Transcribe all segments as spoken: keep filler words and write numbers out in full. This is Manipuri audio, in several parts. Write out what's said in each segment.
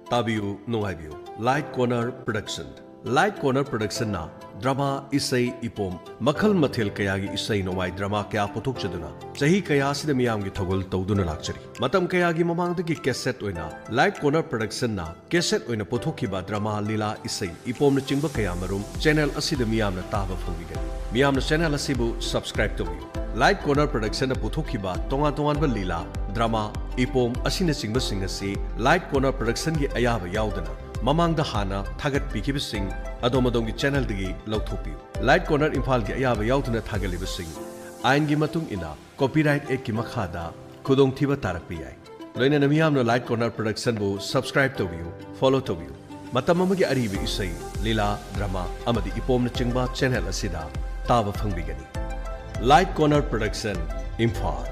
ꯇꯥꯕꯤꯌꯨ, ꯅꯨꯡꯉꯥꯏꯕꯤꯌꯨ꯫ Light Corner Production꯫ Light Corner Productionꯅ drama, ꯏꯁꯩ, ꯏꯄꯣꯝ, ꯃꯈꯜ ꯃꯊꯦꯜ ꯀꯌꯥꯒꯤ ꯏꯁꯩ ꯅꯣꯡꯃꯥꯏ drama ꯀꯌꯥ ꯄꯨꯊꯣꯛꯆꯗꯨꯅ ꯆꯍꯤ ꯀꯌꯥ ꯑꯁꯤꯗ ꯃꯤꯌꯥꯝꯒꯤ ꯊꯧꯒꯜ ꯇꯧꯗꯨꯅ ꯂꯥꯛꯆꯔꯤ꯫ ꯃꯇꯝ ꯀꯌꯥꯒꯤ ꯃꯃꯥꯡꯗꯒꯤ cassette ꯑꯣꯏꯅ Light Corner Productionꯅ cassette ꯑꯣꯏꯅ ꯄꯨꯊꯣꯛꯈꯤꯕ drama, ꯂꯤꯂꯥ, ꯏꯁꯩ, ꯏꯄꯣꯝꯅꯆꯤꯡꯕ ꯀꯌꯥꯃꯔꯨꯝ channel ꯑꯁꯤꯗ ꯃꯤꯌꯥꯝꯅ ꯇꯥꯕ ꯐꯪꯕꯤꯒꯅꯤ꯫ ꯃꯤꯌꯥꯝꯅ channel ꯑꯁꯤꯕꯨ subscribe ꯇꯧꯕꯤꯌꯨ꯫ Light Corner Productionꯅ ꯄꯨꯊꯣꯛꯈꯤꯕ ꯇꯣꯉꯥꯟ ꯇꯣꯉꯥꯟꯕ ꯂꯤꯂꯥ, drama, ꯏꯄꯣꯝ ꯑꯁꯤꯅꯆꯤꯡꯕꯁꯤꯡ ꯑꯁꯤ Light Corner Productionꯒꯤ ꯑꯌꯥꯕ ꯌꯥꯎꯗꯅ ꯃꯃꯥꯡꯗ ꯍꯥꯟꯅ ꯊꯥꯒꯠꯄꯤꯈꯤꯕꯁꯤꯡ ꯑꯗꯣꯝ ꯑꯗꯣꯝꯒꯤ channelꯗꯒꯤ ꯂꯧꯊꯣꯛꯄꯤꯌꯨ꯫ Light Corner ꯏꯝꯐꯥꯜꯒꯤ ꯑꯌꯥꯕ ꯌꯥꯎꯗꯅ ꯊꯥꯒꯠꯂꯤꯕꯁꯤꯡ ꯑꯥꯏꯟꯒꯤ ꯃꯇꯨꯡ ꯏꯟꯅ copyright actꯀꯤ ꯃꯈꯥꯗ ꯈꯨꯗꯣꯡꯊꯤꯕ ꯇꯥꯔꯛꯄ ꯌꯥꯏ꯫ ꯂꯣꯏꯅꯅ ꯃꯤꯌꯥꯝꯅ Light Corner Productionꯕꯨ subscribe ꯇꯧꯕꯤꯌꯨ, follow ꯇꯧꯕꯤꯌꯨ꯫ ꯃꯇꯝ ꯑꯃꯒꯤ ꯑꯔꯤꯕ ꯏꯁꯩ, ꯂꯤꯂꯥ, drama ꯑꯃꯗꯤ ꯏꯄꯣꯝꯅꯆꯤꯡꯕ channel ꯑꯁꯤꯗ ꯇꯥꯕ ꯐꯪꯕꯤꯒꯅꯤ꯫ Light Corner Production, Imphal.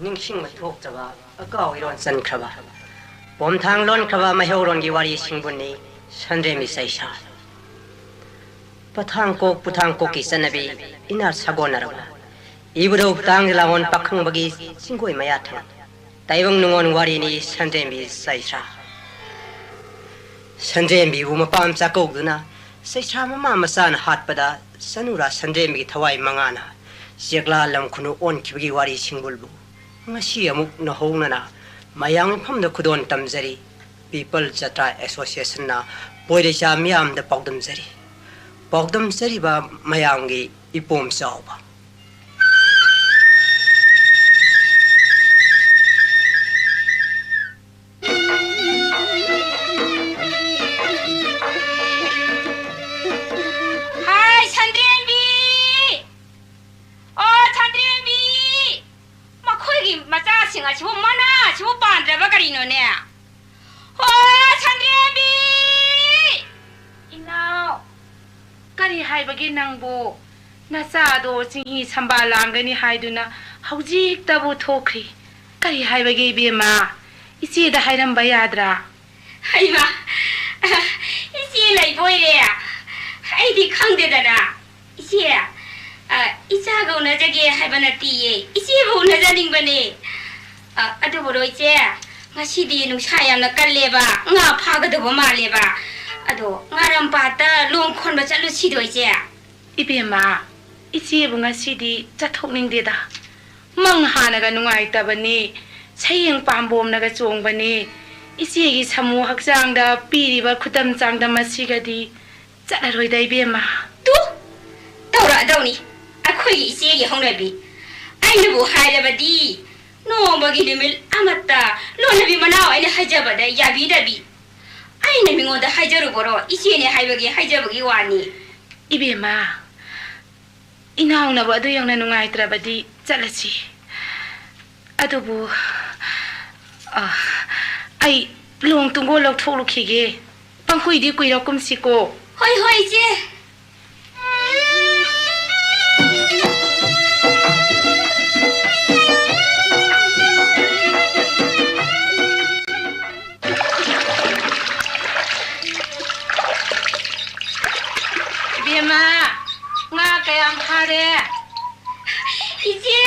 ꯅꯤꯡꯁꯤꯡꯕ ꯊꯣꯛꯇꯕ ꯑꯀꯥꯎ ꯏꯔꯣꯟ ꯆꯟꯈ꯭ꯔꯕ, ꯄꯣꯝꯊꯥꯡ ꯂꯣꯟꯈ꯭ꯔꯕ ꯃꯩꯍꯧꯔꯣꯟꯒꯤ ꯋꯥꯔꯤꯁꯤꯡꯕꯨꯅꯤ ꯁꯟꯗ꯭ꯔꯦꯝꯕꯤ ꯆꯩꯁ꯭ꯔꯥ꯫ ꯄꯊꯥꯡꯀꯣꯛ ꯄꯨꯊꯥꯡꯀꯣꯛꯀꯤ ꯆꯠꯅꯕꯤ ꯏꯅꯥꯠ ꯁꯥꯒꯣꯟꯅꯔꯕ, ꯏꯕꯨꯙꯧ ꯇꯥꯡ ꯂꯥꯡꯑꯣꯟ ꯄꯥꯈꯪꯕꯒꯤ ꯆꯤꯡꯒꯣꯏ ꯃꯌꯥꯊꯪ, ꯇꯥꯏꯕꯪ ꯅꯨꯡꯉꯣꯟ ꯋꯥꯔꯤꯅꯤ ꯁꯟꯗ꯭ꯔꯦꯝꯕꯤ ꯆꯩꯁ꯭ꯔꯥ꯫ ꯁꯟꯗ꯭ꯔꯦꯝꯕꯤꯕꯨ ꯃꯄꯥꯝ ꯆꯥꯛꯀꯧꯗꯨꯅ ꯆꯩꯁ꯭ꯔꯥ ꯃꯃꯥ ꯃꯆꯥꯅ ꯍꯥꯠꯄꯗ ꯆꯅꯨꯔꯥ ꯁꯟꯗ꯭ꯔꯦꯝꯕꯤꯒꯤ ꯊꯋꯥꯏ ꯃꯉꯥꯅ ꯆꯦꯛꯂꯥ ꯂꯝ ꯈꯨꯅꯨ ꯑꯣꯟꯈꯤꯕꯒꯤ ꯋꯥꯔꯤ ꯁꯤꯡꯕꯨꯜꯕꯨ ꯉꯁꯤ ꯑꯃꯨꯛ ꯅꯧꯍꯧꯅꯅ ꯃꯌꯥꯝ ꯃꯐꯝꯗ ꯈꯨꯗꯣꯟ ꯇꯝꯖꯔꯤ꯫ People Jatra Associationꯅ ꯄꯣꯏꯔꯩꯆꯥ ꯃꯤꯌꯥꯝꯗ ꯄꯥꯎꯗꯝꯖꯔꯤ꯫ ꯄꯥꯎꯗꯝꯖꯔꯤꯕ ꯃꯌꯥꯝꯒꯤ ꯏꯄꯣꯝ ꯆꯥꯎꯕ꯫ ꯍꯥꯏ, ꯁꯟꯗ꯭ꯔꯦꯝꯕꯤ! ꯑꯣ, ꯁꯟꯗ꯭ꯔꯦꯝꯕꯤ! ꯃꯈꯣꯏꯒꯤ ꯃꯆꯥꯁꯤꯡ ꯑꯁꯤꯕꯨ ꯃꯅꯥ ꯑꯁꯤꯕꯨ ꯄꯥꯟꯗ꯭ꯔꯕ ꯀꯔꯤꯅꯣꯅꯦ? ꯑꯣ, ꯁꯟꯗ꯭ꯔꯦꯝꯕꯤ! ꯏꯅꯥꯎ, ꯀꯔꯤ ꯍꯥꯏꯕꯒꯦ ꯅꯪꯕꯨ? ꯅꯆꯥꯗꯣ ꯆꯤꯡꯍꯤ ꯁꯝꯕꯥꯜ ꯂꯥꯡꯒꯅꯤ ꯍꯥꯏꯗꯨꯅ ꯍꯧꯖꯤꯛꯇꯕꯨ ꯊꯣꯛꯈ꯭ꯔꯤ꯫ ꯀꯔꯤ ꯍꯥꯏꯕꯒꯦ ꯏꯕꯦꯝꯃ? ꯏꯆꯦꯗ ꯍꯥꯏꯔꯝꯕ ꯌꯥꯗ꯭ꯔꯥ? ꯍꯩꯃꯥ! ꯏꯆꯦ ꯂꯩꯕ ꯑꯣꯏꯔꯦ꯫ ꯑꯩꯗꯤ ꯈꯪꯗꯦꯗꯅ꯫ ꯏꯆꯦ, ꯑ, ꯏꯆꯥꯒ ꯎꯅꯖꯒꯦ ꯍꯥꯏꯕ ꯅꯠꯇꯤꯌꯦ, ꯏꯆꯦꯕꯨ ꯎꯅꯖꯅꯤꯡꯕꯅꯦ꯫ ꯑ, ꯑꯗꯨꯕꯨꯔꯣ ꯏꯆꯦ, ꯉꯁꯤꯗꯤ ꯅꯨꯡꯁꯥ ꯌꯥꯝꯅ ꯀꯜꯂꯦꯕ, ꯉꯥ ꯐꯥꯒꯗꯧꯕ ꯃꯥꯜꯂꯦꯕ꯫ ꯑꯗꯣ ꯉꯥꯔꯝ ꯄꯥꯠꯇ ꯂꯣꯡ ꯈꯣꯟꯕ ꯆꯠꯂꯨꯁꯤꯗꯣ ꯏꯆꯦ? ꯏꯕꯦꯝꯃ, ꯏꯆꯦꯕꯨ ꯉꯁꯤꯗꯤ ꯆꯠꯊꯣꯛꯅꯤꯡꯗꯦꯗ꯫ ꯃꯪ ꯍꯥꯟꯅꯒ ꯅꯨꯡꯉꯥꯏꯇꯕꯅꯤ, ꯁꯌꯦꯡ ꯄꯥꯝꯕꯣꯝꯅꯒ ꯆꯣꯡꯕꯅꯤ꯫ ꯏꯆꯦꯒꯤ ꯁꯥꯃꯨ ꯍꯛꯆꯥꯡꯗ ꯄꯤꯔꯤꯕ ꯈꯨꯗꯝ ꯆꯥꯡꯗꯝ ꯑꯁꯤꯒꯗꯤ ꯆꯠꯂꯔꯣꯏꯗ ꯏꯕꯦꯝꯃ꯫ ꯇꯨ! ꯇꯧꯔꯛꯑꯗꯧꯅꯤ ꯑꯩꯈꯣꯏꯒꯤ ꯏꯆꯦꯒꯤ ꯍꯧꯅꯕꯤ꯫ ꯑꯩꯅꯕꯨ ꯍꯥꯏꯔꯕꯗꯤ ꯅꯣꯡꯃꯒꯤ ꯅꯨꯃꯤꯠ ꯑꯃꯠꯇ ꯂꯣꯟꯅꯕꯤ ꯃꯅꯥꯎ ꯑꯩꯅ ꯍꯥꯏꯖꯕꯗ ꯌꯥꯕꯤꯗꯕꯤ꯫ ꯑꯩꯅ ꯃꯤꯉꯣꯟꯗ ꯍꯥꯏꯖꯔꯨꯕꯔꯣ? ꯏꯆꯦꯅꯦ ꯍꯥꯏꯕꯒꯤ ꯍꯥꯏꯖꯕꯒꯤ ꯋꯥꯅꯤ꯫ ꯏꯕꯦꯝꯃ, ꯏꯅꯥꯎꯅꯕꯨ ꯑꯗꯨ ꯌꯧꯅ ꯅꯨꯡꯉꯥꯏꯇ꯭ꯔꯕꯗꯤ ꯆꯠꯂꯁꯤ꯫ ꯑꯗꯨꯕꯨ, ꯑ, ꯑꯩ ꯂꯣꯡ ꯇꯨꯡꯒꯣꯜ ꯂꯧꯊꯣꯛꯂꯨꯈꯤꯒꯦ꯫ ꯄꯪꯀꯨꯏꯗꯤ ꯀꯨꯏꯔꯛꯀꯨꯝꯁꯤꯀꯣ꯫ ꯍꯣꯏ, ꯍꯣꯏ, ꯏꯆꯦ꯫ ꯏꯕꯦꯝꯃ, ꯉꯥ ꯀꯌꯥꯝ ꯐꯥꯔꯦ? ꯏꯆꯦ,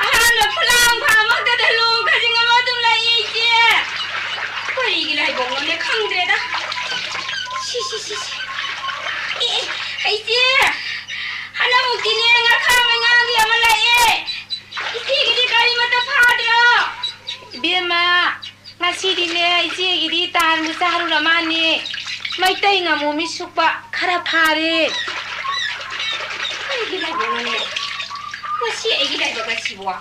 ꯑꯍꯥꯟꯕ ꯐꯨꯂꯥꯡ ꯐꯥꯃꯛꯇꯗ ꯂꯣꯡ ꯈꯖꯤꯡ ꯑꯃ ꯑꯗꯨꯝ ꯂꯩꯌꯦ, ꯏꯆꯦ꯫ ꯀꯔꯤꯒꯤ ꯂꯥꯏꯕꯛꯅꯣꯅꯦ, ꯈꯪꯗ꯭ꯔꯦꯗ꯫ ꯁꯤ, ꯁꯤ, ꯁꯤ, ꯁꯤ꯫ ꯑꯦ, ꯑꯦ, ꯏꯆꯦ, ꯍꯟꯗꯛꯃꯨꯛꯇꯤꯅꯦ, ꯉꯥꯈꯥ ꯃꯩꯉꯥꯒꯤ ꯑꯃ ꯂꯥꯛꯑꯦ꯫ ꯏꯆꯦꯒꯤꯗꯤ ꯀꯔꯤꯃꯠꯇ ꯐꯥꯗ꯭ꯔꯣ? ꯏꯕꯦꯝꯃ, ꯉꯁꯤꯗꯤꯅꯦ, ꯏꯆꯦꯒꯤꯗꯤ ꯇꯥꯟꯕꯨ ꯆꯥꯔꯨꯔ ꯃꯥꯅꯤ꯫ ꯃꯩꯇꯩ ꯉꯥꯃꯨ ꯃꯤꯠ ꯁꯨꯛꯄ ꯈꯔ ꯐꯥꯔꯦ꯫ ꯑꯩꯒꯤ ꯂꯥꯏꯕꯛꯅꯅꯦ, ꯉꯁꯤ ꯑꯩꯒꯤ ꯂꯥꯏꯕꯛ ꯑꯁꯤꯕꯣ꯫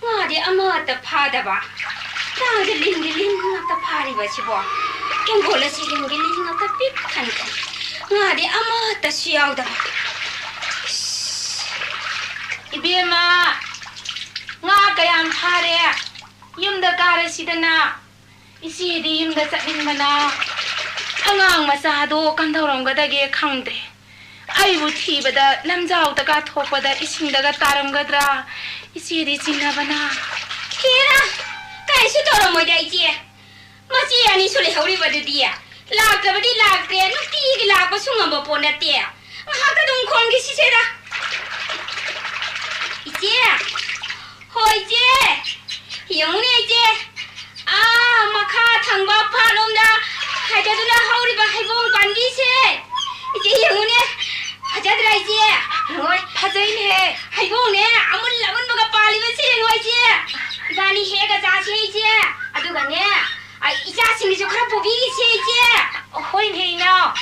ꯉꯥꯗꯤ ꯑꯃꯠꯇ ꯐꯥꯗꯕ꯫ ꯉꯥꯁꯦ ꯂꯤꯟꯒꯤ ꯂꯤꯟ ꯉꯥꯛꯇ ꯐꯥꯔꯤꯕ ꯑꯁꯤꯕꯣ꯫ ꯇꯨꯡꯒꯣꯜ ꯑꯁꯤ ꯂꯤꯟꯒꯤ ꯂꯤꯟ ꯉꯥꯛꯇ ꯄꯤꯛ ꯊꯟꯈ꯭ꯔꯦ꯫ ꯉꯥꯗꯤ ꯑꯃꯠꯇꯁꯨ ꯌꯥꯎꯗꯕ꯫ ꯏꯁ! ꯏꯕꯦꯝꯃ, ꯉꯥ ꯀꯌꯥꯝ ꯐꯥꯔꯦ? ꯌꯨꯝꯗ ꯀꯥꯔꯁꯤꯗꯅ꯫ ꯏꯆꯦꯗꯤ ꯌꯨꯝꯗ ꯆꯠꯅꯤꯡꯕꯅ ꯑꯉꯥꯡ ꯃꯆꯥꯗꯣ ꯀꯝꯗꯧꯔꯝꯒꯗꯒꯦ ꯈꯪꯗꯦ꯫ ꯑꯩꯕꯨ ꯊꯤꯕꯗ ꯂꯝꯖꯥꯎꯗ ꯀꯥꯊꯣꯛꯄꯗ ꯏꯁꯤꯡꯗꯒ ꯇꯥꯔꯝꯒꯗ꯭ꯔꯥ? ꯏꯆꯦꯗꯤ ꯆꯤꯡꯅꯕꯅ꯫ ꯍꯦꯔꯥ! ꯀꯔꯤꯁꯨ ꯇꯧꯔꯝꯃꯣꯏꯗ ꯏꯆꯦ꯫ ꯃꯆꯦ ꯑꯅꯤꯁꯨ ꯂꯩꯍꯧꯔꯤꯕꯗꯨꯗꯤ꯫ ꯂꯥꯛꯇ꯭ꯔꯕꯗꯤ ꯂꯥꯛꯇ꯭ꯔꯦ, ꯅꯨꯡꯇꯤꯒꯤ ꯂꯥꯛꯄꯁꯨ ꯉꯝꯕ ꯄꯣꯠ ꯅꯠꯇꯦ꯫ ꯉꯥꯏꯍꯥꯛꯇ ꯑꯗꯨꯝ ꯈꯣꯟꯈꯤꯁꯤꯁꯦꯗ꯫ ꯏꯆꯦ! ꯍꯣ ꯏꯆꯦ! ꯌꯦꯡꯉꯨꯅꯦ ꯏꯆꯦ, ꯑꯥ ꯃꯈꯥ ꯊꯪꯕ ꯐꯥꯠꯂꯣꯝꯗ ꯍꯥꯏꯒꯠꯇꯨꯅ ꯍꯧꯔꯤꯕ ꯍꯩꯕꯣꯡ ꯄꯥꯝꯕꯤꯁꯦ꯫ ꯏꯆꯦ ꯌꯦꯡꯉꯨꯅꯦ, ꯐꯖꯗ꯭ꯔꯥ ꯏꯆꯦ? ꯍꯣꯏ, ꯐꯖꯩꯅꯦ꯫ ꯍꯩꯕꯣꯡꯅꯦ ꯑꯃꯨꯟ ꯑꯃꯨꯟꯕꯒ ꯄꯥꯜꯂꯤꯕꯁꯦ ꯌꯦꯡꯉꯣ ꯏꯆꯦ꯫ ꯏꯕꯥꯅꯤ ꯍꯦꯛꯑꯒ ꯆꯥꯁꯦ ꯏꯆꯦ꯫ ꯑꯗꯨꯒꯅꯦ, ꯑꯩ ꯏꯆꯥꯁꯤꯡꯒꯤꯁꯨ ꯈꯔ ꯄꯨꯕꯤꯈꯤꯁꯦ ꯏꯆꯦ꯫ ꯍꯣꯏꯅꯦ ꯏꯅꯥꯎ꯫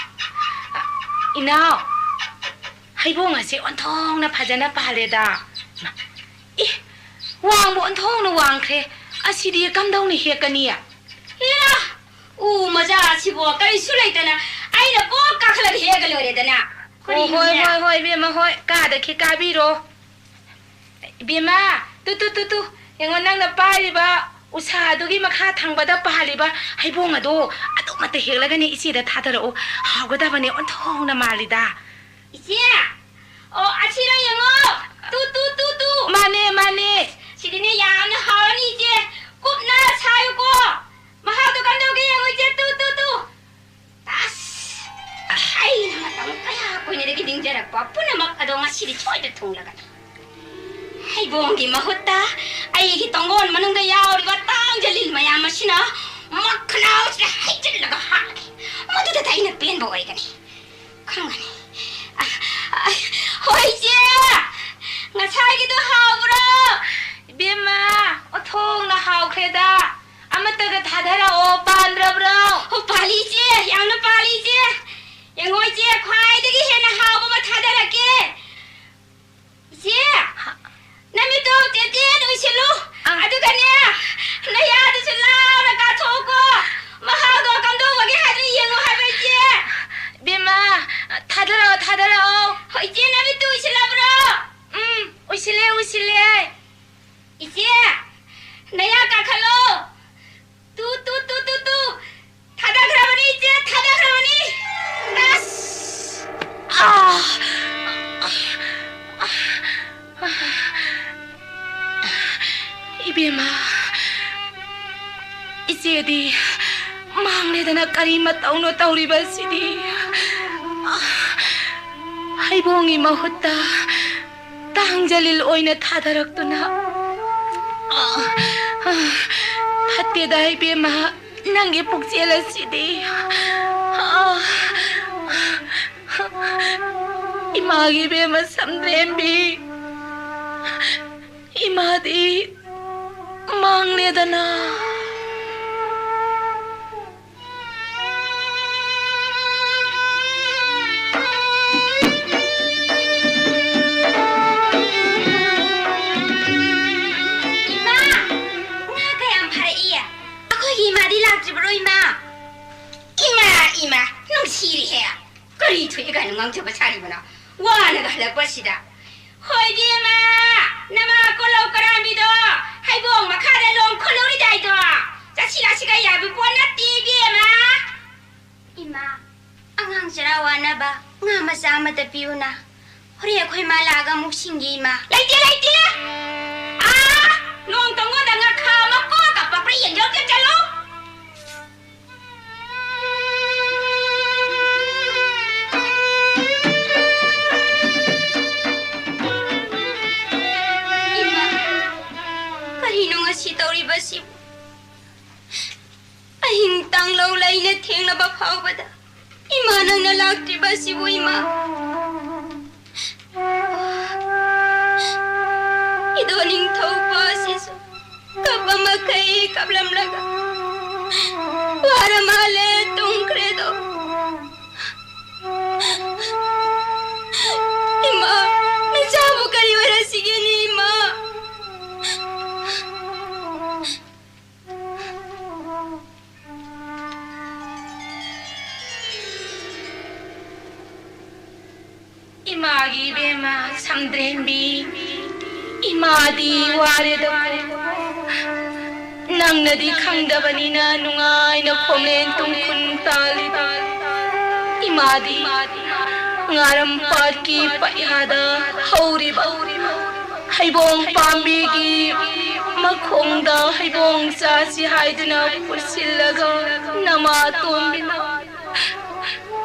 ꯏꯅꯥꯎ, ꯍꯩꯕꯣꯡ ꯑꯁꯦ ꯑꯣꯟꯊꯣꯡꯅ ꯐꯖꯅ ꯄꯥꯜꯂꯦꯗ꯫ ꯏ, ꯋꯥꯡꯕ ꯑꯣꯟꯊꯣꯡꯅ ꯋꯥꯡꯈ꯭ꯔꯦ꯫ ꯑꯁꯤꯗꯤ ꯀꯝꯗꯧꯅ ꯍꯦꯛꯀꯅꯤ? ꯏꯔꯥ! ꯎ ꯃꯆꯥ ꯑꯁꯤꯕꯨ ꯀꯔꯤꯁꯨ ꯂꯩꯇꯅ ꯑꯩꯅ ꯀꯣꯛ ꯀꯥꯈꯠꯂꯒ ꯍꯦꯛꯑꯒ ꯂꯣꯏꯔꯦꯗꯅ꯫ ꯑꯣ, ꯍꯣꯏ, ꯀꯔꯤꯅꯣꯅꯦ? ꯍꯣꯏ, ꯍꯣꯏ, ꯏꯕꯦꯝꯃ, ꯍꯣꯏ꯫ ꯀꯥꯗꯈꯤ ꯀꯥꯕꯤꯔꯣ꯫ ꯏꯕꯦꯝꯃ, ꯇꯨ, ꯇꯨ, ꯇꯨ, ꯇꯨ꯫ ꯌꯦꯡꯉꯣ, ꯅꯪꯅ ꯄꯥꯏꯔꯤꯕ ꯎꯁꯥꯗꯨꯒꯤ ꯃꯈꯥ ꯊꯪꯕꯗ ꯄꯥꯜꯂꯤꯕ ꯍꯩꯕꯣꯡ ꯑꯗꯣ ꯑꯗꯨꯃꯛꯇ ꯍꯦꯛꯂꯒꯅꯦ ꯏꯆꯦꯗ ꯊꯥꯗꯔꯛꯑꯣ꯫ ꯍꯥꯎꯒꯗꯕꯅꯦ, ꯑꯣꯟꯊꯣꯡꯅ ꯃꯥꯜꯂꯤꯗ꯫ ꯏꯆꯦ! ꯑꯣ, ꯑꯁꯤꯔꯣ ꯌꯦꯡꯉꯣ꯫ ꯇꯨ, ꯇꯨ, ꯇꯨ, ꯇꯨ꯫ ꯃꯥꯅꯦ, ꯃꯥꯅꯦ꯫ ꯁꯤꯗꯤꯅꯦ ꯌꯥꯝꯅ ꯍꯥꯎꯔꯅꯤ, ꯏꯆꯦ꯫ ꯀꯨꯞꯅ ꯁꯥꯏꯌꯨꯀꯣ꯫ ꯃꯍꯥꯎꯗꯣ ꯀꯝꯗꯧꯒꯦ ꯌꯦꯡꯉꯨ, ꯏꯆꯦ꯫ ꯇꯨ, ꯇꯨ, ꯇꯨ꯫ ꯑꯁ! ꯑꯩꯅ ꯃꯇꯝ ꯀꯌꯥ ꯀꯨꯏꯅꯗꯒꯤ ꯅꯤꯡꯖꯔꯛꯄ ꯄꯨꯝꯅꯃꯛ ꯑꯗꯣ ꯉꯁꯤꯗꯤ ꯁꯣꯏꯗꯅ ꯊꯨꯡꯂꯒꯅꯤ꯫ ꯍꯩꯕꯣꯡꯒꯤ ꯃꯍꯨꯠꯇ ꯑꯩꯒꯤ ꯇꯣꯡꯒꯣꯟ ꯃꯅꯨꯡꯗ ꯌꯥꯎꯔꯤꯕ ꯇꯥꯡꯖꯂꯤꯜ ꯃꯌꯥꯝ ꯑꯁꯤꯅ ꯃꯈꯅꯥꯎꯁꯤꯗ ꯍꯩꯖꯤꯜꯂꯒ ꯍꯥꯠꯂꯒꯦ꯫ ꯃꯗꯨꯗ ꯑꯩꯅ ꯄꯦꯟꯕ ꯑꯣꯏꯒꯅꯤ꯫ ꯈꯪꯒꯅꯤ꯫ ꯑ, ꯑ, ꯍꯣꯏ, ꯏꯆꯦ! ꯉꯁꯥꯏꯒꯤꯗꯣ ꯍꯥꯎꯕ꯭ꯔꯣ? ꯏꯕꯦꯝꯃ, ꯑꯣꯟꯊꯣꯡꯅ ꯍꯥꯎꯈ꯭ꯔꯦꯗ꯫ ꯑꯃꯠꯇꯒ ꯊꯥꯗꯔꯛꯑꯣ, ꯄꯥꯟꯗ꯭ꯔꯕ꯭ꯔꯣ? ꯑꯣ, ꯄꯥꯜꯂꯤ, ꯏꯆꯦ, ꯌꯥꯝꯅ ꯄꯥꯜꯂꯤ, ꯏꯆꯦ꯫ ꯌꯦꯡꯉꯣ, ꯏꯆꯦ, ꯈ꯭ꯋꯥꯏꯗꯒꯤ ꯍꯦꯟꯅ ꯍꯥꯎꯕ ꯑꯃ ꯊꯥꯗꯔꯛꯀꯦ꯫ ꯏꯆꯦ, ꯅꯃꯤꯠꯇꯣ ꯇꯦꯠ ꯇꯦꯠ ꯎꯏꯁꯤꯜꯂꯨ꯫ ꯑ꯫ ꯑꯗꯨꯒꯅꯦ, ꯅꯌꯥꯗꯨꯁꯨ ꯂꯥꯎꯅ ꯀꯥꯊꯣꯛꯎꯀꯣ꯫ ꯃꯍꯥꯎꯗꯣ ꯀꯝꯗꯧꯕꯒꯦ ꯍꯥꯏꯕꯗꯨ ꯌꯦꯡꯉꯨ ꯍꯥꯏꯕ, ꯏꯆꯦ꯫ ꯏꯕꯦꯝꯃ, ꯊꯥꯗꯔꯛꯑꯣ, ꯊꯥꯗꯔꯛꯑꯣ꯫ ꯍꯣ, ꯏꯆꯦ, ꯅꯃꯤꯠꯇꯨ ꯎꯏꯁꯤꯜꯂꯕ꯭ꯔꯣ? ꯎꯝ, ꯎꯏꯁꯤꯜꯂꯦ, ꯎꯏꯁꯤꯜꯂꯦ꯫ ꯏꯆꯦ, ꯅꯌꯥ ꯀꯥꯈꯠꯂꯣ꯫ ꯇꯨ, ꯇꯨ, ꯇꯨ, ꯇꯨ, ꯇꯨ꯫ ꯊꯥꯗꯈ꯭ꯔꯕꯅꯤ, ꯏꯆꯦ, ꯊꯥꯗꯈ꯭ꯔꯕꯅꯤ꯫ ꯑꯁ! ꯑꯥ! ꯏꯕꯦꯝꯃ, ꯏꯆꯦꯗꯤ ꯃꯥꯡꯂꯦꯗꯅ ꯀꯔꯤ ꯃꯇꯧꯅꯣ ꯇꯧꯔꯤꯕꯁꯤꯗꯤ? ꯍꯩꯕꯣꯡꯒꯤ ꯃꯍꯨꯠꯇ ꯇꯥꯡꯖꯂꯤꯜ ꯑꯣꯏꯅ ꯊꯥꯗꯔꯛꯇꯨꯅ, ꯐꯠꯇꯦꯗ ꯏꯕꯦꯝꯃ, ꯅꯪꯒꯤ ꯄꯨꯛꯆꯦꯜ ꯑꯁꯤꯗꯤ꯫ ꯏꯃꯥꯒꯤ ꯏꯕꯦꯝꯃ ꯁꯝꯗ꯭ꯔꯦꯝꯕꯤ, ꯏꯃꯥꯗꯤ ꯃꯥꯡꯂꯦꯗꯅ꯫ ꯏꯃꯥ! ꯉꯥ ꯀꯌꯥꯝ ꯐꯥꯔꯛꯏ? ꯑꯩꯈꯣꯏꯒꯤ ꯏꯃꯥꯗꯤ ꯂꯥꯛꯇ꯭ꯔꯤꯕ꯭ꯔꯣ, ꯏꯃꯥ? ꯏꯃꯥ, ꯏꯃꯥ, ꯅꯨꯡꯁꯤꯔꯤꯍꯦ꯫ ꯀꯔꯤ ꯊꯣꯛꯑꯦ ꯀꯥꯏꯅ ꯉꯥꯡꯖꯕ ꯁꯥꯔꯤꯕꯅꯣ? ꯋꯥꯅꯒ ꯍꯜꯂꯛꯄꯁꯤꯗ꯫ ꯍꯣꯏ, ꯏꯕꯦꯝꯃ, ꯅꯃꯥ ꯀꯣꯂꯧ ꯀꯔꯥꯝꯕꯤꯗꯣ ꯍꯩꯕꯣꯡ ꯃꯈꯥꯗ ꯂꯣꯡ ꯈꯨꯠꯂꯨꯔꯤꯗꯥꯏꯗꯣ? ꯆꯠꯁꯤꯜꯂꯛꯁꯤꯒ ꯌꯥꯕ ꯄꯣꯠ ꯅꯠꯇꯦ, ꯏꯕꯦꯝꯃ꯫ ꯏꯃꯥ, ꯑꯉꯥꯡ ꯆꯔꯥ ꯋꯥꯅꯕ ꯉꯥ ꯃꯆꯥ ꯑꯃꯇ ꯄꯤꯌꯨꯅ꯫ ꯍꯣꯔꯦꯟ ꯑꯩꯈꯣꯏ ꯃꯥ ꯂꯥꯛꯑꯒ ꯑꯃꯨꯛ ꯁꯤꯡꯒꯦ, ꯏꯃꯥ꯫ ꯂꯩꯇꯦ, ꯂꯩꯇꯦ꯫ ꯑꯥ, ꯅꯣꯡ ꯇꯣꯡꯉꯣꯟꯗ ꯉꯥꯈꯥ ꯑꯃ ꯀꯣꯛ ꯀꯞꯄꯛꯄ꯭ꯔꯥ ꯌꯦꯡꯖꯧꯁꯦ, ꯆꯠꯂꯣ꯫ ꯏꯃꯥ, ꯀꯔꯤꯅꯣ ꯉꯁꯤ ꯇꯧꯔꯤꯕꯁꯤꯕꯨ? ꯑꯍꯤꯡ ꯇꯥꯡꯂꯧ ꯂꯩꯅ ꯊꯦꯡꯂꯕ ꯐꯥꯎꯕꯗ ꯏꯃꯥ ꯅꯪꯅ ꯂꯥꯛꯇ꯭ꯔꯤꯕꯁꯤꯕꯨ, ꯏꯃꯥ꯫ ꯏꯗꯣ ꯅꯤꯡꯊꯧ ꯄꯥꯁꯤꯁꯨ ꯀꯞꯄ ꯃꯈꯩ ꯀꯞꯂꯝꯂꯒ ꯋꯥꯔ ꯃꯥꯜꯂꯦ, ꯇꯨꯝꯈ꯭ꯔꯦꯗꯣ꯫ ꯏꯃꯥ, ꯏꯆꯥꯕꯨ ꯀꯔꯤ ꯑꯣꯏꯔꯁꯤꯒꯦꯅꯦ, ꯏꯃꯥ? ꯏꯃꯥꯒꯤ ꯏꯕꯦꯝꯃ ꯁꯝꯗ꯭ꯔꯦꯝꯕꯤ, ꯏꯃꯥꯗꯤ ꯋꯥꯔꯦꯗꯀꯣ꯫ ꯅꯪꯅꯗꯤ ꯈꯪꯗꯕꯅꯤꯅ ꯅꯨꯡꯉꯥꯏꯅ ꯈꯣꯝꯂꯦꯟ ꯇꯨꯡꯈꯨꯟ ꯇꯥꯜꯂꯤꯕ ꯏꯃꯥꯗꯤ ꯉꯥꯔꯝ ꯄꯥꯠꯀꯤ ꯄꯩꯌꯥꯗ ꯍꯧꯔꯤꯕ ꯍꯩꯕꯣꯡ ꯄꯥꯝꯕꯤꯒꯤ ꯃꯈꯣꯡꯗ ꯍꯩꯕꯣꯡ ꯆꯥꯁꯤ ꯍꯥꯏꯗꯨꯅ ꯄꯨꯁꯤꯜꯂꯒ ꯅꯃꯥ ꯇꯣꯝꯕꯤꯅ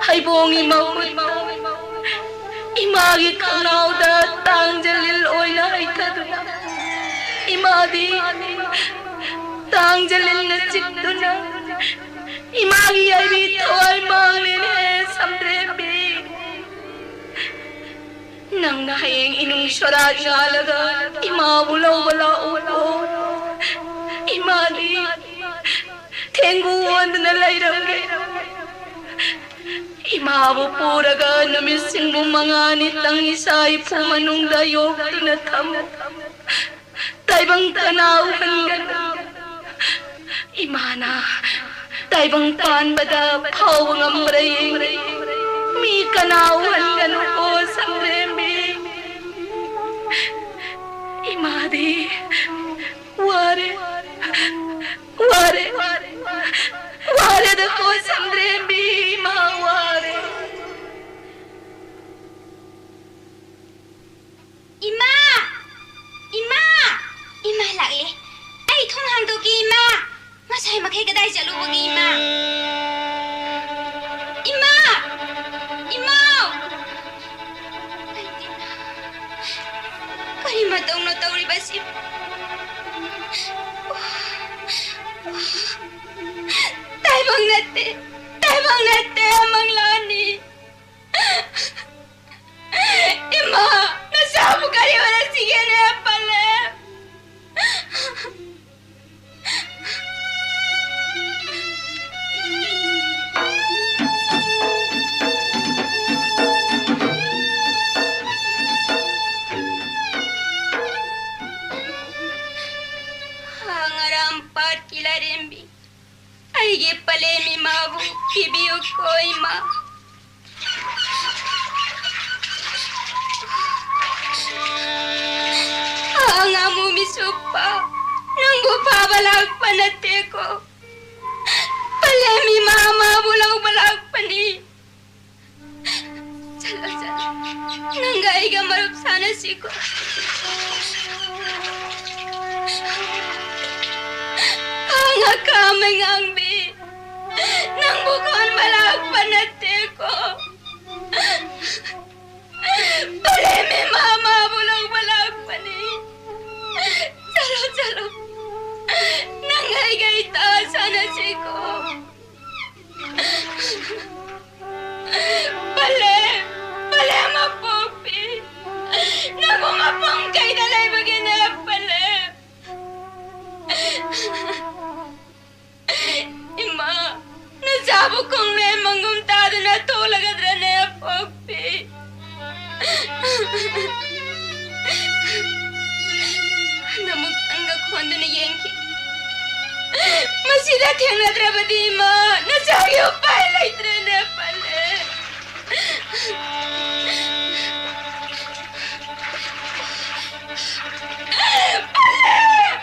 ꯍꯩꯕꯣꯡꯒꯤ ꯃꯍꯨꯠꯇ ꯏꯃꯥꯒꯤ ꯈꯪꯅꯥꯎꯗ ꯇꯥꯡꯖꯂꯤꯜ ꯑꯣꯏꯅ ꯍꯩꯊꯗꯨꯅ ꯏꯃꯥꯗꯤ ꯇꯥꯡꯖꯂꯤꯜꯅ ꯆꯤꯛꯇꯨꯅ ꯏꯃꯥꯒꯤ ꯌꯥꯏꯕꯤ ꯊꯋꯥꯏ ꯃꯥꯡꯂꯦꯅꯦ ꯁꯝꯗ꯭ꯔꯦꯝꯕꯤ꯫ ꯅꯪꯅ ꯍꯌꯦꯡ ꯏꯅꯨꯡ ꯁꯣꯔꯥꯠ ꯉꯥꯜꯂꯒ ꯏꯃꯥꯕꯨ ꯂꯧꯕ ꯂꯥꯛꯎꯀꯣ꯫ ꯏꯃꯥꯗꯤ ꯊꯦꯡꯒꯨ ꯑꯣꯟꯗꯨꯅ ꯂꯩꯔꯝꯒꯦ꯫ ꯏꯃꯥꯕꯨ ꯄꯨꯔꯒ ꯅꯨꯃꯤꯠꯁꯤꯡꯕꯨ ꯃꯉꯥꯅꯤꯇꯪ ꯏꯆꯥ ꯏꯄꯨ ꯃꯅꯨꯡꯗ ꯌꯣꯛꯇꯨꯅ ꯊꯝꯃꯨ꯫ ꯇꯥꯏꯕꯪ ꯀꯅꯥ ꯎꯍꯟꯒꯅꯨ꯫ ꯏꯃꯥꯅ ꯇꯥꯏꯕꯪ ꯄꯥꯟꯕꯗ ꯐꯥꯎꯕ ꯉꯝꯕ꯭ꯔꯥ ꯌꯦꯡꯒꯦ꯫ ꯃꯤ ꯀꯅꯥ ꯎꯍꯟꯒꯅꯨꯀꯣ ꯁꯝꯂꯦꯝꯕꯤ꯫ ꯏꯃꯥꯗꯤ ꯋꯥꯔꯦ, ꯋꯥꯔꯦ, ꯋꯥꯔꯦꯗꯀꯣ ꯁꯝꯂꯦꯝꯕꯤ, ꯏꯃꯥ ꯋꯥꯔꯦ꯫ ꯏꯃꯥ! ꯏꯃꯥ! ꯏꯃꯥ ꯂꯥꯛꯂꯦ꯫ ꯑꯩ ꯊꯣꯡ ꯍꯥꯡꯗꯣꯛꯀꯦ, ꯏꯃꯥ꯫ ꯉꯁꯥꯏ ꯃꯈꯩ ꯀꯗꯥꯏ ꯆꯠꯂꯨꯕꯒꯦ, ꯏꯃꯥ? ꯏꯃꯥ! ꯏꯃꯥ! ꯀꯔꯤ ꯃꯇꯧꯅꯣ ꯇꯧꯔꯤꯕꯁꯤ? ꯇꯥꯏꯕꯪ ꯅꯠꯇꯦ, ꯇꯥꯏꯕꯪ ꯅꯠꯇꯦ, ꯃꯪꯂꯥꯅꯤ꯫ ꯏꯃꯥ, ꯅꯆꯥꯕꯨ ꯀꯔꯤ ꯑꯣꯏꯔꯁꯤꯒꯦꯅꯦ, ꯄꯜꯂꯦ? ꯍꯥ, ꯉꯔꯥꯡ ꯄꯥꯠꯀꯤ ꯂꯥꯏꯔꯦꯝꯕꯤ, ꯑꯩꯒꯤ ꯄꯂꯦꯝ ꯏꯃꯥꯕꯨ ꯄꯤꯕꯤꯌꯨꯀꯣ, ꯏꯃꯥ꯫ ꯑꯉꯥꯡ ꯃꯨꯃꯤ ꯁꯨꯞꯄ, ꯅꯪꯕꯨ ꯐꯥꯕ ꯂꯥꯛꯄ ꯅꯠꯇꯦꯀꯣ꯫ ꯄꯂꯦꯝ ꯏꯃꯥ ꯃꯥꯕꯨ ꯂꯧꯕ ꯂꯥꯛꯄꯅꯤ꯫ ꯆꯠꯂꯣ, ꯆꯠꯂꯣ꯫ ꯅꯪꯒ ꯑꯩꯒ ꯃꯔꯨꯞ ꯁꯥꯟꯅꯁꯤꯀꯣ꯫ ꯑꯉꯛ ꯑꯃ ꯉꯥꯡꯕꯤ, ꯅꯪꯕꯨ ꯀꯣꯟꯕ ꯂꯥꯛꯄ ꯅꯠꯇꯦꯀꯣ꯫ ꯄꯂꯦꯝ ꯏꯃꯥ ꯃꯥꯕꯨ ꯂꯧꯕ ꯂꯥꯛꯄꯅꯤ꯫ ꯆꯠꯂꯣ, ꯆꯠꯂꯣ꯫ ꯅꯪ ꯑꯩꯒ ꯏꯇꯥ ꯁꯥꯟꯅꯁꯤꯀꯣ꯫ ꯄꯂꯦꯝ, ꯄꯂꯦꯝ ꯑꯄꯣꯛꯄꯤ꯫ ꯅꯪꯕꯨ ꯃꯄꯨꯡ ꯀꯩꯗ ꯂꯩꯕꯒꯦꯅꯦ, ꯄꯂꯦꯝ? ꯏꯃꯥ, ꯅꯆꯥꯕꯨ ꯈꯣꯡꯂꯦꯟ ꯃꯪꯒꯨꯝ ꯇꯥꯗꯨꯅ ꯊꯣꯛꯂꯒꯗ꯭ꯔꯅꯦ, ꯑꯄꯣꯛꯄꯤ? ꯅꯃꯨꯛꯇꯪꯒ ꯈꯣꯟꯗꯨꯅ ꯌꯦꯡꯈꯤ꯫ ꯃꯁꯤꯗ ꯊꯦꯡꯅꯗ꯭ꯔꯕꯗꯤ, ꯏꯃꯥ, ꯅꯆꯥꯒꯤ ꯎꯄꯥꯏ ꯂꯩꯇ꯭ꯔꯦꯅꯦ, ꯄꯂꯦꯝ꯫ ꯄꯂꯦꯝ!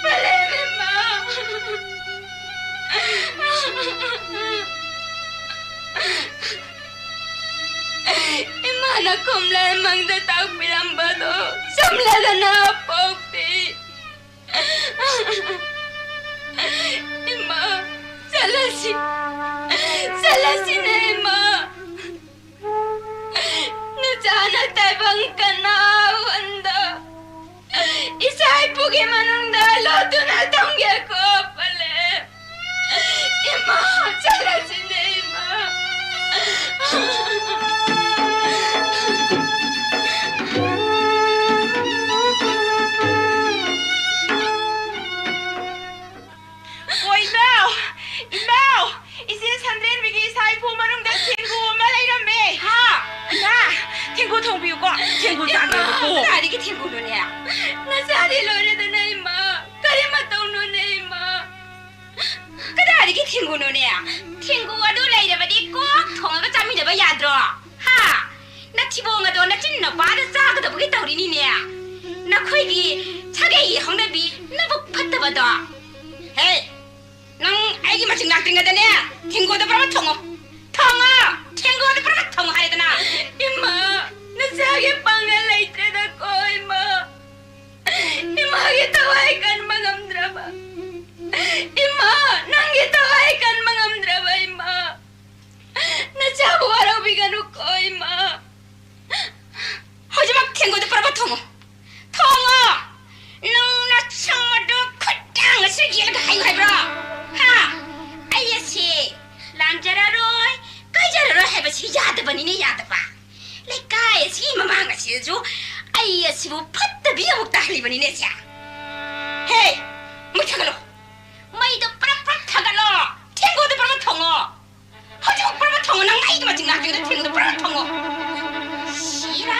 ꯄꯂꯦꯝ ꯏꯃꯥ! ꯏꯃꯥꯅ ꯈꯣꯝꯂꯥꯏ ꯃꯪꯗ ꯇꯥꯛꯄꯤꯔꯝꯕꯗꯣ ꯆꯨꯝꯂꯗꯅ, ꯑꯄꯣꯛꯄꯤ꯫ ꯏꯃꯥ, ꯆꯠꯂꯁꯤ꯫ ꯆꯠꯂꯁꯤꯅꯦ, ꯏꯃꯥ꯫ ꯅꯆꯥꯅ ꯇꯥꯏꯕꯪ ꯀꯅꯥ ꯍꯨꯟꯗ ꯏꯆꯥ ꯏꯄꯨꯒꯤ ꯃꯅꯨꯡꯗ ꯂꯣꯠꯇꯨꯅ ꯊꯝꯒꯦꯀꯣ, ꯄꯂꯦꯝ꯫ ꯏꯃꯥ, ꯆꯠꯂꯁꯤꯅꯦ, ꯏꯃꯥ꯫ ꯑꯣ, ꯏꯃꯥ! ꯏꯃꯥ! ꯏꯆꯦ ꯁꯟꯗ꯭ꯔꯦꯟꯕꯤꯒꯤ ꯏꯆꯥ ꯏꯄꯨ ꯃꯅꯨꯡꯗ ꯊꯦꯡꯒꯨ ꯑꯃ ꯂꯩꯔꯝꯃꯦ꯫ ꯍꯥ? ꯏꯃꯥ! ꯊꯦꯡꯒꯨ ꯊꯣꯡꯕꯤꯌꯨꯀꯣ꯫ ꯊꯦꯡꯒꯨ ꯏꯃꯥ! ꯆꯥꯅꯕꯀꯣ꯫ ꯀꯗꯥꯏꯗꯒꯤ ꯊꯦꯡꯒꯨꯅꯣꯅꯦ? ꯅꯆꯥꯗꯤ ꯂꯣꯏꯔꯦꯗꯅ, ꯏꯃꯥ꯫ ꯀꯔꯤ ꯃꯇꯧꯅꯣꯅꯦ, ꯏꯃꯥ? ꯀꯗꯥꯏꯗꯒꯤ ꯊꯦꯡꯒꯨꯅꯣꯅꯦ? ꯊꯦꯡꯒꯨ ꯑꯗꯨ ꯂꯩꯔꯕꯗꯤ ꯀꯣꯛ ꯊꯣꯡꯉꯒ ꯆꯥꯃꯤꯟꯅꯕ ꯌꯥꯗ꯭ꯔꯣ? ꯍꯥ? ꯅꯊꯤꯕꯣꯡ ꯑꯗꯣ ꯅꯆꯤꯟ ꯅꯄꯥꯗ ꯆꯥꯒꯗꯕꯒꯤ ꯇꯧꯔꯤꯅꯤꯅꯦ꯫ ꯅꯈꯣꯏꯒꯤ ꯁꯥꯒꯩꯒꯤ ꯍꯧꯅꯕꯤ ꯅꯕꯨꯛ ꯐꯠꯇꯕꯗꯣ꯫ ꯍꯦ! ꯅꯪ ꯑꯩꯒꯤ ꯃꯆꯤꯟ ꯉꯥꯛꯇ꯭ꯔꯤꯉꯩꯗꯅꯦ, ꯊꯦꯡꯒꯨꯗ ꯄꯨꯔꯥ ꯊꯣꯡꯉꯣ꯫ ꯊꯣꯡꯉꯣ! ꯊꯦꯡꯒꯨꯗ ꯄꯨꯔꯥ ꯊꯣꯡꯉꯣ ꯍꯥꯏꯔꯦꯗꯅ꯫ ꯏꯃꯥ, ꯅꯆꯥꯒꯤ ꯄꯥꯡꯒꯜ ꯂꯩꯇ꯭ꯔꯦꯗꯀꯣ, ꯏꯃꯥ꯫ ꯊꯋꯥꯏ ꯀꯟꯕ ꯉꯝꯗ꯭ꯔꯕ ꯏꯃꯥ, ꯅꯪꯒꯤ ꯊꯋꯥꯏ ꯀꯟꯕ ꯉꯝꯗ꯭ꯔꯕ ꯏꯃꯥ, ꯅꯆꯥꯕꯨ ꯋꯥꯔꯧꯕꯤꯒꯅꯨꯀꯣ ꯏꯃꯥ꯫ ꯍꯧꯖꯤꯛꯃꯛ ꯊꯦꯡꯒꯨꯗ ꯄꯔꯕ ꯊꯣꯡꯉꯣ꯫ ꯊꯣꯡꯉꯣ! ꯅꯪ ꯅꯁꯪꯕꯗꯣ ꯈꯨꯠꯇ ꯉꯁꯤ ꯌꯦꯜꯂꯒ ꯍꯥꯏꯌꯨ ꯍꯥꯏꯕ꯭ꯔꯣ? ꯍꯥ? ꯑꯩ ꯑꯁꯤ ꯂꯥꯟꯖꯔꯔꯣꯏ, ꯀꯥꯏꯖꯔꯔꯣꯏ ꯍꯥꯏꯕꯁꯤ ꯌꯥꯗꯕꯅꯤꯅꯦ, ꯌꯥꯗꯕ꯫ ꯂꯩꯀꯥꯏ ꯑꯁꯤꯒꯤ ꯃꯃꯥꯡ ꯑꯁꯤꯗꯁꯨ ꯑꯩ ꯑꯁꯤꯕꯨ ꯐꯠꯇꯕꯤ ꯑꯃꯨꯛ ꯇꯥꯍꯜꯂꯤꯕꯅꯤꯅꯦ ꯁꯦ꯫ ꯍꯦ! ꯃꯩ ꯊꯥꯒꯠꯂꯣ꯫ ꯃꯩꯗꯣ ꯄ꯭ꯔꯞ ꯄ꯭ꯔꯞ ꯊꯥꯒꯠꯂꯣ꯫ ꯊꯦꯡꯒꯨꯗ ꯄꯔꯕ ꯊꯣꯡꯉꯣ꯫ ꯍꯧꯖꯤꯛꯃꯛ ꯄꯔꯕ ꯊꯣꯡꯉꯣ꯫ ꯅꯪ ꯑꯩꯒꯤ ꯃꯆꯤꯟ ꯉꯥꯛꯇꯨꯗ ꯊꯦꯡꯒꯨꯗ ꯄꯔꯕ ꯊꯣꯡꯉꯣ꯫ ꯁꯤꯔꯥ꯫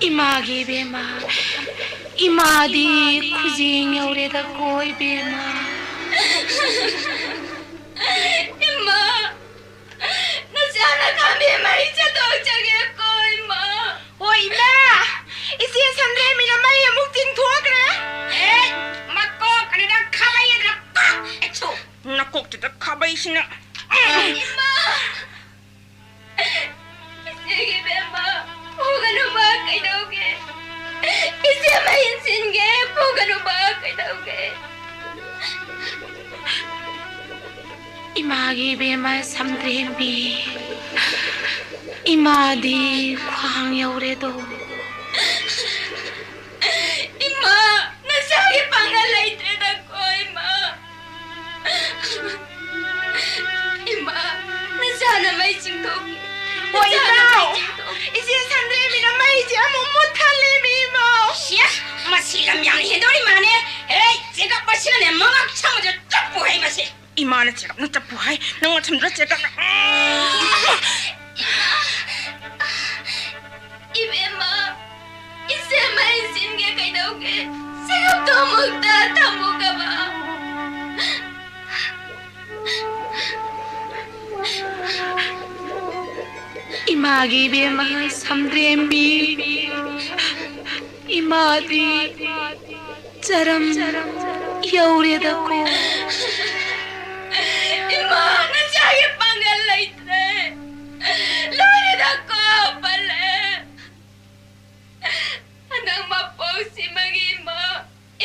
ꯏꯃꯥꯒꯤ ꯏꯕꯦꯝꯃ, ꯏꯃꯥꯗꯤ ꯈꯨꯖꯤꯡ ꯌꯧꯔꯦꯗꯀꯣ ꯏꯕꯦꯝꯃ꯫ ꯏꯃꯥ, ꯅꯆꯥꯅ ꯈꯥꯝꯕꯤ ꯃꯩ ꯆꯠꯊꯣꯛꯆꯒꯦꯀꯣ ꯏꯃꯥ꯫ ꯍꯣꯏ ꯏꯃꯥ, ꯏꯆꯦ ꯁꯟꯗ꯭ꯔꯦꯝꯕꯤꯅ ꯃꯩ ꯑꯃꯨꯛ ꯆꯤꯡꯊꯣꯛꯈ꯭ꯔꯦ꯫ ꯑꯦ, ꯃꯀꯣꯛ ꯑꯗꯨꯗ ꯈꯥꯕꯩ ꯑꯗꯨꯅ ꯀꯣꯛ ꯍꯦꯛ ꯁꯨ꯫ ꯅꯀꯣꯛꯇꯨꯗ ꯈꯥꯕꯩꯁꯤꯅ꯫ ꯏꯃꯥ! ꯏꯆꯦꯒꯤ ꯏꯕꯦꯝꯃ, ꯐꯨꯒꯅꯨꯕ, ꯀꯩꯗꯧꯒꯦ? ꯏꯆꯦ ꯃꯍꯤ ꯁꯤꯟꯒꯦ, ꯐꯨꯒꯅꯨꯕ, ꯀꯩꯗꯧꯒꯦ? ꯏꯃꯥꯒꯤ ꯏꯕꯦꯝꯃ ꯁꯝꯗ꯭ꯔꯦꯝꯕꯤ, ꯏꯃꯥꯗꯤ ꯈ꯭ꯋꯥꯡ ꯌꯧꯔꯦꯗꯣ꯫ ꯏꯃꯥ, ꯅꯆꯥꯒꯤ ꯄꯥꯡꯒꯜ ꯂꯩꯇ꯭ꯔꯦꯗꯀꯣ, ꯏꯃꯥ꯫ ꯏꯃꯥ, ꯅꯆꯥꯅ ꯃꯩ ꯆꯤꯡꯊꯣꯛꯈꯤ꯫ ꯍꯣꯏ, ꯅꯆꯥꯅ ꯏꯃꯥ꯫ ꯃꯩ ꯆꯤꯡꯊꯣꯛꯈꯤ꯫ ꯏꯆꯦ ꯁꯟꯗ꯭ꯔꯦꯝꯕꯤꯅ ꯃꯩꯁꯦ ꯑꯃꯨꯛ ꯃꯨꯠꯊꯠꯂꯦꯃꯤ, ꯏꯃꯥ꯫ ꯁꯤꯌꯥ, ꯃꯁꯤ ꯂꯝ ꯌꯥꯝꯅ ꯍꯦꯟꯗꯣꯔꯤ ꯃꯥꯅꯦ꯫ ꯍꯦ, ꯆꯦꯒꯞ ꯃꯁꯤꯅꯅꯦ ꯃꯉꯛ ꯁꯝꯕꯁꯦ ꯆꯞꯄꯨ ꯍꯩ ꯃꯁꯤ꯫ ꯏꯃꯥꯅ ꯆꯦꯒꯞꯅ ꯆꯞꯄꯨ ꯍꯥꯏ, ꯅꯪ ꯃꯊꯟꯗ ꯆꯦꯒꯞꯅ꯫ ꯏꯕꯦꯝꯃ, ꯏꯆꯦ ꯃꯍꯤ ꯁꯤꯟꯒꯦ ꯀꯩꯗꯧꯒꯦ? ꯆꯦꯒꯞꯇꯣ ꯑꯃꯨꯛꯇ ꯊꯝꯃꯨꯒꯕ꯫ ꯏꯃꯥꯒꯤ ꯏꯕꯦꯝꯃ ꯁꯝꯗ꯭ꯔꯦꯝꯕꯤ, ꯏꯃꯥꯗꯤ ꯆꯔꯝ ꯌꯧꯔꯦꯗꯀꯣ꯫ ꯏꯃꯥ, ꯅꯆꯥꯒꯤ ꯄꯥꯡꯒꯜ ꯂꯩꯇ꯭ꯔꯦ꯫ ꯂꯣꯏꯔꯦꯗꯀꯣ, ꯄꯜꯂꯦ꯫ ꯍꯟꯗꯛ ꯃꯄꯣꯛꯁꯤꯃꯒꯤ ꯏꯃꯥ,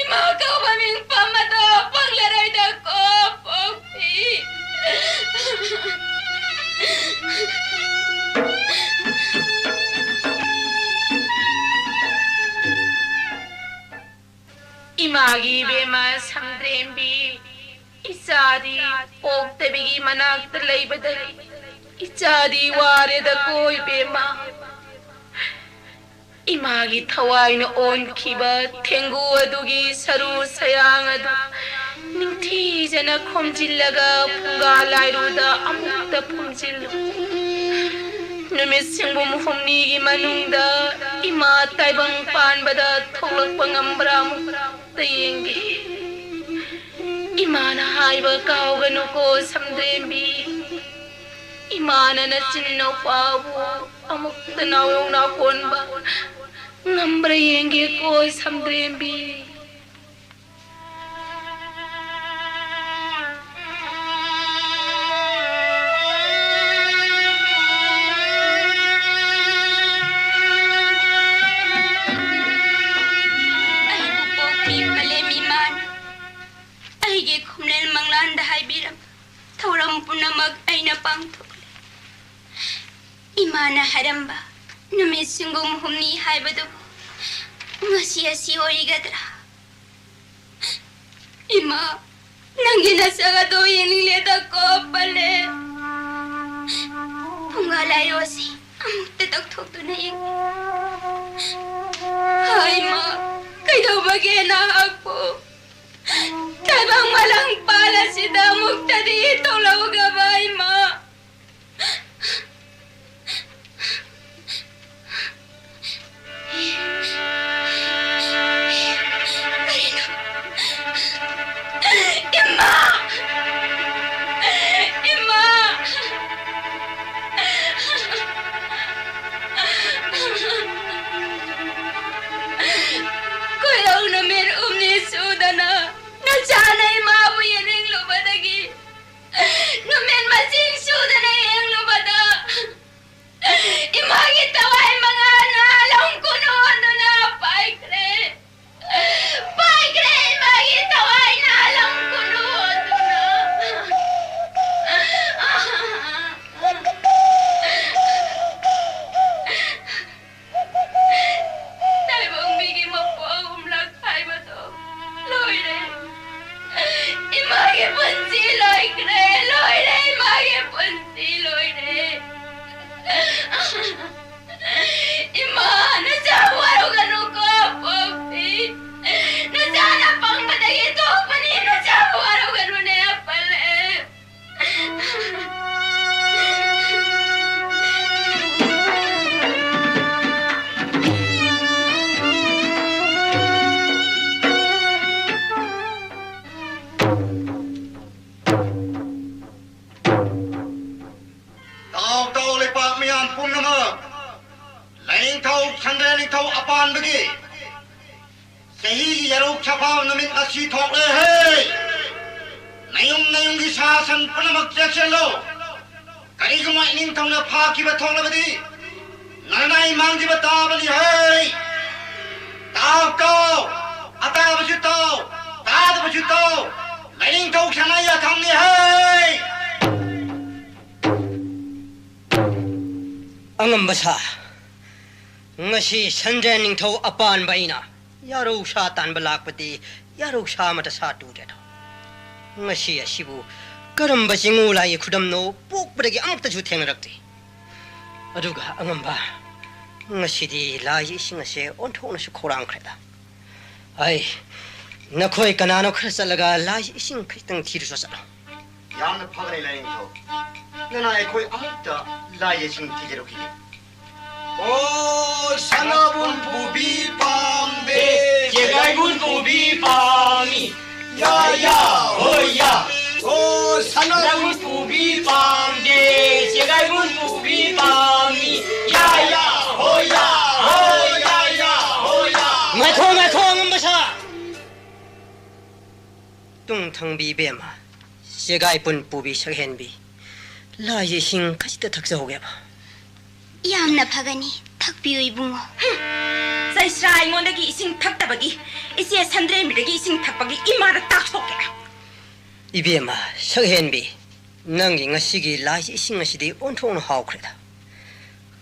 ꯏꯃꯥ ꯀꯧꯕ ꯃꯤꯡ ꯄꯝꯕꯗꯣ ꯐꯪꯂꯔꯣꯏꯗꯀꯣ, ꯄꯣꯛꯄꯤ꯫ ꯏꯃꯥꯒꯤ ꯏꯕꯦꯝꯃ ꯁꯝꯗ꯭ꯔꯦꯝꯕꯤ, ꯏꯆꯥꯗꯤ ꯄꯣꯛꯇꯕꯤꯒꯤ ꯃꯅꯥꯛꯇ ꯂꯩꯕꯗꯒꯤ ꯏꯆꯥꯗꯤ ꯋꯥꯔꯦꯗꯀꯣ ꯏꯕꯦꯝꯃ꯫ ꯏꯃꯥꯒꯤ ꯊꯋꯥꯏꯅ ꯑꯣꯟꯈꯤꯕ ꯊꯦꯡꯒꯨ ꯑꯗꯨꯒꯤ ꯁꯔꯨ ꯁꯌꯥꯡ ꯑꯗꯨ ꯅꯤꯡꯊꯤꯖꯅ ꯈꯣꯝꯖꯤꯜꯂꯒ ꯐꯨꯡꯒꯥ ꯂꯥꯏꯔꯨꯗ ꯑꯃꯨꯛꯇ ꯐꯨꯝꯖꯤꯜꯂꯨ꯫ ꯅꯨꯃꯤꯠ ꯁꯤꯡꯕꯨꯝ ꯍꯨꯝꯅꯤꯒꯤ ꯃꯅꯨꯡꯗ ꯏꯃꯥ ꯇꯥꯏꯕꯪ ꯄꯥꯟꯕꯗ ꯊꯣꯛꯂꯛꯄ ꯉꯝꯕ꯭ꯔꯥ ꯑꯃꯨꯛꯇ ꯌꯦꯡꯒꯦ꯫ ꯏꯃꯥꯅ ꯍꯥꯏꯕ ꯀꯥꯎꯒꯅꯨꯀꯣ ꯁꯝꯗ꯭ꯔꯦꯝꯕꯤ꯫ ꯏꯃꯥꯅ ꯅꯆꯤꯟ ꯅꯨꯄꯥꯕꯨ ꯑꯃꯨꯛꯇ ꯅꯥꯎꯌꯣꯛ ꯅꯥꯀꯣꯟꯕ ꯉꯝꯕ꯭ꯔꯥ ꯌꯦꯡꯒꯦꯀꯣ ꯁꯝꯗ꯭ꯔꯦꯝꯕꯤ꯫ ꯑꯩꯕꯨ ꯄꯣꯛꯄꯤ ꯃꯥꯂꯦꯝ ꯏꯃꯥꯅ ꯑꯩꯒꯤ ꯈꯣꯝꯂꯦꯟ ꯃꯪꯂꯥꯟꯗ ꯍꯥꯏꯕꯤꯔꯝꯕ ꯊꯧꯔꯝ ꯄꯨꯝꯅꯃꯛ ꯑꯩꯅ ꯄꯥꯡꯊꯣꯛꯂꯦ꯫ ꯏꯃꯥꯅ ꯍꯥꯏꯔꯝꯕ ꯅꯨꯃꯤꯠ ꯁꯤꯡꯒꯨꯝ ꯍꯨꯝꯅꯤ ꯍꯥꯏꯕꯗꯨ ꯉꯁꯤ ꯑꯁꯤ ꯑꯣꯏꯒꯗ꯭ꯔꯥ? ꯏꯃꯥ, ꯅꯪꯒꯤ ꯅꯁꯛ ꯑꯗꯣ ꯌꯦꯡꯅꯤꯡꯂꯦꯗꯀꯣ, ꯄꯜꯂꯦ꯫ ꯐꯨꯡꯒꯥ ꯂꯥꯏꯔꯨ ꯑꯁꯤ ꯑꯃꯨꯛꯇ ꯇꯧꯊꯣꯛꯇꯨꯅ ꯌꯦꯡꯉꯨ꯫ ꯍꯥꯏ ꯏꯃꯥ, ꯀꯩꯗꯧꯕꯒꯦ ꯅꯍꯥꯛꯄꯨ? ꯇꯥꯏꯕꯪ ꯃꯥꯂꯪ ꯄꯥꯜ ꯑꯁꯤꯗ ꯑꯃꯨꯛꯇꯗꯤ ꯊꯣꯛꯂꯛꯎꯒꯕ ꯏꯃꯥ꯫ ꯀꯔꯤꯅꯣ? ꯏꯃꯥ! ꯏꯃꯥ! ꯈꯣꯏꯔꯧ ꯅꯨꯃꯤꯠ ꯍꯨꯝꯅꯤ ꯁꯨꯗꯅ ꯄꯨꯟꯁꯤ ꯂꯣꯏꯈ꯭ꯔꯦ, ꯂꯣꯏꯔꯦ, ꯏꯃꯥꯒꯤ ꯄꯨꯟꯁꯤ ꯂꯣꯏꯔꯦ꯫ ꯏꯃꯥ, ꯅꯆꯥ ꯋꯥꯔꯧꯒꯅꯨꯀꯣ, ꯄꯣꯄꯤ꯫ ꯅꯆꯥꯅ ꯄꯪꯕꯗꯒꯤ ꯊꯣꯛꯄꯅꯤ, ꯅꯆꯥ ꯋꯥꯔꯧꯒꯅꯨꯅꯦ, ꯑꯄꯜ꯫ ꯇꯥꯎ, ꯇꯥꯎ, ꯂꯩꯄꯥꯛ ꯃꯤꯌꯥꯝ ꯄꯨꯝꯅꯃꯛ, ꯂꯥꯏꯅꯤꯡꯊꯧ ꯁꯟꯗ꯭ꯔꯦ ꯅꯤꯡꯊꯧ ꯑꯄꯥꯟꯕꯒꯤ ꯆꯍꯤꯒꯤ ꯌꯥꯔꯧ ꯁꯥꯐꯥ ꯅꯨꯃꯤꯠ ꯉꯁꯤ ꯊꯣꯛꯂꯦ ꯍꯦ! ꯅꯌꯨꯝ ꯅꯌꯨꯝꯒꯤ ꯁꯥ ꯁꯟ ꯄꯨꯝꯅꯃꯛ ꯆꯦꯛꯁꯤꯜꯂꯨ꯫ ꯀꯔꯤꯒꯨꯝꯕ ꯏꯅꯤꯡꯊꯧꯅ ꯐꯥꯈꯤꯕ ꯊꯣꯛꯂꯕꯗꯤ ꯅꯅꯥꯏ ꯃꯥꯡꯈꯤꯕ ꯇꯥꯕꯅꯤ ꯍꯦ! ꯇꯥꯎ, ꯇꯥꯎ! ꯑꯇꯥꯕꯁꯨ ꯇꯥꯎ, ꯇꯥꯗꯕꯁꯨ ꯇꯥꯎ! ꯂꯥꯏꯅꯤꯡꯊꯧ ꯁꯅꯥ ꯌꯥꯊꯪꯅꯤ ꯍꯦ! ꯑꯉꯝꯕ ꯁꯥ, ꯉꯁꯤ ꯁꯟꯗ꯭ꯔꯦꯟ ꯅꯤꯡꯊꯧ ꯑꯄꯥꯟꯕ ꯑꯩꯅ ꯌꯥꯔꯧ ꯁꯥ ꯇꯥꯟꯕ ꯂꯥꯛꯄꯗꯤ ꯌꯥꯔꯧ ꯁꯥ ꯑꯃꯠꯇ ꯁꯥ ꯇꯨꯗꯦꯗꯣ꯫ ꯉꯁꯤ ꯑꯁꯤꯕꯨ ꯀꯔꯝꯕ ꯆꯤꯡꯉꯨ ꯂꯥꯏꯒꯤ ꯈꯨꯗꯝꯅꯣ ꯄꯣꯛꯄꯗꯒꯤ ꯑꯃꯨꯛꯇꯁꯨ ꯊꯦꯡꯅꯔꯛꯇ꯭ꯔꯤ꯫ ꯑꯗꯨꯒ ꯑꯉꯝꯕ, ꯉꯁꯤꯗꯤ ꯂꯥꯏꯒꯤ ꯏꯁꯤꯡ ꯑꯁꯦ ꯑꯣꯟꯊꯣꯛꯅꯁꯨ ꯈꯧꯔꯥꯡꯈ꯭ꯔꯦꯗ꯫ ꯑꯩ, ꯅꯈꯣꯏ ꯀꯅꯥꯅꯣ ꯈꯔ ꯆꯠꯂꯒ ꯂꯥꯏꯒꯤ ꯏꯁꯤꯡ ꯈꯖꯤꯛꯇꯪ ꯊꯤꯔꯨꯆꯣ ꯆꯠꯂꯣ꯫ ꯌꯥꯝꯅ ꯐꯒꯅꯤ, ꯂꯥꯏꯅꯤꯡꯊꯧ꯫ ꯅꯅꯥꯏ ꯑꯩꯈꯣꯏ ꯑꯃꯨꯛꯇ ꯂꯥꯏꯒꯤ ꯏꯁꯤꯡ ꯊꯤꯖꯔꯨꯈꯤꯒꯦ꯫ ꯑꯣ ꯁꯅꯥꯕꯨꯟ ꯄꯨꯕꯤ ꯄꯥꯝꯗꯦ, ꯆꯦꯒꯥꯏꯕꯨꯟ ꯄꯨꯕꯤ ꯄꯥꯝꯃꯤ꯫ ꯌꯥ ꯌꯥ ꯍꯣꯏ ꯌꯥ꯫ ꯑꯣ ꯁꯅꯥꯕꯨꯟ ꯄꯨꯕꯤ ꯄꯥꯝꯗꯦ, ꯆꯦꯒꯥꯏꯕꯨꯟ ꯄꯨꯕꯤ ꯄꯥꯝꯃꯤ꯫ ꯌꯥ ꯌꯥ ꯍꯣꯏ ꯌꯥ ꯍꯣꯏ ꯌꯥ ꯌꯥ ꯍꯣꯏ ꯌꯥ꯫ ꯉꯥꯏꯈꯣ, ꯉꯥꯏꯈꯣ, ꯑꯉꯝꯕ ꯁꯥ! ꯇꯨꯡ ꯊꯪꯕꯤ ꯏꯕꯦꯝꯃ, ꯆꯦꯒꯥꯏ ꯄꯨꯟ ꯄꯨꯕꯤ ꯁꯛꯍꯦꯟꯕꯤ, ꯂꯥꯏꯒꯤ ꯏꯁꯤꯡ ꯈꯖꯤꯛꯇ ꯊꯛꯆꯍꯧꯒꯦꯕ꯫ ꯌꯥꯝꯅ ꯐꯒꯅꯤ, ꯊꯛꯄꯤꯌꯨ ꯏꯕꯨꯡꯉꯣ꯫ ꯍꯨꯝ! ꯆꯩꯁ꯭ꯔꯥ ꯑꯩꯉꯣꯟꯗꯒꯤ ꯏꯁꯤꯡ ꯊꯛꯇꯕꯒꯤ, ꯏꯆꯦ ꯁꯟꯗ꯭ꯔꯦꯝꯕꯤꯗꯒꯤ ꯏꯁꯤꯡ ꯊꯛꯄꯒꯤ ꯏꯃꯥꯗ ꯇꯥꯛꯊꯣꯛꯀꯦ꯫ ꯏꯕꯦꯝꯃ ꯁꯛꯍꯦꯟꯕꯤ, ꯅꯪꯒꯤ ꯉꯁꯤꯒꯤ ꯂꯥꯏꯒꯤ ꯏꯁꯤꯡ ꯑꯁꯤꯗꯤ ꯑꯣꯟꯊꯣꯛꯅ ꯍꯥꯎꯈ꯭ꯔꯦꯗ꯫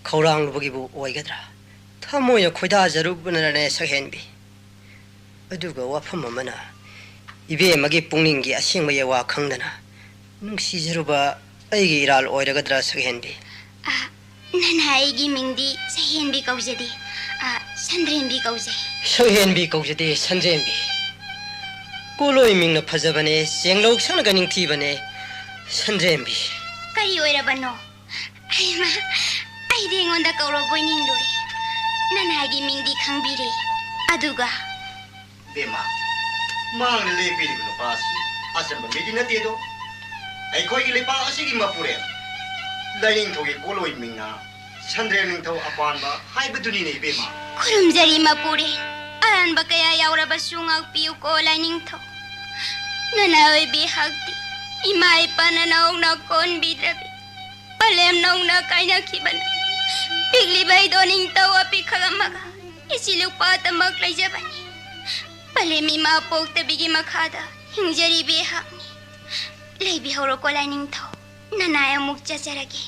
ꯈꯧꯔꯥꯡꯂꯨꯕꯒꯤꯕꯨ ꯑꯣꯏꯒꯗ꯭ꯔꯥ? ꯊꯃꯣꯏꯅ ꯈꯣꯏꯗꯥꯖꯔꯨꯕꯅꯔꯅꯦ ꯁꯛꯍꯦꯟꯕꯤ? ꯑꯗꯨꯒ ꯋꯥꯐꯝ ꯑꯃꯅ, ꯏꯕꯦꯝꯃꯒꯤ ꯄꯨꯛꯅꯤꯡꯒꯤ ꯑꯁꯦꯡꯕ ꯌꯥꯋꯥ ꯈꯪꯗꯅ ꯅꯨꯡꯁꯤꯖꯔꯨꯕ ꯑꯩꯒꯤ ꯏꯔꯥꯜ ꯑꯣꯏꯔꯒꯗ꯭ꯔꯥ, ꯁꯛꯍꯦꯟꯕꯤ? ꯑ, ꯅꯅꯥ, ꯑꯩꯒꯤ ꯃꯤꯡꯗꯤ ꯁꯛꯍꯦꯟꯕꯤ ꯀꯧꯖꯗꯦ꯫ ꯑ, ꯁꯟꯗ꯭ꯔꯦꯝꯕꯤ ꯀꯧꯖꯩ꯫ ꯁꯛꯍꯦꯟꯕꯤ ꯀꯧꯖꯗꯦ, ꯁꯟꯗ꯭ꯔꯦꯝꯕꯤ꯫ ꯀꯣꯂꯣꯏ ꯃꯤꯡꯅ ꯐꯖꯕꯅꯦ, ꯆꯦꯡꯂꯧ ꯁꯛꯅꯒ ꯅꯤꯡꯊꯤꯕꯅꯦ, ꯁꯟꯗ꯭ꯔꯦꯝꯕꯤ꯫ ꯀꯔꯤ ꯑꯣꯏꯔꯕꯅꯣ? ꯍꯩꯃꯥ, ꯑꯩꯗꯤ ꯑꯩꯉꯣꯟꯗ ꯀꯧꯔꯕꯣꯏ ꯅꯤꯡꯂꯨꯔꯦ꯫ ꯅꯅꯥꯒꯤ ꯃꯤꯡꯗꯤ ꯈꯪꯕꯤꯔꯦ꯫ ꯑꯗꯨꯒ ꯕꯦꯝꯃ, ꯃꯥꯡꯗ ꯂꯦꯞꯄꯤꯔꯤꯕ ꯅꯨꯄꯥ ꯑꯁꯤ ꯑꯆꯝꯕ ꯃꯤꯗꯤ ꯅꯠꯇꯦꯗꯣ꯫ ꯑꯩꯈꯣꯏꯒꯤ ꯂꯩꯄꯥꯛ ꯑꯁꯤꯒꯤ ꯃꯄꯨꯔꯦꯜ ꯂꯥꯏꯅꯤꯡꯊꯧꯒꯤ ꯀꯣꯂꯣꯏ ꯃꯤꯡꯅ ꯁꯟꯗ꯭ꯔꯦꯝ ꯅꯤꯡꯊꯧ ꯑꯄꯥꯟꯕ ꯍꯥꯏꯕꯗꯨꯅꯤꯅꯦ, ꯏꯕꯦꯝꯃ꯫ ꯈꯨꯔꯨꯝꯖꯔꯤ ꯃꯄꯨꯔꯦꯜ꯫ ꯑꯔꯥꯟꯕ ꯀꯌꯥ ꯌꯥꯎꯔꯕꯁꯨ ꯉꯥꯛꯄꯤꯌꯨꯀꯣ ꯂꯥꯏꯅꯤꯡꯊꯧ꯫ ꯅꯅꯥ ꯑꯣꯏꯕꯤ ꯍꯛꯇꯤ ꯏꯃꯥ ꯏꯄꯥꯅ ꯅꯧꯅ ꯀꯣꯟꯕꯤꯗ꯭ꯔꯕꯤ꯫ ꯄꯂꯦꯝ ꯅꯧꯅ ꯀꯥꯏꯅꯈꯤꯕꯅ ꯄꯤꯛꯂꯤꯕ ꯑꯩꯗꯣ ꯅꯤꯡꯇꯧ ꯑꯄꯤꯛꯈꯛ ꯑꯃꯒ ꯏꯆꯤ ꯂꯨꯄꯥꯇꯃꯛ ꯂꯩꯖꯕꯅꯤ꯫ ꯄꯂꯦꯝ ꯏꯃꯥ ꯄꯣꯛꯇꯕꯤꯒꯤ ꯃꯈꯥꯗ ꯍꯤꯡꯖꯔꯤꯕꯤ ꯑꯩꯍꯥꯛꯅꯤ꯫ ꯂꯩꯕꯤꯍꯧꯔꯣꯀꯣ ꯂꯥꯏꯅꯤꯡꯊꯧ, ꯅꯅꯥꯏ ꯑꯃꯨꯛ ꯆꯠꯆꯔꯒꯦ꯫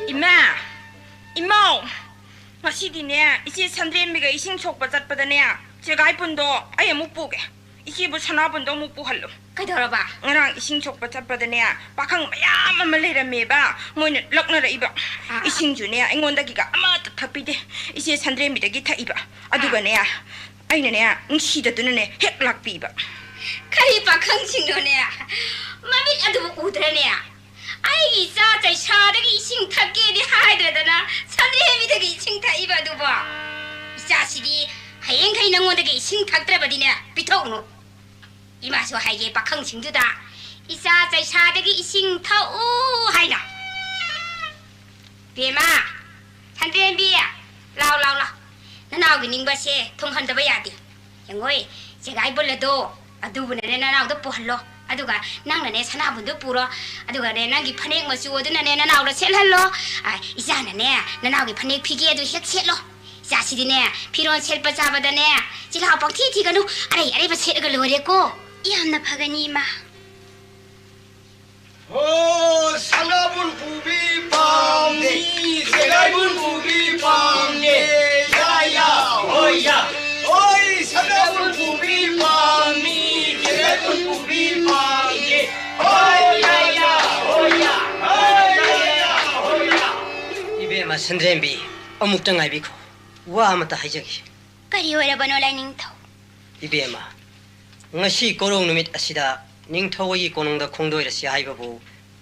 ꯏꯃꯥ! ꯏꯃꯧ! ꯉꯁꯤꯗꯤꯅꯦ, ꯏꯆꯦ ꯁꯟꯗ꯭ꯔꯦꯝꯕꯤꯒ ꯏꯁꯤꯡ ꯁꯣꯛꯄ ꯆꯠꯄꯗꯅꯦ, ꯆꯦꯒꯥꯏ ꯄꯨꯟꯗꯣ ꯑꯩ ꯑꯃꯨꯛ ꯄꯨꯒꯦ꯫ ꯏꯆꯦꯕꯨ ꯁꯅꯥꯕꯨꯟꯗꯣ ꯑꯃꯨꯛ ꯄꯨꯍꯜꯂꯨ꯫ ꯀꯩꯗꯧꯔꯕ? ꯉꯔꯥꯡ ꯏꯁꯤꯡ ꯁꯣꯛꯄ ꯆꯠꯄꯗꯅꯦ, ꯄꯥꯈꯪ ꯃꯌꯥꯝ ꯑꯃ ꯂꯩꯔꯝꯃꯦꯕ, ꯃꯣꯏꯅ ꯂꯛꯅꯔꯛꯏꯕ꯫ ꯑꯥ꯫ ꯏꯁꯤꯡꯁꯨꯅꯦ, ꯑꯩꯉꯣꯟꯗꯒꯤꯒ ꯑꯃꯠꯇ ꯊꯛꯄꯤꯗꯦ, ꯏꯆꯦ ꯁꯟꯗ꯭ꯔꯦꯝꯕꯤꯗꯒꯤ ꯊꯛꯏꯕ꯫ ꯑꯗꯨꯒꯅꯦ, ꯑꯩꯅꯅꯦ, ꯅꯨꯡꯁꯤꯗꯗꯨꯅꯅꯦ ꯍꯦꯛ ꯂꯥꯛꯄꯤꯕ꯫ ꯀꯔꯤ ꯄꯥꯈꯪꯁꯤꯡꯅꯣꯅꯦ? ꯃꯃꯤꯠ ꯑꯗꯨꯕꯨ ꯎꯗ꯭ꯔꯅꯦ? ꯑꯩꯒꯤ ꯏꯆꯥ ꯆꯩꯁꯥꯗꯒꯤ ꯏꯁꯤꯡ ꯊꯛꯀꯦꯗꯤ ꯍꯥꯏꯗ꯭ꯔꯗꯅ ꯁꯟꯗ꯭ꯔꯦꯝꯕꯤꯗꯒꯤ ꯏꯁꯤꯡ ꯊꯛꯏꯕ ꯑꯗꯨꯕꯣ? ꯏꯆꯥꯁꯤꯗꯤ ꯍꯌꯦꯡꯈꯩ ꯅꯉꯣꯟꯗꯒꯤ ꯏꯁꯤꯡ ꯊꯛꯇ꯭ꯔꯕꯗꯤꯅꯦ, ꯄꯤꯊꯣꯛꯎꯅꯨ꯫ ꯏꯃꯥꯁꯨ ꯍꯥꯏꯒꯦ ꯄꯥꯈꯪꯁꯤꯡꯗꯨꯗ, "ꯏꯆꯥ ꯆꯩꯁꯥꯗꯒꯤ ꯏꯁꯤꯡ ꯊꯛꯎ" ꯍꯥꯏꯅ꯫ ꯕꯦꯝꯃ, ꯁꯟꯗ꯭ꯔꯦꯝꯕꯤ, ꯂꯥꯎ, ꯂꯥꯎ, ꯂꯥꯎ꯫ ꯅꯅꯥꯎꯒꯤ ꯅꯤꯡꯕꯁꯦ ꯊꯨꯡꯍꯟꯗꯕ ꯌꯥꯗꯦ꯫ ꯌꯦꯡꯉꯣꯏ, ꯆꯦꯒꯥꯏ ꯕꯨꯜ ꯑꯗꯣ, ꯑꯗꯨꯕꯨꯅꯅꯦ ꯅꯅꯥꯎꯗ ꯄꯨꯍꯜꯂꯣ꯫ ꯑꯗꯨꯒ ꯅꯪꯅꯅꯦ ꯁꯅꯥꯕꯨꯟꯗꯣ ꯄꯨꯔꯣ꯫ ꯑꯗꯨꯒꯅꯦ ꯅꯪꯒꯤ ꯐꯅꯦꯛ ꯃꯆꯨ ꯑꯗꯨꯅꯅꯦ ꯅꯅꯥꯎꯗ ꯁꯦꯠꯍꯜꯂꯣ꯫ ꯑ, ꯏꯆꯥꯅꯅꯦ ꯅꯅꯥꯎꯒꯤ ꯐꯅꯦꯛ ꯐꯤꯒꯦ ꯑꯗꯨ ꯍꯦꯛ ꯁꯦꯠꯂꯣ꯫ ꯏꯆꯥꯁꯤꯗꯤꯅꯦ ꯐꯤꯔꯣꯜ ꯁꯦꯠꯄ ꯆꯥꯕꯗꯅꯦ ꯆꯤꯜꯍꯥꯎ ꯄꯪꯊꯤ ꯊꯤꯒꯅꯨ꯫ ꯑꯔꯩ ꯑꯔꯩꯕ ꯁꯦꯠꯂꯒ ꯂꯣꯏꯔꯦꯀꯣ꯫ ꯌꯥꯝꯅ ꯐꯒꯅꯤ, ꯏꯃꯥ꯫ ꯍꯣ, ꯁꯅꯥꯕꯨꯟ ꯄꯨꯕꯤ ꯄꯥꯝꯗꯦ, ꯁꯦꯒꯥꯏꯕꯨꯟ ꯄꯨꯕꯤ ꯄꯥꯝꯗꯦ, ꯌꯥ, ꯌꯥ, ꯍꯣꯏ, ꯌꯥ꯫ ꯍꯣꯏ, ꯁꯅꯥꯕꯨꯟ ꯄꯨꯕꯤ ꯄꯥꯝꯃꯤ, ꯁꯦꯒꯥꯏꯕꯨꯟ ꯄꯨꯕꯤ ꯄꯥꯝꯗꯦ, ꯍꯣꯏ, ꯌꯥ, ꯌꯥ, ꯍꯣꯏ, ꯌꯥ, ꯍꯣꯏ, ꯌꯥ, ꯌꯥ, ꯍꯣꯏ, ꯌꯥ꯫ ꯏꯕꯦꯝꯃ ꯁꯟꯗ꯭ꯔꯦꯝꯕꯤ, ꯑꯃꯨꯛꯇ ꯉꯥꯏꯕꯤꯈꯣ, ꯋꯥ ꯑꯃꯇ ꯍꯥꯏꯖꯒꯦ꯫ ꯀꯔꯤ ꯑꯣꯏꯔꯕꯅꯣ, ꯂꯥꯏꯅꯤꯡꯊꯧ? ꯏꯕꯦꯝꯃ, ꯉꯁꯤ ꯀꯣꯔꯧ ꯅꯨꯃꯤꯠ ꯑꯁꯤꯗ ꯅꯤꯡꯊꯧ ꯍꯣꯏꯒꯤ ꯀꯣꯅꯨꯡꯗ ꯈꯣꯡꯗꯣꯏꯔꯁꯤ ꯍꯥꯏꯕꯕꯨ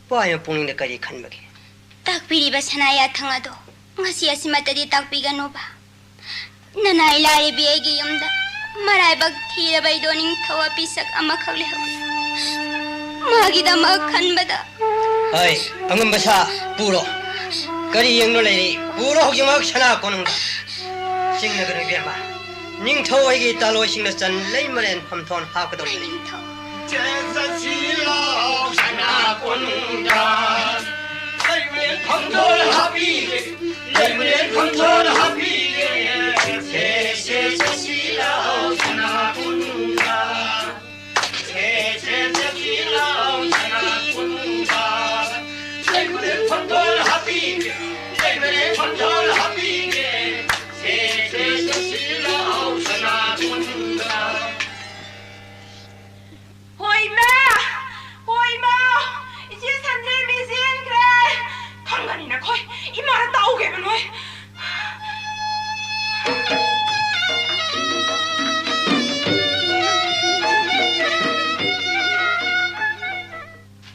ꯄꯥꯏꯃ ꯄꯨꯛꯅꯤꯡꯗ ꯀꯔꯤ ꯈꯟꯕꯒꯦ? ꯇꯥꯛꯄꯤꯔꯤꯕ ꯁꯅꯥ ꯌꯥꯊꯪ ꯑꯗꯣ ꯉꯁꯤ ꯑꯁꯤꯃꯛꯇꯗꯤ ꯇꯥꯛꯄꯤꯒꯅꯨꯕ꯫ ꯅꯅꯥꯏ ꯂꯥꯏꯔꯕꯤ ꯑꯩꯒꯤ ꯌꯨꯝꯗ ꯃꯔꯥꯏꯕꯛ ꯊꯤꯔꯕ ꯑꯩꯗꯣ ꯅꯤꯡꯊꯧ ꯑꯄꯤꯁꯛ ꯑꯃꯈꯛ ꯂꯩꯍꯧꯏ꯫ ꯃꯥꯒꯤꯗꯃꯛ ꯈꯟꯕꯗ꯫ ꯍꯩ, ꯑꯉꯝꯕ ꯁꯥ, ꯄꯨꯔꯣ꯫ ꯀꯔꯤ ꯌꯦꯡꯗꯨꯅ ꯂꯩꯔꯤ? ꯄꯨꯔꯣ ꯍꯧꯖꯤꯛꯃꯛ ꯁꯅꯥ ꯀꯣꯅꯨꯡꯗ꯫ ꯆꯤꯡꯅꯒꯅꯨ ꯏꯕꯦꯝꯃ꯫ ꯅꯤꯡꯊꯧ ꯑꯩꯒꯤ ꯇꯥꯂꯣꯏꯁꯤꯡꯅ ꯆꯟ ꯂꯩꯃꯔꯦꯟ ꯐꯝꯊꯣꯟ ꯍꯥꯞꯀꯗꯧꯔꯤꯕꯅꯤ꯫ ꯅꯤꯡꯊꯧ꯫ ꯆꯦ ꯆꯠꯁꯤ ꯂꯥꯎ ꯁꯅꯥ ꯀꯣꯅꯨꯡꯗ꯫ ꯂꯩꯃꯔꯦꯟ ꯐꯝꯊꯣꯟ ꯍꯥꯞꯄꯤꯒꯦ, ꯂꯩꯃꯔꯦꯟ ꯐꯝꯊꯣꯟ ꯍꯥꯞꯄꯤꯒꯦ꯫ ꯁꯦ, ꯁꯦ, ꯆꯠꯁꯤ ꯂꯥꯎ ꯁꯅꯥ ꯀꯣꯅꯨꯡꯗ꯫ ꯁꯦ, ꯁꯦ, ꯆꯠꯁꯤ ꯂꯥꯎ ꯁꯅꯥ ꯀꯣꯅꯨꯡꯗ꯫ ꯂꯩꯃꯔꯦꯟ ꯐꯝꯊꯣꯟ ꯍꯥꯞꯄꯤꯒꯦ, ꯂꯩꯃꯔꯦꯟ ꯐꯝꯊꯣꯟ ꯍꯥꯞꯄꯤꯒꯦ꯫ ꯁꯦ, ꯁꯦ, ꯆꯠꯁꯤ ꯂꯥꯎ ꯁꯅꯥ ꯀꯣꯅꯨꯡꯗ꯫ ꯍꯣꯏ, ꯏꯃꯥ! ꯍꯣꯏ, ꯏꯃꯥ! ꯏꯆꯦ ꯁꯟꯗ꯭ꯔꯦꯝꯕꯤ ꯆꯦꯟꯈ꯭ꯔꯦ! ꯈꯪꯒꯅꯤ ꯅꯈꯣꯏ! ꯏꯃꯥꯅ ꯇꯥꯛꯎꯒꯦꯕ ꯅꯣꯏ!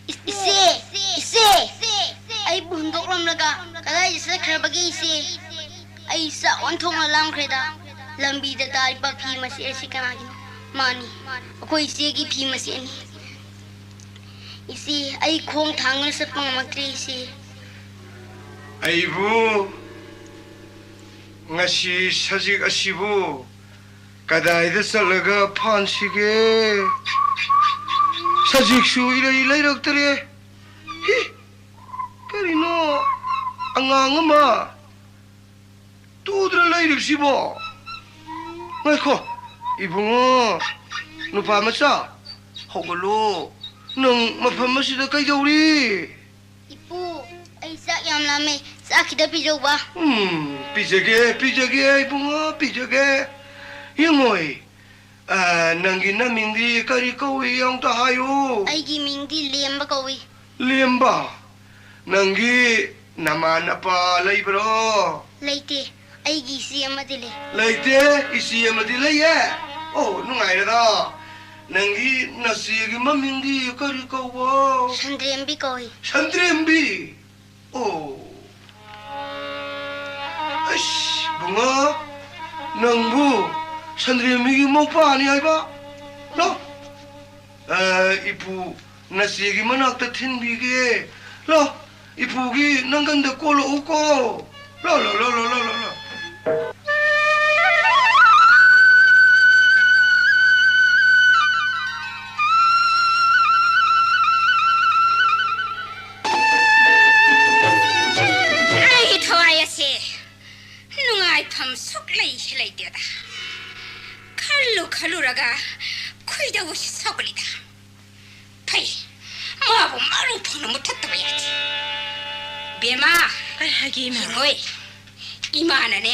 ꯏꯆꯦ! ꯏꯆꯦ! ꯑꯩꯕꯨ ꯍꯨꯟꯗꯣꯛꯂꯝꯂꯒ ꯀꯗꯥꯏꯗ ꯆꯠꯈ꯭ꯔꯕꯒꯦ, ꯏꯆꯦ? ꯑꯩ ꯆꯥꯛ ꯑꯣꯟꯊꯣꯛꯅ ꯂꯥꯝꯈ꯭ꯔꯦꯗ꯫ ꯂꯝꯕꯤꯗ ꯇꯥꯔꯤꯕ ꯐꯤ ꯃꯆꯦꯠ ꯑꯁꯤ ꯀꯅꯥꯒꯤꯅꯣ? ꯃꯥꯅꯤ, ꯑꯩꯈꯣꯏ ꯏꯆꯦꯒꯤ ꯐꯤ ꯃꯆꯦꯠꯅꯤ꯫ ꯏꯆꯦ, ꯑꯩ ꯈꯣꯡ ꯊꯥꯡꯗꯨꯅ ꯆꯠꯄ ꯉꯝꯃꯛꯇ꯭ꯔꯦ, ꯏꯆꯦ꯫ ꯑꯩꯕꯨ ꯉꯁꯤ ꯁꯖꯤꯛ ꯑꯁꯤꯕꯨ ꯀꯗꯥꯏꯗ ꯆꯠꯂꯒ ꯐꯥꯟꯁꯤꯒꯦ? ꯁꯖꯤꯛꯁꯨ ꯏꯔꯩ ꯂꯩꯔꯛꯇꯔꯦ꯫ ꯍꯤ! ꯀꯔꯤꯅꯣ? ꯑꯉꯥꯡ ꯑꯃ ꯇꯨꯗ꯭ꯔ ꯂꯩꯔꯤꯕꯁꯤꯕꯣ? ꯉꯥꯏꯈꯣ, ꯏꯕꯨꯡꯉꯣ, ꯅꯨꯄꯥ ꯃꯆꯥ, ꯍꯧꯒꯠꯂꯣ꯫ ꯅꯪ ꯃꯐꯝ ꯑꯁꯤꯗ ꯀꯩꯗꯧꯔꯤ? ꯏꯄꯨ, ꯑꯩ ꯆꯥꯛ ꯌꯥꯝ ꯂꯥꯝꯃꯦ꯫ ꯆꯥꯛ ꯈꯤꯇ ꯄꯤꯖꯧꯕ꯫ ꯎꯝ, ꯄꯤꯖꯒꯦ, ꯄꯤꯖꯒꯦ, ꯏꯕꯨꯡꯉꯣ, ꯄꯤꯖꯒꯦ꯫ ꯌꯦꯡꯉꯣꯏ, ꯑ, ꯅꯪꯒꯤ ꯅꯃꯤꯡꯗꯤ ꯀꯔꯤ ꯀꯧꯏ? ꯑꯃꯨꯛꯇ ꯍꯥꯏꯌꯨ꯫ ꯑꯩꯒꯤ ꯃꯤꯡꯗꯤ ꯂꯦꯝꯕ ꯀꯧꯏ꯫ ꯂꯦꯝꯕ? ꯅꯪꯒꯤ ꯅꯃꯥ ꯅꯄꯥ ꯂꯩꯕ꯭ꯔꯣ? ꯂꯩꯇꯦ꯫ ꯑꯩꯒꯤ ꯏꯆꯦ ꯑꯃꯗꯤ ꯂꯩ꯫ ꯂꯩꯇꯦ? ꯏꯆꯦ ꯑꯃꯗꯤ ꯂꯩꯌꯦ? ꯑꯣ, ꯅꯨꯡꯉꯥꯏꯔꯦꯗ꯫ ꯅꯪꯒꯤ ꯅꯆꯦꯒꯤ ꯃꯃꯤꯡꯗꯤ ꯀꯔꯤ ꯀꯧꯕ? ꯁꯟꯗ꯭ꯔꯦꯝꯕꯤ ꯀꯧꯏ꯫ ꯁꯟꯗ꯭ꯔꯦꯝꯕꯤ? ꯑꯣ꯫ ꯑꯩꯁ, ꯏꯕꯨꯡꯉꯣ, ꯅꯪꯕꯨ ꯁꯟꯗ꯭ꯔꯦꯝꯕꯤꯒꯤ ꯃꯧꯄ꯭ꯋꯥꯅꯤ ꯍꯥꯏꯕ? ꯂꯥꯎ꯫ ꯑ, ꯏꯄꯨ, ꯅꯆꯦꯒꯤ ꯃꯅꯥꯛꯇ ꯊꯤꯟꯕꯤꯒꯦ꯫ ꯂꯥꯎ, ꯏꯄꯨꯒꯤ ꯅꯪꯒꯟꯗ ꯀꯣꯜꯂꯛꯎꯀꯣ꯫ ꯂꯥꯎ, ꯂꯥꯎ, ꯂꯥꯎ, ꯂꯥꯎ, ꯂꯥꯎ, ꯂꯥꯎ, ꯂꯥꯎ꯫ ꯑꯩꯒꯤ ꯊꯋꯥꯏ ꯑꯁꯤ ꯅꯨꯡꯉꯥꯏꯐꯝ ꯁꯨꯛꯂꯩ ꯂꯩꯇꯦꯗ꯫ ꯈꯜꯂꯨ ꯈꯜꯂꯨꯔꯒ ꯈꯣꯏꯗꯧꯁꯤ ꯁꯥꯎꯒꯠꯂꯤꯗ꯫ ꯐꯩ, ꯃꯥꯕꯨ ꯃꯔꯨ ꯐꯪꯅ ꯃꯨꯊꯠꯇꯕ ꯌꯥꯗꯦ꯫ ꯕꯦꯝꯃ! ꯀꯩ ꯍꯥꯏꯒꯦ, ꯏꯃꯥ? ꯌꯦꯡꯉꯣꯏ, ꯏꯃꯥꯅꯅꯦ,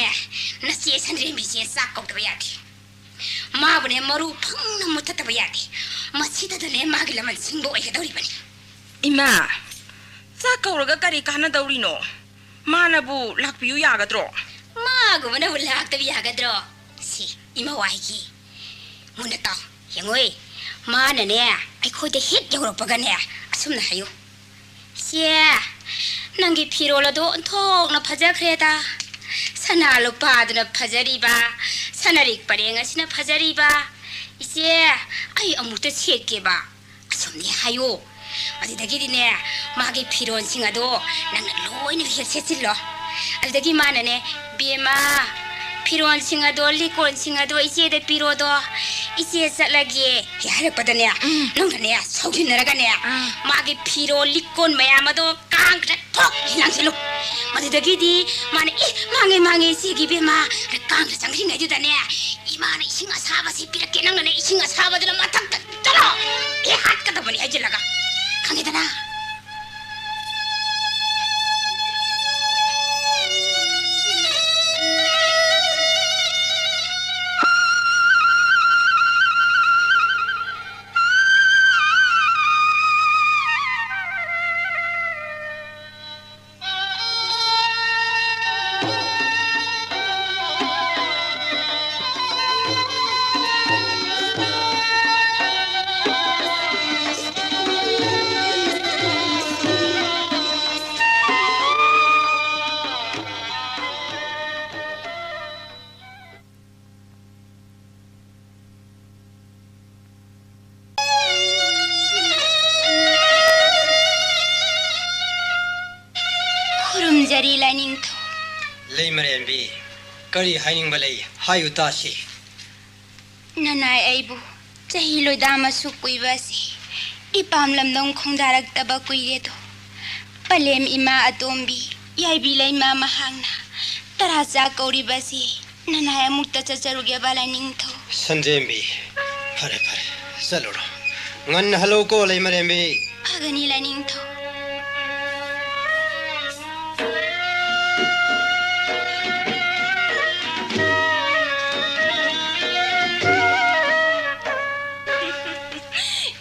ꯅꯆꯦ ꯁꯟꯗ꯭ꯔꯦꯝꯕꯤꯁꯦ ꯆꯥꯛ ꯀꯧꯗꯕ ꯌꯥꯗꯦ꯫ ꯃꯥꯕꯨꯅꯦ ꯃꯔꯨ ꯐꯪꯅ ꯃꯨꯊꯠꯇꯕ ꯌꯥꯗꯦ꯫ ꯃꯁꯤꯗꯗꯅꯦ ꯃꯥꯒꯤ ꯂꯃꯟ ꯁꯤꯡꯕ ꯑꯣꯏꯒꯗꯧꯔꯤꯕꯅꯤ꯫ ꯏꯃꯥ, ꯆꯥꯛ ꯀꯧꯔꯒ ꯀꯔꯤ ꯀꯥꯟꯅꯗꯧꯔꯤꯅꯣ? ꯃꯥꯅꯕꯨ ꯂꯥꯛꯄꯤꯌꯨ ꯌꯥꯒꯗ꯭ꯔꯣ? ꯃꯥꯒꯨꯝꯕꯅꯕꯨ ꯂꯥꯛꯇꯕ ꯌꯥꯒꯗ꯭ꯔꯣ? ꯁꯤ, ꯏꯃꯥ ꯋꯥꯏꯒꯤ꯫ ꯃꯨꯟꯅ ꯇꯥꯎ, ꯌꯦꯡꯉꯣꯏ꯫ ꯃꯥꯅꯅꯦ, ꯑꯩꯈꯣꯏꯗ ꯍꯦꯛ ꯌꯧꯔꯛꯄꯒꯅꯦ, ꯑꯁꯨꯝꯅ ꯍꯥꯏꯌꯨ, "ꯏꯆꯦ, ꯅꯪꯒꯤ ꯐꯤꯔꯣꯜ ꯑꯗꯣ ꯑꯣꯟꯊꯣꯛꯅ ꯐꯖꯈ꯭ꯔꯦꯗ꯫ ꯁꯅꯥ ꯂꯨꯄꯥꯗꯨꯅ ꯐꯖꯔꯤꯕ, ꯁꯅꯔꯤꯛ ꯄꯔꯦꯡ ꯑꯁꯤꯅ ꯐꯖꯔꯤꯕ꯫ ꯏꯆꯦ, ꯑꯩ ꯑꯃꯨꯛꯇ ꯁꯦꯠꯀꯦꯕ꯫" ꯑꯁꯨꯝꯅꯦ ꯍꯥꯏꯌꯣ꯫ ꯑꯗꯨꯗꯒꯤꯗꯤꯅꯦ, ꯃꯥꯒꯤ ꯐꯤꯔꯣꯜꯁꯤꯡ ꯑꯗꯣ ꯅꯪꯅ ꯂꯣꯏꯅ ꯍꯦꯛ ꯁꯦꯠꯆꯤꯜꯂꯣ꯫ ꯑꯗꯨꯗꯒꯤ ꯃꯥꯅꯅꯦ, "ꯕꯦꯝꯃ, ꯐꯤꯔꯣꯜꯁꯤꯡ ꯑꯗꯣ, ꯂꯤꯛꯀꯣꯟꯁꯤꯡ ꯑꯗꯣ ꯏꯆꯦꯗ ꯄꯤꯔꯣꯗꯣ, ꯏꯆꯦ ꯆꯠꯂꯒꯦ" ꯍꯦꯛ ꯍꯥꯏꯔꯛꯄꯗꯅꯦ, ꯎꯝ꯫ ꯅꯪꯅꯅꯦ, ꯁꯥꯎꯖꯤꯟꯅꯔꯒꯅꯦ, ꯑꯥ꯫ ꯃꯥꯒꯤ ꯐꯤꯔꯣꯜ ꯂꯤꯛꯀꯣꯟ ꯃꯌꯥꯝ ꯑꯗꯣ ꯀꯥꯡꯗ ꯐꯣꯛ ꯍꯦꯛ ꯂꯪꯁꯤꯜꯂꯨ꯫ ꯃꯗꯨꯗꯒꯤꯗꯤ ꯃꯥꯅ, "ꯑꯦ, ꯃꯥꯡꯉꯦ, ꯃꯥꯡꯉꯦ, ꯏꯆꯦꯒꯤ ꯕꯦꯝꯃ" ꯀꯥꯡꯗ ꯆꯪꯈ꯭ꯔꯤꯉꯩꯗꯨꯗꯅꯦ, "ꯏꯃꯥꯅ ꯏꯁꯤꯡ ꯑꯁꯥꯕꯁꯤ ꯄꯤꯔꯛꯀꯦ, ꯅꯪꯅꯅꯦ ꯏꯁꯤꯡ ꯑꯁꯥꯕꯗꯨꯅ ꯃꯊꯛꯇ" ꯆꯠꯂꯣ! ꯑꯩ ꯍꯥꯠꯀꯗꯕꯅꯤ ꯍꯥꯏꯖꯤꯜꯂꯒ꯫ ꯈꯪꯉꯦꯗꯅ? ꯈꯨꯔꯨꯝꯖꯔꯤ ꯂꯥꯏꯅꯤꯡꯊꯧ꯫ ꯂꯩꯃꯔꯦꯝꯕꯤ, ꯀꯔꯤ ꯍꯥꯏꯅꯤꯡꯕ ꯂꯩ? ꯍꯥꯏꯌꯨ ꯇꯥꯁꯤ꯫ ꯅꯅꯥꯏ ꯑꯩꯕꯨ ꯆꯍꯤ ꯂꯣꯏꯗꯥ ꯑꯃꯁꯨ ꯀꯨꯏꯕ ꯑꯁꯤ ꯏꯄꯥꯝ ꯂꯝꯗꯝ ꯈꯣꯡꯗꯥꯔꯛꯇꯕ ꯀꯨꯏꯔꯦꯗꯣ꯫ ꯄꯂꯦꯝ ꯏꯃꯥ ꯑꯇꯣꯝꯕꯤ, ꯌꯥꯏꯕꯤ ꯂꯩꯃ ꯃꯍꯥꯛꯅ ꯇꯔꯥ ꯆꯥꯛ ꯀꯧꯔꯤꯕ ꯑꯁꯤ ꯅꯅꯥꯏ ꯑꯃꯨꯛꯇ ꯆꯠꯆꯔꯨꯒꯦꯕ ꯂꯥꯏꯅꯤꯡꯊꯧ꯫ ꯁꯟꯖꯦꯝꯕꯤ, ꯐꯔꯦ, ꯐꯔꯦ, ꯆꯠꯂꯨꯔꯣ꯫ ꯉꯟꯅ ꯍꯜꯂꯛꯎꯀꯣ, ꯂꯩꯃꯔꯦꯝꯕꯤ꯫ ꯐꯒꯅꯤ, ꯂꯥꯏꯅꯤꯡꯊꯧ꯫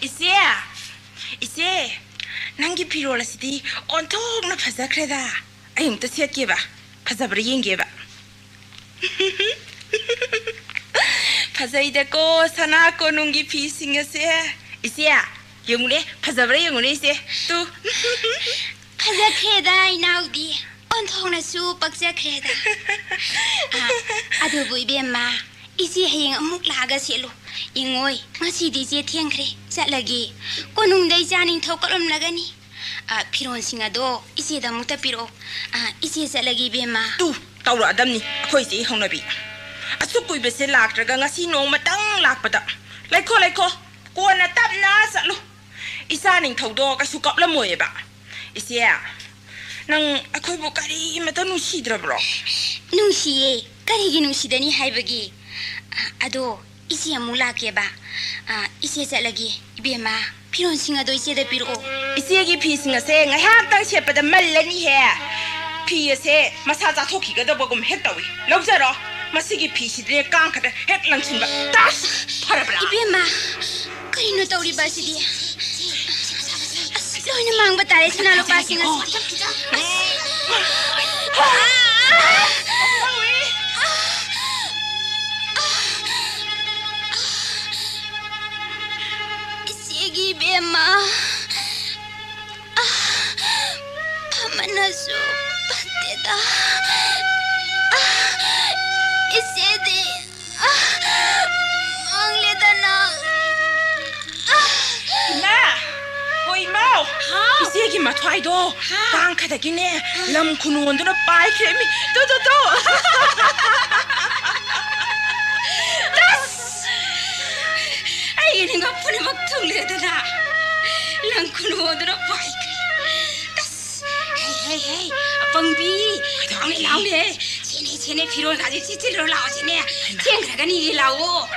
ꯏꯆꯦ, ꯏꯆꯦ, ꯅꯪꯒꯤ ꯐꯤꯔꯣꯜ ꯑꯁꯤꯗꯤ ꯑꯣꯟꯊꯣꯛꯅ ꯐꯖꯈ꯭ꯔꯦꯗ꯫ ꯑꯩ ꯑꯃꯨꯛꯇ ꯁꯦꯠꯀꯦꯕ, ꯐꯖꯕ꯭ꯔꯥ ꯌꯦꯡꯒꯦꯕ꯫ ꯐꯖꯩꯗꯀꯣ ꯁꯅꯥ ꯀꯣꯅꯨꯡꯒꯤ ꯐꯤꯁꯤꯡ ꯑꯁꯦ꯫ ꯏꯆꯦ, ꯌꯦꯡꯉꯨꯅꯦ, ꯐꯖꯕ꯭ꯔꯥ ꯌꯦꯡꯉꯨꯅꯦ ꯏꯆꯦ꯫ ꯇꯨ꯫ ꯐꯖꯈ꯭ꯔꯦꯗ ꯏꯅꯥꯎꯗꯤ, ꯑꯣꯟꯊꯣꯛꯅꯁꯨ ꯄꯛꯆꯈ꯭ꯔꯦꯗ꯫ ꯑ, ꯑꯗꯨꯕꯨ ꯏꯕꯦꯝꯃ, ꯏꯆꯦ ꯍꯌꯦꯡ ꯑꯃꯨꯛ ꯂꯥꯛꯑꯒ ꯁꯦꯠꯂꯨ꯫ ꯌꯦꯡꯉꯣꯏ, ꯉꯁꯤꯗꯤ ꯏꯆꯦ ꯊꯦꯡꯈ꯭ꯔꯦ, ꯆꯠꯂꯒꯦ꯫ ꯀꯣꯅꯨꯡꯗ ꯏꯆꯥ ꯅꯤꯡꯊꯧ ꯀꯠꯂꯝꯂꯒꯅꯤ꯫ ꯑ, ꯐꯤꯔꯣꯜꯁꯤꯡ ꯑꯗꯣ ꯏꯆꯦꯗ ꯑꯃꯨꯛꯇ ꯄꯤꯔꯛꯑꯣ꯫ ꯑ, ꯏꯆꯦ ꯆꯠꯂꯒꯦ ꯏꯕꯦꯝꯃ꯫ ꯇꯨ, ꯇꯧꯔꯛꯑꯗꯝꯅꯤ ꯑꯩꯈꯣꯏ ꯏꯆꯦꯒꯤ ꯍꯧꯅꯕꯤ꯫ ꯑꯁꯨꯛ ꯀꯨꯏꯕꯁꯦ ꯂꯥꯛꯇ꯭ꯔꯒ ꯉꯁꯤ ꯅꯣꯡꯃꯇꯪ ꯂꯥꯛꯄꯗ꯫ ꯂꯩꯈꯣ, ꯂꯩꯈꯣ, ꯀꯣꯟꯅ ꯇꯞꯅ ꯆꯠꯂꯨ꯫ ꯏꯆꯥ ꯅꯤꯡꯊꯧꯗꯣ ꯀꯩꯁꯨ ꯀꯞꯂꯝꯃꯣꯏꯑꯕ꯫ ꯏꯆꯦ, ꯅꯪ ꯑꯩꯈꯣꯏꯕꯨ ꯀꯔꯤꯃꯇ ꯅꯨꯡꯁꯤꯗ꯭ꯔꯕ꯭ꯔꯣ? ꯅꯨꯡꯁꯤꯌꯦ, ꯀꯔꯤꯒꯤ ꯅꯨꯡꯁꯤꯗꯅꯤ ꯍꯥꯏꯕꯒꯤ? ꯑ, ꯑꯗꯣ ꯏꯆꯦ ꯑꯃꯨꯛ ꯂꯥꯛꯀꯦꯕ꯫ ꯑꯥ, ꯏꯆꯦ ꯆꯠꯂꯒꯦ꯫ ꯏꯕꯦꯝꯃ, ꯐꯤꯔꯣꯜꯁꯤꯡ ꯑꯗꯣ ꯏꯆꯦꯗ ꯄꯤꯔꯛꯑꯣ꯫ ꯏꯆꯦꯒꯤ ꯐꯤꯁꯤꯡ ꯑꯁꯦ ꯉꯥꯏꯍꯥꯛꯇꯪ ꯁꯦꯠꯄꯗ ꯃꯜꯂꯅꯤꯍꯦ꯫ ꯐꯤ ꯑꯁꯦ ꯃꯁꯥ ꯆꯥꯊꯣꯛꯈꯤꯒꯗꯕꯒꯨꯝ ꯍꯦꯛ ꯇꯧꯏ꯫ ꯂꯧꯖꯔꯣ꯫ ꯃꯁꯤꯒꯤ ꯐꯤꯁꯤꯗꯤꯅꯦ ꯀꯥꯡ ꯈꯛꯇ ꯍꯦꯛ ꯂꯪꯁꯤꯟꯕ꯫ ꯇꯁ! ꯐꯔꯕ꯭ꯔꯥ? ꯏꯕꯦꯝꯃ, ꯀꯔꯤꯅꯣ ꯇꯧꯔꯤꯕ ꯑꯁꯤꯗꯤ? ꯑꯁ, ꯂꯣꯏꯅ ꯃꯥꯡꯕ ꯇꯥꯔꯦ ꯁꯅꯥ ꯂꯨꯄꯥꯁꯤꯡ ꯑꯁꯤꯗꯤ꯫ ꯏꯆꯦꯒꯤ ꯏꯕꯦꯝꯃ, ꯐꯃꯟꯅꯁꯨ ꯐꯠꯇꯦꯗ꯫ ꯏꯆꯦꯗꯤ ꯃꯥꯡꯂꯦꯗꯅ꯫ ꯏꯃꯥ! ꯍꯣ, ꯏꯃꯥꯎ! ꯍꯥꯎ! ꯏꯆꯦꯒꯤ ꯃꯊ꯭ꯋꯥꯏꯗꯣ ꯍꯥ? ꯀꯥꯡ ꯈꯗꯒꯤꯅꯦ ꯂꯝ ꯈꯨꯅꯨ ꯑꯣꯟꯗꯨꯅ ꯄꯥꯏꯈ꯭ꯔꯦ ꯃꯤ꯫ ꯇꯨ, ꯇꯨ, ꯇꯨ! ꯑꯁ! ꯑꯩꯒꯤ ꯅꯤꯡꯕ ꯄꯨꯝꯅꯃꯛ ꯊꯨꯡꯂꯦꯗꯅ꯫ ꯂꯝ ꯈꯨꯅꯨ ꯑꯣꯟꯗꯨꯅ ꯄꯥꯏꯈ꯭ꯔꯦ꯫ ꯑꯁ! ꯍꯦ, ꯍꯦ, ꯍꯦ! ꯑꯄꯪꯕꯤ! ꯂꯥꯎꯅꯦ, ꯂꯥꯎꯅꯦ! ꯁꯦꯅꯦ, ꯁꯦꯅꯦ, ꯐꯤꯔꯣꯜ ꯀꯥꯁꯦ ꯁꯦꯠꯆꯤꯜꯂꯨꯔꯣ ꯂꯥꯛꯑꯣ, ꯁꯦꯅꯦ꯫ ꯍꯩꯃꯥ꯫ ꯊꯦꯡꯈ꯭ꯔꯒꯅꯤ, ꯂꯥꯛꯑꯣ꯫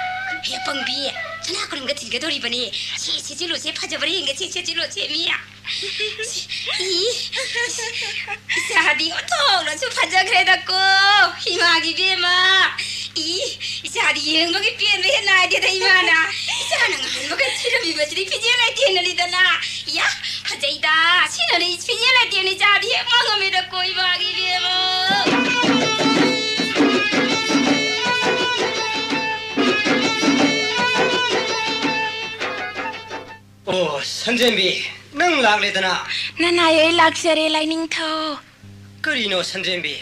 ꯍꯦ, ꯄꯪꯕꯤ, ꯁꯅꯥ ꯀꯣꯂꯨꯝꯒ ꯊꯤꯟꯒꯗꯧꯔꯤꯕꯅꯤ꯫ ꯁꯤ ꯁꯦꯠꯆꯤꯜꯂꯨꯁꯦ, ꯐꯖꯕ꯭ꯔꯥ ꯌꯦꯡꯒꯦ, ꯁꯤ ꯁꯦꯠꯆꯤꯜꯂꯨꯁꯦ, ꯃꯤ꯫ ꯏ, ꯏꯆꯥꯗꯤ ꯑꯣꯟꯊꯣꯛꯅꯁꯨ ꯐꯖꯈ꯭ꯔꯦꯗꯀꯣ, ꯏꯃꯥꯒꯤ ꯏꯕꯦꯝꯃ꯫ ꯏ, ꯏꯆꯥꯗꯤ ꯌꯦꯡꯕꯒꯤ ꯄꯦꯟꯕ ꯍꯦꯛ ꯅꯥꯏꯗꯦꯗ, ꯏꯃꯥꯅ꯫ ꯏꯆꯥꯅ ꯉꯍꯥꯟ ꯃꯈꯩ ꯊꯤꯔꯝꯃꯤꯕꯁꯤꯗꯤ ꯐꯤꯖꯦꯜ ꯂꯩꯇꯦꯡꯅꯅꯤꯗꯅ꯫ ꯏꯌꯥ, ꯐꯖꯩꯗ, ꯁꯤꯅꯅꯤ ꯐꯤꯖꯦꯜ ꯂꯩꯇꯦꯡꯅ ꯏꯆꯥꯗꯤ ꯍꯦꯛ ꯃꯥꯡꯉꯝꯃꯦꯗꯀꯣ, ꯏꯃꯥꯒꯤ ꯏꯕꯦꯝꯃ꯫ ꯑꯣ, ꯁꯟꯖꯦꯟꯕꯤ, ꯅꯪ ꯂꯥꯛꯂꯦꯗꯅ? ꯅꯅꯥꯏ, ꯑꯩ ꯂꯥꯛꯆꯔꯦ, ꯂꯥꯏꯅꯤꯡꯊꯧ꯫ ꯀꯔꯤꯅꯣ, ꯁꯟꯖꯦꯟꯕꯤ?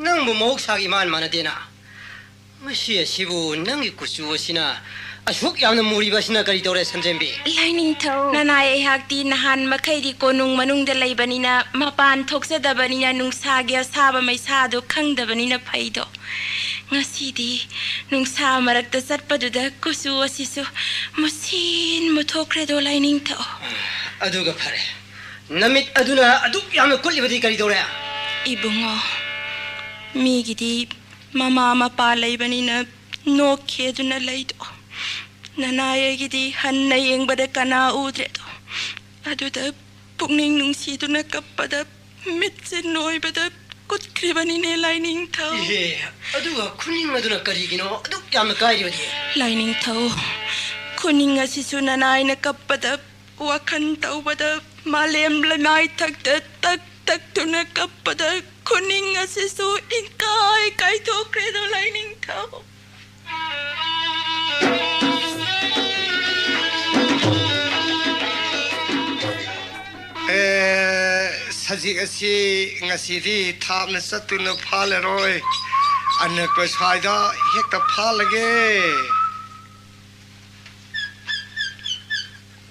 ꯅꯪꯕꯨ ꯃꯍꯧꯁꯥꯒ ꯏꯃꯥꯟ ꯃꯥꯟꯅꯗꯦꯅ꯫ ꯃꯁꯤ ꯑꯁꯤꯕꯨ ꯅꯪꯒꯤ ꯀꯨꯆꯨ ꯑꯁꯤꯅ ꯑꯁꯨꯛ ꯌꯥꯝꯅ ꯃꯨꯔꯤꯕ ꯑꯁꯤꯅ ꯀꯔꯤ ꯇꯧꯔꯦ, ꯁꯟꯖꯦꯟꯕꯤ? ꯂꯥꯏꯅꯤꯡꯊꯧ꯫ ꯅꯅꯥꯏ, ꯑꯩꯍꯥꯛꯇꯤ ꯅꯍꯥꯟ ꯃꯈꯩꯗꯤ ꯀꯣꯅꯨꯡ ꯃꯅꯨꯡꯗ ꯂꯩꯕꯅꯤꯅ, ꯃꯄꯥꯟ ꯊꯣꯛꯆꯗꯕꯅꯤꯅ, ꯅꯨꯡꯁꯥꯒꯤ ꯑꯁꯥꯕ ꯃꯩꯁꯥꯗꯨ ꯈꯪꯗꯕꯅꯤꯅ ꯐꯩꯗꯣ꯫ ꯉꯁꯤꯗꯤ ꯅꯨꯡꯁꯥ ꯃꯔꯛꯇ ꯆꯠꯄꯗꯨꯗ ꯀꯨꯆꯨ ꯑꯁꯤꯁꯨ ꯃꯨꯁꯤꯟ ꯃꯨꯊꯣꯛꯈ꯭ꯔꯦꯗꯣ, ꯂꯥꯏꯅꯤꯡꯊꯧ꯫ ꯑꯗꯨꯒ ꯐꯔꯦ꯫ ꯅꯃꯤꯠ ꯑꯗꯨꯅ ꯑꯗꯨꯛ ꯌꯥꯝꯅ ꯀꯨꯠꯂꯤꯕꯗꯤ ꯀꯔꯤ ꯇꯧꯔꯦ? ꯏꯕꯨꯡꯉꯣ, ꯃꯤꯒꯤꯗꯤ ꯃꯃꯥ ꯃꯄꯥ ꯂꯩꯕꯅꯤꯅ ꯅꯣꯛꯈꯤ ꯑꯗꯨꯅ ꯂꯩꯗꯣ꯫ ꯅꯅꯥꯏ ꯑꯩꯒꯤꯗꯤ ꯍꯟꯅ ꯌꯦꯡꯕꯗ ꯀꯅꯥ ꯎꯗ꯭ꯔꯦꯗꯣ, ꯑꯗꯨꯗ ꯄꯨꯛꯅꯤꯡ ꯅꯨꯡꯁꯤꯗꯨꯅ ꯀꯞꯄꯗ ꯃꯤꯠꯁꯦ ꯅꯣꯏꯕꯗ ꯀꯨꯠꯈ꯭ꯔꯤꯕꯅꯤꯅꯦ ꯂꯥꯏꯅꯤꯡꯊꯧ꯫ ꯏꯍꯦ, ꯑꯗꯨꯒ ꯈꯨꯅꯤꯡ ꯑꯗꯨꯅ ꯀꯔꯤꯒꯤꯅꯣ ꯑꯗꯨꯛ ꯌꯥꯝꯅ ꯀꯥꯏꯔꯤꯕꯗꯤ? ꯂꯥꯏꯅꯤꯡꯊꯧ, ꯈꯨꯅꯤꯡ ꯑꯁꯤꯁꯨ ꯅꯅꯥꯏꯅ ꯀꯞꯄꯗ, ꯋꯥꯈꯜ ꯇꯧꯕꯗ, ꯃꯥꯂꯦꯝ ꯂꯩꯃꯥꯏꯊꯛꯇ ꯇꯛ ꯇꯛꯇꯨꯅ ꯀꯞꯄꯗ ꯈꯨꯅꯤꯡ ꯑꯁꯤꯁꯨ ꯏꯪꯀꯥꯏ ꯀꯥꯏꯊꯣꯛꯈ꯭ꯔꯦꯗꯣ ꯂꯥꯏꯅꯤꯡꯊꯧ꯫ ꯑꯦ, ꯁꯖꯤꯛ ꯑꯁꯤ ꯉꯁꯤꯗꯤ ꯊꯥꯞꯅ ꯆꯠꯇꯨꯅ ꯐꯥꯜꯂꯔꯣꯏ, ꯑꯅꯛꯄ ꯁ꯭ꯋꯥꯏꯗ ꯍꯦꯛꯇ ꯐꯥꯜꯂꯒꯦ꯫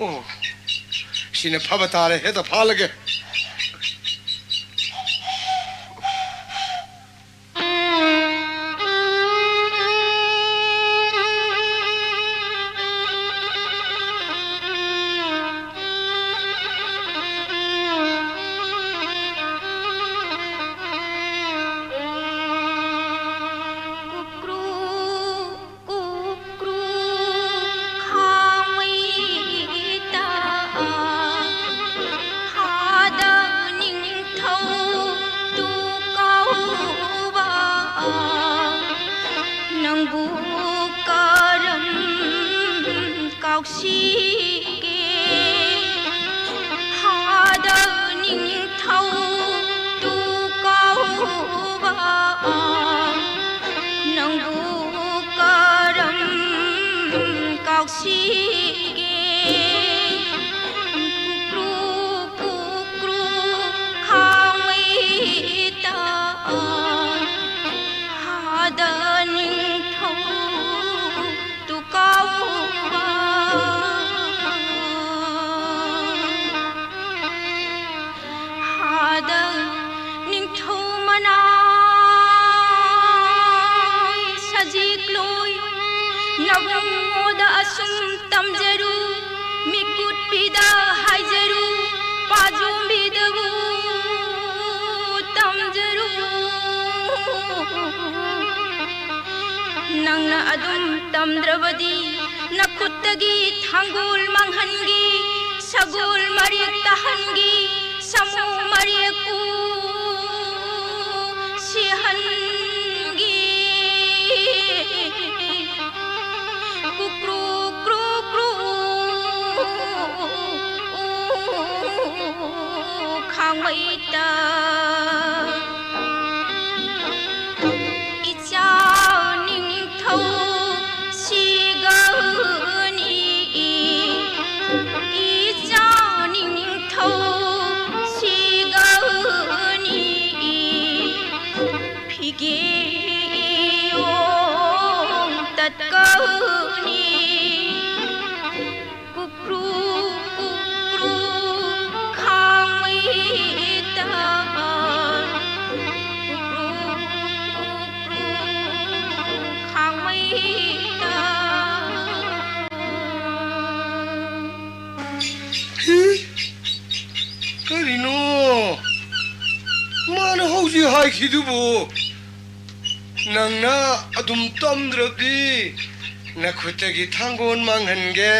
ꯑꯣ, ꯁꯤꯅ ꯐꯕ ꯇꯥꯔꯦ, ꯍꯦꯛꯇ ꯐꯥꯜꯂꯒꯦ꯫ ꯀꯨꯀ꯭ꯔꯨ ꯀꯨꯀ꯭ꯔꯨ ꯈꯥꯡꯃꯩ ꯇꯥ ꯍꯥꯗ ꯅꯤꯡꯊꯧ ꯇꯨ ꯀꯧꯕ ꯅꯪꯕꯨ ꯀꯔꯝ ꯀꯥꯎꯁꯤꯒꯦ? ꯍꯥꯗ ꯅꯤꯡꯊꯧ ꯇꯨ ꯀꯧꯕ ꯅꯪꯕꯨ ꯀꯔꯝ ꯀꯥꯎꯁꯤꯒꯦ? ꯀꯨꯀ꯭ꯔꯨ ꯀꯨꯀ꯭ꯔꯨ ꯈꯥꯡꯃꯩ ꯇꯥ ꯍꯥꯗ ꯅꯤꯡꯊꯧ ꯇꯨ ꯀꯧꯕ ꯍꯥꯗ ꯅꯤꯡꯊꯧ ꯃꯅꯥꯏ ꯁꯖꯤꯛꯂꯣꯏ ꯅꯕꯨꯡꯉꯣꯗ ꯑꯁꯨꯝ ꯇꯝꯖꯔꯨ, ꯃꯤꯀꯨꯠꯄꯤꯗ ꯍꯥꯏꯖꯔꯨ, ꯄꯥꯖꯣꯝꯕꯤꯗꯕꯨ ꯇꯝꯖꯔꯨ꯫ ꯅꯪꯅ ꯑꯗꯨꯝ ꯇꯝꯗ꯭ꯔꯕꯗꯤ ꯅꯈꯨꯠꯇꯒꯤ ꯊꯥꯡꯒꯣꯜ ꯃꯥꯡꯍꯟꯒꯤ, ꯁꯒꯣꯜ ꯃꯔꯦꯛ ꯇꯥꯍꯟꯒꯤ, ꯁꯥꯃꯨ ꯃꯔꯦꯛꯄꯨ ꯁꯤꯍꯟꯒꯤ꯫ ꯀꯨꯀ꯭ꯔꯨ ꯀ꯭ꯔꯨ ꯀ꯭ꯔꯨ ꯈꯥꯡꯃꯩꯇ꯫ ꯏꯆꯥ ꯅꯤꯡꯊꯧ ꯁꯤꯒꯧꯅꯤ, ꯏꯆꯥ ꯅꯤꯡꯊꯧ ꯁꯤꯒꯧꯅꯤ, ꯐꯤꯒꯦ ꯏꯌꯣꯡ ꯇꯠꯀꯧꯅꯤ꯫ ꯀꯨꯀ꯭ꯔꯨ ꯀꯨꯀ꯭ꯔꯨ ꯈꯥꯡꯃꯩꯇ꯫ ꯀꯨꯀ꯭ꯔꯨ ꯀꯨꯀ꯭ꯔꯨ ꯈꯥꯡꯃꯩꯇ꯫ ꯀꯔꯤꯅꯣ ꯃꯥꯅ ꯍꯧꯖꯤꯛ ꯍꯥꯏꯈꯤꯗꯨꯕꯨ? ꯅꯪꯅ ꯑꯗꯨꯝ ꯇꯝꯗ꯭ꯔꯕꯗꯤ ꯅꯈꯨꯠꯇꯒꯤ ꯊꯥꯡꯒꯣꯟ ꯃꯥꯡꯍꯟꯒꯦ,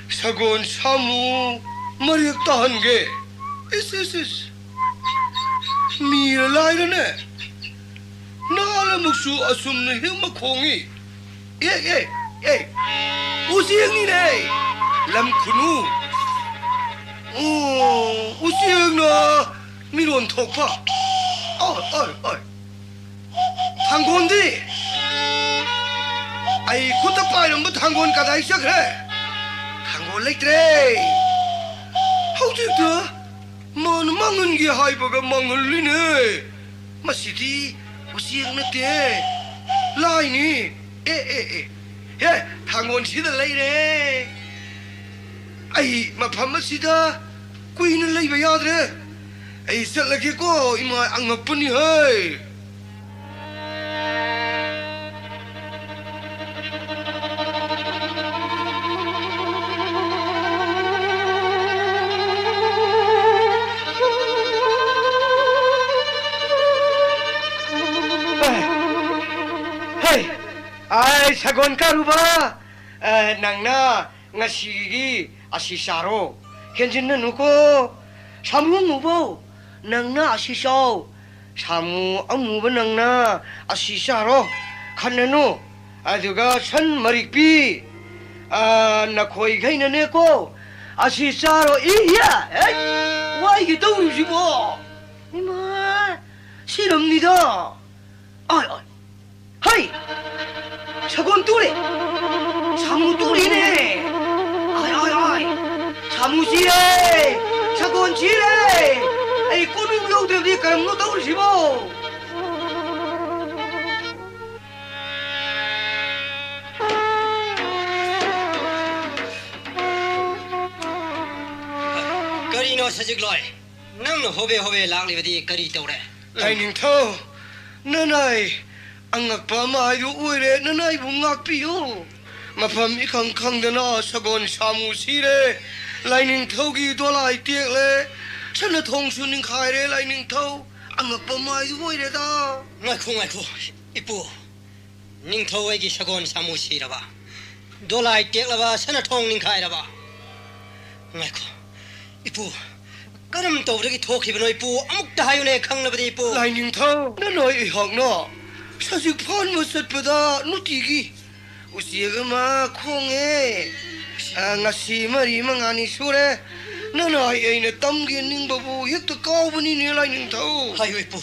ꯁꯒꯣꯜ ꯁꯥꯃꯨ ꯃꯔꯦꯛ ꯇꯥꯍꯟꯒꯦ꯫ ꯏꯁ, ꯏꯁ, ꯏꯁ꯫ ꯃꯤꯔ ꯂꯥꯏꯔꯅꯦ? ꯅꯍꯥꯟ ꯑꯃꯨꯛꯁꯨ ꯑꯁꯨꯝꯅ ꯍꯦꯛ ꯃꯈꯣꯡꯉꯤ꯫ ꯑꯦ, ꯑꯦ, ꯑꯦ, ꯎꯆꯦꯛꯅꯤꯅꯦ, ꯂꯝ ꯈꯨꯅꯨ꯫ ꯑꯣ, ꯎꯆꯦꯛꯅ ꯃꯤꯔꯣꯟ ꯊꯣꯛꯄ꯫ ꯑꯣꯏ, ꯑꯣꯏ, ꯑꯣꯏ꯫ ꯊꯥꯡꯒꯣꯟꯗꯤ? ꯑꯩ ꯈꯨꯠꯇ ꯄꯥꯏꯔꯝꯕ ꯊꯥꯡꯒꯣꯟ ꯀꯗꯥꯏ ꯆꯠꯈ꯭ꯔꯦ? ꯊꯥꯡꯒꯣꯟ ꯂꯩꯇ꯭ꯔꯦ꯫ ꯍꯧꯖꯤꯛꯇ ꯃꯥꯅ ꯃꯥꯡꯍꯟꯒꯦ ꯍꯥꯏꯕꯒ ꯃꯥꯡꯍꯜꯂꯤꯅꯦ꯫ ꯃꯁꯤꯗꯤ ꯎꯆꯦꯛ ꯅꯠꯇꯦ, ꯂꯥꯏꯅꯤ꯫ ꯑꯦ, ꯑꯦ, ꯑꯦ, ꯍꯦ, ꯊꯥꯡꯒꯣꯟꯁꯤꯗ ꯂꯩꯔꯦ꯫ ꯑꯩ ꯃꯐꯝ ꯑꯁꯤꯗ ꯀꯨꯏꯅ ꯂꯩꯕ ꯌꯥꯗ꯭ꯔꯦ꯫ ꯑꯩ ꯆꯠꯂꯒꯦꯀꯣ, ꯏꯃꯥ ꯑꯉꯛꯄꯅꯤ ꯍꯩ꯫ ꯍꯩ! ꯑꯩ ꯁꯒꯣꯜ ꯀꯥꯔꯨꯕ! ꯑ, ꯅꯪꯅ ꯉꯁꯤꯒꯤ ꯑꯁꯤ ꯆꯥꯔꯣ, ꯍꯦꯟꯖꯤꯟꯅꯅꯨꯀꯣ꯫ ꯁꯥꯃꯨ ꯑꯃꯨꯕꯧ, ꯅꯪꯅ ꯑꯁꯤ ꯆꯥꯎ꯫ ꯁꯥꯃꯨ ꯑꯃꯨꯕ ꯅꯪꯅ ꯑꯁꯤ ꯆꯥꯔꯣ, ꯈꯟꯅꯅꯨ꯫ ꯑꯗꯨꯒ ꯁꯟ ꯃꯔꯤꯛꯄꯤ, ꯑ, ꯅꯈꯣꯏꯈꯩꯅꯅꯦꯀꯣ, ꯑꯁꯤ ꯆꯥꯔꯣ꯫ ꯏ, ꯏꯌꯥ! ꯍꯦ! ꯋꯥꯏꯒꯦ ꯇꯧꯔꯤꯁꯤꯕꯣ! ꯏꯃꯥ! ꯁꯤꯔꯝꯅꯤꯗ! ꯑꯥꯏ, ꯑꯥꯏ! ꯍꯩ! ꯁꯒꯣꯜ ꯇꯨꯔꯦ! ꯁꯥꯃꯨ ꯇꯨꯔꯤꯅꯦ! ꯑꯥꯏ, ꯑꯥꯏ, ꯑꯥꯏ! ꯁꯥꯃꯨ ꯁꯤꯔꯦ! ꯁꯒꯣꯜ ꯁꯤꯔꯦ! ꯑꯩ ꯀꯣꯅꯨꯡ ꯌꯧꯗ꯭ꯔꯕꯗꯤ ꯀꯔꯝꯅꯣ ꯇꯧꯔꯤꯁꯤꯕꯣ? ꯀꯔꯤꯅꯣ ꯁꯖꯤꯛꯂꯣꯏ? ꯅꯪꯅ ꯍꯣꯕꯦ ꯍꯣꯕꯦ ꯂꯥꯛꯂꯤꯕꯗꯤ ꯀꯔꯤ ꯇꯧꯔꯦ? ꯂꯥꯏꯅꯤꯡꯊꯧ, ꯅꯅꯥꯏ ꯑꯉꯛꯄ ꯑꯃ ꯍꯥꯏꯗꯨ ꯑꯣꯏꯔꯦ, ꯅꯅꯥꯏꯕꯨ ꯉꯥꯛꯄꯤꯌꯨ꯫ ꯃꯐꯝ ꯏꯈꯪ ꯈꯪꯗꯅ ꯁꯒꯣꯜ ꯁꯥꯃꯨ ꯁꯤꯔꯦ, ꯂꯥꯏꯅꯤꯡꯊꯧꯒꯤ ꯗꯣꯂꯥꯏ ꯇꯦꯛꯂꯦ, ꯁꯅꯥꯊꯣꯡꯁꯨ ꯅꯤꯡꯈꯥꯏꯔꯦ, ꯂꯥꯏꯅꯤꯡꯊꯧ꯫ ꯑꯉꯛꯄ ꯑꯃ ꯍꯥꯏꯗꯨ ꯑꯣꯏꯔꯦꯗ꯫ ꯉꯥꯏꯈꯣ, ꯉꯥꯏꯈꯣ, ꯏꯄꯨ꯫ ꯅꯤꯡꯊꯧ ꯑꯩꯒꯤ ꯁꯒꯣꯜ ꯁꯥꯃꯨ ꯁꯤꯔꯕ? ꯗꯣꯂꯥꯏ ꯇꯦꯛꯂꯕ, ꯁꯅꯥꯊꯣꯡ ꯅꯤꯡꯈꯥꯏꯔꯕ? ꯉꯥꯏꯈꯣ, ꯏꯄꯨ, ꯀꯔꯝ ꯇꯧꯕꯗꯒꯤ ꯊꯣꯛꯈꯤꯕꯅꯣ, ꯏꯄꯨ? ꯑꯃꯨꯛꯇ ꯍꯥꯏꯌꯨꯅꯦ, ꯈꯪꯂꯕꯗꯤ, ꯏꯄꯨ꯫ ꯂꯥꯏꯅꯤꯡꯊꯧ, ꯅꯅꯣꯏ ꯑꯩꯍꯥꯛꯅ ꯁꯖꯤꯛ ꯐꯥꯟꯕ ꯆꯠꯄꯗ ꯅꯨꯡꯇꯤꯒꯤ ꯎꯆꯦꯛ ꯑꯃ ꯈꯣꯡꯉꯦ꯫ ꯑ, ꯉꯁꯤ ꯃꯔꯤ ꯃꯉꯥꯅꯤ ꯁꯨꯔꯦ꯫ ꯅꯅꯥꯏ ꯑꯩꯅ ꯇꯝꯒꯦ ꯅꯤꯡꯕꯕꯨ ꯍꯦꯛꯇ ꯀꯥꯎꯕꯅꯤꯅꯦ, ꯂꯥꯏꯅꯤꯡꯊꯧ꯫ ꯍꯥꯏꯌꯨ, ꯏꯄꯨ꯫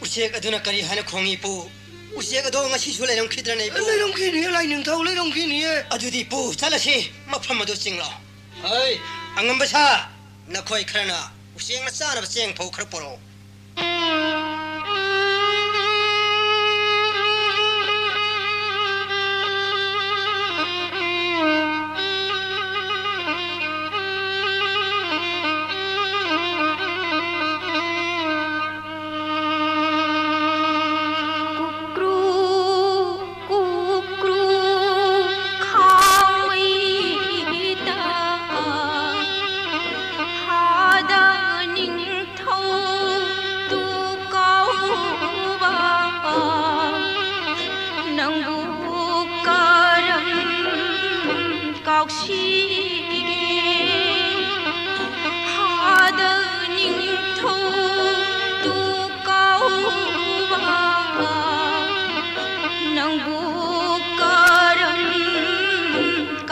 ꯎꯆꯦꯛ ꯑꯗꯨꯅ ꯀꯔꯤ ꯍꯥꯏꯅ ꯈꯣꯡꯉꯤ, ꯏꯄꯨ? ꯎꯆꯦꯛ ꯑꯗꯣ ꯉꯁꯤꯁꯨ ꯂꯩꯔꯝꯈꯤꯗ꯭ꯔꯅꯦ, ꯏꯄꯨ? ꯂꯩꯔꯝꯈꯤꯅꯤꯌꯦ, ꯂꯥꯏꯅꯤꯡꯊꯧ, ꯂꯩꯔꯝꯈꯤꯅꯤꯌꯦ꯫ ꯑꯗꯨꯗꯤ, ꯏꯄꯨ, ꯆꯠꯂꯁꯤ, ꯃꯐꯝ ꯑꯗꯨ ꯆꯤꯡꯂꯣ꯫ ꯍꯩ! ꯑꯉꯝꯕ ꯁꯥ, ꯅꯈꯣꯏ ꯈꯔꯅ ꯎꯆꯦꯛꯅ ꯆꯥꯅꯕ ꯆꯦꯡ ꯐꯥꯎ ꯈꯔ ꯄꯨꯔꯛꯎ꯫ ꯀꯨꯀ꯭ꯔꯨ, ꯀꯨꯀ꯭ꯔꯨ, ꯈꯥꯎꯃꯩꯗ ꯍꯥꯗ ꯅꯤꯡꯊꯧ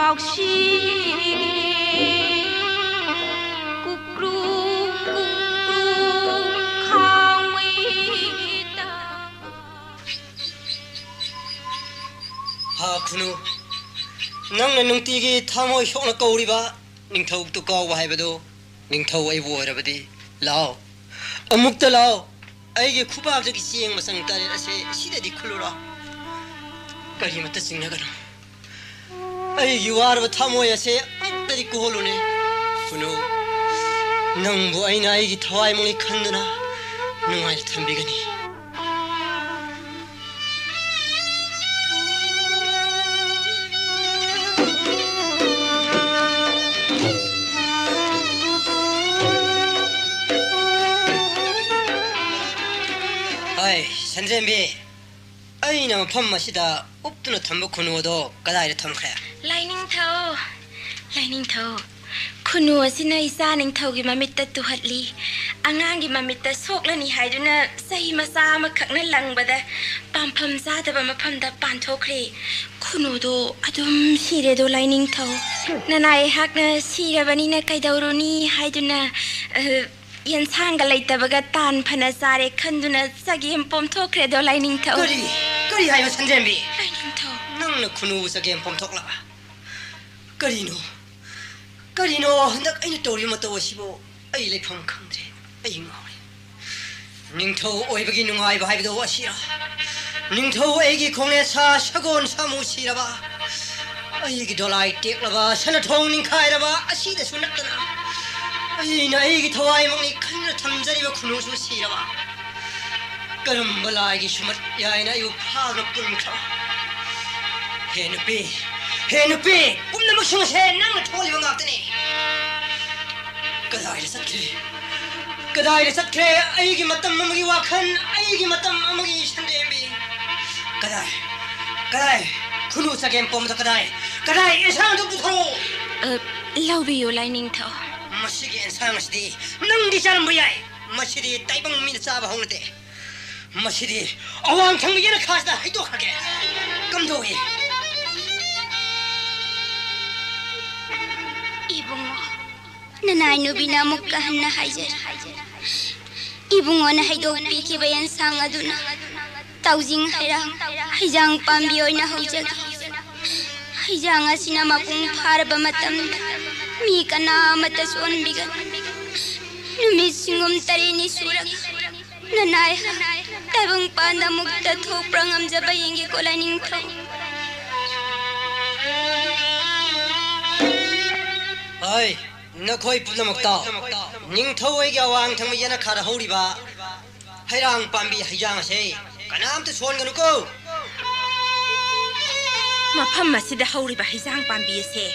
ꯌꯥꯎꯁꯤꯒꯤ ꯀꯨꯀ꯭ꯔꯨ ꯀꯨꯀ꯭ꯔꯨ ꯈꯥꯎꯃꯩꯗ꯫ ꯍꯥ ꯈꯨꯅꯨ, ꯅꯪꯅ ꯅꯨꯡꯇꯤꯒꯤ ꯊꯃꯣꯏ ꯁꯣꯛꯅ ꯀꯧꯔꯤꯕ ꯅꯤꯡꯊꯧ ꯇꯨꯀꯥꯎꯕ ꯍꯥꯏꯕꯗꯨ ꯅꯤꯡꯊꯧ ꯑꯩꯕꯨ ꯑꯣꯏꯔꯕꯗꯤ, ꯂꯥꯛꯑꯣ, ꯑꯃꯨꯛꯇ ꯂꯥꯛꯑꯣ꯫ ꯑꯩꯒꯤ ꯈꯨꯕꯥꯛꯇꯒꯤ ꯆꯦꯡ ꯃꯆꯪ ꯇꯔꯦꯠ ꯑꯁꯦ ꯁꯤꯗꯗꯤ ꯈꯨꯜꯂꯨꯔꯣ꯫ ꯀꯔꯤꯃꯠꯇ ꯆꯤꯡꯅꯒꯅꯨ꯫ ꯑꯩꯒꯤ ꯋꯥꯔꯕ ꯊꯃꯣꯏ ꯑꯁꯦ ꯑꯃꯨꯛꯇꯗꯤ ꯀꯣꯍꯜꯂꯨꯅꯦ꯫ ꯈꯨꯅꯨ, ꯅꯪꯕꯨ ꯑꯩꯅ ꯑꯩꯒꯤ ꯊꯋꯥꯏꯃꯛꯅꯤ ꯈꯟꯗꯨꯅ ꯅꯨꯡꯉꯥꯏꯅ ꯊꯝꯕꯤꯒꯅꯤ꯫ ꯍꯥꯏ, ꯁꯟꯗ꯭ꯔꯦꯝꯕꯤ, ꯑꯩꯅ ꯃꯐꯝ ꯑꯁꯤꯗ ꯎꯞꯇꯨꯅ ꯊꯝꯕ ꯈꯨꯅꯨ ꯑꯗꯣ ꯀꯗꯥꯏꯗ ꯊꯝꯈ꯭ꯔꯦ? ꯂꯥꯏꯅꯤꯡꯊꯧ, ꯂꯥꯏꯅꯤꯡꯊꯧ, ꯈꯨꯅꯨ ꯑꯁꯤꯅ ꯏꯆꯥ ꯅꯤꯡꯊꯧꯒꯤ ꯃꯃꯤꯠꯇ ꯇꯨꯍꯠꯂꯤ꯫ ꯑꯉꯥꯡꯒꯤ ꯃꯃꯤꯠꯇ ꯁꯣꯛꯂꯅꯤ ꯍꯥꯏꯗꯨꯅ ꯆꯍꯤ ꯃꯆꯥ ꯑꯃꯈꯛꯅ ꯂꯪꯕꯗ ꯄꯥꯟꯐꯝ ꯆꯥꯗꯕ ꯃꯐꯝꯗ ꯄꯥꯟꯊꯣꯛꯈ꯭ꯔꯦ꯫ ꯈꯨꯅꯨꯗꯣ ꯑꯗꯨꯝ ꯁꯤꯔꯦꯗꯣ ꯂꯥꯏꯅꯤꯡꯊꯧ꯫ ꯅꯅꯥꯏ ꯑꯩꯍꯥꯛꯅ ꯁꯤꯔꯕꯅꯤꯅ ꯀꯩꯗꯧꯔꯨꯅꯤ ꯍꯥꯏꯗꯨꯅ, ꯑ, ꯌꯦꯟꯁꯥꯡꯒ ꯂꯩꯇꯕꯒ ꯇꯥꯟ ꯐꯅ ꯆꯥꯔꯦ ꯈꯟꯗꯨꯅ ꯆꯒꯦꯝ ꯄꯣꯝꯊꯣꯛꯈ꯭ꯔꯦꯗꯣ ꯂꯥꯏꯅꯤꯡꯊꯧ꯫ ꯀꯔꯤ? ꯀꯔꯤ ꯍꯥꯏꯕ ꯁꯟꯗ꯭ꯔꯦꯝꯕꯤ? ꯂꯥꯏꯅꯤꯡꯊꯧ꯫ ꯅꯪꯅ ꯈꯨꯅꯨꯕꯨ ꯆꯒꯦꯝ ꯄꯣꯝꯊꯣꯛꯂꯕ? ꯀꯔꯤꯅꯣ? ꯀꯔꯤꯅꯣ ꯍꯟꯗꯛ ꯑꯩꯅ ꯇꯧꯔꯤꯕ ꯃꯇꯧ ꯑꯁꯤꯕꯨ? ꯑꯩ ꯂꯩꯐꯝ ꯈꯪꯗ꯭ꯔꯦ꯫ ꯑꯩ ꯉꯥꯎꯔꯦ꯫ ꯅꯤꯡꯊꯧ ꯑꯣꯏꯕꯒꯤ ꯅꯨꯡꯉꯥꯏꯕ ꯍꯥꯏꯕꯗꯨ ꯑꯁꯤꯔ? ꯅꯤꯡꯊꯧ ꯑꯩꯒꯤ ꯈꯣꯡꯅꯦ ꯁꯥ ꯁꯒꯣꯜ ꯁꯥꯃꯨ ꯁꯤꯔꯕ? ꯑꯩꯒꯤ ꯗꯣꯂꯥꯏ ꯇꯦꯛꯂꯕ, ꯁꯅꯊꯣꯡ ꯅꯤꯡꯈꯥꯏꯔꯕ ꯑꯁꯤꯗꯁꯨ ꯅꯠꯇꯅ, ꯑꯩꯅ ꯑꯩꯒꯤ ꯊꯋꯥꯏꯃꯛꯅꯤ ꯈꯟꯅ ꯊꯝꯖꯔꯤꯕ ꯈꯨꯅꯨꯁꯨ ꯁꯤꯔꯕ? ꯀꯔꯝꯕ ꯂꯥꯏꯒꯤ ꯁꯨꯃꯠ ꯌꯥꯏꯅ ꯑꯩꯕꯨ ꯐꯥꯗꯨꯅ ꯄꯨꯟꯈ꯭ꯔꯕ? ꯍꯦ ꯅꯨꯄꯤ, ꯍꯦ ꯅꯨꯄꯤ, ꯄꯨꯝꯅꯃꯛꯁꯤꯡ ꯑꯁꯦ ꯅꯪꯅ ꯊꯣꯛꯍꯜꯂꯤꯕ ꯉꯥꯛꯇꯅꯤ꯫ ꯀꯗꯥꯏꯗ ꯆꯠꯈ꯭ꯔꯦ? ꯀꯗꯥꯏꯗ ꯆꯠꯈ꯭ꯔꯦ ꯑꯩꯒꯤ ꯃꯇꯝ ꯑꯃꯒꯤ ꯋꯥꯈꯜ, ꯑꯩꯒꯤ ꯃꯇꯝ ꯑꯃꯒꯤ ꯁꯟꯗꯦꯝꯕꯤ? ꯀꯗꯥꯏ? ꯀꯗꯥꯏ? ꯈꯨꯅꯨ ꯆꯒꯦꯝ ꯄꯣꯝꯕꯗꯣ ꯀꯗꯥꯏ? ꯀꯗꯥꯏ? ꯑꯦꯟꯁꯥꯡꯗꯨ ꯄꯨꯊꯣꯔꯛꯑꯣ꯫ ꯑ, ꯂꯧꯕꯤꯌꯨ, ꯂꯥꯏꯅꯤꯡꯊꯧ꯫ ꯃꯁꯤꯒꯤ ꯑꯦꯟꯁꯥꯡ ꯑꯁꯤꯗꯤ ꯅꯪꯗꯤ ꯆꯥꯔꯝꯕ ꯌꯥꯏ꯫ ꯃꯁꯤꯗꯤ ꯇꯥꯏꯕꯪ ꯃꯤꯅ ꯆꯥꯕ ꯍꯧꯅꯗꯦ꯫ ꯃꯁꯤꯗꯤ ꯑꯋꯥꯡ ꯊꯪꯕ ꯌꯦꯅꯈꯥꯁꯤꯗ ꯍꯩꯗꯣꯛꯈ꯭ꯔꯒꯦ꯫ ꯀꯝꯗꯧꯏ? ꯏꯕꯨꯡꯉꯣ, ꯅꯅꯥꯏ ꯅꯨꯕꯤꯅ ꯑꯃꯨꯛꯀ ꯍꯟꯅ ꯍꯥꯏꯖꯔꯤ꯫ ꯏꯕꯨꯡꯉꯣꯅ ꯍꯩꯗꯣꯛꯄꯤꯈꯤꯕ ꯑꯦꯟꯁꯥꯡ ꯑꯗꯨꯅ ꯇꯥꯎꯖꯤꯡ ꯍꯩꯔꯥꯡ, ꯍꯩꯖꯥꯡ ꯄꯥꯝꯕꯤ ꯑꯣꯏꯅ ꯍꯧꯖꯒꯦ꯫ ꯍꯩꯖꯥꯡ ꯑꯁꯤꯅ ꯃꯄꯨꯡ ꯐꯥꯔꯕ ꯃꯇꯝꯗ ꯃꯤ ꯀꯅꯥ ꯑꯃꯠꯇ ꯁꯣꯟꯕꯤꯒꯅꯨ꯫ ꯅꯨꯃꯤꯠ ꯁꯤꯡꯒꯨꯝ ꯇꯔꯦꯠꯅꯤ ꯁꯨꯔꯒ ꯅꯅꯥꯏ ꯇꯥꯏꯕꯪꯄꯥꯟꯗ ꯑꯃꯨꯛꯇ ꯊꯣꯛꯄ꯭ꯔꯥ ꯉꯝꯖꯕ ꯌꯦꯡꯒꯦꯀꯣ, ꯂꯥꯏꯅꯤꯡꯊꯧ꯫ ꯍꯣꯏ, ꯅꯈꯣꯏ ꯄꯨꯝꯅꯃꯛꯇ ꯅꯤꯡꯊꯧ ꯑꯩꯒꯤ ꯑꯋꯥꯡ ꯊꯪꯕ ꯌꯦꯅꯈꯥꯗ ꯍꯧꯔꯤꯕ ꯍꯩꯔꯥꯡ ꯄꯥꯝꯕꯤ ꯍꯩꯖꯥꯡ ꯑꯁꯦ ꯀꯅꯥꯝꯇ ꯁꯣꯟꯒꯅꯨꯀꯣ꯫ ꯃꯐꯝ ꯑꯁꯤꯗ ꯍꯧꯔꯤꯕ ꯍꯩꯖꯥꯡ ꯄꯥꯝꯕꯤ ꯑꯁꯦ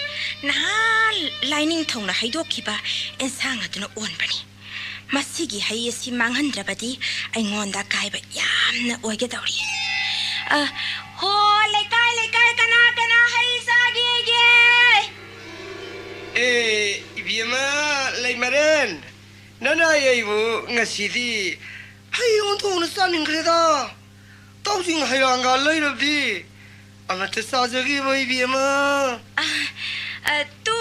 ꯅꯍꯥꯟ ꯂꯥꯏꯅꯤꯡꯊꯧꯅ ꯍꯩꯗꯣꯛꯈꯤꯕ ꯑꯦꯟꯁꯥꯡ ꯑꯗꯨꯅ ꯑꯣꯟꯕꯅꯤ꯫ ꯃꯁꯤꯒꯤ ꯍꯩ ꯑꯁꯤ ꯃꯥꯡꯍꯟꯗ꯭ꯔꯕꯗꯤ ꯑꯩꯉꯣꯟꯗ ꯑꯀꯥꯏꯕ ꯌꯥꯝꯅ ꯑꯣꯏꯒꯗꯧꯔꯤ꯫ ꯑ, ꯍꯣ, ꯂꯩꯀꯥꯏ ꯂꯩꯀꯥꯏ ꯀꯅꯥ ꯀꯅꯥ ꯍꯩ ꯆꯥꯒꯦꯒꯦ? ꯑꯦ, ꯏꯕꯦꯝꯃ ꯂꯩꯃꯔꯦꯟ, ꯅꯅꯥꯏ ꯑꯩꯕꯨ ꯉꯁꯤꯗꯤ ꯍꯩ ꯑꯣꯟꯊꯣꯛꯅ ꯆꯥꯅꯤꯡꯈ꯭ꯔꯦꯗ꯫ ꯇꯧꯖꯤꯡ ꯍꯩꯔꯥꯡꯒ ꯂꯩꯔꯕꯗꯤ ꯑꯃꯠꯇ ꯆꯥꯖꯒꯦꯕ, ꯏꯕꯦꯝꯃ꯫ ꯑ, ꯑ, ꯇꯨ,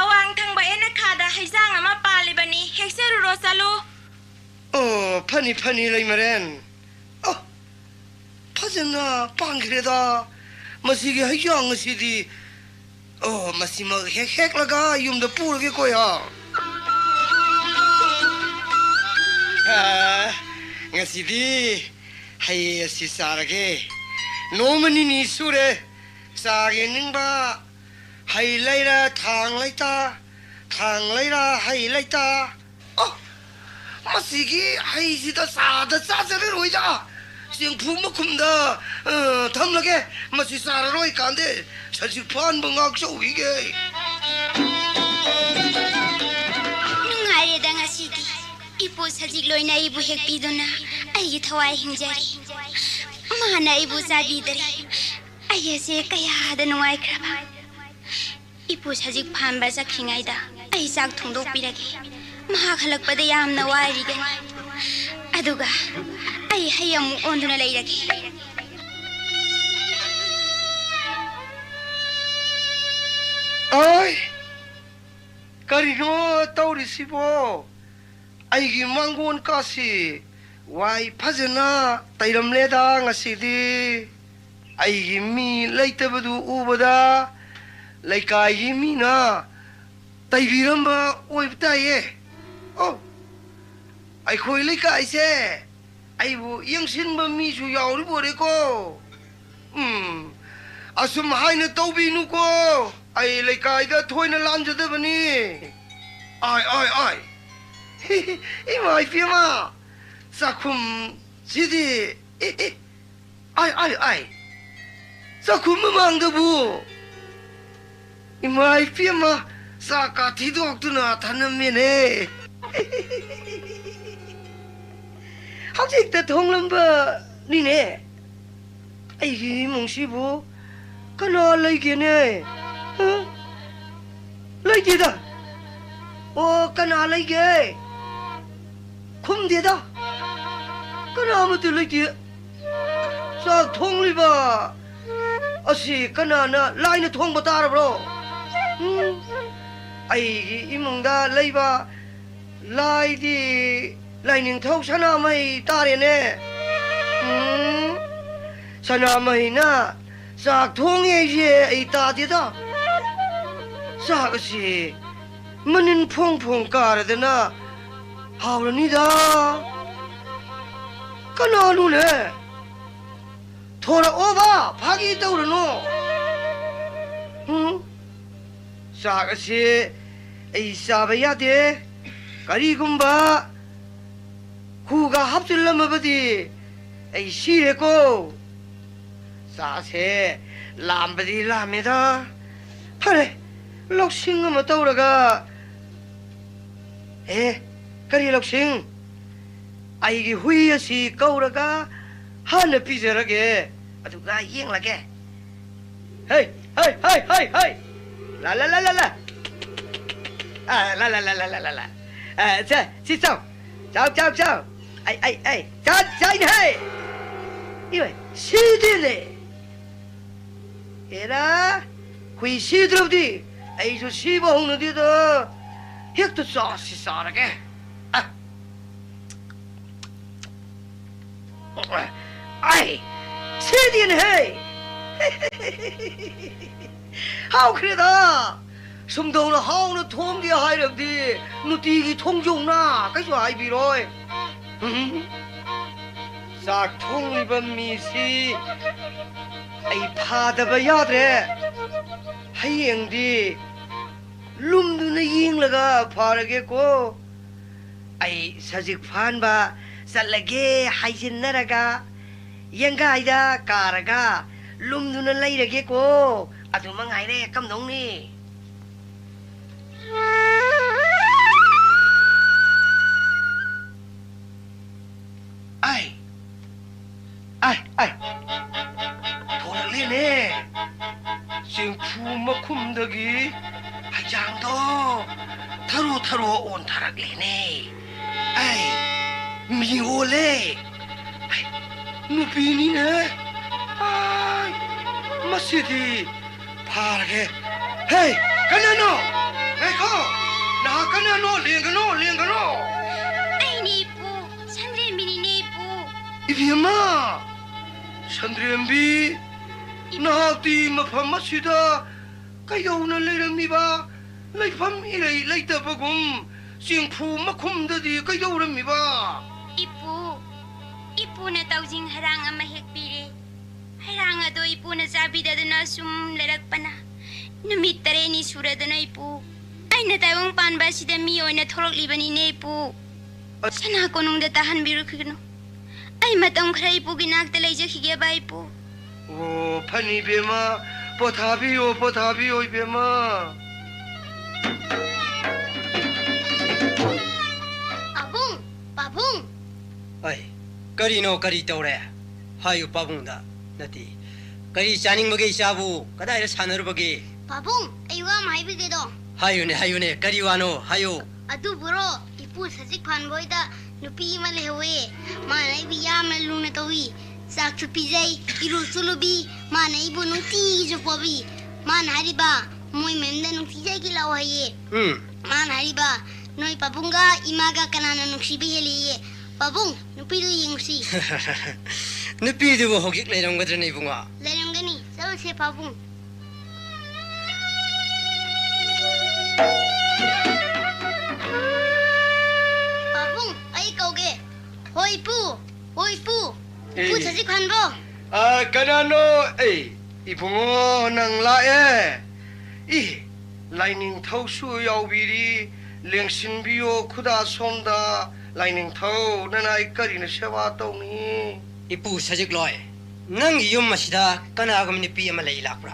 ꯑꯋꯥꯡ ꯊꯪꯕ ꯑꯦꯅꯈꯥꯗ ꯍꯩꯖꯥꯡ ꯑꯃ ꯄꯥꯜꯂꯤꯕꯅꯤ, ꯍꯦꯛꯆꯔꯨꯔꯣ ꯆꯠꯂꯨ꯫ ꯑꯣ, ꯐꯅꯤ, ꯐꯅꯤ, ꯂꯩꯃꯔꯦꯟ꯫ ꯑꯣ, ꯐꯖꯅ ꯄꯥꯟꯈ꯭ꯔꯦꯗ꯫ ꯃꯁꯤꯒꯤ ꯍꯩꯖꯥꯡ ꯑꯁꯤꯗꯤ, ꯑꯣ, ꯃꯁꯤꯃꯛ ꯍꯦꯛ ꯍꯦꯛꯂꯒ ꯌꯨꯝꯗ ꯄꯨꯔꯒꯦꯀꯣ, ꯏꯍꯥ꯫ ꯑ, ꯉꯁꯤꯗꯤ ꯍꯩ ꯑꯁꯤ ꯆꯥꯔꯒꯦ꯫ ꯅꯣꯡꯃ ꯅꯤꯅꯤ ꯁꯨꯔꯦ ꯆꯥꯒꯦ ꯅꯤꯡꯕ꯫ ꯍꯩ ꯂꯩꯔ ꯊꯥꯡ ꯂꯩꯇ, ꯊꯥꯡ ꯂꯩꯔ ꯍꯩ ꯂꯩꯇ꯫ ꯑ, ꯃꯁꯤꯒꯤ ꯍꯩꯁꯤꯗ ꯆꯥꯗ ꯆꯥꯖꯔꯔꯣꯏꯗ꯫ ꯆꯦꯡꯐꯨ ꯃꯈꯨꯝꯗ, ꯑ, ꯊꯝꯂꯒꯦ꯫ ꯃꯁꯤ ꯆꯥꯔꯔꯣꯏ ꯀꯥꯟꯗꯦ꯫ ꯁꯖꯤꯛ ꯐꯥꯟꯕ ꯉꯥꯛꯆꯧꯈꯤꯒꯦ꯫ ꯅꯨꯡꯉꯥꯏꯔꯦꯗ ꯉꯁꯤꯗꯤ꯫ ꯏꯄꯨ ꯁꯖꯤꯛ ꯂꯣꯏꯅ ꯑꯩꯕꯨ ꯍꯦꯛꯄꯤꯗꯨꯅ ꯑꯩꯒꯤ ꯊꯋꯥꯏ ꯍꯤꯡꯖꯔꯦ꯫ ꯃꯥꯅ ꯑꯩꯕꯨ ꯆꯥꯕꯤꯗꯔꯦ꯫ ꯑꯩ ꯑꯁꯦ ꯀꯌꯥꯗ ꯅꯨꯡꯉꯥꯏꯈ꯭ꯔꯕ꯫ ꯏꯄꯨ ꯁꯖꯤꯛ ꯐꯥꯟꯕ ꯆꯠꯈ꯭ꯔꯤꯉꯩꯗ ꯑꯩ ꯆꯥꯛ ꯊꯣꯡꯗꯣꯛꯄꯤꯔꯒꯦ꯫ ꯃꯍꯥꯛ ꯍꯜꯂꯛꯄꯗ ꯌꯥꯝꯅ ꯋꯥꯔꯤꯒꯅꯤ꯫ ꯑꯗꯨꯒ ꯑꯩ ꯍꯩ ꯑꯃꯨꯛ ꯑꯣꯟꯗꯨꯅ ꯂꯩꯔꯒꯦ꯫ ꯑꯣꯏ! ꯀꯔꯤꯅꯣ ꯇꯧꯔꯤꯁꯤꯕꯣ? ꯑꯩꯒꯤ ꯃꯥꯡꯒꯣꯟ ꯀꯥꯁꯤ ꯋꯥꯏ ꯐꯖꯅ ꯇꯩꯔꯝꯂꯦꯗ ꯉꯁꯤꯗꯤ꯫ ꯑꯩꯒꯤ ꯃꯤ ꯂꯩꯇꯕꯗꯨ ꯎꯕꯗ ꯂꯩꯀꯥꯏꯒꯤ ꯃꯤꯅ ꯇꯩꯕꯤꯔꯝꯕ ꯑꯣꯏꯕ ꯇꯥꯏꯌꯦ꯫ ꯑꯣ, ꯑꯩꯈꯣꯏ ꯂꯩꯀꯥꯏꯁꯦ ꯑꯩꯕꯨ ꯌꯦꯡꯁꯤꯟꯕ ꯃꯤꯁꯨ ꯌꯥꯎꯔꯤꯕꯣꯔꯦꯀꯣ꯫ ꯎꯝ, ꯑꯁꯨꯝ ꯍꯥꯏꯅ ꯇꯧꯕꯤꯅꯨꯀꯣ꯫ ꯑꯩ ꯂꯩꯀꯥꯏꯗ ꯊꯣꯏꯅ ꯂꯥꯟꯖꯗꯕꯅꯤ꯫ ꯑꯥꯏ, ꯑꯥꯏ, ꯑꯥꯏ꯫ ꯏꯃꯥ ꯏꯄꯦꯝꯃ, ꯆꯥꯛꯈꯨꯝꯁꯤꯗꯤ, ꯑꯦ, ꯑꯦ, ꯑꯥꯏ, ꯑꯥꯏ, ꯑꯥꯏ꯫ ꯆꯥꯛꯈꯨꯝ ꯃꯃꯥꯡꯗꯕꯨ ꯏꯃꯥ ꯏꯄꯦꯝꯃ, ꯆꯥꯛ ꯀꯥꯊꯤꯗꯣꯛꯇꯨꯅ ꯊꯅꯝꯃꯦꯅꯦ꯫ ꯍꯧꯖꯤꯛꯇ ꯊꯣꯡꯂꯝꯕꯅꯤꯅꯦ꯫ ꯑꯩꯒꯤ ꯏꯃꯨꯡꯁꯤꯕꯨ ꯀꯅꯥ ꯂꯩꯒꯦꯅꯦ? ꯍ? ꯂꯩꯇꯦꯗ꯫ ꯑꯣ, ꯀꯅꯥ ꯂꯩꯒꯦ? ꯈꯨꯝꯗꯦꯗ꯫ ꯀꯅꯥ ꯑꯃꯠꯇ ꯂꯩꯇꯦ꯫ ꯆꯥꯛ ꯊꯣꯡꯂꯤꯕ ꯑꯁꯤ ꯀꯅꯥꯅ, ꯂꯥꯏꯅ ꯊꯣꯡꯕ ꯇꯥꯔꯕ꯭ꯔꯣ? ꯎꯝ, ꯑꯩꯒꯤ ꯏꯃꯨꯡꯗ ꯂꯩꯕ ꯂꯥꯏꯗꯤ ꯂꯥꯏꯅꯤꯡꯊꯧ ꯁꯅꯥꯃꯍꯤ ꯇꯥꯔꯦꯅꯦ꯫ ꯎꯝ, ꯁꯅꯥꯃꯍꯤꯅ ꯆꯥꯛ ꯊꯣꯡꯉꯦ ꯍꯥꯏꯁꯦ ꯑꯩ ꯇꯥꯗꯦꯗ꯫ ꯆꯥꯛ ꯑꯁꯤ ꯃꯅꯤꯟ ꯐꯣꯡ ꯐꯣꯡ ꯀꯥꯔꯗꯅ ꯍꯥꯎꯔꯅꯤꯗ꯫ ꯀꯅꯥꯅꯣꯅꯦ? ꯊꯣꯔꯛꯑꯣꯕ, ꯐꯥꯒꯤ ꯇꯧꯔꯅꯨ꯫ ꯎꯝ? ꯆꯥꯛ ꯑꯁꯤ ꯑꯩ ꯆꯥꯕ ꯌꯥꯗꯦ꯫ ꯀꯔꯤꯒꯨꯝꯕ ꯈꯨꯒ ꯍꯥꯞꯆꯤꯜꯂꯝꯃꯕꯗꯤ ꯑꯩ ꯁꯤꯔꯦꯀꯣ꯫ ꯆꯥꯛꯁꯦ ꯂꯥꯝꯕꯗꯤ ꯂꯥꯝꯃꯦꯗ꯫ ꯐꯔꯦ, ꯂꯧꯁꯤꯡ ꯑꯃ ꯇꯧꯔꯒ꯫ ꯑꯦ, ꯀꯔꯤ ꯂꯧꯁꯤꯡ? ꯑꯩꯒꯤ ꯍꯨꯏ ꯑꯁꯤ ꯀꯧꯔꯒ ꯍꯥꯟꯅ ꯄꯤꯖꯔꯒꯦ, ꯑꯗꯨꯒ ꯌꯦꯡꯂꯒꯦ꯫ ꯍꯩ, ꯍꯩ, ꯍꯩ, ꯍꯩ, ꯍꯩ! ꯂꯥ, ꯂꯥ, ꯂꯥ, ꯂꯥ, ꯂꯥ! ꯑ, ꯂꯥ, ꯂꯥ, ꯂꯥ, ꯂꯥ, ꯂꯥ, ꯂꯥ, ꯂꯥ! ꯑ, ꯁꯦ, ꯁꯤ ꯆꯥꯎ! ꯆꯥꯎ, ꯆꯥꯎ, ꯆꯥꯎ! ꯑꯩ, ꯑꯩ, ꯑꯩ! ꯆꯥ, ꯆꯥꯏꯅꯦ ꯍꯦ! ꯏꯃꯥꯏ, ꯁꯤꯗꯦꯅꯦ! ꯑꯦꯔꯥ, ꯍꯨꯏ ꯁꯤꯗ꯭ꯔꯕꯗꯤ ꯑꯩꯁꯨ ꯁꯤꯕ ꯍꯧꯅꯗꯦꯗꯣ꯫ ꯍꯦꯛꯇ ꯆꯥꯁꯤ ꯆꯥꯔꯒꯦ꯫ ꯑ꯫ ꯑꯩ ꯁꯤꯗꯤꯅꯦꯍꯦ꯫ ꯍꯥꯎꯈ꯭ꯔꯦꯗ꯫ ꯁꯨꯝꯗꯧꯅ ꯍꯥꯎꯅ ꯊꯣꯡꯒꯦ ꯍꯥꯏꯔꯕꯗꯤ ꯅꯨꯡꯇꯤꯒꯤ ꯊꯣꯡꯖꯧꯅ ꯀꯩꯁꯨ ꯍꯥꯏꯕꯤꯔꯣꯏ꯫ ꯎꯝ꯫ ꯆꯥꯛ ꯊꯣꯡꯂꯤꯕ ꯃꯤꯁꯤ ꯑꯩ ꯐꯥꯗꯕ ꯌꯥꯗ꯭ꯔꯦ꯫ ꯍꯌꯦꯡꯗꯤ ꯂꯨꯝꯗꯨꯅ ꯌꯦꯡꯂꯒ ꯐꯥꯔꯒꯦꯀꯣ꯫ ꯑꯩ ꯁꯖꯤꯛ ꯐꯥꯟꯕ ꯆꯠꯂꯒꯦ ꯍꯥꯏꯖꯤꯟꯅꯔꯒ ꯌꯦꯡꯒꯥꯏꯗ ꯀꯥꯔꯒ ꯂꯨꯝꯗꯨꯅ ꯂꯩꯔꯒꯦꯀꯣ꯫ ꯑꯗꯨ ꯃꯉꯥꯏꯔꯦ ꯀꯝꯗꯧꯅꯤ? ꯑꯥꯏ! ꯑꯥꯏ! ꯑꯥꯏ! ꯊꯣꯔꯛꯂꯦꯅꯦ! ꯆꯦꯡꯐꯨ ꯃꯈꯨꯝꯗꯒꯤ ꯍꯩꯖꯥꯡꯗꯣ ꯊꯔꯣ ꯊꯔꯣ ꯑꯣꯟꯊꯔꯛꯂꯦꯅꯦ! ꯑꯩ ꯃꯤ ꯑꯣꯜꯂꯦ! ꯑꯩ ꯅꯨꯄꯤꯅꯤꯅꯦ! ꯑꯥꯏ! ꯃꯁꯤꯗꯤ ꯐꯥꯔꯒꯦ! ꯍꯦ! ꯀꯅꯥꯅꯣ? ꯉꯥꯏꯈꯣ! ꯅꯍꯥꯛ ꯀꯅꯥꯅꯣ? ꯂꯦꯡꯒꯅꯣ! ꯂꯦꯡꯒꯅꯣ! ꯑꯩꯅꯦ, ꯏꯄꯨ꯫ ꯁꯟꯗ꯭ꯔꯦꯝꯕꯤꯅꯤꯅꯦ, ꯏꯄꯨ꯫ ꯏꯕꯦꯝꯃ! ꯁꯟꯗ꯭ꯔꯦꯝꯕꯤ! ꯅꯍꯥꯛꯇꯤ ꯃꯐꯝ ꯑꯁꯤꯗ ꯀꯩꯗꯧꯅ ꯂꯩꯔꯝꯃꯤꯕ? ꯂꯩꯐꯝ ꯏꯔꯩ ꯂꯩꯇꯕꯒꯨꯝ ꯆꯦꯡꯐꯨ ꯃꯈꯨꯝꯗꯗꯤ ꯀꯩꯗꯧꯔꯝꯃꯤꯕ? ꯏꯄꯨ, ꯏꯄꯨꯅ ꯇꯧꯖꯤꯡ ꯍꯩꯔꯥꯡ ꯑꯃ ꯍꯦꯛꯄꯤꯔꯦ꯫ ꯍꯩꯔꯥꯡ ꯑꯗꯣ ꯏꯄꯨꯅ ꯆꯥꯕꯤꯗꯗꯨꯅ ꯁꯨꯝ ꯂꯩꯔꯛꯄꯅ ꯅꯨꯃꯤꯠ ꯇꯔꯦꯠꯅꯤ ꯁꯨꯔꯗꯨꯅ, ꯏꯄꯨ꯫ ꯑꯩꯅ ꯇꯥꯏꯕꯪ ꯄꯥꯟꯕ ꯑꯁꯤꯗ ꯃꯤ ꯑꯣꯏꯅ ꯊꯣꯛꯂꯛꯂꯤꯕꯅꯤꯅꯦ, ꯏꯄꯨ꯫ ꯑꯁ! ꯁꯅꯥ ꯀꯣꯅꯨꯡꯗ ꯇꯥꯍꯟꯕꯤꯔꯨꯈꯤꯒꯅꯨ꯫ ꯑꯩ ꯃꯇꯝ ꯈꯔ ꯏꯄꯨꯒꯤ ꯅꯥꯛꯇ ꯂꯩꯖꯈꯤꯒꯦꯕ, ꯏꯄꯨ꯫ ꯑꯣ, ꯐꯅꯤ, ꯏꯕꯦꯝꯃ꯫ ꯄꯣꯊꯥꯕꯤꯌꯣ, ꯄꯣꯊꯥꯕꯤꯌꯣ, ꯏꯕꯦꯝꯃ꯫ ꯄꯥꯕꯨꯡ! ꯄꯥꯕꯨꯡ! ꯑꯩ, ꯀꯔꯤꯅꯣ, ꯀꯔꯤ ꯇꯧꯔꯦ? ꯍꯥꯏꯌꯨ ꯄꯥꯕꯨꯡꯗ꯫ ꯅꯠꯇꯦ, ꯀꯔꯤ ꯆꯥꯅꯤꯡꯕꯒꯦ ꯏꯆꯥꯕꯨ? ꯀꯗꯥꯏꯗ ꯁꯥꯟꯅꯔꯨꯕꯒꯦ? ꯄꯥꯕꯨꯡ, ꯑꯩ ꯋꯥ ꯑꯃ ꯍꯥꯏꯕꯤꯒꯦꯗꯣ꯫ ꯍꯥꯏꯌꯨꯅꯦ, ꯍꯥꯏꯌꯨꯅꯦ, ꯀꯔꯤ ꯋꯥꯅꯣ? ꯍꯥꯏꯌꯨ꯫ ꯑꯗꯨꯕꯨꯔꯣ, ꯏꯄꯨ ꯁꯖꯤꯛ ꯐꯥꯟꯕ ꯍꯣꯏꯗ ꯅꯨꯄꯤ ꯑꯃ ꯂꯩꯍꯧꯋꯦ꯫ ꯃꯥꯅ ꯑꯩꯕꯨ ꯌꯥꯝꯅ ꯂꯨꯅ ꯇꯧꯏ꯫ ꯆꯥꯛꯁꯨ ꯄꯤꯖꯩ, ꯏꯔꯨꯁꯨ ꯂꯨꯕꯤ꯫ ꯃꯥꯅ ꯑꯩꯕꯨ ꯅꯨꯡꯇꯤꯒꯤꯁꯨ ꯄꯣꯕꯤ꯫ ꯃꯥꯅ ꯍꯥꯏꯔꯤꯕ, "ꯃꯣꯏ ꯃꯌꯨꯝꯗ ꯅꯨꯡꯇꯤꯖꯥꯏꯒꯤ ꯂꯥꯛꯑꯣ" ꯍꯥꯏꯌꯦ꯫ ꯎꯝ꯫ ꯃꯥꯅ ꯍꯥꯏꯔꯤꯕ, ꯅꯣꯏ ꯄꯥꯕꯨꯡꯒ ꯏꯃꯥꯒ ꯀꯅꯥꯅ ꯅꯨꯡꯁꯤꯕ ꯍꯦꯜꯂꯤꯌꯦ? ꯄꯥꯕꯨꯡ, ꯅꯨꯄꯤꯗꯨ ꯌꯦꯡꯉꯨꯁꯤ꯫ ꯅꯨꯄꯤꯗꯨꯕꯨ ꯍꯧꯖꯤꯛ ꯂꯩꯔꯝꯒꯗ꯭ꯔꯅꯦ, ꯏꯕꯨꯡꯉꯣ? ꯂꯩꯔꯝꯒꯅꯤ꯫ ꯆꯠꯂꯨꯁꯦ, ꯄꯥꯕꯨꯡ꯫ ꯄꯥꯕꯨꯡ, ꯑꯩ ꯀꯧꯒꯦ꯫ ꯍꯣꯏ, ꯏꯄꯨ꯫ ꯍꯣꯏ, ꯏꯄꯨ꯫ ꯏꯄꯨ ꯑꯦ꯫ ꯁꯖꯤꯛ ꯈꯟꯕ꯭ꯔꯣ? ꯑ, ꯀꯅꯥꯅꯣ? ꯑꯦ, ꯏꯕꯨꯡꯉꯣ, ꯅꯪ ꯂꯥꯛꯑꯦ? ꯏ, ꯂꯥꯏꯅꯤꯡꯊꯧꯁꯨ ꯌꯥꯎꯕꯤꯔꯤ꯫ ꯂꯦꯡꯁꯤꯟꯕꯤꯌꯣ ꯈꯨꯗꯥ ꯁꯣꯝꯗ꯫ ꯂꯥꯏꯅꯤꯡꯊꯧ, ꯅꯅꯥꯏ ꯀꯔꯤꯅ ꯁꯦꯕꯥ ꯇꯧꯅꯤ? ꯏꯄꯨ ꯁꯖꯤꯛꯂꯣꯏ, ꯅꯪꯒꯤ ꯌꯨꯝ ꯑꯁꯤꯗ ꯀꯅꯥꯒꯨꯝꯕ ꯅꯨꯄꯤ ꯑꯃ ꯂꯩ ꯂꯥꯛꯄ꯭ꯔꯥ?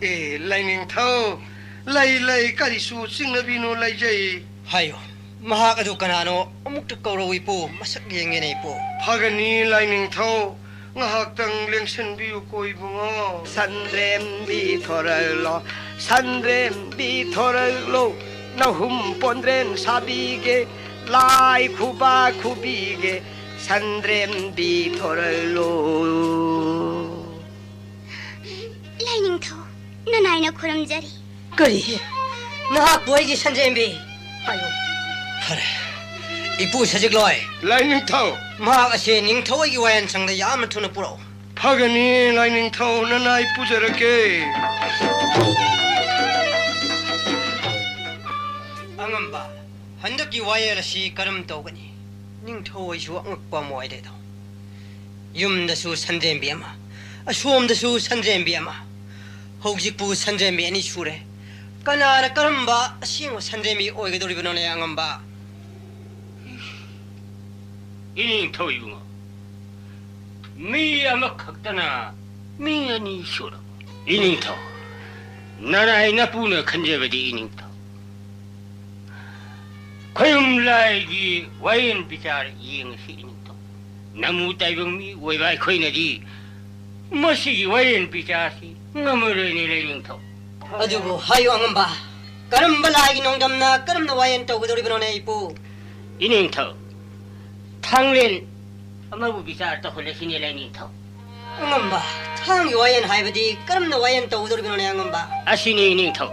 ꯑꯦ, ꯂꯥꯏꯅꯤꯡꯊꯧ, ꯂꯩ, ꯂꯩ, ꯀꯔꯤꯁꯨ ꯆꯤꯡꯅꯕꯤꯅꯨ, ꯂꯩꯖꯩ꯫ ꯍꯥꯏꯌꯣ, ꯃꯍꯥꯛ ꯑꯗꯨ ꯀꯅꯥꯅꯣ? ꯑꯃꯨꯛꯇ ꯀꯧꯔꯛꯎ, ꯏꯄꯨ, ꯃꯁꯛ ꯌꯦꯡꯒꯦꯅꯦ, ꯏꯄꯨ꯫ ꯐꯒꯅꯤ, ꯂꯥꯏꯅꯤꯡꯊꯧ, ꯉꯥꯏꯍꯥꯛꯇꯪ ꯂꯦꯡꯁꯤꯟꯕꯤꯌꯨꯀꯣ, ꯏꯕꯨꯡꯉꯣ꯫ ꯁꯟꯗ꯭ꯔꯦꯝꯕꯤ ꯊꯣꯔꯛꯂꯣ, ꯁꯟꯗ꯭ꯔꯦꯝꯕꯤ ꯊꯣꯔꯛꯂꯣ, ꯅꯍꯨꯝ ꯄꯣꯟꯗ꯭ꯔꯦꯟ ꯁꯥꯕꯤꯒꯦ, ꯂꯥꯏ ꯈꯨꯕꯥꯛ ꯈꯨꯕꯤꯒꯦ, ꯁꯟꯗ꯭ꯔꯦꯝꯕꯤ ꯊꯣꯔꯛꯂꯣ꯫ ꯂꯥꯏꯅꯤꯡꯊꯧ, ꯅꯅꯥꯏꯅ ꯈꯨꯔꯨꯝꯖꯔꯤ꯫ ꯀꯔꯤ? ꯅꯍꯥꯛꯄꯨ ꯑꯩꯒꯤ ꯁꯟꯗ꯭ꯔꯦꯝꯕꯤ? ꯍꯥꯏꯌꯨ꯫ ꯐꯔꯦ꯫ ꯏꯄꯨ ꯁꯖꯤꯛꯂꯣꯏ꯫ ꯂꯥꯏꯅꯤꯡꯊꯧ꯫ ꯃꯍꯥꯛ ꯑꯁꯤ ꯅꯤꯡꯊꯧ ꯑꯩꯒꯤ ꯋꯥꯌꯦꯜꯁꯪꯗ ꯌꯥꯝꯅ ꯊꯨꯅ ꯄꯨꯔꯛꯎ꯫ ꯐꯒꯅꯤ, ꯂꯥꯏꯅꯤꯡꯊꯧ, ꯅꯅꯥꯏ ꯄꯨꯖꯔꯛꯀꯦ꯫ ꯑꯉꯝꯕ, ꯍꯟꯗꯛꯀꯤ ꯋꯥꯌꯦꯜ ꯑꯁꯤ ꯀꯔꯝ ꯇꯧꯒꯅꯤ? ꯅꯤꯡꯊꯧ ꯑꯩꯁꯨ ꯑꯉꯛꯄ ꯑꯃ ꯑꯣꯏꯔꯦꯗꯣ꯫ ꯌꯨꯝꯗꯁꯨ ꯁꯟꯗ꯭ꯔꯦꯝꯕꯤ ꯑꯃ, ꯑꯁꯣꯝꯗꯁꯨ ꯁꯟꯗ꯭ꯔꯦꯝꯕꯤ ꯑꯃ꯫ ꯍꯧꯖꯤꯛꯄꯨ ꯁꯟꯗ꯭ꯔꯦꯝꯕꯤ ꯑꯅꯤ ꯁꯨꯔꯦ꯫ ꯀꯅꯥꯅ ꯀꯔꯝꯕ ꯑꯁꯦꯡꯕ ꯁꯟꯗ꯭ꯔꯦꯝꯕꯤ ꯑꯣꯏꯒꯗꯧꯔꯤꯕꯅꯣꯅꯦ, ꯑꯉꯝꯕ? ꯏꯅꯤꯡꯊꯧ ꯏꯕꯨꯡꯉꯣ, ꯃꯤ ꯑꯃꯈꯛꯇꯅ ꯃꯤ ꯑꯅꯤ ꯁꯨꯔꯕ? ꯏꯅꯤꯡꯊꯧ, ꯅꯅꯥꯏ ꯅꯄꯨꯅ ꯈꯟꯖꯕꯗꯤ, ꯏꯅꯤꯡꯊꯧ, ꯈꯣꯏꯔꯨꯝ ꯂꯥꯏꯒꯤ ꯋꯥꯌꯦꯜ ꯕꯤꯆꯥꯔ ꯌꯦꯡꯉꯁꯤ, ꯏꯅꯤꯡꯊꯧ꯫ ꯅꯃꯨ ꯇꯥꯏꯕꯪ ꯃꯤ ꯑꯣꯏꯕ ꯑꯩꯈꯣꯏꯅꯗꯤ ꯃꯁꯤꯒꯤ ꯋꯥꯌꯦꯜ ꯕꯤꯆꯥꯔꯁꯤ ꯉꯝꯃꯔꯣꯏꯅꯦ, ꯂꯥꯏꯅꯤꯡꯊꯧ꯫ ꯑꯗꯨꯕꯨ ꯍꯥꯏꯌꯨ, ꯑꯉꯝꯕ, ꯀꯔꯝꯕ ꯂꯥꯏꯒꯤ ꯅꯣꯡꯗꯝꯅ ꯀꯔꯝꯅ ꯋꯥꯌꯦꯜ ꯇꯧꯒꯗꯧꯔꯤꯕꯅꯣꯅꯦ, ꯏꯄꯨ? ꯏꯅꯤꯡꯊꯧ, ꯊꯥꯡꯂꯦꯟ ꯑꯃꯕꯨ ꯕꯤꯆꯥꯔ ꯇꯧꯍꯜꯂꯁꯤꯅꯦ, ꯂꯥꯏꯅꯤꯡꯊꯧ꯫ ꯑꯉꯝꯕ, ꯊꯥꯡꯒꯤ ꯋꯥꯌꯦꯜ ꯍꯥꯏꯕꯗꯤ ꯀꯔꯝꯅ ꯋꯥꯌꯦꯜ ꯇꯧꯒꯗꯧꯔꯤꯕꯅꯣꯅꯦ, ꯑꯉꯝꯕ? ꯑꯁꯤꯅꯤ, ꯏꯅꯤꯡꯊꯧ꯫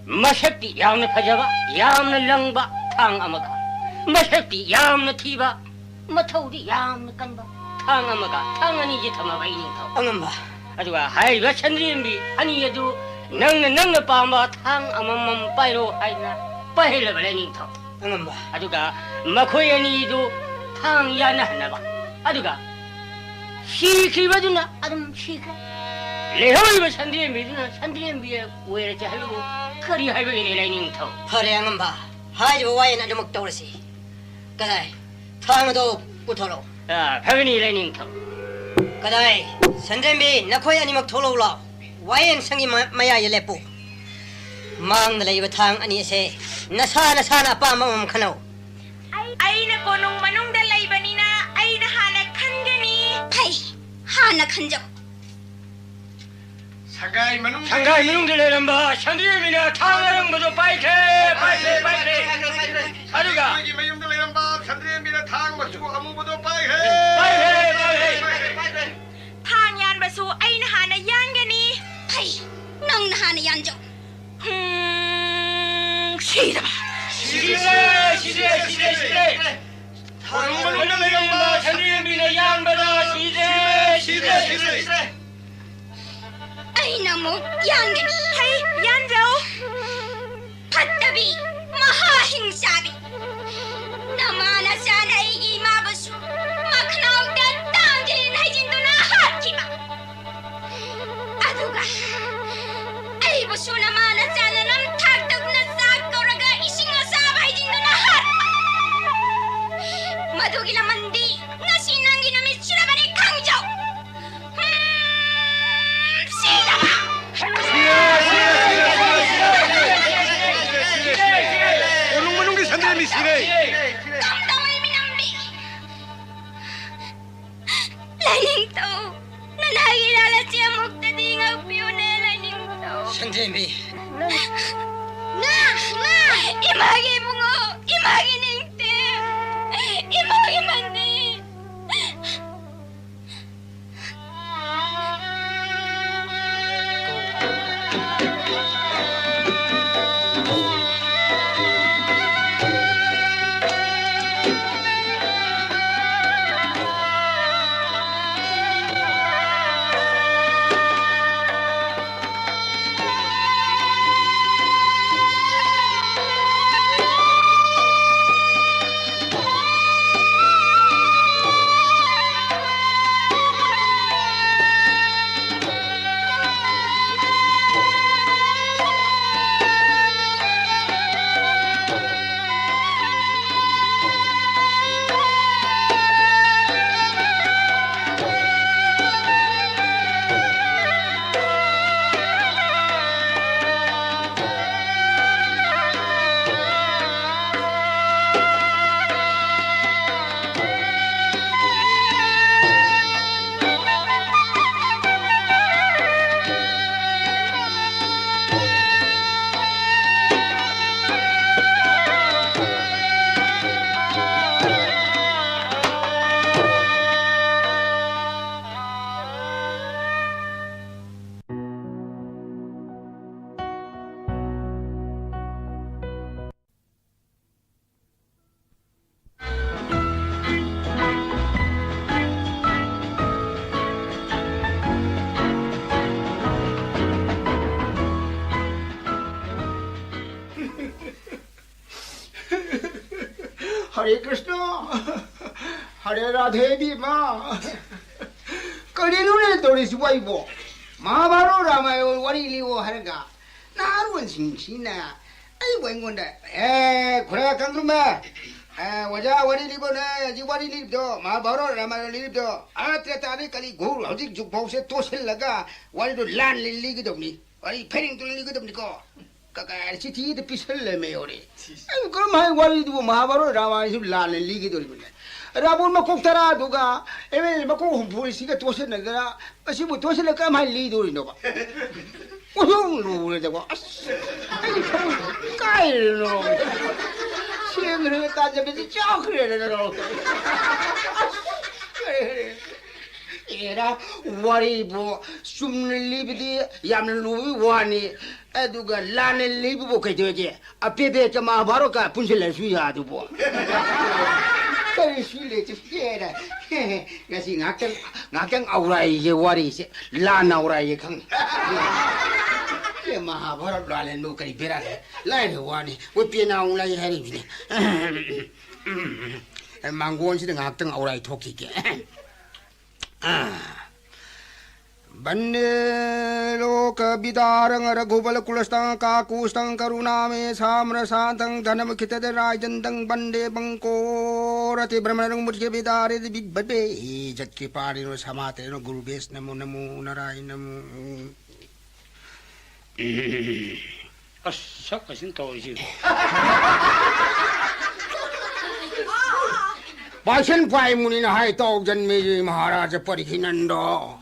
ꯃꯁꯛꯇꯤ ꯌꯥꯝꯅ ꯐꯖꯕ, ꯌꯥꯝꯅ ꯂꯪꯕ ꯊꯥꯡ ꯑꯃꯒ, ꯃꯁꯛꯇꯤ ꯌꯥꯝꯅ ꯊꯤꯕ, ꯃꯊꯧꯗꯤ ꯌꯥꯝꯅ ꯀꯟꯕ ꯊꯥꯡ ꯑꯃꯒ ꯊꯥꯡ ꯑꯅꯤꯁꯦ ꯊꯝꯃꯕ, ꯏꯅꯤꯡꯊꯧ꯫ ꯑꯉꯝꯕ꯫ ꯑꯗꯨꯒ ꯍꯥꯏꯔꯤꯕ ꯁꯟꯗ꯭ꯔꯦꯝꯕꯤ ꯑꯅꯤ ꯑꯗꯨ ꯅꯪꯅ, ꯅꯪꯅ ꯄꯥꯝꯕ ꯊꯥꯡ ꯑꯃꯃꯝ ꯄꯥꯏꯔꯣ ꯍꯥꯏꯅ ꯄꯥꯏꯍꯜꯂꯕ, ꯂꯥꯏꯅꯤꯡꯊꯧ꯫ ꯑꯉꯝꯕ꯫ ꯑꯗꯨꯒ ꯃꯈꯣꯏ ꯑꯅꯤꯗꯨ ꯊꯥꯡ ꯌꯥꯅꯍꯟꯅꯕ꯫ ꯑꯗꯨꯒ ꯁꯤꯈ꯭ꯔꯤꯕꯗꯨꯅ ꯑꯗꯨꯝ ꯁꯤꯈ꯭ꯔꯦ꯫ ꯂꯩꯍꯧꯔꯤꯕ ꯁꯟꯗ꯭ꯔꯦꯝꯕꯤꯗꯨꯅ ꯁꯟꯗ꯭ꯔꯦꯝꯕꯤ ꯑꯣꯏꯔꯁꯦ ꯍꯥꯏꯕꯕꯨ ꯀꯔꯤ ꯍꯥꯏꯕꯒꯤꯅꯦ, ꯂꯥꯏꯅꯤꯡꯊꯧ? ꯐꯔꯦ ꯑꯉꯝꯕ, ꯍꯥꯏꯔꯤꯕ ꯋꯥꯌꯦꯜ ꯑꯗꯨꯃꯛ ꯇꯧꯔꯁꯤ꯫ ꯀꯗꯥꯏ? ꯊꯥꯡ ꯑꯗꯣ ꯄꯨꯊꯣꯔꯛꯎ꯫ ꯑꯥ, ꯐꯒꯅꯤ, ꯂꯥꯏꯅꯤꯡꯊꯧ꯫ ꯀꯗꯥꯏ? ꯁꯟꯗ꯭ꯔꯦꯝꯕꯤ, ꯅꯈꯣꯏ ꯑꯅꯤꯃꯛ ꯊꯣꯛꯂꯛꯎ ꯂꯥꯎ꯫ ꯋꯥꯌꯦꯜ ꯁꯪꯒꯤ ꯃ-, ꯃꯌꯥꯏꯗ ꯂꯦꯞꯄꯨ꯫ ꯃꯥꯡꯗ ꯂꯩꯕ ꯊꯥꯡ ꯑꯅꯤ ꯑꯁꯦ ꯅꯁꯥ ꯅꯁꯥꯅ ꯑꯄꯥꯝꯕ ꯑꯃꯃꯝ ꯈꯟꯅꯧ꯫ ꯑꯩ-, ꯑꯩꯅ ꯀꯣꯅꯨꯡ ꯃꯅꯨꯡꯗ ꯂꯩꯕꯅꯤꯅ ꯑꯩꯅ ꯍꯥꯟꯅ ꯈꯟꯒꯅꯤ꯫ ꯐꯩ, ꯍꯥꯟꯅ ꯈꯟꯖꯧ꯫ ꯁꯪꯒꯥꯏ ꯃꯅꯨꯡꯗ ꯁꯪꯒꯥꯏ ꯃꯅꯨꯡꯗ ꯂꯩꯔꯝꯕ ꯁꯟꯗ꯭ꯔꯦꯝꯕꯤꯅ ꯊꯥꯡ ꯑꯔꯪꯕꯗꯣ ꯄꯥꯏꯈ꯭ꯔꯦ, ꯄꯥꯏꯈ꯭ꯔꯦ, ꯄꯥꯏꯈ꯭ꯔꯦ꯫ ꯑꯗꯨꯒ ꯑꯩꯈꯣꯏꯒꯤ ꯃꯌꯨꯝꯗ ꯂꯩꯔꯝꯕ ꯁꯟꯗ꯭ꯔꯦꯝꯕꯤꯅ ꯊꯥꯡ ꯃꯆꯨ ꯑꯃꯨꯕꯗꯣ ꯄꯥꯏꯈ꯭ꯔꯦ꯫ ꯄꯥꯏꯈ꯭ꯔꯦ, ꯄꯥꯏꯈ꯭ꯔꯦ꯫ ꯊꯥꯡ ꯌꯥꯟꯕꯁꯨ ꯑꯩꯅ ꯍꯥꯟꯅ ꯌꯥꯟꯒꯅꯤ꯫ ꯐꯩ, ꯅꯪꯅ ꯍꯥꯟꯅ ꯌꯥꯟꯖꯧ꯫ ꯍꯨꯝ, ꯁꯤꯗꯕ꯫ ꯁꯤꯔꯦ, ꯁꯤꯔꯦ, ꯁꯤꯔꯦ, ꯁꯤꯔꯦ꯫ ꯊꯥꯡ ꯃꯅꯨꯡꯗ ꯂꯩꯔꯝꯕ ꯁꯟꯗ꯭ꯔꯦꯝꯕꯤꯅ ꯌꯥꯟꯕꯗ ꯁꯤꯔꯦ, ꯁꯤꯔꯦ, ꯁꯤꯔꯦ꯫ ꯑꯩꯅ ꯑꯃꯨꯛ ꯌꯥꯟꯒꯅꯤ꯫ ꯍꯩ, ꯌꯥꯟꯖꯧ꯫ ꯐꯠꯇꯕꯤ, ꯃꯍꯥ ꯍꯤꯡꯆꯥꯕꯤ꯫ ꯅꯃꯥ ꯅꯆꯥꯅ ꯑꯩꯒꯤ ꯏꯃꯥꯕꯨꯁꯨ ꯃꯈꯅꯥꯎꯗ ꯇꯥꯡꯖꯤꯜ ꯍꯩꯖꯤꯟꯗꯨꯅ ꯍꯥꯠꯈꯤꯕ꯫ ꯑꯗꯨꯒ ꯑꯩꯕꯨꯁꯨ ꯅꯃꯥ ꯅꯆꯥꯅ ꯅꯝꯊꯥꯛ ꯇꯧꯗꯨꯅ ꯆꯥꯛ ꯀꯧꯔꯒ ꯏꯁꯤꯡ ꯑꯁꯥꯕ ꯍꯩꯖꯤꯟꯗꯨꯅ ꯍꯥꯠꯄ꯫ ꯃꯗꯨꯒꯤ ꯂꯃꯟꯗꯤ ꯉꯁꯤ ꯅꯪꯒꯤ ꯅꯨꯃꯤꯠ ꯁꯤꯔꯕꯅꯤ ꯈꯪꯖꯧ꯫ ꯍꯝ, ꯁꯤꯔꯕ! ꯀꯣꯅꯨꯡ ꯃꯅꯨꯡꯒꯤ ꯁꯟꯗ꯭ꯔꯦꯝꯕꯤ ꯁꯤꯔꯦ! ꯀꯝꯗꯧꯏ ꯃꯤꯅꯝꯕꯤ? ꯂꯥꯏꯅꯤꯡꯊꯧ, ꯅꯅꯥꯒꯤ ꯂꯥꯜ ꯑꯁꯤ ꯑꯃꯨꯛꯇꯗꯤ ꯉꯥꯛꯄꯤꯌꯨꯅꯦ, ꯂꯥꯏꯅꯤꯡꯊꯧ꯫ ꯁꯟꯗ꯭ꯔꯦꯝꯕꯤ꯫ ꯉꯥ, ꯉꯥ! ꯏꯃꯥꯒꯤ ꯏꯕꯨꯡꯉꯣ, ꯏꯃꯥꯒꯤ ꯅꯤꯡꯊꯦꯝ, ꯏꯃꯥꯒꯤ ꯃꯅꯤ꯫ ꯍꯔꯦ ꯀ꯭ꯔꯤꯁꯅ꯫ ꯍꯔꯦ ꯔꯥꯙꯦ ꯏꯕꯦꯝꯃ꯫ ꯀꯔꯤꯅꯣꯅꯦ ꯇꯧꯔꯤꯁꯤꯕꯨ ꯑꯩꯕꯣ? ꯃꯍꯥꯚꯥꯔꯠ ꯔꯥꯃꯥꯌꯟ ꯋꯥꯔꯤ ꯂꯤꯌꯣ ꯍꯥꯏꯔꯒ ꯅꯍꯥꯔꯣꯟꯁꯤꯡꯁꯤꯅ ꯑꯩꯕꯨ ꯑꯩꯉꯣꯟꯗ, "ꯑꯦ, ꯈꯨꯔꯥ ꯀꯪꯗ꯭ꯔꯨꯝꯃ, ꯑꯦ, ꯑꯣꯖꯥ ꯋꯥꯔꯤ ꯂꯤꯕꯅꯦ, ꯍꯧꯖꯤꯛ ꯋꯥꯔꯤ ꯂꯤꯕꯗꯣ, ꯃꯍꯥꯚꯥꯔꯠ ꯔꯥꯃꯥꯌꯟ ꯂꯤꯕꯗꯣ, ꯑꯥ ꯇ꯭ꯔꯦꯇꯥꯗꯤ ꯀꯂꯤ ꯘꯣꯔ ꯍꯧꯖꯤꯛ ꯖꯨꯛ ꯐꯥꯎꯁꯦ ꯇꯣꯠꯁꯤꯜꯂꯒ ꯋꯥꯔꯤꯗꯣ ꯂꯥꯟꯅ ꯂꯤꯒꯗꯧꯅꯤ, ꯋꯥꯔꯤ ꯐꯩꯔꯦꯡ ꯇꯨꯔꯦꯡ ꯂꯤꯒꯗꯧꯅꯤꯀꯣ"꯫ ꯀꯀꯥ ꯆꯤꯊꯤꯗ ꯄꯤꯁꯜꯂꯝꯃꯦ ꯍꯣꯔꯦ꯫ ꯑꯩꯕꯨ ꯀꯔꯝ ꯍꯥꯏ ꯋꯥꯔꯤꯗꯨꯕꯨ ꯃꯍꯥꯚꯥꯔꯠ ꯔꯥꯃꯥꯌꯟꯁꯤꯕꯨ ꯂꯥꯟꯅ ꯂꯤꯒꯗꯧꯔꯤꯕꯅꯦ? ꯔꯥꯕꯣꯟ ꯃꯀꯣꯛ ꯇꯔꯥꯗꯨꯒ ꯑꯦꯝ ꯑꯦꯜ ꯑꯦ ꯃꯀꯣꯛ ꯍꯨꯝꯐꯨꯁꯤꯒ ꯇꯣꯠꯁꯤꯟꯅꯗꯅ ꯃꯁꯤꯕꯨ ꯇꯣꯠꯁꯤꯜꯂꯒ ꯀꯔꯝ ꯍꯥꯏꯅ ꯂꯤꯗꯧꯔꯤꯅꯣꯕ? ꯎꯁꯨꯡ ꯂꯨꯔꯦꯗꯀꯣ꯫ ꯑꯁ, ꯑꯩ ꯊꯃꯣꯏ ꯀꯥꯏꯔꯦꯗꯅ꯫ ꯁꯦꯡꯈ꯭ꯔꯦ ꯇꯥꯖꯕꯗꯤ ꯆꯥꯈ꯭ꯔꯦꯗꯅ꯫ ꯑꯁ, ꯑꯦꯔꯥ, ꯋꯥꯔꯤꯕꯨ ꯆꯨꯝꯅ ꯂꯤꯕꯗꯤ ꯌꯥꯝꯅ ꯂꯨꯕꯒꯤ ꯋꯥꯅꯤ, ꯑꯗꯨꯒ ꯂꯥꯟꯅ ꯂꯤꯕꯕꯨ ꯀꯩꯗꯧꯒꯦ? ꯑꯄꯦꯕꯦꯠꯀ ꯃꯍꯥꯚꯥꯔꯠꯀ ꯄꯨꯟꯁꯤꯜꯂꯁꯨ ꯌꯥꯗꯨꯕꯨ꯫ ꯀꯔꯤ ꯁꯤ ꯂꯩꯇꯦ? ꯑꯦꯔꯥ, ꯉꯁꯤ ꯉꯥꯏꯍꯥꯛꯇꯪ, ꯉꯥꯏꯍꯥꯛꯇꯪ ꯑꯧꯔꯥꯏꯒꯦ ꯋꯥꯔꯤꯁꯦ, ꯂꯥꯟꯅ ꯑꯧꯔꯥꯏꯒꯦ ꯈꯪꯉꯦ꯫ ꯑꯦ, ꯃꯍꯥꯚꯥꯔꯠ ꯂꯥꯜꯂꯦꯟꯕꯨ ꯀꯔꯤ ꯕꯦꯔꯥ ꯂꯩ? ꯂꯥꯏꯔ ꯋꯥꯅꯤ, ꯃꯣꯏ ꯄꯦꯅꯥ ꯑꯃꯨꯛ ꯂꯩ ꯍꯥꯏꯔꯤꯕꯅꯦ꯫ ꯃꯥꯡꯒꯣꯟꯁꯤꯗ ꯉꯥꯏꯍꯥꯛꯇꯪ ꯑꯧꯔꯥꯏ ꯊꯣꯛꯈꯤꯒꯦ꯫ ꯕꯟꯗꯦ ꯂꯣꯀ ꯕꯤꯗꯥꯔꯪ ꯔꯘꯨꯕꯂꯀꯨꯂꯁꯇꯪ ꯀꯥꯀꯨꯁꯇꯪ ꯀꯔꯨꯅꯥꯃꯦ ꯁꯥꯝꯔ ꯁꯥꯟꯇꯪ ꯙꯅꯃ ꯈꯤꯇꯗ ꯔꯥꯏꯖꯟꯗꯪ ꯕꯟꯗꯦ ꯕꯪꯀꯣꯔ ꯑꯇꯤ ꯕ꯭ꯔꯍꯃꯅꯪ ꯃꯨꯠꯀꯦ ꯕꯤꯗꯥꯔꯦ ꯕꯤꯕꯗꯦ ꯖꯠꯀꯦ ꯄꯥꯔꯤꯅꯣ ꯁꯃꯥꯇꯦꯅꯣ ꯒꯨꯔꯨ ꯕꯦꯁ ꯅꯃꯣ ꯅꯃꯣ ꯅꯔꯥꯏ ꯅꯃꯣ꯫ ꯑꯁ, ꯁꯛ ꯑꯁꯤꯅ ꯇꯧꯔꯤꯁꯤ꯫ ꯄꯥꯏꯁꯟ ꯄꯥꯏ ꯃꯨꯅꯤꯅ ꯍꯥꯏ ꯇꯧ ꯖꯟꯃꯦꯖꯤ ꯃꯍꯥꯔꯥꯖ ꯄꯔꯤꯈꯤꯅꯟꯗꯣ꯫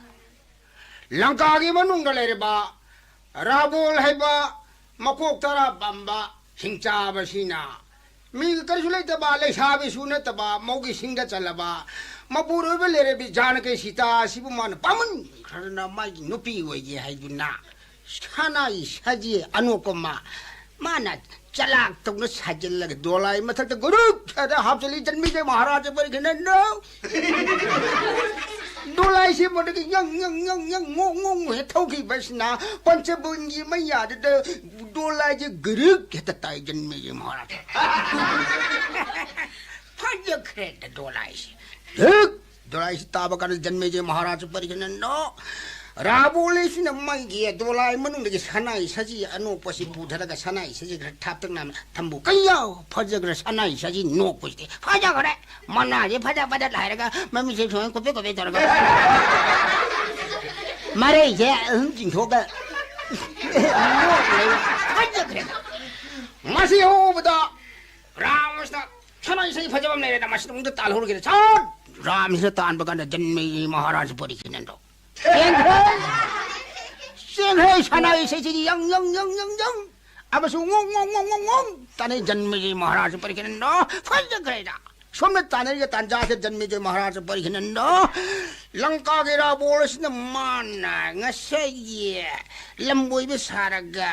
ꯂꯪꯀꯥꯒꯤ ꯃꯅꯨꯡꯗ ꯂꯩꯔꯤꯕ ꯔꯥꯕꯣꯜ ꯍꯥꯏꯕ ꯃꯀꯣꯛ ꯇꯔꯥ ꯄꯥꯝꯕ ꯍꯤꯡꯆꯥꯕꯁꯤꯅ ꯃꯤ ꯀꯔꯤꯁꯨ ꯂꯩꯇꯕ, ꯂꯩꯁꯥꯕꯤꯁꯨ ꯅꯠꯇꯕ, ꯃꯧꯒꯤ ꯁꯤꯡꯗ ꯆꯜꯂꯕ, ꯃꯄꯨꯔꯣꯏꯕ ꯂꯩꯔꯕꯤ ꯖꯥꯅꯀꯤ ꯁꯤꯇꯥ ꯑꯁꯤꯕꯨ ꯃꯥꯅ ꯄꯥꯝꯃꯟꯈ꯭ꯔꯗꯅ ꯃꯥꯒꯤ ꯅꯨꯄꯤ ꯑꯣꯏꯒꯦ ꯍꯥꯏꯗꯨꯅ ꯁꯅꯥꯒꯤ ꯁꯖꯤ ꯑꯅꯣꯛꯄ ꯑꯃ ꯃꯥꯅ ꯆꯂꯥꯛ ꯇꯧꯅ ꯁꯥꯖꯤꯜꯂꯒ ꯗꯣꯂꯥꯏ ꯃꯊꯛꯇ ꯒꯨꯔꯨꯛ ꯍꯥꯏꯗ ꯍꯥꯞꯆꯤꯜꯂꯤ꯫ ꯖꯟꯃꯤꯖꯦ ꯃꯍꯥꯔꯥꯖ ꯄꯔꯤꯈꯅꯟꯗꯣ꯫ ꯗꯣꯂꯥꯏꯁꯤ ꯃꯗꯨꯒꯤ ꯌꯪ, ꯌꯪ, ꯌꯪ, ꯌꯪ, ꯉꯣꯡ, ꯉꯣꯡ ꯍꯦꯛ ꯊꯧꯈꯤꯕꯁꯤꯅ ꯄꯟꯆꯕꯨꯟꯒꯤ ꯃꯩꯌꯥꯗꯨꯗ ꯗꯣꯂꯥꯏꯁꯦ ꯒ꯭ꯔꯤꯛ ꯍꯦꯛꯇ ꯇꯥꯏ ꯖꯟꯃꯦꯖ ꯃꯍꯥꯔꯥꯖ꯫ ꯐꯖꯈ꯭ꯔꯦꯗ ꯗꯣꯂꯥꯏꯁꯦ꯫ ꯍꯦꯛ ꯗꯣꯂꯥꯏꯁꯤ ꯇꯥꯕ ꯀꯥꯟꯗ ꯖꯟꯃꯦꯖꯌ ꯃꯍꯥꯔꯥꯖ ꯄꯔꯤꯈꯅꯟꯗꯣ ꯔꯥꯕꯣꯂꯦꯁꯤꯅ ꯃꯩꯒꯤ ꯗꯣꯂꯥꯏ ꯃꯅꯨꯡꯗꯒꯤ ꯁꯅꯥꯏ ꯁꯖꯤ ꯑꯅꯣꯛꯄꯁꯤ ꯄꯨꯊꯔꯒ ꯁꯅꯥꯏ ꯁꯖꯤ ꯈꯔ ꯊꯥꯞꯇꯛꯅ ꯊꯝꯕꯨ ꯀꯩꯌꯥꯎ ꯐꯖꯈ꯭ꯔꯦ꯫ ꯁꯅꯥꯏ ꯁꯖꯤ ꯅꯣꯛꯄꯁꯤꯗꯤ ꯐꯖꯈ꯭ꯔꯦ꯫ ꯃꯅꯥꯁꯦ ꯐꯖ ꯐꯖ ꯍꯥꯏꯔꯒ ꯃꯃꯤꯠꯁꯦ ꯁꯨꯃꯥꯏꯅ ꯀꯨꯞꯄꯦ ꯀꯨꯞꯄꯦ ꯇꯧꯔꯒ ꯃꯔꯩꯁꯦ ꯑꯗꯨꯝ ꯆꯤꯡꯊꯣꯛꯑꯒ ꯅꯣꯛ ꯂꯩ꯫ ꯐꯖꯈ꯭ꯔꯦ꯫ ꯃꯁꯤ ꯎꯕꯗ ꯔꯥꯃꯁꯤꯅ ꯁꯅꯥ ꯏꯁꯩ ꯐꯖꯕ ꯑꯃ ꯂꯩꯔꯦꯅ ꯃꯁꯤꯗ ꯑꯃꯨꯛꯇ ꯇꯥꯜꯍꯧꯔꯒꯦꯅ ꯁꯠ ꯔꯥꯝꯁꯤꯅ ꯇꯥꯟꯕ ꯀꯥꯟꯗ ꯖꯟꯃꯦꯖꯌ ꯃꯍꯥꯔꯥꯖ ꯄꯔꯤꯈꯅꯟꯗꯣ ꯆꯦꯟꯈ꯭ꯔꯦ꯫ ꯆꯦꯟꯈ꯭ꯔꯦ꯫ ꯁꯅꯥ ꯏꯁꯩꯁꯤꯗꯤ ꯌꯪ ꯌꯪ ꯌꯪ ꯌꯪ ꯌꯪ ꯑꯃꯁꯨꯡ ꯉꯣꯡ ꯉꯣꯡ ꯉꯣꯡ ꯉꯣꯡ ꯉꯣꯡ ꯇꯥꯅꯩ꯫ ꯖꯟꯃꯦꯖꯌ ꯃꯍꯥꯔꯥꯖ ꯄꯔꯤꯈꯅꯟꯗꯣ ꯐꯖꯈ꯭ꯔꯦꯗ꯫ ꯁꯣꯝꯗ ꯇꯥꯟꯅꯔꯤꯕ ꯇꯥꯟꯖꯥꯁꯤꯗ ꯖꯟꯃꯦꯖꯌ ꯃꯍꯥꯔꯥꯖ ꯄꯔꯤꯈꯅꯟꯗꯣ ꯂꯪꯀꯥꯒꯤ ꯔꯥꯕꯣꯜ ꯑꯁꯤꯅ ꯃꯥꯅ ꯉꯁꯥꯏꯒꯤ ꯂꯝꯕꯣꯏꯕ ꯁꯥꯔꯒ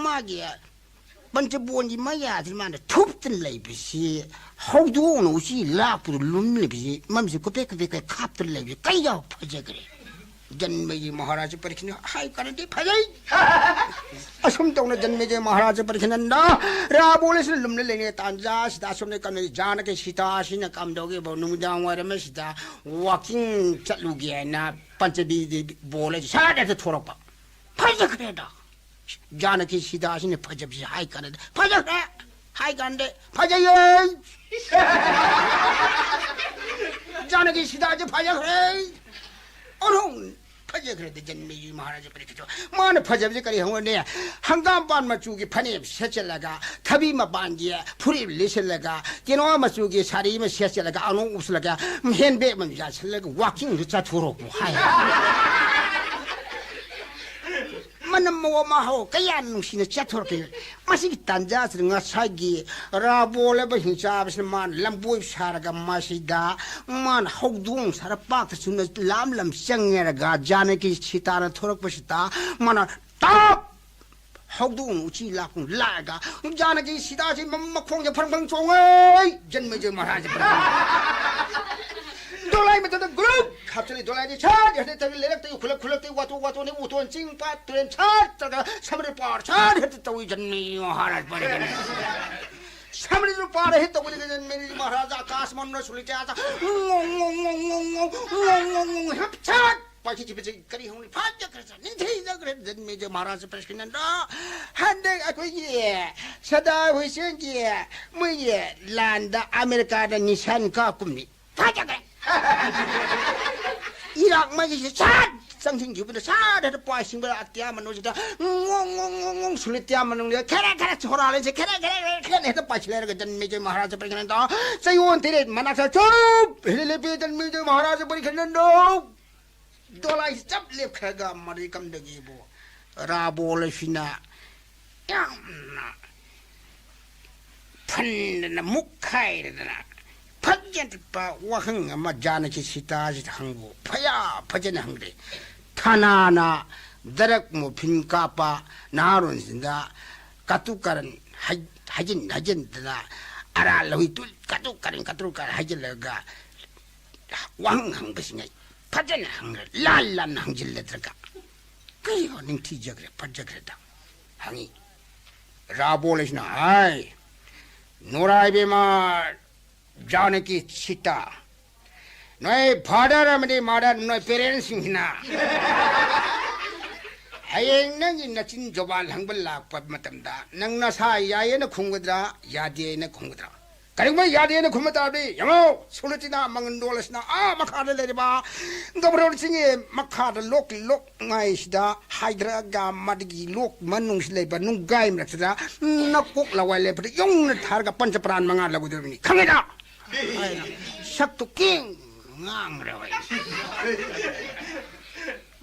ꯃꯥꯒꯤ ꯄꯟꯆꯕꯣꯟꯒꯤ ꯃꯌꯥꯁꯤꯗ ꯃꯥꯅ ꯊꯨꯞꯇꯅ ꯂꯩꯕꯁꯤ ꯍꯧꯗꯣꯡꯅ ꯎꯆꯤ ꯂꯥꯛꯄꯗ ꯂꯨꯝꯂꯤꯕꯁꯤ ꯃꯃꯤꯠꯁꯤ ꯀꯨꯞꯄꯦ ꯀꯨꯞꯄꯦ ꯀꯨꯞꯄꯦ ꯈꯥꯞꯇꯅ ꯂꯩꯕꯁꯤ ꯀꯩ ꯌꯥꯎ ꯐꯖꯈ꯭ꯔꯦ꯫ ꯖꯟꯃꯦꯖꯌ ꯃꯍꯥꯔꯥꯖ ꯄꯔꯤꯈꯅꯟ ꯍꯥꯏ ꯀꯥꯟꯗꯗꯤ ꯐꯖꯩ꯫ ꯑꯁꯨꯝ ꯇꯧꯅ ꯖꯟꯃꯦꯖꯌ ꯃꯍꯥꯔꯥꯖ ꯄꯔꯤꯈꯅꯟꯗ ꯔꯥꯕꯣꯂꯦꯁꯤꯅ ꯂꯨꯝꯅ ꯂꯩꯔꯤꯉꯩ ꯇꯥꯟꯖꯥꯁꯤꯗ ꯑꯁꯣꯝꯗ ꯀꯝꯗꯧ ꯖꯥꯅꯀꯤ ꯁꯤꯇꯥꯁꯤꯅ ꯀꯝꯗꯧꯒꯦꯕ ꯅꯨꯃꯤꯗꯥꯡ ꯋꯥꯏꯔꯝ ꯑꯁꯤꯗ ꯋꯥꯀꯤꯡ ꯆꯠꯂꯨꯒꯦ ꯍꯥꯏꯅ ꯄꯟꯆꯕꯤꯗꯤ ꯕꯣꯜ ꯑꯁꯤ ꯁꯠ ꯍꯦꯛꯇ ꯊꯣꯔꯛꯄ꯫ ꯐꯖꯈ꯭ꯔꯦꯗ꯫ ꯖꯥꯅꯀꯤ ꯁꯤꯗꯥꯁꯤꯅ ꯐꯖꯕꯁꯤ ꯍꯥꯏ ꯀꯥꯟꯗ ꯐꯖꯈ꯭ꯔꯦ꯫ ꯍꯥꯏ ꯀꯥꯟꯗ ꯐꯖꯩꯌꯦ꯫ ꯖꯥꯅꯀꯤ ꯁꯤꯗꯥꯁꯦ ꯐꯖꯈ꯭ꯔꯦ꯫ ꯑꯣꯟꯊꯣꯛ ꯐꯖꯈ꯭ꯔꯦꯗ ꯖꯟꯃꯦꯖꯌ ꯃꯍꯥꯔꯥꯖ ꯄꯔꯤꯈꯤꯠꯇꯣ꯫ ꯃꯥꯅ ꯐꯖꯕꯁꯦ ꯀꯔꯤ ꯍꯪꯉꯨꯔꯅꯤ? ꯍꯪꯒꯥꯝꯄꯥꯟ ꯃꯆꯨꯒꯤ ꯐꯅꯦꯛ ꯁꯦꯠꯆꯜꯂꯒ, ꯊꯕꯤ ꯃꯄꯥꯟꯒꯤ ꯐꯨꯔꯤꯠ ꯂꯤꯠꯁꯤꯜꯂꯒ, ꯀꯦꯅꯣ ꯃꯆꯨꯒꯤ ꯁꯥꯔꯤ ꯑꯃ ꯁꯦꯠꯆꯜꯂꯒ, ꯑꯅꯣꯛ ꯎꯞꯁꯤꯜꯂꯒ, ꯍꯦꯟ ꯕꯦꯒ ꯑꯃ ꯌꯥꯟꯁꯤꯜꯂꯒ ꯋꯥꯀꯤꯡꯗꯨ ꯆꯠꯊꯣꯔꯛꯄ ꯍꯥꯏ꯫ ꯃꯅꯝ ꯃꯑꯣꯡ ꯃꯍꯥꯎ ꯀꯌꯥ ꯅꯨꯡꯁꯤꯅ ꯆꯠꯊꯣꯔꯛꯈꯤ꯫ ꯃꯁꯤꯒꯤ ꯇꯥꯟꯖꯥꯁꯤꯗ ꯉꯁꯥꯏꯒꯤ ꯔꯥꯕꯣꯜ ꯍꯥꯏꯕ ꯍꯤꯡꯆꯥꯕꯁꯤꯅ ꯃꯥꯅ ꯂꯝꯕꯣꯏ ꯁꯥꯔꯒ ꯃꯁꯤꯗ ꯃꯥꯅ ꯍꯧꯗꯣꯡ ꯁꯥꯔ ꯄꯥꯛꯇ ꯆꯨꯝꯅ ꯂꯥꯝ ꯂꯝ ꯆꯪꯉꯦꯔꯒ ꯖꯥꯅꯀꯤ ꯁꯤꯇꯥꯅ ꯊꯣꯔꯛꯄꯁꯤꯗ ꯃꯥꯅ ꯇꯥꯞ! ꯍꯧꯗꯣꯡ ꯎꯆꯤ ꯂꯥꯛꯄ ꯂꯥꯛꯑꯒ ꯖꯥꯅꯀꯤ ꯁꯤꯗꯥꯁꯤ ꯃ-, ꯃꯈꯣꯡꯁꯦ ꯐꯔꯪ ꯐꯔꯪ ꯆꯣꯡꯉꯦ꯫ ꯖꯟꯃꯦꯖꯌ ꯃꯍꯥꯔꯥꯖ ꯐꯔꯪ ꯐꯔꯪ꯫ ꯗꯣꯂꯥꯏ ꯃꯊꯛꯇ ꯒ꯭ꯔꯨꯞ ꯍꯥꯞꯆꯤꯜꯂꯤ꯫ ꯗꯣꯂꯥꯏꯗꯤ ꯁꯠ ꯍꯦꯛꯇ ꯇꯧꯏ꯫ ꯂꯩꯔꯛꯇꯒꯤ ꯈꯨꯜꯂꯛ, ꯈꯨꯜꯂꯛꯇꯒꯤ ꯋꯥꯇꯣꯛ, ꯋꯥꯇꯣꯛꯅꯤ ꯎꯇꯣꯟ ꯆꯤꯡ ꯄꯥꯠ ꯇꯨꯔꯦꯟ ꯁꯠ ꯇꯧꯔꯒ ꯁꯃꯨꯗ꯭ꯔ ꯄꯥꯔ ꯁꯠ ꯍꯦꯛꯇ ꯇꯧꯏ꯫ ꯖꯟꯃꯦꯖꯌ ꯃꯍꯥꯔꯥꯖ ꯐꯔꯪ ꯐꯔꯪ꯫ ꯊꯝꯔꯤꯗꯨ ꯄꯥꯔꯦ ꯍꯦ ꯇꯧꯕꯅꯤ ꯀꯩꯅꯣ, ꯃꯦꯔꯤ ꯃꯍꯥꯔꯥꯖꯥ ꯑꯀꯥꯁ ꯃꯟꯗ ꯁꯨꯂꯤꯇꯦ ꯑꯥꯖꯥ꯫ ꯉꯣꯡ, ꯉꯣꯡ, ꯉꯣꯡ, ꯉꯣꯡ, ꯉꯣꯡ, ꯉꯣꯡ, ꯉꯣꯡ, ꯉꯣꯡ, ꯍꯦꯞ ꯁꯠ! ꯄꯥꯏꯈꯤꯈꯤꯕꯁꯤ ꯀꯔꯤ ꯍꯧꯅꯤ? ꯐꯥꯖꯈ꯭ꯔꯦ, ꯅꯤꯡꯊꯤꯖꯈ꯭ꯔꯦ, ꯖꯟꯃꯦꯖ ꯃꯍꯥꯔꯥꯖ ꯄ꯭ꯔꯦꯁꯤꯗꯦꯟꯗꯣ꯫ ꯍꯟꯗꯛ ꯑꯩꯈꯣꯏꯒꯤ ꯁꯗꯥꯝ ꯍꯨꯁꯦꯟꯒꯤ ꯃꯣꯏꯒꯤ ꯂꯥꯟꯗ ꯑꯃꯦꯔꯤꯀꯥꯗ ꯅꯤꯁꯥꯟ ꯀꯥꯞꯀꯨꯝꯅꯤ꯫ ꯐꯥꯖꯈ꯭ꯔꯦ꯫ ꯏꯔꯥꯛ ꯃꯩꯒꯤꯁꯤ ꯁꯠ ꯆꯪꯁꯤꯟꯈꯤꯕꯗ ꯁꯠ ꯍꯦꯛꯇ ꯄꯥꯏꯁꯤꯟꯕ ꯑꯇꯤꯌꯥ ꯃꯅꯨꯡꯁꯤꯗ ꯉꯣꯡ, ꯉꯣꯡ, ꯉꯣꯡ, ꯉꯣꯡ ꯁꯨꯂꯤꯇꯤꯌꯥ ꯃꯅꯨꯡꯗ ꯈꯦꯔꯦ, ꯈꯦꯔꯦ ꯁꯣꯔꯥ ꯂꯩꯁꯦ ꯈꯦꯔꯦ, ꯈꯦꯔꯦ, ꯈꯦꯔꯦ, ꯈꯦꯔꯦ ꯍꯦꯛꯇ ꯄꯥꯏꯁꯤꯜꯂꯦ꯫ ꯍꯥꯏꯔꯒ ꯖꯟꯃꯦꯖ ꯃꯍꯥꯔꯥꯖ ꯄ꯭ꯔꯦꯁꯤꯗꯦꯟꯗꯣ ꯆꯌꯣꯜ ꯇꯔꯦꯠ ꯃꯅꯥꯛꯇ ꯆꯨꯞ ꯍꯦꯛꯇ ꯂꯦꯞꯄꯤ꯫ ꯖꯟꯃꯦꯖ ꯃꯍꯥꯔꯥꯖ ꯄ꯭ꯔꯦꯁꯤꯗꯦꯟꯗꯣ ꯗꯣꯂꯥꯏ ꯆꯞ ꯂꯦꯞꯈ꯭ꯔꯒ ꯃꯔꯩꯀꯝꯗꯒꯤꯕꯨ ꯔꯥꯕꯣꯜ ꯑꯁꯤꯅ ꯌꯥꯝꯅ ꯐꯟꯗꯅ ꯃꯨꯛꯈꯥꯏꯔꯗꯅ ꯐꯖꯗꯕ ꯋꯥꯍꯪ ꯑꯃ ꯖꯥꯅꯀꯤ ꯁꯤꯇꯥꯁꯤꯗ ꯍꯪꯕꯨ ꯐꯌꯥ ꯐꯖꯅ ꯍꯪꯗꯦ꯫ ꯊꯥꯅꯥꯅ ꯗꯔꯛ ꯃꯣꯐꯤꯟ ꯀꯥꯞꯄ ꯅꯍꯥꯔꯣꯟꯁꯤꯡꯗ ꯀꯇꯨ ꯀꯔꯟ ꯍꯥꯏ-, ꯍꯥꯏꯖꯤꯟ ꯍꯥꯏꯖꯤꯟꯗꯅ ꯑꯔꯥ ꯂꯧꯏ ꯇꯨ ꯀꯇꯨ ꯀꯔꯟ ꯀꯇꯨ ꯀꯔꯟ ꯍꯥꯏꯖꯤꯜꯂꯒ ꯋꯥꯍꯪ ꯍꯪꯕꯁꯤꯅ ꯐꯖꯅ ꯍꯪꯉ ꯂꯥꯟ ꯂꯥꯟꯅ ꯍꯪꯖꯤꯜꯂꯗ꯭ꯔꯒ ꯀꯩꯅꯣ ꯅꯤꯡꯊꯤꯖꯈ꯭ꯔꯦ ꯐꯖꯈ꯭ꯔꯦꯗ ꯍꯪꯉꯤ꯫ ꯔꯥꯕꯣꯜ ꯑꯁꯤꯅ ꯍꯥꯏ, ꯅꯨꯔꯥꯏꯕꯦꯝꯃ ꯖꯥꯅꯀꯤ ꯁꯤꯇꯥ, ꯅꯣꯏ ꯐꯥꯗꯔ ꯑꯃꯗꯤ ꯃꯥꯗꯔ, ꯅꯣꯏ ꯄꯦꯔꯦꯟꯁꯁꯤꯡꯁꯤꯅ ꯍꯌꯦꯡ ꯅꯪꯒꯤ ꯅꯆꯤꯟ ꯖꯣꯕꯥꯟ ꯍꯪꯕ ꯂꯥꯛꯄ ꯃꯇꯝꯗ ꯅꯪ ꯅꯁꯥ ꯌꯥꯏꯌꯦꯅ ꯈꯨꯝꯒꯗ꯭ꯔꯥ, ꯌꯥꯗꯦꯅ ꯈꯨꯝꯒꯗ꯭ꯔꯥ? ꯀꯔꯤꯒꯨꯝꯕ ꯌꯥꯗꯦꯅ ꯈꯨꯝꯕ ꯇꯥꯔꯗꯤ, ꯌꯦꯡꯉꯣ, ꯁꯨꯂꯇꯤꯅꯥ ꯃꯪꯒꯟꯗꯣꯜ ꯑꯁꯤꯅ ꯑꯥ ꯃꯈꯥꯗ ꯂꯩꯔꯤꯕ ꯒꯕ꯭ꯔꯣꯟ ꯁꯤꯡꯒꯤ ꯃꯈꯥꯗ ꯂꯣꯛ ꯂꯣꯛꯉꯥꯏꯁꯤꯗ ꯍꯥꯏꯗ꯭ꯔꯒ ꯃꯗꯨꯒꯤ ꯂꯣꯛ ꯃꯅꯨꯡꯁꯤ ꯂꯩꯕ ꯅꯨꯡꯒꯥꯏ ꯃꯔꯛꯁꯤꯗ ꯅꯀꯣꯛ ꯂꯋꯥꯏ ꯂꯦꯞꯄꯗ ꯌꯧꯅ ꯊꯥꯔꯒ ꯄꯟꯆ ꯄ꯭ꯔꯥꯟ ꯃꯉꯥ ꯂꯧꯒꯗꯧꯔꯤꯕꯅꯤ꯫ ꯈꯪꯉꯦꯗ? ꯍꯥꯏꯅ ꯁꯛꯇꯨ ꯀꯦꯡ ꯉꯥꯡꯈ꯭ꯔꯦ ꯍꯣꯏ꯫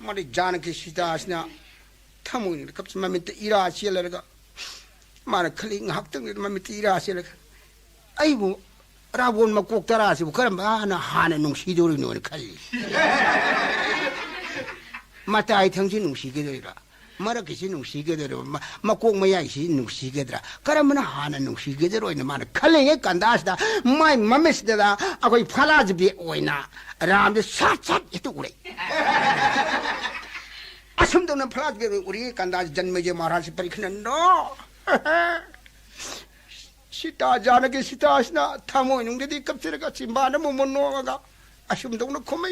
ꯃꯗꯨ ꯖꯥꯅꯀꯤ ꯁꯤꯇꯥꯁꯤꯅ ꯊꯃꯣꯏꯅ ꯀꯞ-, ꯃꯃꯤꯠꯇ ꯏꯔꯥ ꯆꯦꯜꯂꯔꯒ ꯃꯥꯅ ꯈꯜꯂꯤ, ꯉꯥꯏꯍꯥꯛꯇꯪꯗꯨꯗ ꯃꯃꯤꯠꯇ ꯏꯔꯥ ꯆꯦꯜꯂꯒ, "ꯑꯩꯕꯨ ꯔꯥꯕꯣꯟ ꯃꯀꯣꯛ ꯇꯔꯥꯁꯤꯕꯨ ꯀꯔꯝꯕꯅ ꯍꯥꯟꯅ ꯅꯨꯡꯁꯤꯗꯧꯔꯤꯅꯣꯅ ꯈꯜꯂꯤ꯫ ꯃꯇꯥꯏ ꯊꯪꯁꯤ ꯅꯨꯡꯁꯤꯒꯗꯣꯏꯔꯥ, ꯃꯔꯛꯀꯤꯁꯤ ꯅꯨꯡꯁꯤꯒꯗꯣꯏꯔꯥ, ꯃ-, ꯃꯀꯣꯛ ꯃꯌꯥꯏꯁꯤ ꯅꯨꯡꯁꯤꯒꯗ꯭ꯔꯥ, ꯀꯔꯝꯕꯅ ꯍꯥꯟꯅ ꯅꯨꯡꯁꯤꯒꯗꯔꯣꯏꯅ?" ꯃꯥꯅ ꯈꯜꯂꯤꯉꯩ ꯀꯟꯗꯥꯁꯤꯗ ꯃꯥꯏ ꯃꯃꯤꯠꯁꯤꯗ ꯑꯩꯈꯣꯏ ꯐꯂꯥꯖꯕꯤ ꯑꯣꯏꯅ ꯔꯥꯝꯁꯦ ꯁꯠ ꯁꯠ ꯍꯦꯛꯇ ꯎꯔꯛꯏ꯫ ꯑꯁꯨꯝ ꯇꯧꯅ ꯐꯂꯥꯖꯕꯤ ꯑꯣꯏ ꯎꯔꯤꯉꯩ ꯀꯟꯗꯥꯁꯤ ꯖꯟꯃꯦꯖ ꯃꯍꯥꯔꯥꯖꯁꯤ ꯄꯔꯤꯈꯅꯟꯗꯣ꯫ ꯁꯤꯇꯥ ꯖꯥꯅꯀꯤ ꯁꯤꯇꯥꯁꯤꯅ ꯊꯃꯣꯏꯅꯨꯡꯗꯗꯤ ꯀꯞꯆꯔꯒ ꯆꯤꯝꯕꯥꯟꯗ ꯃꯣꯃꯣꯟ ꯅꯣꯛꯑꯒ ꯑꯁꯨꯝꯗꯧꯅ ꯈꯨꯝꯃꯤ꯫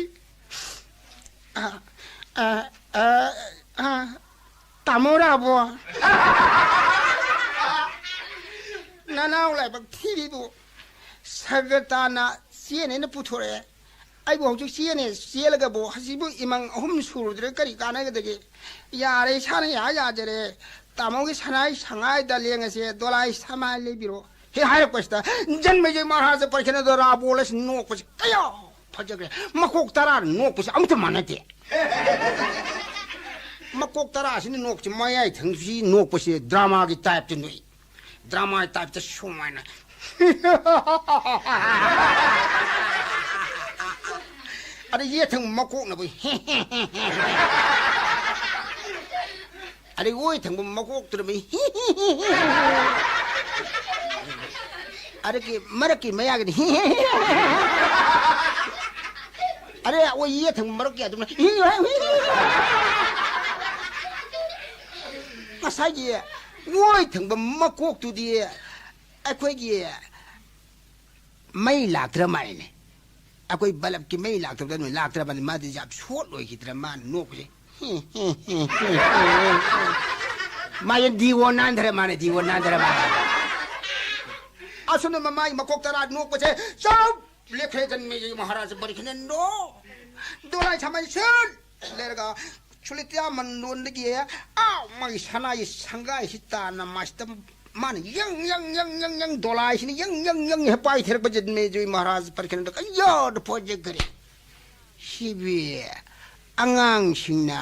"ꯑ, ꯑ, ꯑ, ꯑ, ꯇꯥꯃꯣ ꯔꯥꯕꯣ, ꯅꯅꯥꯎ ꯂꯥꯏꯕꯛ ꯊꯤꯔꯤꯗꯨ ꯁꯒꯇꯥꯅ ꯆꯦꯅꯦꯅ ꯄꯨꯊꯣꯔꯛꯑꯦ꯫ ꯑꯩꯕꯨ ꯍꯧꯖꯤꯛ ꯆꯦꯅꯦ, ꯆꯦꯜꯂꯒꯕꯨ ꯍꯧꯖꯤꯛꯄꯨ ꯏꯃꯪ ꯑꯍꯨꯝ ꯁꯨꯔꯨꯗ꯭ꯔꯦ, ꯀꯔꯤ ꯀꯥꯟꯅꯒꯗꯒꯦ? ꯌꯥꯔꯦ, ꯏꯁꯥꯅ ꯌꯥ ꯌꯥꯖꯔꯦ꯫ ꯇꯥꯃꯣꯒꯤ ꯁꯅꯥꯏ ꯁꯉꯥꯏꯗ ꯂꯦꯡꯉꯁꯦ, ꯗꯣꯂꯥꯏ ꯁꯃꯥꯏ ꯂꯩꯕꯤꯔꯣ" ꯍꯦꯛ ꯍꯥꯏꯔꯛꯄꯁꯤꯗ ꯖꯟꯃꯦꯖꯌ ꯃꯍꯥꯔꯥꯖ ꯄꯔꯤꯈꯅꯗ ꯔꯥꯕꯣꯜ ꯑꯁꯤ ꯅꯣꯛꯄꯁꯤ ꯀꯌꯥ ꯐꯖꯈ꯭ꯔꯦ꯫ ꯃꯀꯣꯛ ꯇꯔꯥ ꯅꯣꯛꯄꯁꯤ ꯑꯃꯠꯇ ꯃꯥꯟꯅꯗꯦ꯫ ꯃꯀꯣꯛ ꯇꯔꯥꯁꯤꯅ ꯅꯣꯛꯄꯁꯤ, ꯃꯌꯥꯏ ꯊꯪꯁꯤ ꯅꯣꯛꯄꯁꯤ ꯗ꯭ꯔꯃꯥꯒꯤ ꯇꯥꯏꯞꯇ ꯅꯣꯛꯏ꯫ ꯗ꯭ꯔꯃꯥꯒꯤ ꯇꯥꯏꯞꯇ ꯁꯨꯃꯥꯏꯅ꯫ ꯑꯗ ꯌꯦꯠ ꯊꯪꯕ ꯃꯀꯣꯛꯅꯕ꯫ ꯑꯗꯩ ꯑꯣꯏ ꯊꯪꯕ ꯃꯀꯣꯛꯇꯨꯅ ꯃꯤ꯫ ꯑꯗꯒꯤ ꯃꯔꯛꯀꯤ ꯃꯌꯥꯒꯤꯗꯤ꯫ ꯑꯗꯩ ꯑꯣꯏ ꯌꯦꯠ ꯊꯪꯕ ꯃꯔꯛꯀꯤ ꯑꯗꯨꯝꯅ꯫ ꯉꯁꯥꯏꯒꯤ ꯑꯣꯏ ꯊꯪꯕ ꯃꯀꯣꯛꯇꯨꯗꯤ ꯑꯩꯈꯣꯏꯒꯤ ꯃꯩ ꯂꯥꯛꯇ꯭ꯔ ꯃꯥꯜꯂꯦꯅꯦ꯫ ꯑꯩꯈꯣꯏ ꯕꯂꯞꯀꯤ ꯃꯩ ꯂꯥꯛꯇꯕꯗ ꯅꯣꯏ ꯂꯥꯛꯇ꯭ꯔꯕꯅꯤ꯫ ꯃꯥꯗꯤ ꯌꯥꯝ ꯁꯣꯠ ꯑꯣꯏꯈꯤꯗ꯭ꯔꯦ ꯃꯥꯅ ꯅꯣꯛꯄꯁꯦ꯫ ꯃꯥꯁꯦ ꯗꯤꯑꯣ ꯅꯥꯟꯊꯔꯦ, ꯃꯥꯅ ꯗꯤꯑꯣ ꯅꯥꯟꯊꯔꯦ ꯃꯥꯅ꯫ ꯑꯁꯨꯝꯅ ꯃꯃꯥꯏ ꯃꯀꯣꯛ ꯇꯔꯥ ꯅꯣꯛꯄꯁꯦ ꯆꯞ ꯂꯦꯞꯈ꯭ꯔꯦ꯫ ꯖꯟꯃꯦꯖꯌ ꯃꯍꯥꯔꯥꯖ ꯄꯔꯤꯈꯅꯦꯟꯗꯣ ꯗꯣꯂꯥꯏ ꯁꯥꯃꯟ ꯁꯤꯜ ꯂꯩꯔꯒ ꯁꯨꯂꯤꯇ꯭ꯌꯥ ꯃꯟꯗꯣꯟꯗꯒꯤ ꯑꯥ ꯃꯥꯒꯤ ꯁꯅꯥꯒꯤ ꯁꯪꯒꯥꯏꯁꯤ ꯇꯥꯅ ꯃꯥꯁꯤꯗ ꯃꯥꯅ ꯌꯪ, ꯌꯪ, ꯌꯪ, ꯌꯪ, ꯌꯪ, ꯗꯣꯂꯥꯏꯁꯤꯅ ꯌꯪ, ꯌꯪ, ꯌꯪ ꯍꯦꯛ ꯄꯥꯏꯊꯔꯛꯄ ꯖꯟꯃꯦꯖꯌ ꯃꯍꯥꯔꯥꯖ ꯄꯔꯤꯈꯅꯦꯟꯗ ꯀꯌꯥꯗ ꯐꯣꯖꯈ꯭ꯔꯦ꯫ ꯁꯤꯕꯤ ꯑꯉꯥꯡꯁꯤꯡꯅ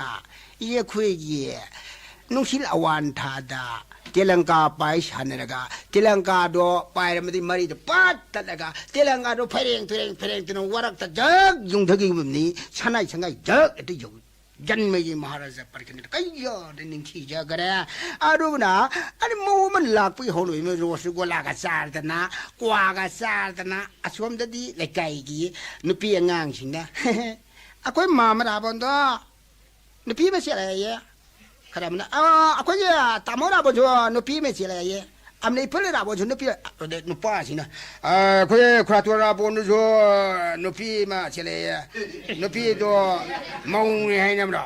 ꯑꯩꯈꯣꯏꯒꯤ ꯅꯨꯡꯁꯤꯠ ꯑꯋꯥꯟ ꯊꯥꯗ ꯇꯦꯂꯪꯀꯥ ꯄꯥꯏ ꯁꯥꯟꯅꯔꯒ ꯇꯦꯂꯪꯀꯥꯗꯣ ꯄꯥꯏꯔꯝꯃꯗꯤ ꯃꯔꯤꯗꯣ ꯄꯠ ꯇꯠꯂꯒ ꯇꯦꯂꯪꯀꯥꯗꯣ ꯐꯩꯔꯦꯡ ꯇꯨꯔꯦꯡ ꯐꯩꯔꯦꯡ ꯇꯨꯔꯦꯡ ꯋꯥꯔꯛꯇ ꯖꯛ ꯌꯨꯡꯊꯈꯤꯕꯅꯤ꯫ ꯁꯅꯥꯏ ꯁꯪꯒꯥꯏ ꯖꯛ ꯍꯦꯛꯇ ꯌꯧꯏ꯫ ꯖꯟꯃꯦꯖꯌ ꯃꯍꯥꯔꯥꯖ ꯄꯔꯤꯈꯅꯦꯟꯗ ꯀꯩꯌꯥꯗ ꯅꯤꯡꯊꯤꯖꯈ꯭ꯔꯦ꯫ ꯑꯗꯨꯅ ꯑꯗꯨ ꯃꯧ ꯑꯃ ꯂꯥꯛꯄꯒꯤ ꯍꯧꯅꯕꯤ ꯑꯃ ꯔꯣꯁꯒꯣꯂꯥꯒ ꯆꯥꯔꯗꯅ, ꯀ꯭ꯋꯥꯒ ꯆꯥꯔꯗꯅ, ꯑꯁꯣꯝꯗꯗꯤ ꯂꯩꯀꯥꯏꯒꯤ ꯅꯨꯄꯤ ꯑꯉꯥꯡꯁꯤꯡꯅ, "ꯑꯩꯈꯣꯏ ꯃꯥꯃ ꯔꯥꯕꯣꯟꯗꯣ ꯅꯨꯄꯤ ꯑꯃ ꯆꯦꯜꯂꯛꯑꯦ" ꯈꯔ ꯑꯃꯅ, "ꯑꯥ, ꯑꯩꯈꯣꯏꯒꯤ ꯇꯥꯃꯣ ꯔꯥꯕꯣꯟꯁꯨ ꯅꯨꯄꯤ ꯑꯃ ꯆꯦꯜꯂꯛꯑꯦ" ꯑꯃꯅ ꯏꯐꯨꯜ ꯔꯥꯕꯣꯟꯁꯨ ꯅꯨꯄꯤ, ꯑꯗꯩ ꯅꯨꯄꯥꯁꯤꯅ, ꯑ, ꯑꯩꯈꯣꯏ ꯈꯨꯔꯥꯇꯣꯟ ꯔꯥꯕꯣꯟꯗꯨꯁꯨ ꯅꯨꯄꯤ ꯑꯃ ꯆꯦꯜꯂꯛꯑꯦ꯫ ꯅꯨꯄꯤꯗꯣ ꯃꯧꯅꯦ ꯍꯥꯏꯅꯕ꯭ꯔꯣ?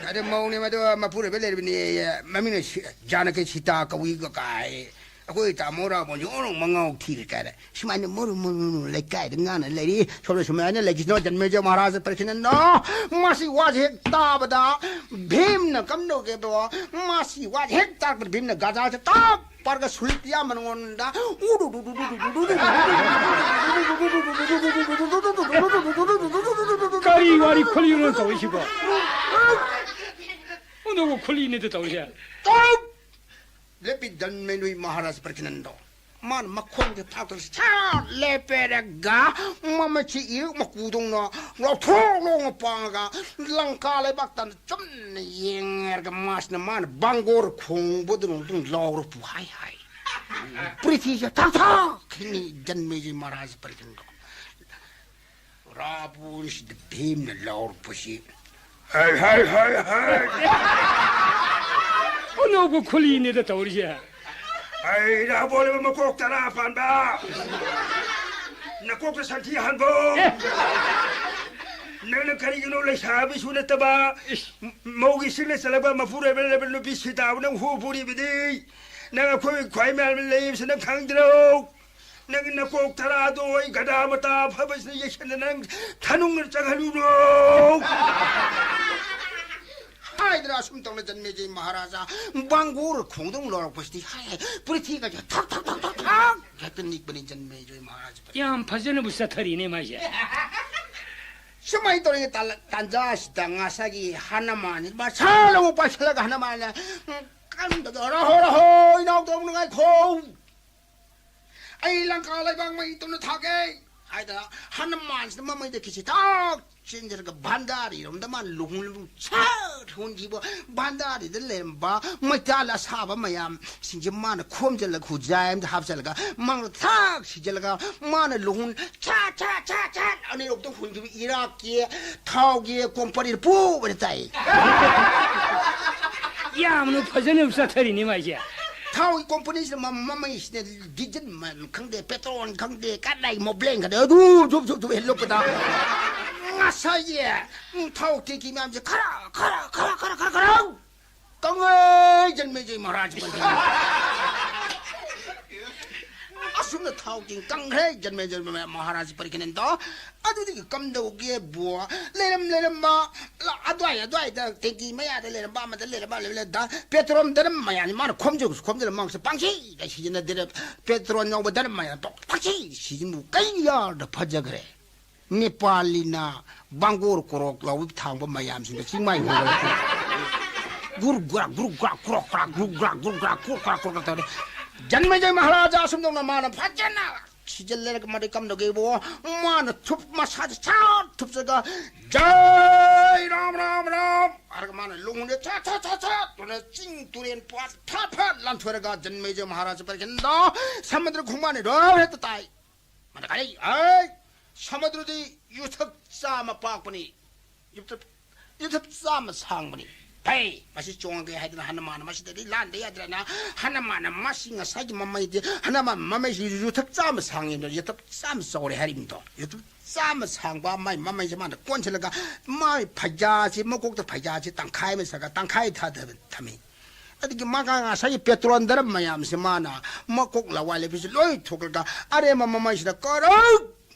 ꯑꯗꯨ ꯃꯧꯅꯦ, ꯃꯗꯨ ꯃꯄꯨꯔꯣꯏꯕ ꯂꯩꯔꯕꯅꯦ꯫ ꯃꯃꯤꯡꯅ ꯁꯤ-, ꯖꯥꯅꯀꯤ ꯁꯤꯇꯥ ꯀꯧꯏ ꯀꯥꯏ꯫ ꯑꯩꯈꯣꯏ ꯇꯥꯃꯣ ꯔꯥꯕꯣꯟꯁꯨ ꯑꯣꯟꯊꯣꯛ ꯃꯉꯥꯎ ꯊꯤꯔꯦ ꯀꯥꯏꯅ꯫ ꯁꯨꯃꯥꯏꯅ ꯃꯔꯨ ꯃꯔꯨ ꯃꯔꯨ ꯂꯩꯀꯥꯏꯗ ꯉꯥꯡꯅ ꯂꯩꯔꯤ꯫ ꯁꯣꯝꯗ ꯁꯨꯃꯥꯏꯅ ꯂꯩꯈꯤꯁꯅꯣ, ꯖꯟꯃꯦꯖ ꯃꯍꯥꯔꯥꯖ ꯄꯔꯤꯈꯤꯅꯟꯗꯣ꯫ ꯃꯁꯤ ꯋꯥꯁꯦ ꯍꯦꯛ ꯇꯥꯕꯗ ꯚꯤꯝꯅ ꯀꯝꯗꯧꯒꯦꯗꯣ, ꯃꯁꯤ ꯋꯥꯁꯦ ꯍꯦꯛ ꯇꯥꯔꯛꯄꯗ ꯚꯤꯝꯅ ꯒꯥꯖꯥꯁꯦ ꯇꯞ ꯄꯥꯔꯒ ꯁꯨꯔꯤꯠ ꯌꯥꯝꯕ ꯅꯉꯣꯟꯗ ꯀꯔꯤ ꯋꯥꯔꯤ ꯈꯨꯂꯤꯅꯣ ꯇꯧꯔꯤꯁꯤꯕꯣ? ꯑꯣꯟꯊꯣꯛꯄ ꯈꯨꯂꯤꯅꯤꯗ ꯇꯧꯔꯤꯁꯦ꯫ ꯇꯞ! ꯂꯦꯞꯄꯤ ꯖꯟꯃꯦꯖꯣꯏ ꯃꯍꯥꯔꯥꯖ ꯄ꯭ꯔꯤꯇꯤꯅꯟꯗꯣ꯫ ꯃꯥꯅ ꯃꯈꯣꯡꯁꯦ ꯊꯥꯛꯇꯅ ꯁꯠ ꯂꯦꯞꯄꯦꯔꯒ ꯃꯃꯩꯁꯤ ꯏꯔꯨꯛ ꯃꯀꯨꯗꯧꯅ ꯂꯥꯎꯊꯣꯛ ꯂꯥꯎꯅ ꯄꯥꯡꯉꯒ ꯂꯪꯀꯥ ꯂꯩꯕꯥꯛꯇ ꯆꯨꯝꯅ ꯌꯦꯡꯉꯦꯔꯒ ꯃꯥꯁꯤꯅ ꯃꯥꯅ ꯕꯥꯡꯒꯣꯔ ꯈꯣꯡꯕꯗꯨꯅ ꯑꯗꯨꯝ ꯂꯥꯎꯔꯛꯄ ꯍꯥꯏ ꯍꯥꯏ꯫ ꯄ꯭ꯔꯤꯊꯤꯁꯦ ꯊꯥꯛ ꯊꯥꯛ ꯈꯤꯅꯤ ꯖꯟꯃꯦꯖꯣꯏ ꯃꯍꯥꯔꯥꯖ ꯄ꯭ꯔꯤꯇꯤꯅꯟꯗꯣ꯫ ꯔꯥꯕꯣꯟꯁꯤꯗ ꯚꯤꯝꯅ ꯂꯥꯎꯔꯛꯄꯁꯤ, "ꯍꯩ, ꯍꯩ, ꯍꯩ, ꯍꯩ!" ꯑꯅꯧꯕ ꯈꯨꯂꯤꯅꯤꯗ ꯇꯧꯔꯤꯁꯦ꯫ "ꯍꯩ, ꯔꯥꯕꯣꯟ ꯃꯀꯣꯛ ꯇꯔꯥ ꯄꯥꯟꯕ! ꯅꯀꯣꯛꯇ ꯁꯟꯊꯤ ꯍꯥꯟꯕ! ꯑꯦ! ꯅꯪꯅ ꯀꯔꯤꯒꯤꯅꯣ ꯂꯩꯁꯥꯕꯤꯁꯨ ꯅꯠꯇꯕ, ꯏꯁ! ꯃꯧꯒꯤ ꯁꯤꯡꯅ ꯆꯠꯂꯕ ꯃꯄꯨꯔꯣꯏꯕ ꯂꯩꯕ ꯅꯨꯄꯤ ꯁꯤꯇꯥꯕꯨ ꯅꯪ ꯍꯨ ꯄꯨꯔꯤꯕꯗꯤ? ꯅꯪ ꯑꯩꯈꯣꯏ ꯈ꯭ꯋꯥꯏ ꯃꯌꯥꯝ ꯂꯩꯕꯁꯤ ꯅꯪ ꯈꯪꯗ꯭ꯔꯣ?" ꯅꯪꯒꯤ ꯅꯀꯣꯛ ꯇꯔꯥꯗꯣ ꯑꯩ ꯒꯙꯥ ꯃꯇꯥ ꯑꯐꯕꯁꯤꯅ ꯌꯩꯁꯟꯗꯅ ꯅꯪ ꯊꯅꯨꯡꯗ ꯆꯪꯍꯜꯂꯨꯔꯣ꯫ ꯍꯥꯏꯗꯅ ꯑꯁꯨꯝ ꯇꯧꯅ ꯖꯟꯃꯦꯖꯣꯏ ꯃꯍꯥꯔꯥꯖꯥ ꯕꯥꯡꯒꯣꯔ ꯈꯣꯡꯗꯧ ꯂꯧꯔꯛꯄꯁꯤꯗꯤ ꯍꯥꯏ, ꯄ꯭ꯔꯤꯊꯤ ꯀꯥꯏꯁꯦ ꯊꯛ ꯊꯛ ꯊꯛ ꯊꯛ ꯊꯛ ꯍꯦꯛꯇ ꯅꯤꯛꯄꯅꯤ ꯖꯟꯃꯦꯖꯣꯏ ꯃꯍꯥꯔꯥꯖ꯫ ꯌꯥꯝ ꯐꯖꯅꯕꯨ ꯆꯠꯊꯔꯤꯅꯦ ꯃꯥꯏꯁꯦ꯫ ꯁꯨꯃꯥꯏꯅ ꯇꯧꯔꯤꯉꯩ ꯇꯥꯟꯖꯥꯁꯤꯗ ꯉꯁꯥꯏꯒꯤ ꯍꯅꯨꯃꯥꯟꯁꯤ ꯃꯁꯥ ꯂꯧ ꯄꯥꯏꯁꯤꯜꯂꯒ ꯍꯅꯨꯃꯥꯟꯅ, ꯎꯝ, ꯀꯟꯕꯗꯣ, "ꯔꯥꯍꯣ, ꯔꯥꯍꯣ, ꯏꯅꯥꯎ ꯇꯧꯅ ꯉꯥꯏꯈꯣ꯫ ꯑꯩ ꯂꯪꯀꯥ ꯂꯩꯕꯥꯛ ꯃꯩ ꯇꯧꯅ ꯊꯥꯒꯦ" ꯍꯥꯏꯗꯅ ꯍꯅꯨꯃꯥꯟꯁꯤꯅ ꯃꯃꯩꯗ ꯈꯤꯁꯤ ꯊꯥꯛ ꯆꯦꯟꯖꯔꯒ ꯚꯥꯟꯗꯥꯔꯤꯔꯣꯝꯗ ꯃꯥꯅ ꯂꯨꯍꯣꯡꯂꯨ ꯁꯠ ꯍꯣꯟꯈꯤꯕ꯫ ꯚꯥꯟꯗꯥꯔꯤꯗ ꯂꯩꯔꯝꯕ ꯃꯩꯇꯥꯜ ꯑꯁꯥꯕ ꯃꯌꯥꯝꯁꯤꯡꯁꯦ ꯃꯥꯅ ꯈꯣꯝꯖꯤꯜꯂꯒ ꯈꯨꯖꯥꯏ ꯑꯃꯗ ꯍꯥꯞꯆꯤꯜꯂꯒ ꯃꯥꯅ ꯊꯥꯛ ꯁꯤꯖꯤꯜꯂꯒ ꯃꯥꯅ ꯂꯨꯍꯣꯡ ꯁꯠ ꯁꯠ ꯁꯠ ꯁꯠ ꯑꯅꯤꯔꯛꯇ ꯍꯨꯟꯈꯤꯕ ꯏꯔꯥꯛꯀꯤ ꯊꯥꯎꯒꯤ ꯀꯣꯝꯄꯅꯤꯗ ꯄꯨꯕꯅ ꯇꯥꯏ꯫ ꯌꯥꯝꯅ ꯐꯖꯅ ꯆꯠꯊꯔꯤꯅꯦ ꯃꯥꯏꯁꯦ꯫ ꯊꯥꯎꯒꯤ ꯀꯣꯝꯄꯅꯤꯁꯤꯅ ꯃ-, ꯃꯃꯩꯁꯤꯅ ꯗꯤꯖꯜ ꯃ-, ꯈꯪꯗꯦ, ꯄꯦꯇ꯭ꯔꯣꯜ ꯈꯪꯗꯦ, ꯀꯗꯥꯏ ꯃꯣꯕ꯭ꯂꯦꯟ ꯈꯪꯗꯦ, ꯑꯗꯨ ꯖꯨꯞ ꯖꯨꯞ ꯖꯨꯞ ꯍꯦꯟꯂꯨꯞꯄꯗ ꯉꯁꯥꯏꯒꯤ, ꯎꯝ, ꯊꯥꯎ ꯇꯦꯡꯀꯤ ꯃꯌꯥꯝꯁꯦ ꯈꯔ, ꯈꯔ, ꯈꯔ, ꯈꯔ, ꯈꯔ, ꯈꯔ ꯀꯪꯉꯦ, ꯖꯟꯃꯦꯖꯌ ꯃꯍꯥꯔꯥꯖ ꯄꯔꯤꯈꯟꯗ꯫ ꯑꯁꯨꯝꯅ ꯊꯥꯎ ꯇꯦꯡ ꯀꯪꯈ꯭ꯔꯦ, ꯖꯟꯃꯦꯖꯌ ꯃꯍꯥꯔꯥꯖ ꯄꯔꯤꯈꯟꯗ꯫ ꯑꯗꯨꯗꯒꯤ ꯀꯝꯗꯧꯒꯦꯕꯨ, ꯂꯩꯔꯝ ꯂꯩꯔꯝꯕ, ꯂ-, ꯑꯗꯨꯋꯥꯏ ꯑꯗꯨꯋꯥꯏꯗ ꯇꯦꯡꯀꯤ ꯃꯌꯥꯗ ꯂꯩꯔꯝꯕ, ꯑꯃꯗ ꯂꯩꯔꯝꯕ, ꯂꯩꯔꯝꯕ, ꯄꯦꯇ꯭ꯔꯣꯜ ꯗꯔꯝ ꯃꯌꯥꯅꯤ ꯃꯥꯅ ꯈꯣꯝꯖ-, ꯈꯣꯝꯖꯤꯜꯂ ꯃꯥꯡꯁꯦ ꯄꯪꯁꯤꯗ ꯁꯤꯖꯤꯟꯅꯗꯦ꯫ ꯄꯦꯇ꯭ꯔꯣꯜ ꯌꯥꯎꯕ ꯗꯔꯝ ꯃꯌꯥꯝ ꯄꯪꯁꯤ ꯁꯤꯖꯤꯟꯅꯕꯨ ꯀꯩ ꯌꯥꯔꯗ ꯐꯖꯈ꯭ꯔꯦ꯫ ꯅꯦꯄꯥꯂꯤꯅ ꯕꯥꯡꯒꯣꯔ ꯀꯣꯔꯣꯛ ꯂꯥꯎꯕ ꯊꯥꯡꯕ ꯃꯌꯥꯝꯁꯤꯡꯗ ꯆꯤꯡꯃꯥꯏ ꯍꯣꯡꯂꯛꯄ꯫ ꯒꯨꯔ ꯒ꯭ꯔꯥ, ꯒꯨꯔ ꯒ꯭ꯔꯥ, ꯀ꯭ꯔꯣꯛ ꯀ꯭ꯔꯥ, ꯒꯨꯔ ꯒ꯭ꯔꯥ, ꯒꯨꯔ ꯒ꯭ꯔꯥ, ꯀ꯭ꯔꯣꯛ ꯀ꯭ꯔꯥ, ꯀ꯭ꯔꯣꯛ ꯀ꯭ꯔꯥ ꯇꯧꯔꯦ꯫ ꯖꯟꯃꯦꯖꯌ ꯃꯍꯥꯔꯥꯖꯥ ꯑꯁꯨꯝꯗꯧꯅ ꯃꯥꯅ ꯐꯖꯅ ꯁꯤꯖꯤꯜꯂꯦꯔꯒ ꯃꯗꯩ ꯀꯝꯗꯧꯒꯦꯕꯨ, ꯃꯥꯅ ꯊꯨꯞ-, ꯃꯁꯥꯗ ꯁꯠ ꯊꯨꯞꯆꯒ, "ꯖꯥꯏ ꯔꯥꯝ, ꯔꯥꯝ, ꯔꯥꯝ" ꯍꯥꯏꯔꯒ ꯃꯥꯅ ꯂꯣꯡꯍꯨꯟꯗ ꯁꯠ, ꯁꯠ, ꯁꯠ, ꯁꯠ ꯇꯧꯔꯒ ꯆꯤꯡ ꯇꯨꯔꯦꯟ ꯄꯥꯠ ꯐꯠ, ꯐꯠ ꯂꯥꯟꯊꯣꯔꯒ ꯖꯟꯃꯦꯖꯌ ꯃꯍꯥꯔꯥꯖ ꯄꯔꯤꯈꯟꯗ ꯁꯃꯨꯗ꯭ꯔ ꯈꯣꯡꯕꯥꯟꯗ ꯍꯦꯛꯇ ꯇꯥꯏ꯫ ꯃꯥꯅ ꯀꯔꯤ? "ꯑꯩ ꯁꯃꯨꯗ꯭ꯔꯗꯤ ꯌꯨꯊꯛ ꯆꯥꯝꯃ ꯄꯥꯛꯄꯅꯤ꯫ ꯌꯨꯊꯛ, ꯌꯨꯊꯛ ꯆꯥꯝꯃ ꯁꯥꯡꯕꯅꯤ꯫ ꯐꯩ, ꯃꯁꯤ ꯆꯣꯡꯉꯒꯦ" ꯍꯥꯏꯗꯅ ꯍꯅꯨꯃꯥꯟꯅ ꯃꯁꯤꯗꯗꯤ ꯂꯥꯟꯗ ꯌꯥꯗ꯭ꯔꯦꯅ ꯍꯅꯨꯃꯥꯟꯅ ꯃꯁꯤ ꯉꯁꯥꯏꯒꯤ ꯃꯃꯩꯗꯤ, ꯍꯅꯨꯃꯥꯟ ꯃꯃꯩꯁꯤ ꯌꯨꯊꯛ ꯆꯥꯝꯃ ꯁꯥꯡꯉꯦꯅ ꯌꯨꯊꯛ ꯆꯥꯝꯃ ꯆꯥꯎꯔꯦ ꯍꯥꯏꯔꯤꯕꯅꯤꯗꯣ꯫ ꯌꯨꯊꯛ ꯆꯥꯝꯃ ꯁꯥꯡꯕ ꯃꯥꯏ ꯃꯃꯩꯁꯦ ꯃꯥꯅ ꯀꯣꯟꯁꯤꯜꯂꯒ ꯃꯥꯏ ꯐꯩꯖꯥꯁꯤ ꯃꯀꯣꯛꯇ ꯐꯩꯖꯥꯁꯤ ꯇꯪꯈꯥꯏ ꯑꯃ ꯁꯥꯒ ꯇꯪꯈꯥꯏ ꯊꯥꯗꯕ ꯊꯝꯃꯤ꯫ ꯑꯗꯒꯤ ꯃꯥꯒ ꯉꯁꯥꯏꯒꯤ ꯄꯦꯇ꯭ꯔꯣꯟ ꯗꯔꯝ ꯃꯌꯥꯝꯁꯦ ꯃꯥꯅ ꯃꯀꯣꯛ ꯂꯋꯥꯏ ꯂꯩꯕꯤꯁꯦ ꯂꯣꯏ ꯊꯣꯛꯂꯒ ꯑꯔꯦꯝꯕ ꯃꯃꯩꯁꯤꯗ ꯀꯔꯛ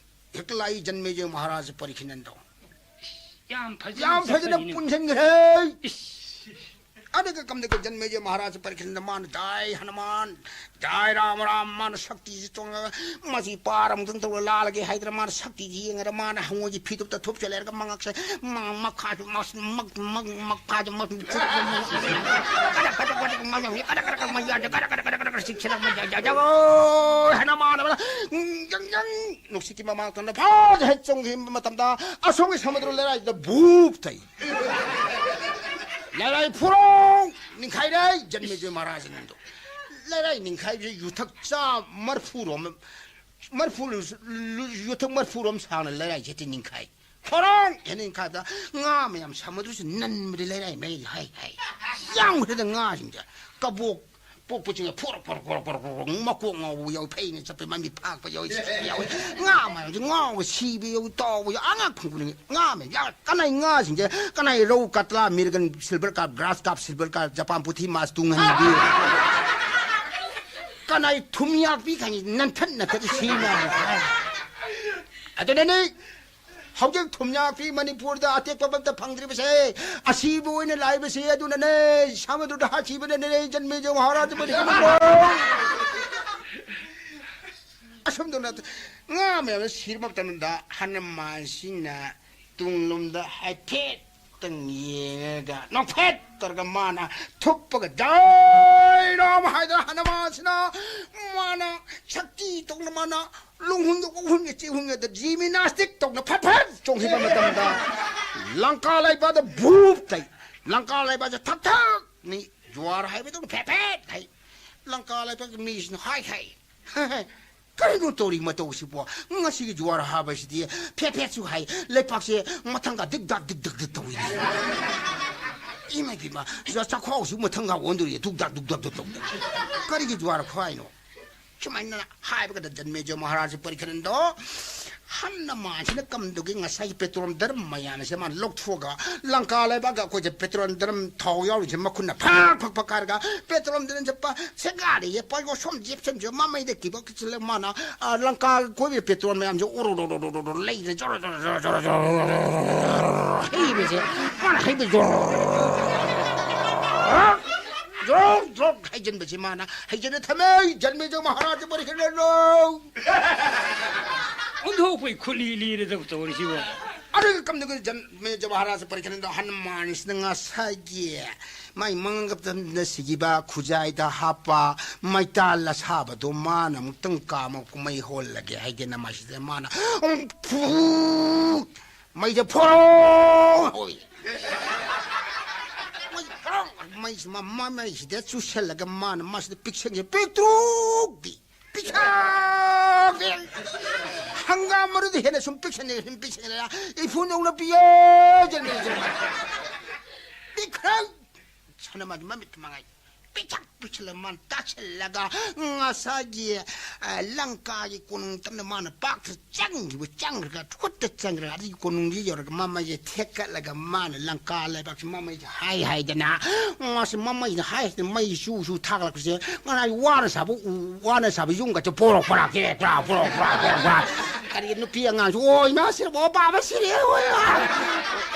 ꯍꯦꯛꯇ ꯂꯥꯛꯏ ꯖꯟꯃꯦꯖꯌ ꯃꯍꯥꯔꯥꯖ ꯄꯔꯤꯈꯤꯅꯟꯗꯣ꯫ ꯌꯥꯝ ꯐꯖꯅ ꯌꯥꯝ ꯐꯖꯅ ꯆꯠꯄꯅꯤꯅꯦ꯫ ꯄꯨꯟꯁꯤꯟꯈ꯭ꯔꯦ꯫ ꯏꯁ꯫ ꯑꯗꯨꯒ ꯀꯝꯗꯧꯒꯦ ꯖꯟꯃꯦꯖꯌ ꯃꯍꯥꯔꯥꯖ ꯄꯔꯤꯈꯤꯟꯗ ꯃꯥꯅ ꯖꯥꯏ ꯍꯅꯨꯃꯥꯟ, ꯖꯥꯏ ꯔꯥꯃ ꯔꯥꯝ, ꯃꯥꯅ ꯁꯛꯇꯤꯁꯤ ꯇꯣꯡꯉꯒ ꯃꯁꯤ ꯄꯥꯔ ꯑꯃꯨꯛꯇꯪ ꯇꯧꯔ ꯂꯥꯜꯂꯒꯦ ꯍꯥꯏꯗꯅ ꯃꯥꯅ ꯁꯛꯇꯤꯁꯤ ꯌꯦꯡꯉꯒ ꯃꯥꯅ ꯍꯪꯉꯣꯏꯒꯤ ꯐꯤꯗꯨꯛꯇ ꯊꯨꯞꯆꯜꯂꯦꯔꯒ ꯃꯉꯛꯁꯦ ꯃ-, ꯃꯈꯥꯁꯨ ꯃꯁ-, ꯃꯛ-, ꯃꯛ-, ꯃꯈꯥꯁꯨ ꯃꯁ-, ꯀꯗꯛ ꯀꯗꯛ ꯀꯗꯛ ꯃꯌꯥꯁꯦ ꯀꯗꯛ ꯀꯗꯛ ꯀꯗꯛ ꯃꯌꯥꯁꯦ ꯀꯗꯛ ꯀꯗꯛ ꯀꯗꯛ ꯀꯗꯛ ꯆꯤꯛꯁꯤꯜꯂꯛꯄ ꯖ-, ꯖ-, ꯖ-, ꯑꯣ ꯍꯥꯏꯅ ꯃꯥꯅ ꯌꯪ ꯌꯪ ꯅꯨꯡꯁꯤꯠꯀꯤ ꯃꯃꯥꯡ ꯇꯝꯗ ꯐꯥꯖ ꯍꯦꯛ ꯆꯣꯡꯈꯤꯕ ꯃꯇꯝꯗ ꯑꯁꯣꯝꯒꯤ ꯁꯃꯨꯗ꯭ꯔ ꯂꯩꯔꯥꯏꯗ ꯚꯨꯞ ꯊꯩ꯫ ꯂꯩꯔꯥꯏ ꯐꯨꯔꯣꯡ ꯅꯤꯡꯈꯥꯏꯔꯦ ꯖꯟꯃꯦꯖꯌ ꯃꯍꯥꯔꯥꯖꯅꯗꯣ꯫ ꯂꯩꯔꯥꯏ ꯅꯤꯡꯈꯥꯏꯕꯁꯦ ꯌꯨꯊꯛ ꯆꯥ ꯃꯔꯐꯨꯔꯣꯝ, ꯃꯔꯐꯨ ꯂꯨ-, ꯂꯨ-, ꯌꯨꯊꯛ ꯃꯔꯐꯨꯔꯣꯝ ꯁꯥꯡꯅ ꯂꯩꯔꯥꯏꯁꯦ ꯍꯦꯛꯇ ꯅꯤꯡꯈꯥꯏ꯫ ꯐꯣꯔꯣꯡ ꯍꯦꯟꯅ ꯅꯤꯡꯈꯥꯏꯕꯗ ꯉꯥ ꯃꯌꯥꯝ ꯁꯃꯨꯗ꯭ꯔꯁꯨ ꯅꯟꯕꯗ ꯂꯩꯔꯥꯏ ꯃꯌꯥꯏ ꯍꯥꯏ ꯍꯥꯏ꯫ ꯌꯥꯝꯈ꯭ꯔꯦꯗ ꯉꯥꯁꯤꯡꯁꯦ꯫ ꯀꯕꯣꯛ ꯄꯣꯛꯄꯁꯤꯡꯁꯦ ꯐꯣꯔꯛ ꯐꯣꯔꯛ ꯐꯣꯔꯛ ꯐꯣꯔꯛ ꯐꯣꯔꯛ ꯃꯀꯣꯛ ꯉꯥꯎꯕ ꯌꯥꯎꯏ, ꯐꯩꯅ ꯆꯠꯄ ꯃꯃꯤꯠ ꯐꯥꯛꯄ ꯌꯥꯎꯏ, ꯁꯤꯕ ꯌꯥꯎꯏ, ꯉꯥ ꯃꯌꯥꯝꯁꯦ ꯉꯥꯎꯕ ꯁꯤꯕ ꯌꯥꯎꯏ, ꯇꯥꯎꯕ ꯌꯥꯎꯏ, ꯑꯉꯛ ꯐꯪꯕꯅꯤ꯫ ꯉꯥ ꯃꯌꯥꯝ ꯌꯥꯎꯏ꯫ ꯀꯅꯥꯏ ꯉꯥꯁꯤꯡꯁꯦ, ꯀꯅꯥꯏ ꯔꯧ, ꯀꯇꯂꯥ, ꯃꯤꯔꯒꯟ, silver carp, grass carp, silver carp, Japan ꯄꯨꯊꯤ, ꯃꯥꯁ ꯇꯨꯡꯍꯟꯕꯤ, ꯀꯅꯥꯏ ꯊꯨꯝꯌꯥꯛꯄꯤ ꯈꯪꯉꯤ, ꯅꯟꯊꯠ ꯅꯟꯊꯠ ꯁꯤꯅ꯫ ꯑꯗꯨꯅꯅꯤ ꯍꯧꯖꯤꯛ ꯊꯨꯝꯌꯥꯛꯄꯤ ꯃꯅꯤꯄꯨꯔꯗ ꯑꯇꯦꯛꯄ ꯑꯃꯠꯇ ꯐꯪꯗ꯭ꯔꯤꯕꯁꯦ, ꯑꯁꯤꯕ ꯑꯣꯏꯅ ꯂꯥꯛꯏꯕꯁꯦ꯫ ꯑꯗꯨꯅꯅꯦ, ꯁꯃꯨꯗ꯭ꯔꯗ ꯍꯥꯠꯈꯤꯕꯅꯅꯦ, ꯖꯟꯃꯦꯖ ꯃꯍꯥꯔꯥꯖ ꯃꯅꯤꯄꯨꯔꯗ꯫ ꯑꯁꯨꯝꯗꯧꯅ ꯉꯥ ꯃꯌꯥꯝꯅ ꯁꯤꯔ ꯃꯇꯝꯗ ꯍꯅꯨꯃꯥꯟꯁꯤꯅ ꯇꯨꯡꯂꯣꯝꯗ ꯍꯥꯏꯐꯦꯠꯇꯪ ꯌꯦꯡꯉꯒ, ꯅꯣꯛꯐꯦꯠ ꯇꯧꯔꯒ ꯃꯥꯅ ꯊꯨꯞꯄꯒ, "ꯖꯥꯏ ꯔꯥꯝ" ꯍꯥꯏꯗꯅ ꯍꯅꯨꯃꯥꯟꯁꯤꯅ ꯃꯥꯅ ꯁꯛꯇꯤ ꯇꯧꯅ ꯃꯥꯅ ꯂꯣꯡꯍꯨꯟꯒ ꯎꯍꯨꯟꯒ ꯆꯤꯍꯨꯟꯒꯗ ꯖꯤꯃꯤꯅꯥꯁꯇꯤꯛ ꯇꯧꯅ ꯐꯠ ꯐꯠ ꯆꯣꯡꯈꯤꯕ ꯃꯇꯝꯗ, ꯂꯪꯀꯥ ꯂꯩꯕꯥꯛꯇ ꯚꯨꯞ ꯇꯩ꯫ ꯂꯪꯀꯥ ꯂꯩꯕꯥꯛꯁꯦ ꯊꯛ ꯊꯛ ꯅꯤ, ꯖꯨꯋꯥꯔ ꯍꯥꯏꯕꯗꯧꯅ ꯐꯦꯠ ꯐꯦꯠ ꯍꯥꯏ꯫ ꯂꯪꯀꯥ ꯂꯩꯕꯥꯛꯀꯤ ꯃꯤꯁꯤꯡꯅ ꯍꯥꯏ ꯍꯥꯏ, "ꯀꯔꯤꯅꯣ ꯇꯧꯔꯤ ꯃꯇꯧꯁꯤꯕꯣ? ꯉꯁꯤꯒꯤ ꯖꯨꯋꯥꯔ ꯍꯥꯕꯁꯤꯗꯤ ꯐꯦꯠ ꯐꯦꯠꯁꯨ ꯍꯥꯏ, ꯂꯩꯄꯥꯛꯁꯦ ꯃꯊꯪꯒ ꯗꯤꯛ ꯗꯥꯛ ꯗꯤꯛ ꯗꯛ ꯗꯤꯛ ꯇꯧꯏꯅꯦ꯫ ꯏꯃꯥ ꯏꯕꯦꯝꯃ, ꯆꯥꯛꯈꯥꯎꯁꯨ ꯃꯊꯪꯒ ꯑꯣꯟꯗꯣꯔꯤ, ꯗꯨꯛ ꯗꯥꯛ ꯗꯨꯛ ꯗꯥꯛ ꯗꯨꯛ ꯇꯧꯗꯅ꯫ ꯀꯔꯤꯒꯤ ꯖꯨꯋꯥꯔ ꯈꯨꯍꯥꯏꯅꯣ?" ꯁꯨꯃꯥꯏꯅ ꯍꯥꯏꯕꯒꯗ ꯖꯟꯃꯦꯖ ꯃꯍꯥꯔꯥꯖ ꯄꯔꯤꯈꯔꯟꯗꯣ ꯍꯟꯅ ꯃꯥꯁꯤꯅ ꯀꯝꯗꯨꯒꯤ ꯉꯁꯥꯏꯒꯤ ꯄꯦꯇ꯭ꯔꯣꯜ ꯗ꯭ꯔꯝ ꯃꯌꯥꯝ ꯑꯁꯦ ꯃꯥꯅ ꯂꯧꯊꯣꯛꯑꯒ, ꯂꯪꯀꯥ ꯂꯩꯕꯥꯛꯀ ꯑꯩꯈꯣꯏꯁꯦ ꯄꯦꯇ꯭ꯔꯣꯜ ꯗ꯭ꯔꯝ ꯊꯥꯎ ꯌꯥꯎꯔꯤꯁꯦ ꯃꯈꯨꯠꯅ ꯐꯛ ꯐꯛ ꯐꯛ ꯀꯥꯏꯔꯒ, ꯄꯦꯇ꯭ꯔꯣꯜ ꯗ꯭ꯔꯝ ꯆꯠꯄ ꯁꯦꯒꯥꯔꯤꯁꯦ ꯄꯥꯏꯒꯣ ꯁꯣꯝ ꯖꯤꯞꯁꯟꯁꯦ ꯃꯃꯩꯗ ꯀꯤꯕ ꯀꯤꯁꯤꯜꯂꯒ ꯃꯥꯅ, ꯑ, ꯂꯪꯀꯥ ꯀꯣꯏꯕ ꯄꯦꯇ꯭ꯔꯣꯜ ꯃꯌꯥꯝꯁꯦ ꯑꯣꯔꯣ ꯔꯣ ꯔꯣ ꯔꯣ ꯔꯣ ꯔꯣ ꯂꯩꯔꯦ꯫ ꯖꯣꯔꯣ ꯖꯣꯔꯣ ꯖꯣꯔꯣ ꯖꯣꯔꯣ ꯖꯣꯔꯣ ꯖꯣꯔꯣ ꯖꯣꯔꯣ ꯍꯩꯕꯁꯦ, ꯃꯥꯅ ꯍꯩꯕ ꯖꯣꯔꯣ ꯖꯣꯔꯣ ꯖꯣꯔꯣ ꯍꯩꯖꯤꯟꯕꯁꯦ ꯃꯥꯅ ꯍꯩꯖꯤꯟꯅ ꯊꯝꯃꯦ꯫ ꯖꯟꯃꯦꯖ ꯃꯍꯥꯔꯥꯖ ꯄꯔꯤꯈꯔꯟꯗꯣ꯫ ꯑꯣꯟꯊꯣꯛꯄꯩ ꯈꯨꯠꯂꯤ ꯂꯤꯔꯦꯗ ꯇꯧꯔꯤꯁꯤꯕꯣ꯫ ꯑꯗꯨꯒ ꯀꯝꯗꯧꯒꯦ ꯖꯟꯃꯦꯖ ꯃꯍꯥꯔꯥꯖ ꯄꯔꯤꯈꯔꯟꯗꯣ ꯍꯅꯨꯃꯥꯟꯁꯤꯅ ꯉꯁꯥꯏꯒꯤ ꯃꯥꯏ ꯃꯉꯛꯇ ꯁꯤꯈꯤꯕ ꯈꯨꯖꯥꯏꯗ ꯍꯥꯞꯄ ꯃꯩꯇꯥꯜ ꯑꯁꯥꯕꯗꯣ ꯃꯥꯅ ꯑꯃꯨꯛꯇꯪ ꯀꯥꯝꯃ ꯀꯨꯝꯍꯩ ꯍꯣꯜꯂꯒꯦ ꯍꯥꯏꯗꯅ ꯃꯁꯤꯗ ꯃꯥꯅ ꯐꯨ ꯃꯩꯁꯦ ꯐꯣꯔꯣ ꯍꯧꯏ꯫ ꯃꯩ ꯐꯣꯔꯣ, ꯃꯩꯁꯤ ꯃ-, ꯃ-, ꯃꯩꯁꯤꯗ ꯆꯨꯁꯜꯂꯒ ꯃꯥꯅ ꯃꯁꯤꯗ ꯄꯤꯛꯁꯟꯒꯦ ꯄꯤꯛꯇ꯭ꯔꯨꯛꯇꯤ꯫ ꯄꯤꯛꯁꯛ ꯄꯤꯛ-, ꯍꯪꯒꯥꯝ ꯃꯔꯨꯗ ꯍꯦꯟꯅ ꯁꯨꯝ ꯄꯤꯛꯁꯟꯅ, ꯁꯨꯝ ꯄꯤꯛꯁꯟꯅ, ꯏꯐꯨꯟ ꯌꯧꯅ ꯄꯤꯌꯦ, ꯖꯟꯃꯦ, ꯖꯟꯃꯦ꯫ ꯄꯤꯛꯈ꯭ꯔꯦ꯫ ꯁꯅꯥꯃꯍꯤ ꯃꯃꯤꯠ ꯃꯉꯥꯏ꯫ ꯄꯤꯛꯁꯛ ꯄꯤꯛꯁꯜꯂ ꯃꯥꯅ ꯇꯥꯁꯜꯂꯒ ꯉꯁꯥꯏꯒꯤ, ꯑ, ꯂꯪꯀꯥꯒꯤ ꯀꯣꯅꯨꯡ ꯇꯝꯅ ꯃꯥꯅ ꯄꯥꯛꯇ ꯆꯪꯈꯤꯕ, ꯆꯪꯈ꯭ꯔꯒ, ꯈꯨꯠꯇ ꯆꯪꯈ꯭ꯔꯒ, ꯑꯗꯨꯒꯤ ꯀꯣꯅꯨꯡꯁꯤ ꯌꯧꯔꯒ ꯃꯃꯩꯁꯦ ꯊꯦꯛꯀꯠꯂꯒ ꯃꯥꯅ ꯂꯪꯀꯥ ꯂꯩꯕꯥꯛꯁꯤ ꯃꯃꯩꯁꯦ ꯍꯥꯏ ꯍꯥꯏꯗꯅ, ꯃꯥꯁꯤ ꯃꯃꯩꯁꯦ ꯍꯥꯏ ꯍꯥꯏꯗꯅ ꯃꯩ ꯆꯨ ꯆꯨ ꯊꯥꯒꯠꯂꯛꯄꯁꯦ ꯉꯔꯥꯡ ꯋꯥꯅ ꯁꯥꯕ ꯎ, ꯋꯥꯅ ꯁꯥꯕ ꯌꯨꯝꯒꯁꯦ ꯄꯣꯔꯣꯛ ꯄꯔꯥꯛ ꯆꯦꯔꯦꯛ ꯄꯔꯥꯛ ꯄꯣꯔꯣꯛ ꯄꯔꯥꯛ ꯆꯦꯔꯦꯛ ꯄꯔꯥꯛ꯫ ꯀꯔꯤ ꯅꯨꯄꯤ ꯑꯉꯥꯡꯁꯨ, "ꯑꯣ, ꯏꯃꯥ ꯁꯤꯔꯕꯣ, ꯄꯥꯕ ꯁꯤꯔꯦ, ꯑꯣꯏ,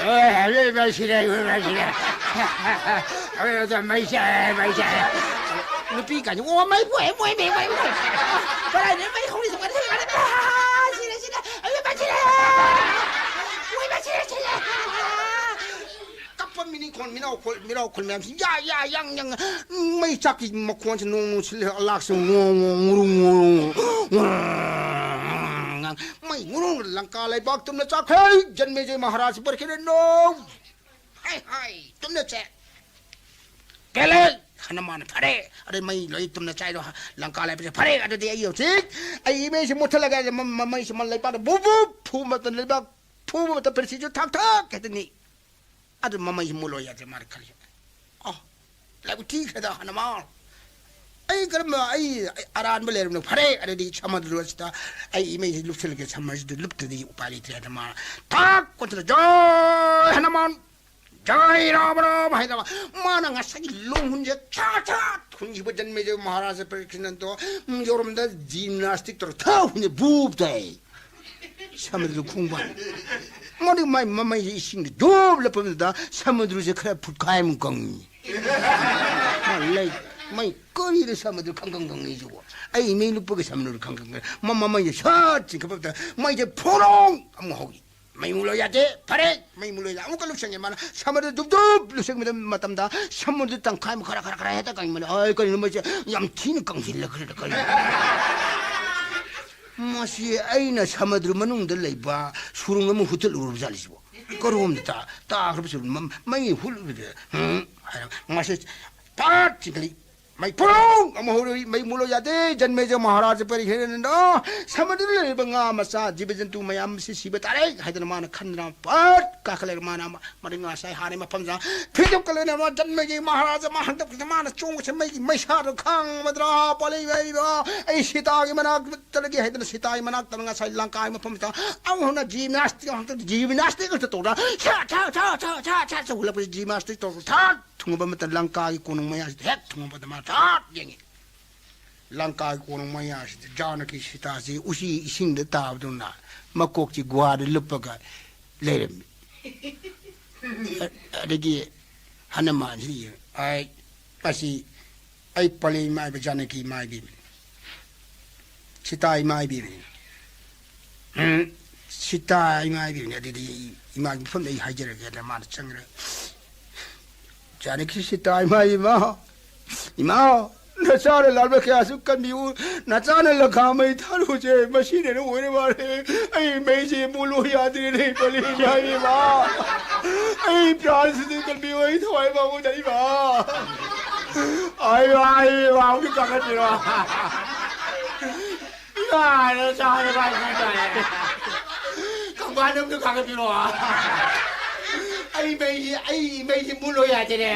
ꯑꯣꯏ, ꯃꯩ ꯁꯤꯔꯦ, ꯑꯣꯏ, ꯃꯩ ꯁꯤꯔꯦ, ꯑꯣꯏ, ꯃꯩ ꯁꯤꯔꯦ, ꯃꯩ ꯁꯤꯔꯦ"꯫ ꯅꯨꯄꯤ ꯀꯥꯏꯁꯦ, "ꯑꯣ, ꯃꯩ ꯄꯣꯛꯑꯦ, ꯃꯣꯏ ꯃꯩ, ꯃꯩ, ꯃꯩ꯫ ꯀꯗꯥꯏꯗ ꯃꯩ ꯍꯧꯔꯤꯁꯦ, ꯀꯗꯥꯏꯗ, ꯀꯗꯥꯏꯗ, ꯑꯥ, ꯁꯤꯔꯦ, ꯁꯤꯔꯦ, ꯑꯣꯏ, ꯃꯩ ꯁꯤꯔꯦ, ꯑꯣꯏ, ꯃꯩ ꯁꯤꯔꯦ, ꯁꯤꯔꯦ"꯫ ꯀꯞꯄ ꯃꯤꯅꯤ ꯈꯣꯟ, ꯃꯤꯅꯥꯎ ꯈꯣꯜ, ꯃꯤꯅꯥꯎ ꯈꯣꯜ ꯃꯌꯥꯝꯁꯤ ꯌꯥ, ꯌꯥ, ꯌꯥꯡ, ꯌꯥꯡ꯫ ꯃꯩ ꯆꯥꯛꯀꯤ ꯃꯈꯣꯟꯁꯤ ꯅꯣꯡ ꯅꯣꯡ ꯁꯤꯜꯂꯦ, ꯑꯂꯥꯛꯁꯤ ꯉꯣ, ꯉꯣ, ꯉꯨꯔꯨ, ꯉꯨꯔꯨ, ꯉꯨꯔꯨ꯫ ꯃꯩ ꯉꯨꯔꯨ, ꯂꯪꯀꯥ ꯂꯩꯕꯥꯛ ꯇꯨꯝꯅ ꯆꯥꯛꯈ꯭ꯔꯦ꯫ ꯖꯟꯃꯦꯖꯌ ꯃꯍꯥꯔꯥꯖ ꯄꯔꯈꯤꯔꯦ, "No!" ꯍꯥꯏ, ꯍꯥꯏ, ꯇꯨꯝꯅ ꯆꯦ꯫ ꯄꯦꯂꯦ! ꯍꯅꯨꯃꯥꯟ ꯐꯔꯦ꯫ ꯑꯗꯩ ꯃꯩ ꯂꯣꯏ ꯇꯨꯝꯅ ꯆꯥꯏꯗꯣ, ꯂꯪꯀꯥ ꯂꯩꯕꯁꯦ ꯐꯔꯦ꯫ ꯑꯗꯨꯗꯤ ꯑꯩ ꯍꯧꯖꯤꯛ ꯑꯩ ꯃꯩꯁꯤ ꯃꯨꯠꯊꯠꯂꯒ ꯃ-, ꯃ-, ꯃꯩꯁꯤ ꯃ-, ꯂꯩꯕꯥꯛꯇ ꯕꯨꯞ ꯕꯨꯞ ꯐꯨꯕ ꯃꯇꯝꯗ ꯂꯩꯕꯥꯛ ꯐꯨꯕ ꯃꯇꯝ ꯄ꯭ꯔꯤꯊꯤꯕꯤꯁꯨ ꯊꯥꯛ ꯊꯥꯛ ꯍꯦꯛꯇꯅꯤ꯫ ꯑꯗꯨ ꯃꯃꯩꯁꯤ ꯃꯨꯠꯂꯣ ꯌꯥꯗ꯭ꯔꯦ ꯃꯥꯅ ꯈꯜꯂꯤ꯫ ꯑꯣ, ꯂꯥꯏꯕꯛ ꯊꯤꯈ꯭ꯔꯦꯗ ꯍꯅꯨꯃꯥꯟ꯫ ꯑꯩ ꯀꯔꯝꯕ, ꯑꯩ, ꯑꯩ ꯑꯔꯥꯟꯕ ꯂꯩꯔꯕꯅꯣ? ꯐꯔꯦ, ꯑꯗꯨꯗꯤ ꯁꯃꯨꯗ꯭ꯔ ꯑꯁꯤꯗ ꯑꯩ ꯏꯃꯩꯁꯤ ꯂꯨꯞꯁꯤꯜꯂꯒꯦ, ꯁꯃꯨꯗ꯭ꯔꯁꯤꯗ ꯂꯨꯞꯇ꯭ꯔꯗꯤ ꯎꯄꯥꯏ ꯂꯩꯇ꯭ꯔꯦ ꯍꯥꯏꯅ ꯃꯥꯅ ꯊꯥꯛ ꯀꯣꯟꯊꯅ, "ꯖꯥꯏ ꯍꯅꯨꯃꯥꯟ, ꯖꯥꯏ ꯔꯥꯝ ꯔꯥꯝ" ꯍꯥꯏꯅ ꯃꯥꯅ ꯉꯁꯥꯏꯒꯤ ꯂꯣꯡꯍꯨꯟꯁꯦ ꯆꯥ ꯆꯥ ꯍꯨꯟꯈꯤꯕ ꯖꯟꯃꯦꯖꯌ ꯃꯍꯥꯔꯥꯖ ꯄꯔꯤꯈ꯭ꯔꯤꯅꯟꯗꯣ, ꯎꯝ, ꯌꯧꯔꯝꯗ ꯖꯤꯝꯅꯥꯁꯇꯤꯛ ꯇꯧꯔ ꯊꯥ ꯍꯨꯟꯖꯦ ꯕꯨꯞ ꯇꯥꯏ꯫ ꯁꯃꯨꯗ꯭ꯔ ꯈꯣꯡꯕꯥꯟ꯫ ꯃꯗꯨ ꯃꯥꯏ ꯃꯃꯩꯁꯦ ꯏꯁꯤꯡꯗ ꯖꯣꯞ ꯂꯨꯞꯄꯗꯨꯗ ꯁꯃꯨꯗ꯭ꯔꯁꯦ ꯈꯔ ꯐꯨꯠꯈꯥꯏꯃꯨꯛ ꯀꯪꯉꯤ꯫ ꯃꯥ ꯂꯩ, ꯃꯩ ꯀꯔꯤꯅꯣ ꯁꯃꯨꯗ꯭ꯔ ꯈꯪꯀꯪ ꯀꯪꯉꯤꯁꯤꯕꯣ? ꯑꯩ ꯃꯩ ꯂꯨꯞꯄꯒ ꯁꯃꯨꯗ꯭ꯔ ꯈꯪꯀꯪ ꯀꯪꯉꯤ꯫ ꯃ-, ꯃꯃꯩꯁꯦ ꯁꯠ ꯆꯤꯡꯈꯠꯄꯗ ꯃꯩꯁꯦ ꯐꯣꯔꯣꯡ ꯑꯃꯨꯛ ꯍꯧꯏ꯫ ꯃꯩ ꯃꯨꯠꯂꯣ ꯌꯥꯗꯦ꯫ ꯐꯔꯦ, ꯃꯩ ꯃꯨꯠꯂꯣꯏꯗ꯫ ꯑꯃꯨꯛꯀ ꯂꯨꯞꯁꯟꯒꯦ꯫ ꯃꯥꯅ ꯁꯃꯨꯗ꯭ꯔ ꯗꯨꯞ ꯗꯨꯞ ꯂꯨꯞꯁꯟꯕ ꯃꯇꯝꯗ ꯁꯃꯨꯗ꯭ꯔ ꯇꯪꯈꯥꯏ ꯑꯃ ꯈꯔ, ꯈꯔ, ꯈꯔ ꯍꯦꯛꯇ ꯀꯪꯉꯤ꯫ ꯃꯥꯅ, "ꯑꯩ, ꯀꯔꯤꯅꯣ ꯃꯩꯁꯦ ꯌꯥꯝ ꯊꯤꯅ ꯀꯪꯁꯤꯜꯂꯛꯈ꯭ꯔꯦꯗ, ꯀꯔꯤꯅꯣ?" ꯃꯁꯤ ꯑꯩꯅ ꯁꯃꯨꯗ꯭ꯔ ꯃꯅꯨꯡꯗ ꯂꯩꯕ ꯁꯨꯔꯨꯡ ꯑꯃ ꯍꯨꯠꯇꯠꯂꯨꯔꯕ ꯖꯥꯠꯂ ꯁꯤꯕꯣ? ꯀꯔꯣꯝꯗ ꯇꯥ-, ꯇꯥꯈ꯭ꯔꯕ ꯁꯨꯔꯨꯡ? ꯃ-, ꯃꯩ ꯍꯨꯠꯂꯨꯕꯗ, ꯍꯨꯝ? ꯍꯥꯏꯔ ꯃꯁꯤ ꯄꯥꯠ ꯆꯤꯡꯈꯠꯂꯤ꯫ ꯃꯩ ꯄꯨꯔꯣ! ꯑꯃꯨꯛ ꯍꯧꯔꯛꯏ, ꯃꯩ ꯃꯨꯠꯂꯣ ꯌꯥꯗꯦ꯫ ꯖꯟꯃꯦꯖ ꯃꯍꯥꯔꯥꯖ ꯄꯔꯤꯈꯦꯅ, "ꯁꯃꯨꯗ꯭ꯔꯗ ꯂꯩꯔꯤꯕ ꯉꯥ ꯃꯆꯥ, ꯖꯤꯕ ꯖꯟꯇꯨ ꯃꯌꯥꯝ ꯑꯁꯤ ꯁꯤꯕ ꯇꯥꯔꯦ" ꯍꯥꯏꯗꯅ ꯃꯥꯅ ꯈꯟꯗꯅ ꯄꯠ ꯀꯥꯈꯠꯂꯒ ꯃꯥꯅ ꯑꯃ ꯃꯔꯤ ꯉꯥꯁꯥꯏ ꯍꯥꯟꯅ ꯃꯐꯝꯗ ꯐꯤꯗꯨ ꯀꯜꯂꯦꯅ ꯑꯃ ꯖꯟꯃꯦꯖ ꯃꯍꯥꯔꯥꯖ ꯃꯥ ꯍꯟꯗꯛꯁꯤꯗ ꯃꯥꯅ ꯆꯣꯡꯕꯁꯦ ꯃꯩꯒꯤ ꯃꯩꯁꯥꯗꯣ ꯈꯥꯡꯕꯗ꯭ꯔꯥ ꯄꯣꯂꯩ ꯃꯩꯗꯣ꯫ "ꯑꯩ ꯁꯤꯇꯥꯒꯤ ꯃꯅꯥꯛꯇ ꯆꯠꯂꯒꯦ" ꯍꯥꯏꯗꯅ ꯁꯤꯇꯥꯒꯤ ꯃꯅꯥꯛꯇ ꯉꯁꯥꯏ ꯂꯪꯀꯥꯒꯤ ꯃꯐꯝꯁꯤꯗ ꯑꯃꯨꯛ ꯍꯟꯅ ꯖꯤꯝꯅꯥꯁꯇꯤꯛ, ꯍꯟꯗꯛꯇꯤ ꯖꯤꯝꯅꯥꯁꯇꯤꯛ ꯑꯃꯨꯛꯇ ꯇꯧꯗꯅ ꯁꯠ ꯁꯠ ꯁꯠ ꯁꯠ ꯁꯠ ꯁꯠ ꯆꯠ ꯍꯨꯜꯂꯛꯄꯁꯦ ꯖꯤꯝꯅꯥꯁꯇꯤꯛ ꯇꯧꯔꯒ ꯊꯠ ꯊꯨꯡꯉꯕ ꯃꯇꯝ ꯂꯪꯀꯥꯒꯤ ꯀꯣꯅꯨꯡ ꯃꯌꯥꯁꯤꯗ ꯍꯦꯛ ꯊꯨꯡꯉꯕꯗ ꯃꯥ ꯊꯠ ꯌꯦꯡꯉꯤ꯫ ꯂꯪꯀꯥꯒꯤ ꯀꯣꯅꯨꯡ ꯃꯌꯥꯁꯤꯗ ꯖꯥꯅꯀꯤ ꯁꯤꯇꯥꯁꯤ ꯎꯆꯤ ꯏꯁꯤꯡꯗ ꯇꯥꯕꯗꯧꯅ ꯃꯀꯣꯛꯁꯤ ꯒꯨꯍꯥꯗ ꯂꯨꯞꯄꯒ ꯂꯩꯔꯝꯃꯤ꯫ ꯑꯗꯒꯤ ꯍꯅꯨꯃꯥꯟꯁꯤ ꯌꯦꯡꯉꯤ, "ꯑꯩ, ꯃꯁꯤ ꯑꯩ ꯄꯂꯦꯟ ꯃꯥꯏꯕ ꯖꯥꯅꯀꯤ ꯃꯥꯏꯕꯤꯕꯅꯤ, ꯁꯤꯇꯥ ꯏꯃꯥ ꯏꯕꯦꯝꯃꯅꯤ꯫ ꯎꯝ, ꯁꯤꯇꯥ ꯏꯃꯥ ꯏꯕꯦꯝꯃꯅꯤ꯫ ꯑꯗꯨꯗꯤ ꯏꯃꯥꯒꯤ ꯃꯐꯝꯗ ꯑꯩ ꯍꯥꯏꯖꯔꯒꯦꯅ" ꯃꯥꯅ ꯆꯪꯈ꯭ꯔꯦ꯫ ꯖꯥꯅꯀꯤ ꯁꯤꯇꯥ ꯏꯃꯥ ꯏꯕꯦꯝꯃ, ꯏꯃꯥ, ꯅꯆꯥꯅ ꯂꯥꯟꯕ ꯀꯌꯥꯁꯨ ꯀꯟꯕꯤꯌꯨ, ꯅꯆꯥꯅ ꯂꯪꯀꯥ ꯃꯩ ꯊꯥꯔꯨꯁꯦ, ꯃꯁꯤꯅ ꯑꯣꯏꯔ ꯃꯥꯜꯂꯦ꯫ ꯑꯩ ꯃꯩꯁꯦ ꯃꯨꯠꯂꯣ ꯌꯥꯗ꯭ꯔꯦꯅꯦ, ꯄꯂꯦꯟ ꯏꯃꯥ ꯏꯕꯦꯝꯃ꯫ ꯑꯩ ꯄ꯭ꯔꯥꯟꯁꯤꯗꯤ ꯀꯟꯕꯤꯌꯨ, ꯑꯩ ꯊꯋꯥꯏ ꯄꯥꯝꯃꯨꯗ ꯏꯃꯥ꯫ ꯑꯩ, ꯑꯩ, ꯏꯃꯥ, ꯑꯃꯨꯛꯇ ꯀꯥꯈꯠꯄꯤꯔꯣ꯫ ꯏꯃꯥ, ꯅꯆꯥꯅ ꯀꯥꯏ ꯆꯠꯈ꯭ꯔꯦ? ꯀꯪꯐꯥꯟ ꯑꯃꯨꯛꯇ ꯀꯥꯈꯠꯄꯤꯔꯣ꯫ ꯑꯩ ꯃꯩꯁꯤ, ꯑꯩ ꯃꯩꯁꯤ ꯃꯨꯠꯂꯣ ꯌꯥꯗ꯭ꯔꯦ꯫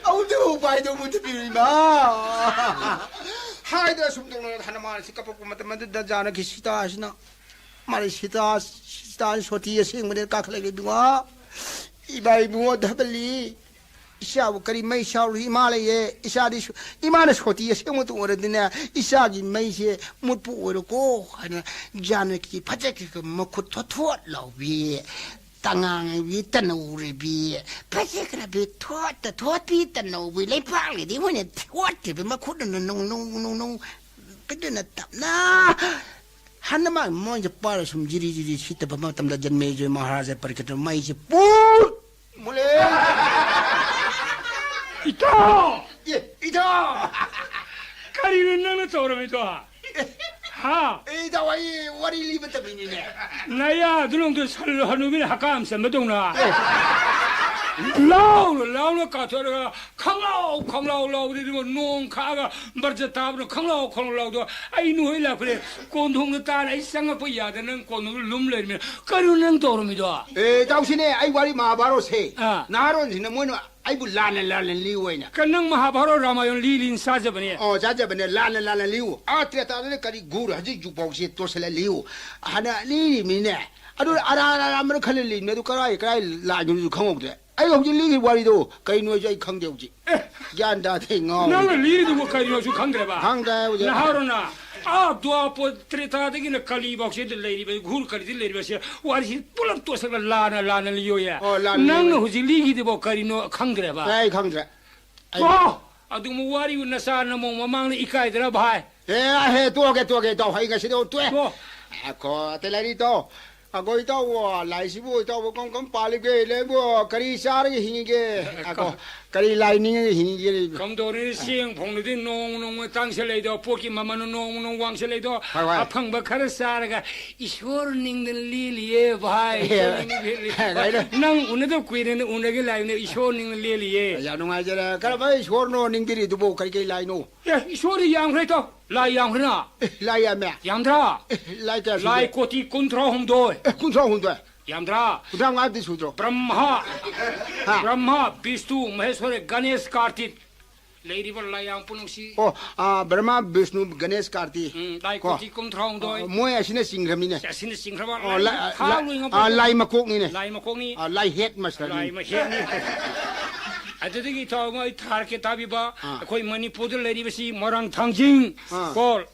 ꯑꯃꯨꯛꯇ ꯎꯄꯥꯏꯗꯣ ꯃꯨꯊꯠꯄꯤꯔꯣ, ꯏꯃꯥ꯫ ꯍꯥꯏꯗꯅ ꯁꯨꯝ ꯇꯧꯅ ꯍꯅꯨꯃꯥꯟꯁꯤ ꯀꯞꯄꯛꯄ ꯃꯇꯝ ꯑꯗꯨꯗ ꯖꯥꯅꯀꯤ ꯁꯤꯇꯥꯁꯤꯅ, ꯃꯥꯅ ꯁꯤꯇꯥ, ꯁꯤꯇꯥ ꯁꯣꯇꯤ ꯑꯁꯦꯡꯕꯅꯦꯅ ꯀꯥꯈꯠꯂꯛꯂꯦ, "ꯏꯕꯨꯡꯉꯣ, ꯏꯃꯥ ꯏꯕꯨꯡꯉꯣ ꯙꯕꯂꯤ, ꯏꯆꯥꯕꯨ ꯀꯔꯤ ꯃꯩ ꯁꯥꯎꯔꯨ? ꯏꯃꯥ ꯂꯩꯌꯦ, ꯏꯆꯥꯗꯤ ꯁꯨ-, ꯏꯃꯥꯅ ꯁꯣꯇꯤ ꯑꯁꯦꯡꯕꯗꯨ ꯑꯣꯏꯔꯗꯤꯅꯦ, ꯏꯆꯥꯒꯤ ꯃꯩꯁꯦ ꯃꯨꯠꯄ ꯑꯣꯏꯔꯣꯀꯣ" ꯍꯥꯏꯅ ꯖꯥꯅꯀꯤ ꯐꯖꯈ꯭ꯔꯕ ꯃꯈꯨꯠ ꯊꯣꯠ ꯊꯣꯠ ꯂꯥꯎꯕꯤ, ꯇꯉꯥꯡꯕꯤ, ꯇꯅꯧꯔꯤꯕꯤ, ꯐꯖꯈ꯭ꯔꯕꯤ, ꯊꯣꯠꯇ ꯊꯣꯠꯄꯤ, ꯇꯅꯧꯕꯤ, ꯂꯩꯄꯥꯛꯂꯤꯗꯤ ꯃꯣꯏꯅ ꯊꯣꯠꯈ꯭ꯔꯕꯤ ꯃꯈꯨꯠꯅ ꯅꯨꯡ, ꯅꯨꯡ, ꯅꯨꯡ, ꯅꯨꯡ, ꯀꯩꯗꯧꯅ ꯇꯞꯅ ꯍꯟꯅ ꯃꯥ ꯃꯣꯏꯁꯦ ꯄꯥꯏꯔ ꯁꯨꯝ ꯖꯤꯔꯤ ꯖꯤꯔꯤ ꯁꯤꯠꯇꯕ ꯃꯇꯝꯗ ꯖꯟꯃꯦꯖꯣꯏ ꯃꯍꯥꯔꯥꯖ ꯄꯔꯤꯈꯠꯇ ꯃꯩꯁꯦ ꯄꯨꯠ ꯃꯨꯠꯂꯦ꯫ ꯏꯇꯥꯎ! ꯑꯦ, ꯏꯇꯥꯎ! ꯀꯔꯤꯅꯣ ꯅꯪꯅ ꯇꯧꯔꯝꯃꯤꯗꯣ? ꯍꯥ? ꯑꯦ, ꯏꯇꯥꯎ, ꯑꯩ ꯋꯥꯔꯤ ꯂꯤꯕ ꯇꯝꯃꯤꯅꯤꯅꯦ꯫ ꯅꯌꯥꯗꯨ ꯅꯪꯗꯨ ꯁꯜ ꯍꯅꯨꯕꯤꯅ ꯍꯀꯥꯝ ꯆꯟꯕꯗꯧꯅ꯫ ꯑꯦ꯫ ꯂꯥꯎꯅ ꯂꯥꯎꯅ ꯀꯥꯊꯣꯛꯂꯒ ꯈꯪꯂꯥꯎ ꯈꯪꯂꯥꯎ ꯂꯥꯎꯕꯗꯤ, ꯑꯗꯨꯒ ꯅꯣꯡ ꯈꯥꯛꯑꯒ ꯕꯔꯖ ꯇꯥꯕꯅ ꯈꯪꯂꯥꯎ ꯈꯪꯂꯥꯎ ꯂꯥꯎꯗꯣ꯫ ꯑꯩ ꯅꯣꯏ ꯂꯥꯛꯄꯅꯦ, ꯀꯣꯟꯊꯣꯡꯗ ꯇꯥꯅ ꯑꯩ ꯆꯪꯉꯛꯄ ꯌꯥꯗ, ꯅꯪ ꯀꯣꯟꯊꯣꯡꯗ ꯂꯨꯝ ꯂꯩꯔꯝꯃꯦ꯫ ꯀꯔꯤꯅꯣ ꯅꯪ ꯇꯧꯔꯝꯃꯤꯗꯣ? ꯑꯦ, ꯏꯇꯥꯎꯁꯤꯅꯦ, ꯑꯩ ꯋꯥꯔꯤ ꯃꯍꯥꯚꯥꯔꯠꯁꯦ ꯑꯥ꯫ ꯅꯍꯥꯔꯣꯟꯁꯤꯡꯅ ꯃꯣꯏꯅ ꯑꯩꯕꯨ ꯂꯥꯟꯅ ꯂꯥꯟꯅ ꯂꯤꯌꯨ ꯍꯥꯏꯅ꯫ ꯀ-, ꯅꯪ ꯃꯍꯥꯚꯥꯔꯠ ꯔꯥꯃꯥꯌꯟ ꯂꯤ ꯂꯤꯅ ꯆꯥꯖꯕꯅꯦ꯫ ꯑꯣ, ꯆꯥꯖꯕꯅꯦ, ꯂꯥꯟꯅ ꯂꯥꯟꯅ ꯂꯤꯌꯨ꯫ ꯑꯥ, ꯇ꯭ꯔꯦꯇꯥꯗꯅ ꯀꯔꯤ ꯒꯨꯔ ꯍꯧꯖꯤꯛ ꯖꯨꯛꯐꯥꯎꯁꯦ ꯇꯣꯁꯜꯂ ꯂꯤꯌꯨ꯫ ꯍꯥꯟꯅ ꯂꯤꯔꯤꯃꯤꯅꯦ꯫ ꯑꯗꯨ ꯑꯔꯥ ꯑꯔꯥ ꯑꯔꯥ ꯑꯃꯅ ꯈꯜꯂ ꯂꯤꯕꯅꯦ, ꯑꯗꯨ ꯀꯔꯥꯏ ꯀꯔꯥꯏ ꯂꯥꯏꯅꯣꯁꯨ ꯈꯪꯍꯧꯗ꯭ꯔꯦ꯫ ꯑꯩ ꯍꯧꯖꯤꯛ ꯂꯤꯔꯤꯕ ꯋꯥꯔꯤꯗꯣ ꯀꯩꯅꯣꯁꯨ ꯑꯩ ꯈꯪꯗꯦ ꯍꯧꯖꯤꯛ꯫ ꯑꯦ, ꯒ꯭ꯌꯥꯟ ꯇꯥꯗꯦ, ꯉꯥꯎꯔꯦ꯫ ꯅꯪꯅ ꯂꯤꯔꯤꯗꯨꯕꯨ ꯀꯔꯤꯅꯣꯁꯨ ꯈꯪꯗ꯭ꯔꯦꯕ? ꯈꯪꯗ꯭ꯔꯦ ꯍꯧꯖꯤꯛ꯫ ꯅꯍꯥꯔꯣꯟꯅ, ꯑꯥ, ꯗ꯭ꯋꯥꯄꯔ ꯇ꯭ꯔꯦꯇꯥꯗꯒꯤꯅ ꯀꯂꯤꯐꯥꯎꯁꯦ ꯂꯩꯔꯤꯕ, ꯘꯣꯔ ꯀꯂꯤꯗ ꯂꯩꯔꯤꯕꯁꯦ, ꯋꯥꯔꯤꯁꯤ ꯄꯨꯂꯞ ꯇꯣꯠꯁꯜꯂꯒ ꯂꯥꯟꯅ ꯂꯥꯟꯅ ꯂꯤꯌꯣꯌꯦ꯫ ꯑꯣ, ꯂꯥꯟꯅ ꯅꯪꯅ ꯂꯤꯌꯣ꯫ ꯍꯧꯖꯤꯛ ꯂꯤꯈꯤꯗꯨꯕꯣ ꯀꯔꯤꯅꯣ ꯈꯪꯗ꯭ꯔꯦꯕ? ꯑꯦ, ꯑꯩ ꯈꯪꯗ꯭ꯔꯦ꯫ ꯑꯩ ꯀꯣ! ꯑꯗꯨꯒꯨꯝꯕ ꯋꯥꯔꯤꯕꯨ ꯅꯆꯥ ꯅꯃꯧ ꯃꯃꯥꯡꯗ ꯏꯀꯥꯏꯗ꯭ꯔꯥ ꯚꯥꯏ? ꯑꯦ, ꯑꯍꯦ, ꯇꯣꯛꯑꯒꯦ, ꯇꯣꯛꯑꯒꯦ, ꯏꯇꯥꯎ, ꯑꯩ ꯉꯁꯤꯗꯤ ꯇꯣꯛꯑꯦ꯫ ꯇꯣ꯫ ꯑꯈꯣ, ꯑꯇꯩ ꯂꯩꯔꯤ, ꯏꯇꯥꯎ꯫ ꯑꯈꯣ, ꯏꯇꯥꯎꯕꯨ, ꯂꯥꯏꯁꯤꯕꯨ, ꯏꯇꯥꯎꯕꯨ ꯀꯔꯝ ꯀꯔꯝ ꯄꯥꯜꯂꯤꯕꯒꯦ? ꯂꯩꯕꯨ ꯀꯔꯤ ꯆꯥꯔꯒ ꯍꯤꯡꯉꯤꯒꯦ? ꯑꯈꯣ, ꯀꯔꯤ ꯂꯥꯏ ꯅꯤꯡꯉꯒ ꯍꯤꯡꯉꯤꯒꯦ? ꯀꯝꯗꯧꯔꯤ? ꯆꯦꯡ ꯐꯪꯂꯗꯤ ꯅꯣꯡꯃ ꯅꯣꯡꯃ ꯇꯥꯡꯁꯤꯜꯂꯛꯏꯗꯣ, ꯄꯣꯠꯀꯤ ꯃꯃꯜꯅ ꯅꯣꯡꯃ ꯅꯣꯡꯃ ꯋꯥꯡꯁꯤꯜꯂꯛꯏꯗꯣ, ꯍꯣꯏ, ꯍꯣꯏ꯫ ꯑꯐꯪꯕ ꯈꯔ ꯆꯥꯔꯒ ꯏꯁꯣꯔ ꯅꯤꯡꯗꯅ ꯂꯦꯜꯂꯤꯌꯦ ꯚꯥꯏ, ꯏꯁꯣꯔ ꯅꯤꯡꯗꯅ ꯂꯦꯜꯂꯤ꯫ ꯀꯩꯅꯣ? ꯅꯪ ꯎꯅꯗꯕ ꯀꯨꯏꯔꯦꯅ ꯎꯅꯒꯦ ꯂꯥꯏꯅ ꯏꯁꯣꯔ ꯅꯤꯡꯗꯅ ꯂꯦꯜꯂꯤꯌꯦ꯫ ꯌꯥꯝ ꯅꯨꯡꯉꯥꯏꯖꯔꯦ꯫ ꯀꯔꯝꯕ ꯏꯁꯣꯔꯅꯣ ꯅꯤꯡꯕꯤꯔꯤꯗꯨꯕꯨ? ꯀꯔꯤ ꯀꯔꯤ ꯂꯥꯏꯅꯣ? ꯑꯦ, ꯏꯁꯣꯔꯗꯤ ꯌꯥꯝꯈ꯭ꯔꯦ ꯇꯣ꯫ ꯂꯥꯏ ꯌꯥꯝꯈ꯭ꯔꯦꯅ꯫ ꯑꯦ, ꯂꯥꯏ ꯌꯥꯝꯃꯦ? ꯌꯥꯝꯗ꯭ꯔꯥ? ꯑꯦ, ꯂꯥꯏ ꯀꯌꯥ ꯁꯨꯒꯦ? ꯂꯥꯏ ꯀꯣꯇꯤ ꯀꯨꯟꯊ꯭ꯔꯥ ꯍꯨꯝꯗꯣꯏ꯫ ꯑꯦ, ꯀꯨꯟꯊ꯭ꯔꯥ ꯍꯨꯝꯗꯣꯏ꯫ ꯌꯥꯝꯗ꯭ꯔꯥ? ꯀꯨꯟꯊ꯭ꯔꯥ ꯃꯉꯥꯗꯤ ꯁꯨꯗ꯭ꯔꯣ? ꯕ꯭ꯔꯍ꯭ꯃ, ꯍꯥ? ꯕ꯭ꯔꯍ꯭ꯃ, ꯕꯤꯁꯅꯨ, ꯃꯍꯦꯁ꯭ꯋꯔ, ꯒꯅꯦꯁ, ꯀꯥꯔꯇꯤꯛ꯫ ꯂꯩꯔꯤꯕ ꯂꯥꯏꯌꯥꯡ ꯄꯨꯝꯅꯃꯛꯁꯤ꯫ ꯑꯣ, ꯑꯥ, ꯕ꯭ꯔꯍꯃ, ꯕꯤꯁꯅꯨ, ꯒꯅꯦꯁ, ꯀꯥꯔꯇꯤ꯫ ꯎꯝ, ꯂꯥꯏ ꯀꯣ꯫ ꯀꯣꯇꯤ ꯀꯨꯟꯊ꯭ꯔꯥ ꯍꯨꯝꯗꯣꯏ꯫ ꯑꯣ, ꯃꯣꯏ ꯑꯁꯤꯅ ꯆꯤꯡꯈ꯭ꯔꯃꯤꯅꯦ꯫ ꯑꯁꯤꯅ ꯆꯤꯡꯈ꯭ꯔꯕ ꯑꯣ, ꯂꯥꯏ, ꯂꯥꯏ, ꯈꯥ ꯑꯥ, ꯂꯣꯏ ꯉꯝꯕ ꯂꯥꯏ ꯃꯀꯣꯛꯅꯤꯅꯦ꯫ ꯂꯥꯏ ꯃꯀꯣꯛꯅꯤ꯫ ꯑꯥ, ꯂꯥꯏ ꯍꯦꯗ ꯃꯥꯁꯇꯔꯅꯤ꯫ ꯂꯥꯏ ꯃ-, ꯍꯦꯗꯅꯤ꯫ ꯑꯗꯨꯗꯒꯤ ꯏꯇꯥꯎ ꯑꯃ ꯑꯩ ꯊꯥꯔꯛꯀꯦ ꯇꯥꯕꯤꯕ, ꯑꯥ꯫ ꯑꯩꯈꯣꯏ ꯃꯅꯤꯄꯨꯔꯗ ꯂꯩꯔꯤꯕꯁꯤ ꯃꯣꯏꯔꯥꯡ ꯊꯥꯡꯖꯤꯡ, ꯑꯥ꯫ ꯀꯣ,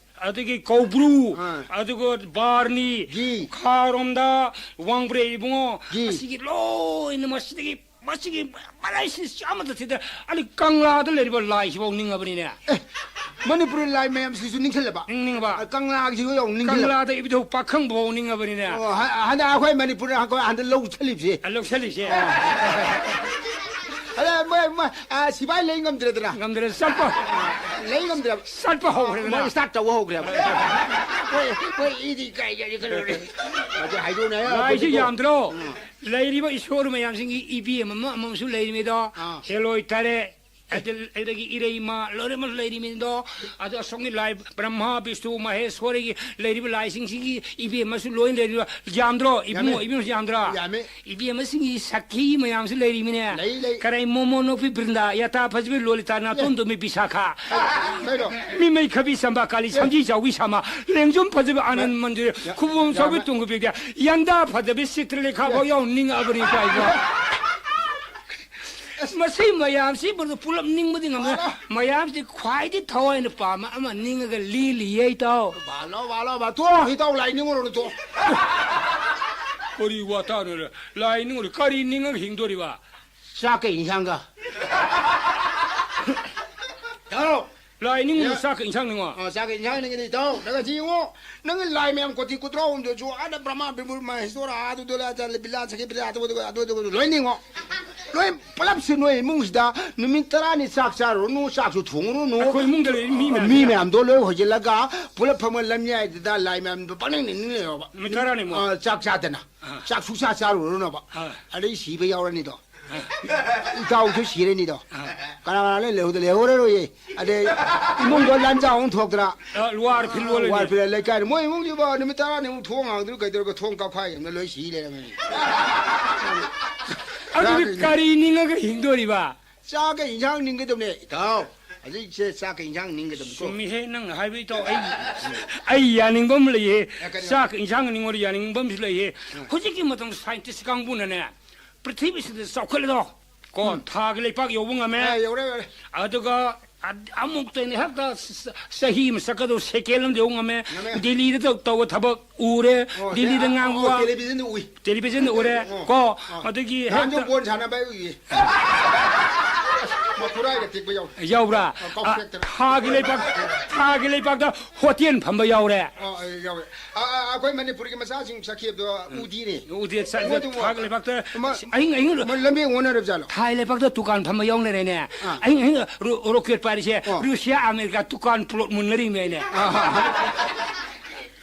ꯑꯗꯒꯤ ꯀꯧꯕ꯭ꯔꯨ, ꯑꯥ꯫ ꯑꯗꯨꯒ ꯕꯥꯔꯅꯤ, ꯒꯤ꯫ ꯈꯥꯔꯣꯝꯗ ꯋꯥꯡꯕ꯭ꯔꯩ ꯏꯕꯨꯡꯉꯣ, ꯒꯤ꯫ ꯑꯁꯤꯒꯤ ꯂꯣꯏꯅ ꯃꯁꯤꯗꯒꯤ ꯃꯁꯤꯒꯤ ꯃꯔꯥꯏꯁꯤ ꯑꯃꯠꯇ ꯊꯤꯗ, ꯑꯗꯨ ꯀꯪꯂꯥꯗ ꯂꯩꯔꯤꯕ ꯂꯥꯏꯁꯤꯐꯥꯎ ꯅꯤꯡꯉꯕꯅꯤꯅꯦ꯫ ꯑꯦ, ꯃꯅꯤꯄꯨꯔꯤ ꯂꯥꯏ ꯃꯌꯥꯝꯁꯤꯁꯨ ꯅꯤꯡꯁꯤꯜꯂꯕ? ꯅꯤꯡ-, ꯅꯤꯡꯉꯕ? ꯑ, ꯀꯪꯂꯥꯒꯤꯁꯤꯁꯨ ꯌꯥꯎ ꯅꯤꯡꯁꯤꯜꯂꯕ? ꯀꯪꯂꯥꯗ ꯏꯕꯨꯙꯧ ꯄꯥꯈꯪꯕꯐꯥꯎ ꯅꯤꯡꯉꯕꯅꯤꯅꯦ꯫ ꯑꯣ, ꯍ-, ꯍꯟꯗꯛ ꯑꯩꯈꯣꯏ ꯃꯅꯤꯄꯨꯔꯗ ꯑꯩꯈꯣꯏ ꯍꯟꯗꯛ ꯂꯧ ꯆꯠꯂꯤꯕꯁꯦ꯫ ꯑ, ꯂꯧꯁꯜꯂꯤꯁꯦ꯫ ꯑꯗ ꯃꯣꯏ, ꯃꯣꯏ, ꯑ, ꯁꯤꯐꯥꯏ ꯂꯩ ꯉꯝꯗ꯭ꯔꯦꯗꯅ꯫ ꯉꯝꯗ꯭ꯔꯦ, ꯆꯠꯄ꯫ ꯂꯩ ꯉꯝꯗ꯭ꯔꯦꯕ꯫ ꯆꯠꯄ ꯍꯧꯈ꯭ꯔꯦꯗꯅ꯫ ꯃꯣꯏ start ꯇꯧꯕ ꯍꯧꯈ꯭ꯔꯦꯕ꯫ ꯍꯣꯏ, ꯍꯣꯏ, ꯏꯗꯤ ꯀꯥꯏ ꯀꯥꯏ ꯈꯜꯂꯨꯔꯦ꯫ ꯑꯗꯨ ꯍꯥꯏꯗꯣꯛꯅ ꯍꯥꯏꯔ ꯂꯥꯏꯁꯤ ꯑꯩꯈꯣꯏꯗꯤꯀꯣ꯫ ꯌꯥꯝꯗ꯭ꯔꯣ? ꯎꯝ꯫ ꯂꯩꯔꯤꯕ ꯏꯁꯣꯔ ꯃꯌꯥꯝꯁꯤꯡꯒꯤ ꯏꯕꯦꯝ ꯑꯃ ꯑꯃꯁꯨ ꯂꯩꯔꯤꯃꯤꯗꯣ꯫ ꯑꯥ꯫ ꯍꯦꯂꯣꯏ ꯇꯔꯦ, ꯑꯗ-, ꯑꯗꯒꯤ ꯏꯔꯩꯃ, ꯂꯣꯏꯅꯃꯛ ꯂꯩꯔꯤꯃꯤꯗꯣ꯫ ꯑꯗꯣ ꯑꯁꯣꯝꯒꯤ ꯂꯥꯏ ꯕ꯭ꯔꯍ꯭ꯃ, ꯕꯤꯁꯅꯨ, ꯃꯍꯦꯁ꯭ꯋꯔꯤꯒꯤ ꯂꯩꯔꯤꯕ ꯂꯥꯏꯁꯤꯡꯁꯤꯒꯤ ꯏꯕꯦꯝ ꯑꯃꯁꯨ ꯂꯣꯏꯅ ꯂꯩꯔꯤꯕ꯫ ꯌꯥꯝꯗ꯭ꯔꯣ? ꯏꯕꯨꯡꯉꯣ, ꯌꯥꯝꯃꯦ꯫ ꯏꯕꯦꯝꯁꯨ ꯌꯥꯝꯗ꯭ꯔꯥ? ꯌꯥꯝꯃꯦ꯫ ꯏꯕꯦꯝꯃꯁꯤꯡꯒꯤ ꯁꯈꯤ ꯃꯌꯥꯝꯁꯨ ꯂꯩꯔꯤꯃꯤꯅꯦ꯫ ꯂꯩ, ꯂꯩ꯫ ꯀꯔꯥꯏ ꯃꯣꯃꯣ ꯅꯣꯛꯄꯤ ꯕ꯭ꯔꯤꯟꯗꯥ, ꯌꯥꯇꯥ ꯐꯖꯕꯤ ꯂꯣꯂꯤꯇꯥ, ꯅꯥꯇꯣꯟ ꯇꯨꯝꯕꯤ ꯕꯤꯁꯥꯈꯥ꯫ ꯀꯩꯅꯣ? ꯃꯤꯃꯩ ꯈꯕꯤ ꯁꯝꯕꯥ ꯀꯥꯂꯤ, ꯑꯦ꯫ ꯁꯝꯖꯤ ꯆꯥꯎꯕꯤ ꯁꯥꯃ, ꯂꯦꯡꯖꯨꯝ ꯐꯖꯕꯤ ꯑꯥꯅꯟ ꯌꯥ-, ꯃꯟꯗꯤꯔ, ꯌꯥ-, ꯈꯨꯕꯣꯝ ꯆꯥꯎꯕꯤ ꯌꯥꯝꯃꯦ꯫ ꯇꯨꯡꯒꯕꯤꯗ, ꯌꯥꯟꯗꯥ ꯐꯖꯕꯤ ꯁꯤꯇ꯭ꯔꯂꯦꯈꯥ ꯐꯥꯎ ꯌꯥꯎ ꯅꯤꯡꯉꯛꯑꯕꯅꯤ ꯀꯥꯏꯅ꯫ ꯃꯁꯤ ꯃꯌꯥꯝꯁꯤ ꯄꯨꯂꯞ ꯅꯤꯡꯕꯗꯤ ꯉꯝꯃꯦ꯫ ꯃꯥꯅ꯫ ꯃꯌꯥꯝꯁꯤ ꯈ꯭ꯋꯥꯏꯗꯒꯤ ꯊꯋꯥꯏꯅ ꯄꯥꯝꯕ ꯑꯃ ꯅꯤꯡꯉꯒ ꯂꯤꯂꯤꯌꯦ ꯏꯇꯥꯎ꯫ ꯕꯥꯂꯣ, ꯕꯥꯂꯣ, ꯕꯥ-, ꯇꯣ, ꯏꯇꯥꯎ ꯂꯥꯏ ꯅꯤꯡꯉꯨꯔꯣꯅ ꯇꯣ꯫ ꯀꯔꯤ ꯋꯥꯇꯥꯅꯣꯅꯦ? ꯂꯥꯏ ꯅꯤꯡꯉꯨꯔꯣ? ꯀꯔꯤ ꯅꯤꯡꯉꯒ ꯍꯤꯡꯗꯣꯔꯤꯕ? ꯆꯥꯛꯀ ꯏꯟꯁꯥꯡꯒ꯫ ꯇꯥꯔꯣ꯫ ꯂꯥꯏ ꯅꯤꯡꯉꯨꯔꯣ, ꯌꯥ-, ꯆꯥꯛꯀ ꯏꯟꯁꯥꯡ ꯅꯤꯡꯉꯣ? ꯑ, ꯆꯥꯛꯀ ꯏꯟꯁꯥꯡ ꯅꯤꯡꯉꯗꯤ ꯏꯇꯥꯎ, ꯅꯪ ꯉꯁꯤ ꯌꯦꯡꯉꯣ, ꯅꯪ ꯂꯥꯏ ꯃꯌꯥꯝ ꯀꯣꯇꯤ ꯀꯨꯟꯊ꯭ꯔꯥ ꯍꯨꯝꯗꯣꯏꯁꯨ, ꯑꯥꯗ ꯕ꯭ꯔꯍ꯭ꯃ, ꯕꯤꯃꯨꯔ, ꯃꯍꯦꯁ꯭ꯋꯔ, ꯑꯥꯗꯨꯗ ꯂꯥꯏ, ꯕꯤꯂꯥ, ꯁꯈꯤ, ꯕꯤꯂꯥ, ꯑꯗꯨ, ꯑꯗꯨ, ꯑꯗꯨ, ꯑꯗꯨ, ꯂꯣꯏ ꯅꯤꯡꯉꯣ꯫ ꯂꯣꯏ ꯄꯨꯂꯞꯁꯤ ꯅꯣꯏ ꯏꯃꯨꯡꯁꯤꯗ ꯅꯨꯃꯤꯠ ꯇꯔꯥꯅꯤ ꯆꯥꯛ ꯆꯥꯔꯨꯔꯅꯨ, ꯆꯥꯛꯁꯨ ꯊꯣꯡꯉꯨꯔꯅꯨ꯫ ꯑꯩꯈꯣꯏ ꯏꯃꯨꯡꯗ ꯂꯩꯔꯤ ꯃꯤ ꯃꯌꯥꯝꯁꯦ꯫ ꯃꯤ ꯃꯌꯥꯝꯗꯣ ꯂꯣꯏ ꯍꯣꯏꯖꯤꯜꯂꯒ ꯄꯨꯂꯞ ꯐꯝꯃ ꯂꯝꯌꯥꯏꯗꯨꯗ ꯂꯥꯏ ꯃꯌꯥꯝꯗꯣ ꯄꯪꯅꯤꯡ ꯅꯤꯡ ꯂꯩꯔꯣꯕ꯫ ꯅꯨꯃꯤꯠ ꯇꯔꯥꯅꯤꯃꯨꯛ꯫ ꯑ, ꯆꯥꯛ ꯆꯥꯗꯅ꯫ ꯑꯥ꯫ ꯆꯥꯛ ꯁꯨꯛꯆꯥ ꯆꯥꯔꯨꯔꯅꯨꯕ꯫ ꯑꯥ꯫ ꯑꯗꯩ ꯁꯤꯕ ꯌꯥꯎꯔꯅꯤꯗꯣ꯫ ꯑꯥ꯫ ꯏꯇꯥꯎꯁꯨ ꯁꯤꯔꯅꯤꯗꯣ꯫ ꯑꯥ꯫ ꯀꯅꯥ ꯀꯅꯥ ꯂꯩ ꯂꯩꯍꯧꯗ ꯂꯩꯍꯧꯔꯔꯣꯏꯌꯦ꯫ ꯑꯗꯩ ꯏꯃꯨꯡꯗꯣ ꯂꯟꯖꯥꯎ ꯑꯃꯨꯛ ꯊꯣꯛꯇꯅ꯫ ꯑ, ꯋꯥꯔ ꯐꯤꯜ ꯑꯣꯜꯂꯅꯤ꯫ ꯋꯥꯔ ꯐꯤꯜ ꯂꯩꯀꯥꯏꯗ꯫ ꯃꯣꯏ ꯏꯃꯨꯡꯁꯤꯕꯣ ꯅꯨꯃꯤꯠ ꯇꯔꯥꯅꯤꯃꯨꯛ ꯊꯣꯡ ꯍꯥꯡꯗ꯭ꯔꯤ ꯀꯩꯗꯧꯔꯒ ꯊꯣꯡ ꯀꯥꯞꯈꯥꯏ ꯑꯃꯅ ꯂꯣꯏ ꯁꯤ ꯂꯩꯔꯝꯃꯦ꯫ ꯑꯗꯨꯗꯤ ꯆꯥꯛ ꯀꯔꯤ ꯅꯤꯡꯉꯒ ꯍꯤꯡꯗꯣꯔꯤꯕ? ꯆꯥꯛꯀ ꯏꯟꯁꯥꯡ ꯅꯤꯡꯒꯗꯕꯅꯦ, ꯏꯇꯥꯎ꯫ ꯍꯧꯖꯤꯛꯁꯦ ꯆꯥꯛꯀ ꯏꯟꯁꯥꯡ ꯅꯤꯡꯒꯗꯕꯅꯤꯀꯣ꯫ ꯆꯨꯝꯃꯤꯍꯦ, ꯅꯪꯅ ꯍꯥꯏꯕ ꯏꯇꯥꯎ꯫ ꯑꯩ, ꯑꯩ ꯌꯥꯅꯤꯡꯕ ꯑꯃ ꯂꯩꯌꯦ꯫ ꯑꯦ, ꯀꯔꯤꯅꯣ? ꯆꯥꯛꯀ ꯏꯟꯁꯥꯡꯒ ꯅꯤꯡꯉꯣꯗꯤ ꯌꯥꯅꯤꯡꯕ ꯑꯃꯁꯨ ꯂꯩꯌꯦ꯫ ꯎꯝ꯫ ꯍꯧꯖꯤꯛꯀꯤ ꯃꯇꯝꯗ ꯁꯥꯏꯟꯇꯤꯁ ꯀꯥꯡꯕꯨꯅꯅꯦ, ꯄ꯭ꯔꯤꯊꯤꯕꯤꯁꯤꯗ ꯆꯥꯎꯈꯠꯂꯗꯣ꯫ ꯀꯣ, ꯎꯝ꯫ ꯊꯥꯒꯤ ꯂꯩꯄꯥꯛ ꯌꯧꯕ ꯉꯝꯃꯦ꯫ ꯑꯦ, ꯌꯧꯔꯦ, ꯌꯧꯔꯦ꯫ ꯑꯗꯨꯒ ꯑ-, ꯑꯃꯨꯛꯇ ꯑꯩꯅ ꯍꯦꯛꯇ ꯆ-, ꯆꯍꯤ ꯑꯃ ꯆꯠꯀꯗꯧ ꯁꯦꯀꯦꯟ ꯑꯃꯗ ꯌꯧꯕ ꯉꯝꯃꯦ꯫ ꯉꯝꯃꯦ꯫ ꯗꯤꯜꯂꯤꯗ ꯇꯧ-, ꯇꯧꯕ ꯊꯕꯛ ꯎꯔꯦ꯫ ꯑꯣ, ꯗꯤꯜꯂꯤꯗ ꯑꯣ, ꯉꯥꯡꯕ ꯋꯥ꯫ ꯇꯦꯂꯤꯚꯤꯖꯟꯗ ꯎꯏ꯫ ꯇꯦꯂꯤꯚꯤꯖꯟꯗ ꯎꯔꯦ꯫ ꯑꯣ, ꯀꯣ, ꯑꯣ꯫ ꯑꯗꯒꯤ ꯅꯍꯥꯟꯁꯨ ꯍꯦꯛꯇ ꯕꯣꯜ ꯁꯥꯟꯅꯕ ꯑꯩ ꯎꯏꯌꯦ꯫ ꯃꯈꯨꯔꯥꯏꯒ ꯇꯦꯛꯄ ꯌꯥꯎꯏ꯫ ꯌꯥꯎꯕ꯭ꯔꯥ? ꯑꯣ, ꯀꯥꯎꯊꯦꯛꯇꯅ꯫ ꯑ, ꯊꯥꯒꯤ ꯂꯩꯄꯥꯛ, ꯊꯥꯒꯤ ꯂꯩꯄꯥꯛꯇ ꯍꯣꯇꯦꯜ ꯐꯝꯕ ꯌꯥꯎꯔꯦ꯫ ꯑꯣ, ꯑꯩ ꯌꯥꯎꯋꯦ꯫ ꯑ, ꯑ, ꯑꯩꯈꯣꯏ ꯃꯅꯤꯄꯨꯔꯒꯤ ꯃꯆꯥꯁꯤꯡ ꯆꯠꯈꯤꯕꯗꯣ ꯎꯗꯤꯅꯦ꯫ ꯎꯗꯦ, ꯆꯠ-, ꯃꯣꯏꯗꯨꯕꯨ ꯊꯥꯒꯤ ꯂꯩꯄꯥꯛꯇ ꯑꯃ, ꯑꯍꯤꯡ, ꯑꯍꯤꯡ, ꯃꯣꯏ ꯂꯝꯕꯤ ꯑꯣꯟꯅꯔꯕ ꯖꯥꯠꯂꯣ? ꯊꯥꯒꯤ ꯂꯩꯄꯥꯛꯇ ꯗꯨꯀꯥꯟ ꯐꯝꯕ ꯌꯥꯎꯅꯔꯦꯅꯦ꯫ ꯑꯥ꯫ ꯑꯍꯤꯡ, ꯑꯍꯤꯡ ꯔꯣ-, ꯔꯣꯀꯦꯠ ꯄꯥꯏꯔꯤꯁꯦ ꯑꯣ꯫ ꯔꯨꯁꯤꯌꯥ, ꯑꯃꯦꯔꯤꯀꯥ ꯗꯨꯀꯥꯟ ꯄ꯭ꯂꯣꯠ ꯃꯨꯟꯅꯔꯤꯃꯦꯅꯦ꯫ ꯑꯥ꯫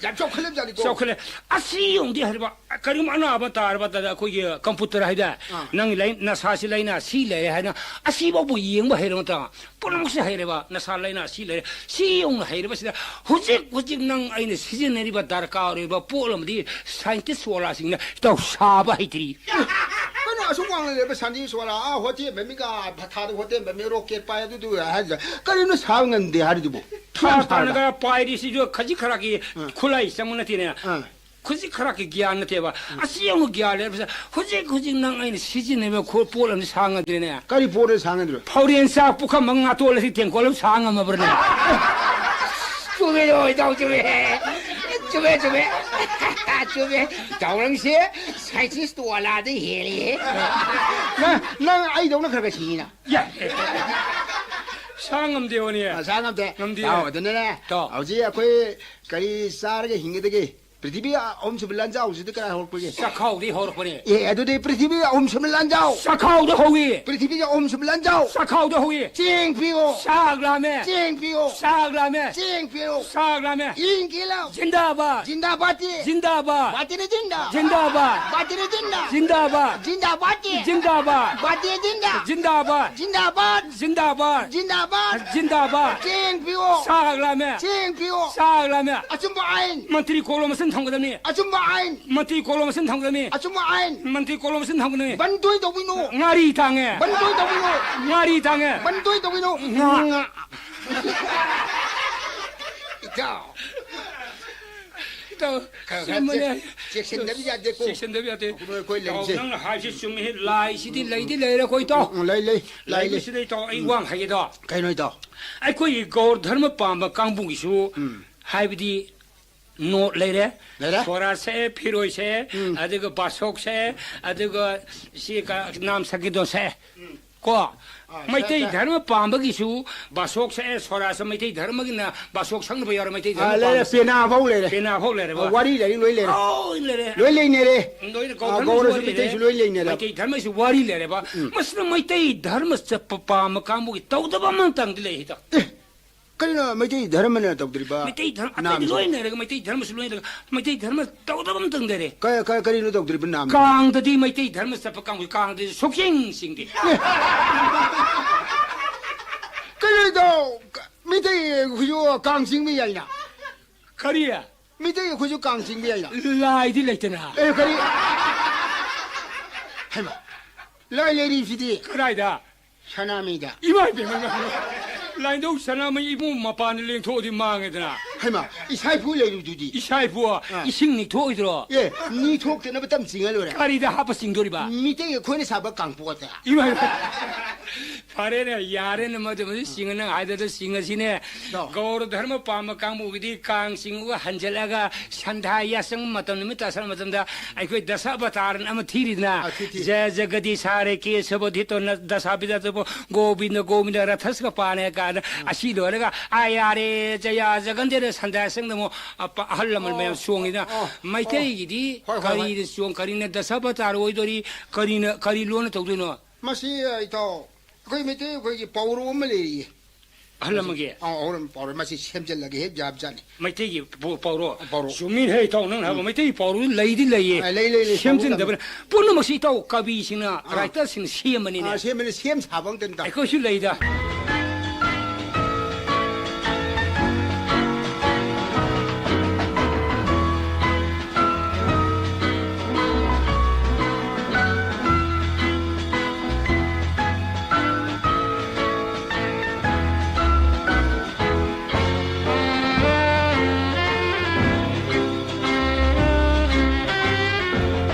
ꯌꯥꯝ ꯆꯥꯎꯈꯠꯂꯕꯖꯥꯠꯅꯤꯀꯣ꯫ ꯆꯥꯎꯈꯠꯂꯦ꯫ ꯑꯁꯤ ꯌꯦꯡꯉꯨꯗꯤ ꯍꯥꯏꯔꯤꯕ, ꯀꯔꯤꯒꯨꯝꯕ ꯑꯅꯥꯕ ꯇꯥꯔꯕ ꯇꯗ ꯑꯩꯈꯣꯏꯒꯤ ꯀꯝꯄ꯭ꯌꯨꯇꯔ ꯍꯥꯏꯗ, ꯑꯥ꯫ ꯅꯪꯒꯤ ꯂꯥꯏ-, ꯅꯁꯥꯁꯤ ꯂꯥꯏꯅꯥ ꯁꯤ ꯂꯩꯔꯦ ꯍꯥꯏꯅ ꯑꯁꯤꯐꯥꯎꯕ ꯌꯦꯡꯕ ꯍꯩꯔꯕ ꯅꯠꯇ꯭ꯔꯥ? ꯄꯨꯝꯅꯃꯛꯁꯦ ꯍꯩꯔꯦꯕ, ꯅꯁꯥ ꯂꯥꯏꯅꯥ ꯁꯤ ꯂꯩꯔꯦ꯫ ꯁꯤ ꯌꯧꯅ ꯍꯩꯔꯕꯁꯤꯗ ꯍꯧꯖꯤꯛ, ꯍꯧꯖꯤꯛ ꯅꯪ ꯑꯩꯅ ꯁꯤꯖꯤꯟꯅꯔꯤꯕ ꯗꯔꯀꯥꯔ ꯑꯣꯏꯕ ꯄꯣꯠ ꯑꯃꯗꯤ ꯁꯥꯏꯟꯇꯤꯁ ꯋꯥꯂꯥꯁꯤꯡꯅ ꯏꯇꯥꯎ ꯁꯥꯕ ꯍꯩꯇ꯭ꯔꯤ꯫ ꯀꯩꯅꯣ ꯑꯁꯨꯛ ꯋꯥꯡꯅ ꯂꯩꯕ ꯁꯥꯏꯟꯇꯤꯁ ꯋꯥꯂꯥ, ꯑꯥ, ꯍꯣꯇꯦꯜ ꯃꯃꯤꯡꯒ ꯊꯥꯗ ꯍꯣꯇꯦꯜ ꯃꯃꯤꯡ ꯔꯣꯀꯦꯠ ꯄꯥꯏ ꯑꯗꯨꯗꯨ ꯍꯥꯏꯗ ꯀꯔꯤꯅꯣ ꯁꯥꯕ ꯉꯝꯗꯦ ꯍꯥꯏꯔꯤꯗꯨꯕꯨ? ꯊꯥ ꯌꯥꯝ ꯁꯥꯔꯗ꯫ ꯇꯥꯅꯒ ꯄꯥꯏꯔꯤꯁꯤꯁꯨ ꯈꯖꯤꯛ ꯈꯔꯥꯛꯀꯤ ꯑꯥ꯫ ꯈꯨꯠꯂꯥꯏ ꯆꯪꯕ ꯅꯠꯇꯦꯅꯦ꯫ ꯑꯥ꯫ ꯈꯖꯤꯛ ꯈꯔꯥꯛꯀꯤ ꯒ꯭ꯌꯥꯟ ꯅꯠꯇꯦꯕ꯫ ꯑꯁꯤ ꯌꯦꯡꯉꯨ ꯒ꯭ꯌꯥꯟ ꯂꯩꯔꯕꯁꯦ꯫ ꯍꯧꯖꯤꯛ, ꯍꯧꯖꯤꯛ ꯅꯪ ꯑꯩꯅ ꯁꯤꯖꯤꯟꯅꯔꯤꯕ ꯈꯣ-, ꯄꯣꯠ ꯑꯃꯗꯤ ꯁꯥ ꯉꯝꯗ꯭ꯔꯦꯅꯦ꯫ ꯀꯔꯤ ꯄꯣꯠꯅꯣ ꯁꯥ ꯉꯝꯗ꯭ꯔꯤꯕ? ꯐꯥꯎꯔꯦꯟ ꯆꯥꯛ ꯄꯨꯈꯝ ꯑꯃ ꯉꯥꯇꯣꯜ ꯑꯁꯤ ꯇꯦꯡꯀꯣꯠ ꯑꯃ ꯁꯥ ꯉꯝꯃꯕ꯭ꯔꯅꯦ? ꯆꯨꯝꯃꯦ, ꯏꯇꯥꯎ, ꯆꯨꯝꯃꯦ꯫ ꯆꯨꯝꯃꯦ, ꯆꯨꯝꯃꯦ꯫ ꯆꯨꯝꯃꯦ꯫ ꯏꯇꯥꯎ ꯅꯪꯁꯦ ꯁꯥꯏꯟꯇꯤꯁ ꯋꯥꯂꯥꯗꯩ ꯍꯦꯜꯂꯤꯍꯦ꯫ ꯅꯪ, ꯅꯪ ꯑꯩꯗꯧꯅ ꯈꯔ ꯈꯔ ꯁꯤꯡꯉꯤꯅ꯫ ꯌꯥ꯫ ꯁꯥ ꯉꯝꯗꯦꯕꯅꯦ꯫ ꯑ, ꯁꯥ ꯉꯝꯗꯦ꯫ ꯉꯝꯗꯦ꯫ ꯏꯇꯥꯎ, ꯑꯗꯨꯅꯅꯦ, ꯏꯇꯥꯎ꯫ ꯍꯧꯖꯤꯛ ꯑꯩꯈꯣꯏ ꯀꯔꯤ ꯆꯥꯔꯒ ꯍꯤꯡꯒꯗꯒꯦ? ꯄ꯭ꯔꯤꯊꯤꯕꯤ ꯑꯍꯨꯝꯁꯨꯕ ꯂꯥꯟꯖꯥꯎꯁꯤꯗꯤ ꯀꯗꯥꯏ ꯍꯧꯔꯛꯄꯒꯦ? ꯆꯥꯛꯈꯥꯎꯗꯤ ꯍꯧꯔꯛꯄꯅꯦ꯫ ꯑꯦ, ꯑꯗꯨꯗꯤ ꯄ꯭ꯔꯤꯊꯤꯕꯤ ꯑꯍꯨꯝꯁꯨꯕ ꯂꯥꯟꯖꯥꯎ꯫ ꯆꯥꯛꯈꯥꯎꯗ ꯍꯧꯏ꯫ ꯄ꯭ꯔꯤꯊꯤꯕꯤꯒꯤ ꯑꯍꯨꯝꯁꯨꯕ ꯂꯥꯟꯖꯥꯎ꯫ ꯆꯥꯛꯈꯥꯎꯗ ꯍꯧꯏ꯫ ꯆꯦꯡ ꯄꯤꯌꯣ꯫ ꯆꯥꯛ ꯂꯥꯝꯃꯦ꯫ ꯆꯦꯡ ꯄꯤꯌꯣ꯫ ꯆꯥꯛ ꯂꯥꯝꯃꯦ꯫ ꯆꯦꯡ ꯄꯤꯌꯣ꯫ ꯆꯥꯛ ꯂꯥꯝꯃꯦ꯫ ꯏꯪ ꯀꯤꯂꯣ꯫ ꯖꯤꯟꯗꯥꯕꯥꯗ꯫ ꯖꯤꯟꯗꯥꯕꯥꯗ꯫ ꯖꯤꯟꯗꯥꯕꯥꯗ꯫ ꯕꯥꯇꯤꯅ ꯖꯤꯟꯗꯥ꯫ ꯖꯤꯟꯗꯥꯕꯥꯗ꯫ ꯕꯥꯇꯤꯅ ꯖꯤꯟꯗꯥ꯫ ꯖꯤꯟꯗꯥꯕꯥꯗ꯫ ꯖꯤꯟꯗꯥꯕꯥꯗ꯫ ꯖꯤꯟꯗꯥꯕꯥꯗ꯫ ꯕꯥꯇꯤꯅ ꯖꯤꯟꯗꯥ꯫ ꯖꯤꯟꯗꯥꯕꯥꯗ꯫ ꯖꯤꯟꯗꯥꯕꯥꯗ꯫ ꯖꯤꯟꯗꯥꯕꯥꯗ꯫ ꯖꯤꯟꯗꯥꯕꯥꯗ꯫ ꯖꯤꯟꯗꯥꯕꯥꯗ꯫ ꯆꯦꯡ ꯄꯤꯌꯣ꯫ ꯆꯥꯛ ꯂꯥꯝꯃꯦ꯫ ꯆꯦꯡ ꯄꯤꯌꯣ꯫ ꯆꯥꯛ ꯂꯥꯝꯃꯦ꯫ ꯑꯆꯨꯝꯕ ꯑꯥꯏꯟ꯫ ꯃꯟꯇ꯭ꯔꯤ ꯀꯣꯂꯣꯝ ꯑꯁꯤꯟ ꯊꯝꯒꯗꯕꯅꯤ꯫ ꯑꯆꯨꯝꯕ ꯑꯥꯏꯟ꯫ ꯃꯟꯇ꯭ꯔꯤ ꯀꯣꯂꯣꯝ ꯑꯁꯤꯟ ꯊꯝꯒꯗꯕꯅꯤ꯫ ꯑꯆꯨꯝꯕ ꯑꯥꯏꯟ꯫ ꯃꯟꯇ꯭ꯔꯤ ꯀꯣꯂꯣꯝ ꯑꯁꯤꯟ ꯊꯝꯒꯗꯕꯅꯤ꯫ ꯕꯟ ꯇꯣꯏ ꯇꯧꯕꯤꯅꯨ꯫ ꯉꯥꯔꯤ ꯇꯥꯡꯉꯦ꯫ ꯕꯟ ꯇꯣꯏ ꯇꯧꯕꯤꯅꯨ꯫ ꯉꯥꯔꯤ ꯇꯥꯡꯉꯦ꯫ ꯕꯟ ꯇꯣꯏ ꯇꯧꯕꯤꯅꯨ꯫ ꯉꯥ꯫ ꯉꯥ꯫ ꯏꯇꯥꯎ꯫ ꯏꯇꯥꯎ, ꯈꯔ ꯈꯔ ꯆꯨꯝꯕꯅꯦ꯫ ꯆꯦꯛ-, ꯆꯦꯛꯁꯤꯟꯗꯕ ꯌꯥꯗꯦꯀꯣ꯫ ꯆꯦꯛꯁꯤꯟꯗꯕ ꯌꯥꯗꯦ꯫ ꯑꯩꯈꯣꯏ, ꯑꯩꯈꯣꯏ ꯏꯇꯥꯎ, ꯂꯩꯔꯤꯁꯦ꯫ ꯅꯪꯅ ꯍꯥꯏꯕꯁꯤ ꯆꯨꯝꯃꯤ꯫ ꯂꯥꯏꯁꯤꯗꯤ ꯂꯩꯗꯤ ꯂꯩꯔꯦꯀꯣ, ꯏꯇꯥꯎ꯫ ꯎꯝ, ꯂꯩ, ꯂꯩ, ꯂꯩ, ꯂꯩ꯫ ꯂꯩꯕꯁꯤꯗ, ꯏꯇꯥꯎ, ꯑꯩ ꯎꯝ꯫ ꯋꯥ ꯑꯃ ꯍꯥꯏꯒꯦ, ꯏꯇꯥꯎ꯫ ꯀꯩꯅꯣ, ꯏꯇꯥꯎ? ꯑꯩꯈꯣꯏꯒꯤ ꯒꯧꯔ ꯙꯔꯃ ꯄꯥꯝꯕ ꯀꯥꯡꯕꯨꯒꯤꯁꯨ, ꯎꯝ꯫ ꯍꯥꯏꯕꯗꯤ, ꯅꯣꯠ ꯂꯩꯔꯦ, ꯂꯩꯔꯦ꯫ ꯁꯣꯔꯥ ꯁꯛꯑꯦ, ꯐꯤꯔꯣꯏ ꯁꯛꯑꯦ, ꯎꯝ꯫ ꯑꯗꯨꯒ ꯕꯥꯁꯣꯛ ꯁꯛꯑꯦ, ꯑꯗꯨꯒ ꯁꯤ ꯀ-, ꯅꯥꯝ ꯁꯪꯀꯤꯔꯇꯟ ꯁꯛꯑꯦ꯫ ꯎꯝ꯫ ꯀꯣ? ꯑꯥ, ꯃꯩꯇꯩ ꯁꯛꯑꯦ, ꯁꯛꯑꯦ꯫ ꯙꯔꯃ ꯄꯥꯝꯕꯒꯤꯁꯨ ꯕꯥꯁꯣꯛ ꯁꯛꯑꯦ, ꯁꯣꯔꯥ ꯁꯛꯑꯦ, ꯃꯩꯇꯩ ꯙꯔꯃꯒꯤ ꯕꯥꯁꯣꯛ ꯁꯛꯅꯕ ꯌꯥꯎꯔꯦ, ꯃꯩꯇꯩ ꯙꯔꯃ ꯑꯥ, ꯂꯩꯔꯦ, ꯄꯥꯝꯕꯁꯨ꯫ ꯄꯦꯅꯥ ꯐꯥꯎ ꯂꯩꯔꯦ꯫ ꯄꯦꯅꯥ ꯐꯥꯎ ꯂꯩꯔꯦꯕ꯫ ꯑꯥ, ꯋꯥꯔꯤ ꯂꯩꯔꯦ, ꯂꯣꯏ ꯂꯩꯔꯦ꯫ ꯂꯣꯏ ꯂꯩꯔꯦ꯫ ꯂꯣꯏ ꯂꯩꯅꯔꯦ꯫ ꯂꯣꯏꯅ ꯑꯥ, ꯒꯧꯔꯁꯨ ꯒꯧꯔꯁꯨ ꯋꯥꯔꯤ ꯂꯩꯔꯦ꯫ ꯃꯩꯇꯩꯁꯨ ꯂꯣꯏ ꯂꯩꯅꯔꯦꯕ꯫ ꯃꯩꯇꯩ ꯙꯔꯃꯒꯤꯁꯨ ꯋꯥꯔꯤ ꯂꯩꯔꯦꯕ꯫ ꯎꯝ꯫ ꯃꯁꯤꯗ ꯃꯩꯇꯩ ꯙꯔꯃ ꯆꯠꯄ ꯄꯥꯝꯕ ꯀꯥꯡꯕꯨꯒꯤ ꯇꯧꯗꯕ ꯑꯃꯇꯪꯗꯤ ꯂꯩ ꯍꯦꯛꯇ꯫ ꯑꯦ, ꯀꯔꯤꯅꯣ ꯃꯩꯇꯩ ꯙꯔꯃꯅ ꯇꯧꯗ꯭ꯔꯤꯕ ꯃꯩꯇꯩ ꯙꯔꯃ, ꯑꯇꯩꯗꯤ ꯅꯥꯝꯁꯦ? ꯂꯣꯏꯅ ꯂꯩꯔꯒ ꯃꯩꯇꯩ ꯙꯔꯃꯁꯨ ꯂꯣꯏꯅ ꯂꯩꯔꯒ ꯃꯩꯇꯩ ꯙꯔꯃ ꯇꯧꯗꯕ ꯑꯝꯇꯪ ꯂꯩꯔꯦ꯫ ꯀ-, ꯀ-, ꯀꯔꯤꯅꯣ ꯇꯧꯗ꯭ꯔꯤꯕ ꯅꯥꯝꯁꯦ? ꯀꯥꯡꯗꯗꯤ ꯃꯩꯇꯩ ꯙꯔꯃ ꯆꯠꯄ ꯀꯥꯡꯕꯨ ꯀꯥꯡꯗꯗꯤ ꯁꯨꯛꯆꯤꯡ ꯆꯤꯡꯗꯦ꯫ ꯑꯦ! ꯀꯩꯅꯣ ꯇꯧ, ꯀ-, ꯃꯩꯇꯩ ꯑꯩꯈꯣꯏꯁꯨ ꯀꯥꯡ ꯆꯤꯡꯕ ꯌꯥꯏꯅ꯫ ꯀꯔꯤ? ꯃꯩꯇꯩ ꯑꯩꯈꯣꯏꯁꯨ ꯀꯥꯡ ꯆꯤꯡꯕ ꯌꯥꯏꯅ꯫ ꯂꯥꯏꯗꯤ ꯂꯩꯇꯅ꯫ ꯑꯦ, ꯀꯔꯤ? ꯍꯩꯃꯥ, ꯂꯥꯏ ꯂꯩꯔꯤꯁꯤꯗꯤ꯫ ꯀꯗꯥꯏꯗ? ꯁꯅꯥꯃꯍꯤꯗ꯫ ꯏꯃꯥ ꯏꯕꯦꯝꯃ, ꯏꯃꯥ ꯏꯕꯦꯝꯃ꯫ ꯂꯥꯏꯅꯤꯡꯊꯧ ꯁꯅꯥꯃꯍꯤ ꯏꯕꯨꯡ ꯃꯄꯥꯟꯗ ꯂꯦꯡꯊꯣꯛꯑꯗꯤ ꯃꯥꯡꯉꯦꯗꯅ꯫ ꯍꯩꯃꯥ, ꯏꯁꯥ ꯏꯄꯨ ꯂꯩꯔꯤꯗꯨꯗꯤ꯫ ꯏꯁꯥ ꯏꯄꯨ, ꯑꯥ꯫ ꯏꯁꯤꯡ ꯅꯤꯊꯣꯛꯑꯣꯏꯗ꯭ꯔꯣ? ꯑꯦ, ꯅꯤꯊꯣꯛꯇꯅꯕ ꯇꯝ ꯆꯤꯡꯉ ꯂꯣꯏꯔꯦ꯫ ꯀꯔꯤꯗ ꯍꯥꯞꯄ ꯆꯤꯡꯗꯣꯔꯤꯕ? ꯃꯤꯇꯩ ꯑꯩꯈꯣꯏꯅ ꯁꯥꯕ ꯀꯥꯡꯄꯣꯛꯇ꯫ ꯏꯃꯥ ꯏꯕꯦꯝꯃ꯫ ꯐꯔꯦꯅꯦ, ꯌꯥꯔꯦꯅꯦ, ꯃꯗꯨ, ꯃꯗꯨ ꯆꯤꯡꯉ-, ꯅꯪ ꯍꯥꯏꯗꯣ ꯆꯤꯡꯉꯁꯤꯅꯦ꯫ ꯇꯥꯎ꯫ ꯒꯧꯔ ꯙꯔꯃ ꯄꯥꯝꯕ ꯀꯥꯡꯕꯨꯒꯤꯗꯤ ꯀꯥꯡ ꯆꯤꯡꯉꯒ ꯍꯟꯖꯜꯂꯒ ꯁꯟꯗꯥ ꯌꯥꯆꯪꯕ ꯃꯇꯝ, ꯅꯨꯃꯤꯠ ꯇꯥꯁꯜꯂꯛꯄ ꯃꯇꯝꯗ ꯑꯩꯈꯣꯏ ꯗꯁꯥꯕꯇꯥꯔꯅ ꯑꯃ ꯊꯤꯔꯤꯗꯅ, ꯑꯥ, ꯊꯤ, ꯊꯤ꯫ "ꯖꯌ ꯖꯒꯗꯤꯁ ꯍꯔꯦ ꯀꯦꯁꯕ ꯙꯤꯇꯣ ꯅ ꯗꯁꯥꯕꯤꯗ ꯒꯣꯕꯤꯟꯗ ꯒꯣꯕꯤꯟꯗ ꯔꯊꯁꯀ ꯄꯥꯅꯦ" ꯀꯥꯏꯅ꯫ ꯑꯥ꯫ ꯑꯁꯤ ꯂꯣꯏꯔꯒ "ꯑꯥ ꯌꯥꯔꯦ ꯖꯌ ꯖꯒꯟꯗꯦꯅ" ꯁꯟꯗꯥ ꯌꯥꯆꯪꯗ ꯑꯃꯨꯛ ꯑꯄ-, ꯑꯍꯜ ꯂꯃꯟ ꯃꯌꯥꯝ ꯑꯣ, ꯆꯣꯡꯉꯤꯗꯅ꯫ ꯑꯣ, ꯑꯣ꯫ ꯃꯩꯇꯩꯒꯤꯗꯤ ꯍꯣꯏ, ꯍꯣꯏ, ꯍꯣꯏ꯫ ꯀꯔꯤꯗ ꯆꯣꯡ-, ꯀꯔꯤꯅ ꯗꯁꯥꯕꯇꯥꯔ ꯑꯣꯏꯗꯣꯔꯤ, ꯀꯔꯤꯅ, ꯀꯔꯤ ꯂꯣꯟꯅ ꯇꯧꯗꯣꯏꯅꯣ? ꯃꯁꯤ, ꯏꯇꯥꯎ, ꯑꯩꯈꯣꯏ ꯃꯩꯇꯩ ꯑꯩꯈꯣꯏꯒꯤ ꯄꯥꯎꯔꯧ ꯑꯃ ꯂꯩꯔꯤꯌꯦ꯫ ꯑꯍꯜ ꯂꯃꯟꯒꯤ? ꯑꯥ, ꯑꯍꯜ ꯂꯃꯟ ꯄꯥꯎꯔꯧ꯫ ꯃꯁꯤ ꯁꯦꯝꯖꯤꯜꯂꯒꯦ ꯍꯦꯛ ꯌꯥꯕꯖꯥꯠꯅꯤ꯫ ꯃꯩꯇꯩꯒꯤ ꯄꯥꯎ-, ꯄꯥꯎꯔꯧ? ꯄꯥꯎꯔꯧ꯫ ꯆꯨꯝꯃꯤꯅꯦꯍꯦ, ꯏꯇꯥꯎ, ꯅꯪꯅ ꯍꯥꯏꯕ ꯎꯝ꯫ ꯃꯩꯇꯩꯒꯤ ꯄꯥꯎꯔꯧ ꯂꯩꯗꯤ ꯂꯩꯌꯦ꯫ ꯑꯥ, ꯂꯩ, ꯂꯩ, ꯂꯩ, ꯄꯥꯎꯔꯧ ꯁꯦꯝꯖꯤꯟꯗꯕꯅ꯫ ꯂꯩ꯫ ꯄꯨꯝꯅꯃꯛꯁꯤ, ꯏꯇꯥꯎ, ꯀꯕꯤꯁꯤꯡꯅ, ꯑꯥ꯫ ꯔꯥꯏꯇꯔꯁꯤꯡꯅ ꯁꯦꯝꯕꯅꯤꯅꯦ꯫ ꯑꯥ, ꯁꯦꯝꯕꯅꯤ, ꯁꯦꯝ ꯁꯥꯕ ꯑꯝꯇꯅꯤ, ꯏꯇꯥꯎ꯫ ꯑꯩꯈꯣꯏꯁꯨ ꯂꯩꯗ꯫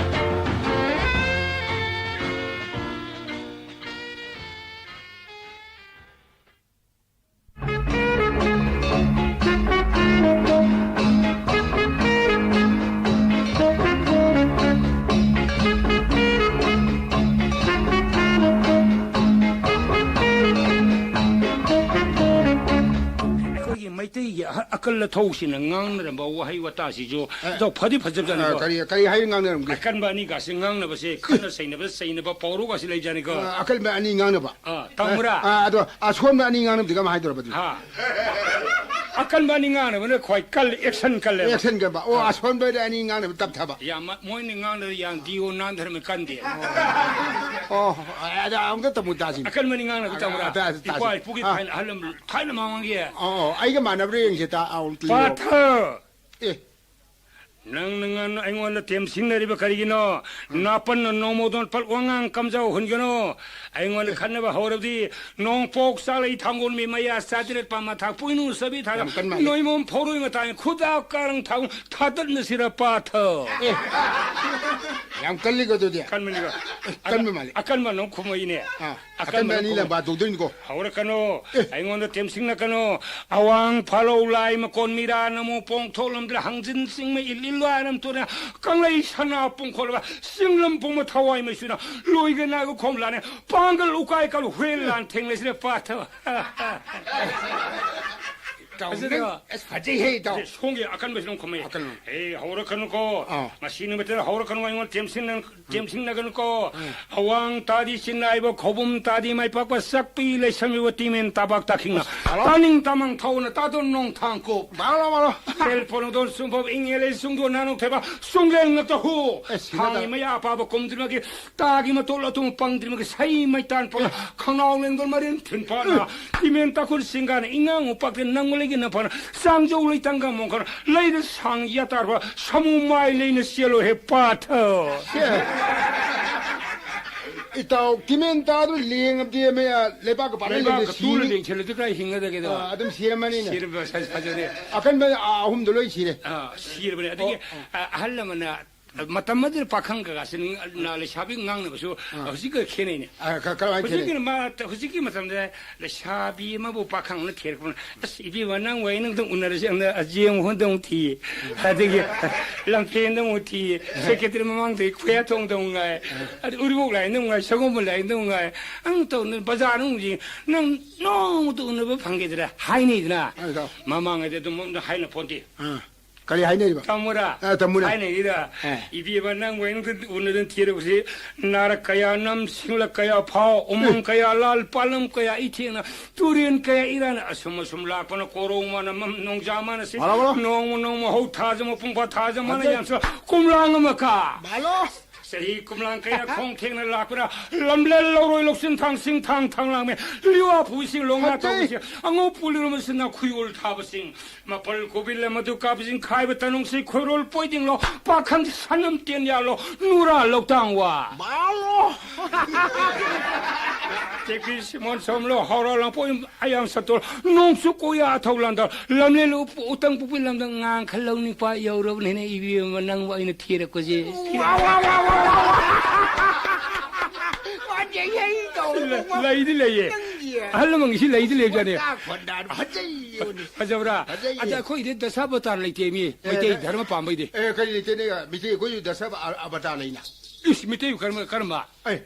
ꯑꯩꯒꯤ ꯑꯍ-, ꯑꯀꯜ ꯑꯊꯧꯁꯤꯅ ꯉꯥꯡꯅꯔꯝꯕ ꯋꯥꯍꯩ ꯋꯥꯇꯥꯁꯤꯁꯨ ꯑꯦ꯫ ꯏꯇꯥꯎ ꯐꯗꯤ ꯐꯖꯕꯖꯥꯠꯅꯤꯀꯣ꯫ ꯑ, ꯀꯔꯤ, ꯀꯔꯤ ꯍꯥꯏ ꯉꯥꯡꯅꯔꯝꯒꯦ? ꯑꯀꯟꯕ ꯑꯅꯤꯒꯥꯁꯦ ꯉꯥꯡꯅꯕꯁꯦ ꯈꯠꯅ ꯆꯩꯅꯕ, ꯆꯩꯅꯕ ꯄꯥꯎꯔꯧꯒꯥꯁꯦ ꯂꯩꯖꯥꯠꯅꯤꯀꯣ꯫ ꯑ, ꯑꯀꯟꯕ ꯑꯅꯤ ꯉꯥꯡꯅꯕ꯫ ꯑ, ꯇꯥꯃꯨꯔꯥ꯫ ꯑ, ꯑ, ꯑꯗꯣ ꯑꯁꯣꯟꯕ ꯑꯅꯤ ꯉꯥꯡꯅꯕꯗꯤ ꯀꯃꯥꯏꯅ ꯍꯥꯏꯗꯣꯔꯕ ꯑꯗꯨꯗꯤ? ꯍꯥ꯫ ꯑꯀꯟꯕ ꯑꯅꯤ ꯉꯥꯡꯅꯕꯅ ꯈ꯭ꯋꯥꯏ ꯀꯜ-, action ꯀꯜꯂꯦꯕ꯫ Action ꯀꯟꯕ꯫ ꯑꯣ, ꯑ꯫ ꯑꯁꯣꯟꯕꯗ ꯑꯅꯤ ꯉꯥꯡꯅꯕ ꯇꯞꯊꯕ꯫ ꯌꯥꯝ ꯃ-, ꯃꯣꯏꯅ ꯉꯥꯡꯅꯕ ꯌꯥꯝ ꯗꯤꯌꯣ ꯅꯥꯟꯊꯔꯝꯃꯦ ꯀꯟꯗꯦ꯫ ꯑꯣ, ꯑꯗ ꯑꯃꯨꯛꯇ ꯇꯝꯃꯨ ꯇꯥꯁꯤꯅꯦ꯫ ꯑꯀꯟꯕ ꯑꯅꯤ ꯉꯥꯡꯅꯕ ꯇꯝꯃꯨꯔꯥ? ꯑ, ꯇꯥꯁꯤ, ꯇꯥꯁꯤ꯫ ꯏꯄꯥ ꯏꯄꯨꯒꯤ ꯑ꯫ ꯊꯥꯏꯅ ꯑꯍꯜ ꯂꯝ-, ꯊꯥꯏꯅ ꯃꯃꯥꯡꯒꯤ꯫ ꯑꯣ, ꯑꯣ, ꯑꯩꯒ ꯃꯥꯟꯅꯕ꯭ꯔꯥ ꯌꯦꯡꯁꯦ ꯇꯥ, ꯑꯥꯎ, ꯇꯤꯌꯣ꯫ ꯄꯥꯊ! ꯑꯦ꯫ ꯅꯪꯅ ꯉꯟꯅ ꯑꯩꯉꯣꯟꯗ ꯇꯦꯝꯁꯤꯡꯅꯔꯤꯕ ꯀꯔꯤꯒꯤꯅꯣ? ꯎꯝ꯫ ꯅꯥꯄꯟꯅ ꯅꯣꯡꯃꯗꯣꯟ ꯄꯜ ꯋꯥꯉꯥꯡ ꯀꯝꯖꯥꯎ ꯍꯨꯟꯒꯅꯨ꯫ ꯑꯩꯉꯣꯟꯗ ꯈꯠꯅꯕ ꯍꯧꯔꯕꯗꯤ ꯅꯣꯡꯄꯣꯛ ꯆꯥꯂꯩ ꯊꯥꯡꯒꯣꯟ ꯃꯤ ꯃꯌꯥ ꯆꯥꯇꯔꯦꯠ ꯄꯥꯝꯃ ꯊꯥꯛ ꯄꯣꯏꯅꯨ ꯆꯥꯕꯤ ꯊꯥꯛ ꯌꯥꯝ ꯀꯟ ꯃꯥꯜꯂꯦ꯫ ꯅꯣꯏꯃꯣꯝ ꯐꯧꯔꯣꯏ ꯃꯇꯥꯏ ꯈꯨꯗꯥ ꯀꯥꯔꯪ ꯊꯥꯎ ꯊꯥꯗꯠꯅꯁꯤꯔ ꯄꯥꯊ꯫ ꯑꯦ꯫ ꯌꯥꯝ ꯀꯜꯂꯤꯀꯣ ꯑꯗꯨꯗꯤ꯫ ꯀꯟꯕꯅꯤꯀꯣ꯫ ꯑꯦ, ꯀꯟꯕ ꯃꯥꯜꯂꯦ꯫ ꯑꯀꯟꯕ ꯅꯣꯡ ꯈꯨꯝꯃꯛꯏꯅꯦ꯫ ꯑꯥ꯫ ꯑꯀꯟꯕ ꯑꯀꯟꯕ ꯑꯅꯤ ꯅꯣꯡ ꯂꯪꯕꯥ ꯇꯧꯗꯣꯏꯅꯤꯀꯣ꯫ ꯍꯧꯔꯛꯀꯅꯨ꯫ ꯑꯦ꯫ ꯑꯩꯉꯣꯟꯗ ꯇꯦꯝꯁꯤꯡꯅꯀꯅꯨ꯫ ꯑꯋꯥꯡ ꯐꯥꯂꯧ ꯂꯥꯏ ꯃꯀꯣꯟ ꯃꯤꯔꯥ ꯅꯃꯣ ꯄꯣꯡꯊꯣꯛꯂꯝꯗ꯭ꯔ ꯍꯪꯖꯤꯟ ꯆꯤꯡꯃꯩ ꯏꯜ ꯏꯜ ꯂꯥꯏꯔꯝ ꯇꯨꯔꯦ꯫ ꯀꯪꯂꯩ ꯁꯅꯥ ꯄꯨꯡꯈꯣꯜꯂꯕ ꯆꯤꯡꯂꯝ ꯄꯨꯡꯕ ꯊꯋꯥꯏ ꯃꯩꯁꯨꯅ ꯂꯣꯏꯒ ꯅꯥꯒ ꯈꯣꯝ ꯂꯥꯅꯦ꯫ ꯄꯥꯡꯒꯜ ꯎꯀꯥꯏ ꯀꯜ ꯍꯨꯏ ꯂꯥꯟ ꯊꯦꯡꯅꯁꯤꯔꯦ ꯄꯥꯊꯕ꯫ ꯏꯇꯥꯎ, ꯐꯖꯗ꯭ꯔꯣ? ꯅꯪ, ꯑꯁ, ꯐꯖꯩꯍꯦ, ꯏꯇꯥꯎ꯫ ꯑꯗꯩ ꯁꯣꯝꯒꯤ ꯑꯀꯟꯕꯁꯤꯅ ꯑꯃꯨꯛ ꯈꯨꯝꯃꯛꯏ꯫ ꯑꯀꯟꯕ꯫ "ꯑꯦ, ꯍꯧꯔꯛꯀꯅꯨꯀꯣ꯫ ꯑꯥ꯫ ꯃꯁꯤ ꯅꯨꯃꯤꯠꯇ ꯍꯧꯔꯛꯀꯅꯨ, ꯑꯩꯉꯣꯟꯗ ꯇꯦꯝꯁꯤꯟꯅ-, ꯇꯦꯝꯁꯤꯟꯅꯒꯅꯨꯀꯣ꯫ ꯎꯝ꯫ ꯑꯋꯥꯡ ꯇꯥꯗꯤ ꯆꯤꯟꯅꯥꯏꯕ, ꯈꯧꯕꯨꯝ ꯇꯥꯗꯤ ꯃꯥꯏ ꯄꯥꯛꯄ, ꯆꯥꯛꯄꯤ ꯂꯩꯁꯝꯕꯤꯕ ꯇꯤꯃꯦꯟ ꯇꯥꯕꯥꯛ ꯇꯥꯈꯤꯡꯅ꯫ ꯑꯁ, ꯍꯜꯂꯣ꯫ ꯇꯥꯅꯤꯡ ꯇꯥꯃꯥꯡ ꯊꯧꯅ ꯇꯥꯗꯣꯟ ꯅꯣꯡ ꯊꯥꯡ ꯀꯣꯛ꯫ ꯃꯥꯂꯣ, ꯃꯥꯂꯣ꯫ ꯇꯦꯜ ꯄꯣꯅꯗꯣꯟ ꯁꯨꯝꯕ ꯏꯪꯉꯦꯂꯩ ꯁꯨꯡꯗꯣ ꯅꯥꯅꯨ ꯊꯦꯕ, ꯁꯨꯡꯂꯦꯟ ꯉꯛꯇ ꯍꯨ꯫ ꯑꯦ, ꯁꯤꯗ ꯊꯥꯡꯒꯤ ꯇꯥ- ꯃꯌꯥ ꯑꯄꯥꯕ ꯀꯨꯝꯗ꯭ꯔꯤꯃꯒꯤ ꯇꯥꯒꯤ ꯃꯇꯣꯜ ꯑꯇꯣꯡ ꯄꯪꯗ꯭ꯔꯤꯃꯒꯤ ꯁꯩ ꯃꯩꯇꯥꯟ ꯄꯣꯛꯅ ꯈꯣꯡꯅꯥꯎ ꯂꯦꯡꯗꯣꯟ ꯃꯔꯤꯟ ꯊꯤꯟꯐꯥꯠꯅ ꯏꯃꯦꯟ ꯇꯥꯈꯨꯜ ꯁꯤꯡꯒꯥꯅ ꯏꯉꯥꯡ ꯎꯄꯥꯛꯇ ꯅꯪꯉꯨ ꯂꯩꯒꯤ ꯅꯐꯅ ꯆꯥꯡꯖꯧ ꯂꯩꯇꯪꯒ ꯃꯣꯡꯈꯅ ꯂꯩꯗ ꯁꯥꯡ ꯌꯥꯇꯥꯔꯕ ꯁꯃꯨ ꯃꯥꯏ ꯂꯩꯅ ꯆꯦꯜꯂꯣ ꯍꯦ ꯄꯥꯊ꯫ ꯏꯇꯥꯎ, ꯀꯤꯃꯦꯟ ꯇꯥꯗꯨ ꯂꯦꯡꯉꯕꯗꯤ ꯃꯌꯥ ꯂꯩꯕꯥꯛꯀ ꯄꯥꯅ ꯂꯩꯕꯥꯛꯀ ꯂꯩꯅ ꯇꯨꯅ ꯁꯤꯅꯤ꯫ ꯂꯦꯡꯁꯤꯜꯂꯗꯤ ꯀꯥꯏ ꯍꯤꯡꯒꯗꯒꯦꯗꯣ? ꯑ, ꯑꯗꯨꯝ ꯁꯤꯔꯝꯃꯅꯤꯅꯦ꯫ ꯁꯤꯔꯝꯕ ꯁ-, ꯐꯖꯔꯦ꯫ ꯑꯀꯟꯕ, ꯑ, ꯑꯍꯨꯝꯗꯣ ꯂꯣꯏ ꯁꯤꯔꯦ꯫ ꯑ, ꯁꯤꯔꯕꯅꯦ꯫ ꯑꯗꯒꯤ, ꯑꯣ, ꯑꯣ꯫ ꯑ, ꯑꯍꯜ ꯑꯃꯅ ꯃꯇꯝ ꯑꯗꯨꯗ ꯄꯥꯈꯪ ꯀꯀꯥꯁꯤ ꯅ-, ꯂꯩꯁꯥꯕꯤ ꯉꯥꯡꯅꯕꯁꯨ ꯑꯥ꯫ ꯍꯧꯖꯤꯛꯀ ꯈꯦꯠꯅꯩꯅꯦ꯫ ꯑꯥ, ꯀ-, ꯀꯔꯝꯍꯥꯏꯅ ꯈꯦꯠꯅꯩ? ꯍꯧꯖꯤꯛꯀꯤ ꯃ-, ꯍꯧꯖꯤꯛꯀꯤ ꯃꯇꯝꯗ ꯂꯩꯁꯥꯕꯤ ꯑꯃꯕꯨ ꯄꯥꯈꯪꯅ ꯊꯦꯔꯛꯄꯅ, "ꯑꯁ, ꯏꯕꯦꯝꯃ, ꯅꯪ ꯋꯥꯏ ꯅꯪꯗ ꯎꯅꯔꯁꯤ, ꯑꯪꯅ ꯑꯖꯦꯡ ꯍꯣꯟꯗ ꯑꯃꯨꯛ ꯊꯤ, ꯑꯗꯒꯤ ꯂꯝꯐꯦꯟꯗ ꯑꯃꯨꯛ ꯊꯤ, ꯁꯦꯀꯦꯇꯔꯤ ꯃꯃꯥꯡꯗ ꯈꯨꯌꯥꯊꯣꯡꯗ ꯑꯃꯨꯛ ꯉꯥꯏ, ꯑꯗ ꯎꯔꯤꯄꯣꯛ ꯂꯥꯏꯟꯗ ꯑꯃꯨꯛ ꯉꯥꯏ, ꯁꯒꯣꯜꯕꯟ ꯂꯥꯏꯟꯗ ꯑꯃꯨꯛ ꯉꯥꯏ, ꯑꯪ ꯇꯧꯅ ꯕꯖꯥꯔꯗ ꯑꯃꯨꯛ ꯌꯦꯡ, ꯅꯪ ꯅꯣꯡꯃꯇ ꯎꯅꯕ ꯐꯪꯒꯦꯗ꯭ꯔꯥ?" ꯍꯥꯏꯅꯩꯗꯅ꯫ ꯑꯥ, ꯏꯇꯥꯎ꯫ ꯃꯃꯥꯡꯉꯩꯗ ꯑꯗꯨꯝ ꯑꯝꯇ ꯍꯥꯏꯅ ꯄꯣꯟꯇꯦ꯫ ꯑꯥ꯫ ꯀꯔꯤ ꯍꯥꯏꯅꯔꯤꯕ? ꯇꯥꯃꯣꯔꯥ? ꯑ, ꯇꯥꯃꯣꯅꯦ꯫ ꯍꯥꯏꯅꯩꯗ, ꯑꯦ꯫ "ꯏꯕꯦꯝꯃ, ꯅꯪ ꯋꯥꯏꯅꯨꯡꯗ ꯎꯅꯗꯅ ꯊꯤꯔꯕꯁꯤ, ꯅꯥꯔꯛ ꯀꯌꯥ ꯅꯝ, ꯁꯤꯡꯂꯛ ꯀꯌꯥ ꯐꯥꯎ, ꯎꯃꯪ ꯑꯦ꯫ ꯀꯌꯥ ꯂꯥꯜ, ꯄꯥꯠꯂꯝ ꯀꯌꯥ ꯏꯊꯦꯡꯅ, ꯇꯨꯔꯦꯟ ꯀꯌꯥ ꯏꯔꯥꯅ, ꯑꯁꯨꯝ ꯑꯁꯨꯝ ꯂꯥꯛꯄꯅ ꯀꯣꯔꯧ ꯃꯥꯅ ꯃꯝ, ꯅꯣꯡꯖꯥ ꯃꯥꯅ ꯁꯤ, ꯃꯥꯂꯣ, ꯃꯥꯂꯣ꯫ ꯅꯣꯡꯃ ꯅꯣꯡꯃ ꯍꯧ ꯊꯥꯖꯃ ꯄꯨꯡꯐꯥ ꯊꯥꯖꯃꯅ ꯐꯖꯩ꯫ ꯌꯥꯝꯁꯨ ꯀꯨꯝꯂꯥꯡ ꯑꯃ ꯀꯥ꯫ ꯃꯥꯂꯣ꯫ ꯆꯍꯤ ꯀꯨꯝꯂꯥꯡ ꯀꯌꯥ ꯈꯣꯡ ꯊꯦꯡꯅ ꯂꯥꯛꯄꯅ, ꯂꯝꯂꯦꯟ ꯂꯧꯔꯣꯏ ꯂꯧꯁꯤꯟ ꯊꯥꯡ ꯁꯤꯡ ꯊꯥꯡ ꯊꯥꯡ ꯂꯥꯡꯃꯦ, ꯂꯤꯋꯥ ꯐꯨꯁꯤꯡ ꯂꯣꯡꯅ ꯐꯖꯩ꯫ ꯇꯧꯕꯁꯤꯡ, ꯑꯉꯧ ꯄꯨꯂꯤꯔꯣꯝꯁꯤꯅ ꯈꯨꯌꯣꯜ ꯊꯥꯕꯁꯤꯡ, ꯃꯄꯜ ꯀꯣꯕꯤꯜ ꯑꯃꯗꯨ ꯀꯥꯞꯄꯁꯤꯡ ꯈꯥꯏꯕ ꯇꯅꯨꯡꯁꯤ ꯈꯣꯏꯔꯣꯜ ꯄꯣꯏꯗꯤꯡꯂꯣ ꯄꯥꯈꯪ ꯁꯅꯝ ꯇꯦꯟ ꯌꯥꯜꯂꯣ ꯅꯨꯔꯥ ꯂꯧꯇꯥꯡ ꯋꯥ꯫ ꯃꯥꯜꯂꯣ꯫ ꯇꯦꯛꯄꯤ ꯁꯤꯃꯣꯟ ꯁꯣꯝꯂꯣ ꯍꯧꯔ ꯂꯥꯡꯄꯣꯛ ꯑꯌꯥꯝ ꯁꯠꯇꯣꯜ ꯅꯣꯡꯁꯨ ꯀꯣꯌꯥ ꯑꯊꯧ ꯂꯥꯟꯗ ꯂꯝꯂꯦꯟ ꯎꯇꯪ ꯄꯨꯛꯄꯤ ꯂꯝꯗ ꯉꯥꯡꯈ ꯂꯧꯅꯤꯡꯄꯥ ꯌꯧꯔꯕꯅꯤꯅ ꯏꯕꯦꯝꯃ ꯅꯪꯕꯨ ꯑꯩꯅ ꯊꯤꯔꯛꯄꯁꯦ꯫ ꯋꯥ, ꯋꯥ, ꯋꯥ, ꯋꯥ, ꯋꯥ꯫ ꯋꯥꯖꯩ ꯍꯩ ꯇꯧꯔꯦ꯫ ꯂꯩꯗꯤ ꯂꯩꯌꯦ꯫ ꯅꯪꯒꯤ ꯑꯍꯜ ꯂꯃꯟꯒꯤꯁꯤ ꯂꯩꯗꯤ ꯂꯩꯕꯖꯥꯠꯅꯤ꯫ ꯋꯥꯇꯥ ꯈꯣꯟꯗꯥꯗꯣ ꯐꯖꯩꯌꯦ꯫ ꯐꯖꯕ꯭ꯔꯥ? ꯐꯖꯩꯌꯦ꯫ ꯑꯗ ꯑꯩꯈꯣꯏꯗꯤ ꯗꯁꯥ ꯕꯇꯥꯔ ꯂꯩꯇꯦ ꯃꯤ꯫ ꯑꯦ, ꯃꯩꯇꯩ ꯀ-, ꯙꯔꯃ ꯄꯥꯝꯕꯩꯗꯤ꯫ ꯑꯦ, ꯀꯔꯤ ꯂꯩꯇꯦꯅꯦ? ꯃꯤꯇꯩ ꯑꯩꯈꯣꯏꯁꯨ ꯗꯁꯥ ꯑ-, ꯑꯕꯇꯥꯔ ꯂꯩꯅ꯫ ꯏꯁ, ꯃꯤꯇꯩ ꯀꯔꯝꯕ, ꯀꯔꯝꯕ? ꯑꯦ,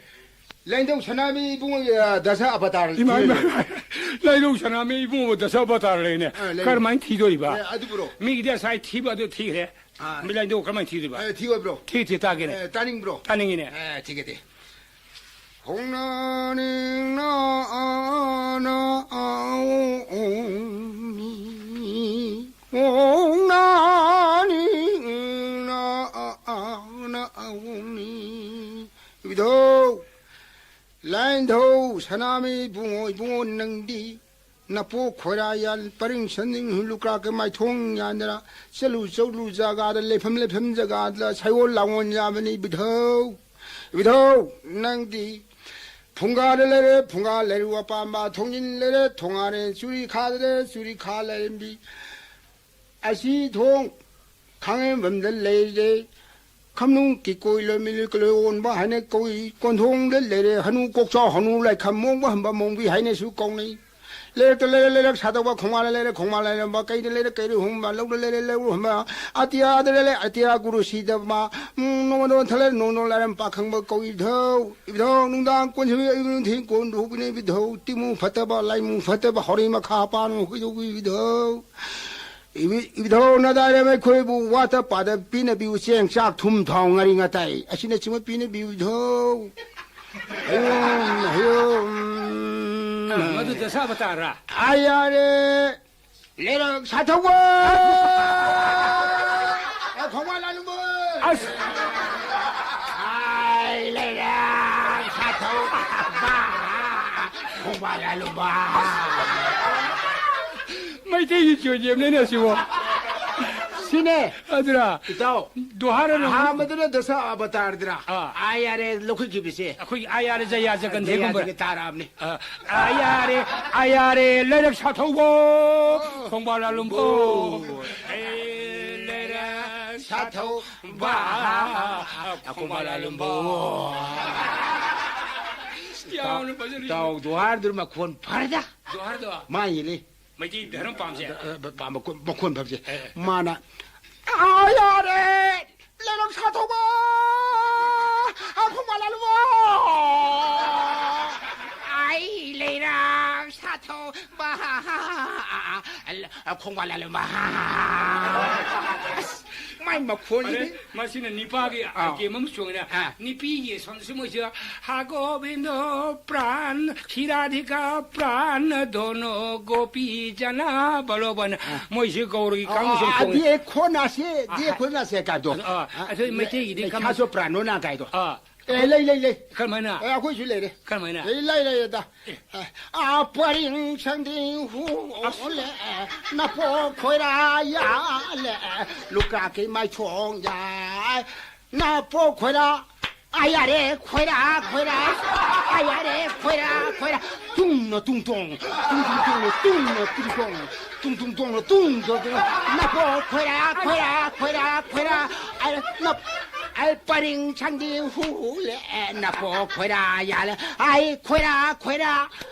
ꯂꯥꯏꯅꯤꯡꯊꯧ ꯁꯅꯥꯃꯍꯤ ꯏꯕꯨꯡꯉꯣꯒꯤ, ꯑ, ꯗꯁꯥ ꯑꯕꯇꯥꯔ ꯏꯃꯥ, ꯂꯩꯅꯦ꯫ ꯏꯃꯥ, ꯏꯃꯥ꯫ ꯂꯥꯏꯅꯤꯡꯊꯧ ꯁꯅꯥꯃꯍꯤ ꯏꯕꯨꯡꯉꯣ ꯗꯁꯥ ꯑꯕꯇꯥꯔ ꯂꯩꯅꯦ꯫ ꯑ, ꯂꯩꯅꯦ꯫ ꯀꯔꯝꯍꯥꯏꯅ ꯊꯤꯗꯣꯔꯤꯕ? ꯑꯦ, ꯑꯗꯨꯕꯨꯔꯣ? ꯃꯤꯒꯤꯗꯤ ꯉꯁꯥꯏ ꯊꯤꯕ ꯑꯗꯨ ꯊꯤꯈ꯭ꯔꯦ꯫ ꯑꯥ꯫ ꯃꯤ ꯂꯥꯏꯅꯤꯡꯊꯧ ꯀꯔꯝꯍꯥꯏꯅ ꯊꯤꯗꯣꯏꯕ? ꯑꯦ, ꯊꯤ ꯑꯣꯏꯕ꯭ꯔꯣ? ꯊꯤ, ꯊꯤ ꯇꯥꯒꯦꯅꯦ꯫ ꯑꯦ, ꯇꯥꯅꯤꯡꯕ꯭ꯔꯣ? ꯇꯥꯅꯤꯡꯉꯤꯅꯦ꯫ ꯑꯦ, ꯊꯤꯒꯦ, ꯊꯤ꯫ ꯍꯣꯡꯅꯥꯅꯤꯡꯅ ꯑꯅ ꯑꯧꯅꯤ꯫ ꯍꯣꯡꯅꯥꯅꯤꯡꯅ ꯑꯅ ꯑꯧꯅꯤ꯫ ꯏꯕꯨꯙꯧ, ꯂꯥꯏꯅꯤꯡꯊꯧ ꯁꯅꯥꯃꯍꯤ ꯏꯕꯨꯡꯉꯣ, ꯏꯕꯨꯡꯉꯣ ꯅꯪꯗꯤ ꯅꯄꯣꯛ ꯈꯣꯏꯔꯥ ꯌꯥꯜ ꯄꯔꯤꯡ ꯁꯟꯅꯤꯡ ꯂꯨꯀ꯭ꯔꯥꯛꯀ ꯃꯥꯏꯊꯣꯡ ꯌꯥꯟꯗꯅ ꯆꯠꯂꯨ ꯆꯠꯂꯨ ꯖꯒꯥꯗ ꯂꯩꯐꯝ ꯂꯩꯐꯝ ꯖꯒꯥꯗ ꯁꯩꯑꯣꯜ ꯂꯥꯡꯑꯣꯟ ꯌꯥꯕꯅꯤ ꯏꯕꯨꯙꯧ꯫ ꯏꯕꯨꯙꯧ, ꯅꯪꯗꯤ ꯐꯨꯡꯒꯥꯗ ꯂꯩꯔꯦ, ꯐꯨꯡꯒꯥ ꯂꯩꯔꯨ ꯑꯄꯥꯝꯕ, ꯊꯣꯡꯖꯤꯟ ꯂꯩꯔꯦ, ꯊꯣꯡꯒꯥꯔꯦ, ꯆꯨꯔꯤ ꯈꯥꯗ ꯂꯩꯔꯦ, ꯆꯨꯔꯤ ꯈꯥ ꯂꯩꯔꯦꯝꯕꯤ꯫ ꯑꯁꯤ ꯊꯣꯡ ꯈꯥꯡꯉꯦꯝꯕꯝꯗ ꯂꯩꯔꯦ꯫ ꯈꯝꯅꯨꯡ ꯀꯤꯀꯣꯏ ꯂꯣꯏꯃꯤꯂꯤ ꯀꯂꯣꯏ ꯑꯣꯟꯕ ꯍꯥꯏꯅ ꯀꯧꯏ꯫ ꯀꯣꯟꯊꯣꯡꯗ ꯂꯩꯔꯦ ꯍꯅꯨ ꯀꯣꯛꯆꯥꯎ ꯍꯅꯨ ꯂꯥꯏꯈꯝ ꯃꯣꯡꯕ ꯍꯝꯕ ꯃꯣꯡꯕꯤ ꯍꯥꯏꯅꯁꯨ ꯀꯧꯅꯩ꯫ ꯂꯩꯔꯛꯇ ꯂꯩꯔꯦ ꯂꯩꯔꯛ ꯁꯥꯗꯧꯕ, ꯈꯣꯡꯕꯥꯜꯗ ꯂꯩꯔꯦ ꯈꯣꯡꯕꯥꯜ ꯂꯩꯔꯝꯕ, ꯀꯩꯗ ꯂꯩꯔꯦ ꯀꯩꯔꯨ ꯍꯨꯝꯕ, ꯂꯧꯗ ꯂꯩꯔꯦ ꯂꯧꯔꯨ ꯍꯨꯝꯕ, ꯑꯇꯤꯌꯥꯗ ꯂꯩꯔꯦ ꯑꯇꯤꯌꯥ ꯒꯨꯔꯨ ꯁꯤꯗꯕ, ꯎꯝ, ꯅꯣꯡꯃꯗꯣꯟ ꯊꯜꯂꯦ ꯅꯣꯡꯗꯣꯟ ꯂꯥꯏꯔꯝ ꯄꯥꯈꯪꯕ ꯀꯧꯏ ꯏꯕꯨꯙꯧ꯫ ꯏꯕꯨꯙꯧ ꯅꯨꯡꯗꯥꯡ ꯀꯣꯟꯁꯤꯕꯤ ꯏꯕꯨ ꯅꯨꯡꯊꯤꯟ ꯀꯣꯟ ꯍꯨꯕꯤꯅ ꯏꯕꯨꯙꯧ ꯇꯤꯃꯨ ꯐꯠꯇꯕ ꯂꯥꯏꯃꯨ ꯐꯠꯇꯕ ꯍꯣꯔꯩ ꯃꯈꯥ ꯄꯥꯟ ꯍꯨꯏꯗꯧ ꯏꯕꯨꯙꯧ꯫ ꯏꯕꯤ-, ꯏꯕꯨꯙꯧ ꯅꯗꯥꯏꯔꯝ ꯑꯩꯈꯣꯏꯕꯨ ꯋꯥꯠꯇ ꯄꯥꯗ ꯄꯤꯅꯕꯤꯌꯨ, ꯆꯦꯡ ꯆꯥꯛ ꯊꯨꯝ ꯊꯥꯎ ꯉꯥꯔꯤ ꯉꯥꯇꯥꯏ ꯑꯁꯤꯅꯆꯤꯡꯕ ꯄꯤꯅꯕꯤꯌꯨ ꯏꯕꯨꯙꯧ꯫ ꯍꯌꯨꯝ, ꯍꯌꯨꯝ꯫ ꯑ, ꯃꯗꯨ ꯗꯁꯥ ꯑꯕꯇꯥꯔꯔꯥ? ꯑꯥ, ꯌꯥꯔꯦ꯫ ꯂꯩꯔꯛ ꯁꯥꯊꯧꯕ꯫ ꯑ, ꯈꯣꯡꯕꯥꯜ ꯂꯥꯂꯨꯝꯕ꯫ ꯑꯁ꯫ ꯑꯥꯏ, ꯂꯩꯔꯛ ꯁꯥꯊꯧꯕ꯫ ꯈꯣꯡꯕꯥꯜ ꯂꯥꯂꯨꯝꯕ꯫ ꯃꯩꯇꯩꯒꯤ ꯆꯣꯏꯗꯦꯝꯅꯤꯅꯦ ꯑꯁꯤꯕꯣ꯫ ꯁꯤꯅꯦ꯫ ꯑꯗꯨꯔꯥ? ꯏꯇꯥꯎ꯫ ꯗꯣꯍꯥꯔ ꯑꯅ ꯑꯍꯥꯟꯕꯗꯅ ꯗꯁꯥ ꯑꯕꯇꯥꯔꯗ꯭ꯔꯥ? ꯑꯥ꯫ ꯑꯥꯏ ꯑꯥꯔ ꯑꯦ ꯂꯧꯈꯠꯈꯤꯕꯁꯦ꯫ ꯑꯩꯈꯣꯏꯒꯤ ꯑꯥꯏ ꯑꯥꯔ ꯑꯦ ꯖꯌꯥ ꯖꯒꯟꯊꯦꯒꯨꯝꯕ꯫ ꯖꯌꯥ ꯖꯒ ꯇꯥꯔꯛꯑꯕꯅꯤ꯫ ꯑꯥ, I R A, I R A, ꯂꯩꯔꯛ ꯁꯥꯊꯧꯕ, ꯑꯣ꯫ ꯈꯣꯡꯕꯥꯜ ꯂꯥꯂꯨꯝꯕ꯫ ꯑꯣ꯫ ꯑꯦ, ꯂꯩꯔꯛ ꯁꯥꯊꯧꯕ, ꯈꯣꯡꯕꯥꯜ ꯂꯥꯂꯨꯝꯕ꯫ ꯌꯥꯝꯅ ꯐꯖꯔꯤ꯫ ꯇꯥꯎ ꯗꯣꯍꯥꯔꯗꯨ ꯃꯈꯣꯟ ꯐꯔꯗ꯫ ꯗꯣꯍꯥꯔꯗꯣ꯫ ꯃꯥ ꯌꯦꯡꯂꯤ꯫ ꯃꯩꯇꯩ ꯙꯔꯝ ꯄꯥꯝꯁꯦ꯫ ꯑ, ꯑ, ꯄꯥꯝꯕ ꯀꯣ-, ꯃꯈꯣꯟ ꯐꯕꯁꯦ꯫ ꯑꯦ, ꯑꯦ꯫ ꯃꯥꯅ, "ꯑꯥ, ꯌꯥꯔꯦ! ꯂꯩꯔꯛ ꯁꯥꯊꯧꯕ! ꯑ, ꯈꯣꯡꯕꯥꯜ ꯂꯥꯂꯨꯕ! ꯑꯩ ꯂꯩꯔꯛ ꯁꯥꯊꯧꯕ! ꯑ, ꯈꯣꯡꯕꯥꯜ ꯂꯥꯂꯨꯕ!" ꯑꯁ, ꯃꯥꯏ ꯃꯈꯣꯟꯁꯤꯗꯤ꯫ ꯑꯔꯦ, ꯃꯁꯤꯅ ꯅꯤꯄꯥꯒꯤ ꯑꯥ꯫ ꯑꯥꯏꯇꯦꯝ ꯑꯃ ꯆꯣꯡꯉꯤꯅꯦ꯫ ꯑꯥ꯫ ꯅꯤꯄꯤꯒꯤ ꯁꯣꯝꯗꯁꯨ ꯃꯣꯏꯁꯤꯗ, "ꯍꯥ ꯒꯣꯕꯤꯟꯗꯣ ꯄ꯭ꯔꯥꯟ, ꯈꯤꯔꯥꯙꯤꯀꯥ ꯄ꯭ꯔꯥꯟ ꯗꯣꯅꯣ ꯒꯣꯄꯤ ꯖꯅꯥ ꯕꯂꯣꯕꯟ"꯫ ꯑꯥ꯫ ꯃꯣꯏꯁꯤ ꯒꯧꯔꯒꯤ ꯑꯥ, ꯀꯥꯡꯕꯨꯁꯦ ꯑꯥ, ꯆꯣꯡꯉꯤ꯫ "ꯗꯤꯌꯦ ꯈꯣꯟꯅꯥꯁꯦ, ꯑꯥ, ꯗꯤꯌꯦ ꯍꯥ꯫ ꯈꯣꯟꯅꯥꯁꯦ" ꯀꯥꯏꯗꯣ꯫ ꯑꯗꯣ, ꯑꯥ, ꯑꯥ, ꯑꯩꯈꯣꯏ ꯃꯩꯇꯩꯒꯤꯗꯤ ꯀꯃꯥꯏ-, ꯈꯥꯁꯣ ꯄ꯭ꯔꯥꯟꯅꯣꯅ ꯀꯥꯏꯗꯣ꯫ ꯑꯥ꯫ ꯑꯦ, ꯂꯩ, ꯂꯩ, ꯂꯩ꯫ ꯀꯔꯝꯍꯥꯏꯅ? ꯑꯦ, ꯑꯩꯈꯣꯏꯁꯨ ꯂꯩꯔꯦ꯫ ꯀꯔꯝꯍꯥꯏꯅ? ꯑꯦ, ꯂꯩ, ꯂꯩ, ꯑꯗ꯫ ꯑꯦ꯫ ꯑ, ꯄꯔꯤꯡ ꯁꯪꯗꯤꯡ ꯍꯨ ꯑꯣꯂꯦ, ꯅꯄꯣ ꯈꯣꯏꯔꯥ ꯌꯥꯂꯦ, ꯂꯨꯀ꯭ꯔꯥꯛꯀꯤ ꯃꯥꯏꯊꯣꯡ ꯌꯥꯏ, ꯅꯄꯣ ꯈꯣꯏꯔꯥ, ꯑ, ꯌꯥꯔꯦ, ꯈꯣꯏꯔꯥ, ꯈꯣꯏꯔꯥ, ꯑ, ꯌꯥꯔꯦ, ꯈꯣꯏꯔꯥ, ꯈꯣꯏꯔꯥ, ꯇꯨꯡꯅ ꯇꯨꯡ ꯇꯣꯡ, ꯇꯨꯡ ꯇꯨꯡ ꯇꯣꯡꯅ ꯇꯨꯡ ꯇꯨꯡ ꯇꯣꯡ, ꯇꯨꯡ ꯇꯨꯡ ꯇꯣꯡꯅ ꯇꯨꯡ ꯇꯣꯡ ꯇꯣꯡ, ꯅꯄꯣ ꯈꯣꯏꯔꯥ, ꯈꯣꯏꯔꯥ, ꯈꯣꯏꯔꯥ, ꯈꯣꯏꯔꯥ, ꯑ, ꯅꯞ-, ꯑꯩ ꯄꯔꯤꯡ ꯁꯪꯗꯤ ꯍꯨ ꯍꯨ ꯂꯦ, ꯑꯦ, ꯅꯄꯣ ꯈꯣꯏꯔꯥ ꯌꯥꯜꯂꯦ꯫ ꯑꯩ ꯈꯣꯏꯔꯥ, ꯈꯣꯏꯔꯥ,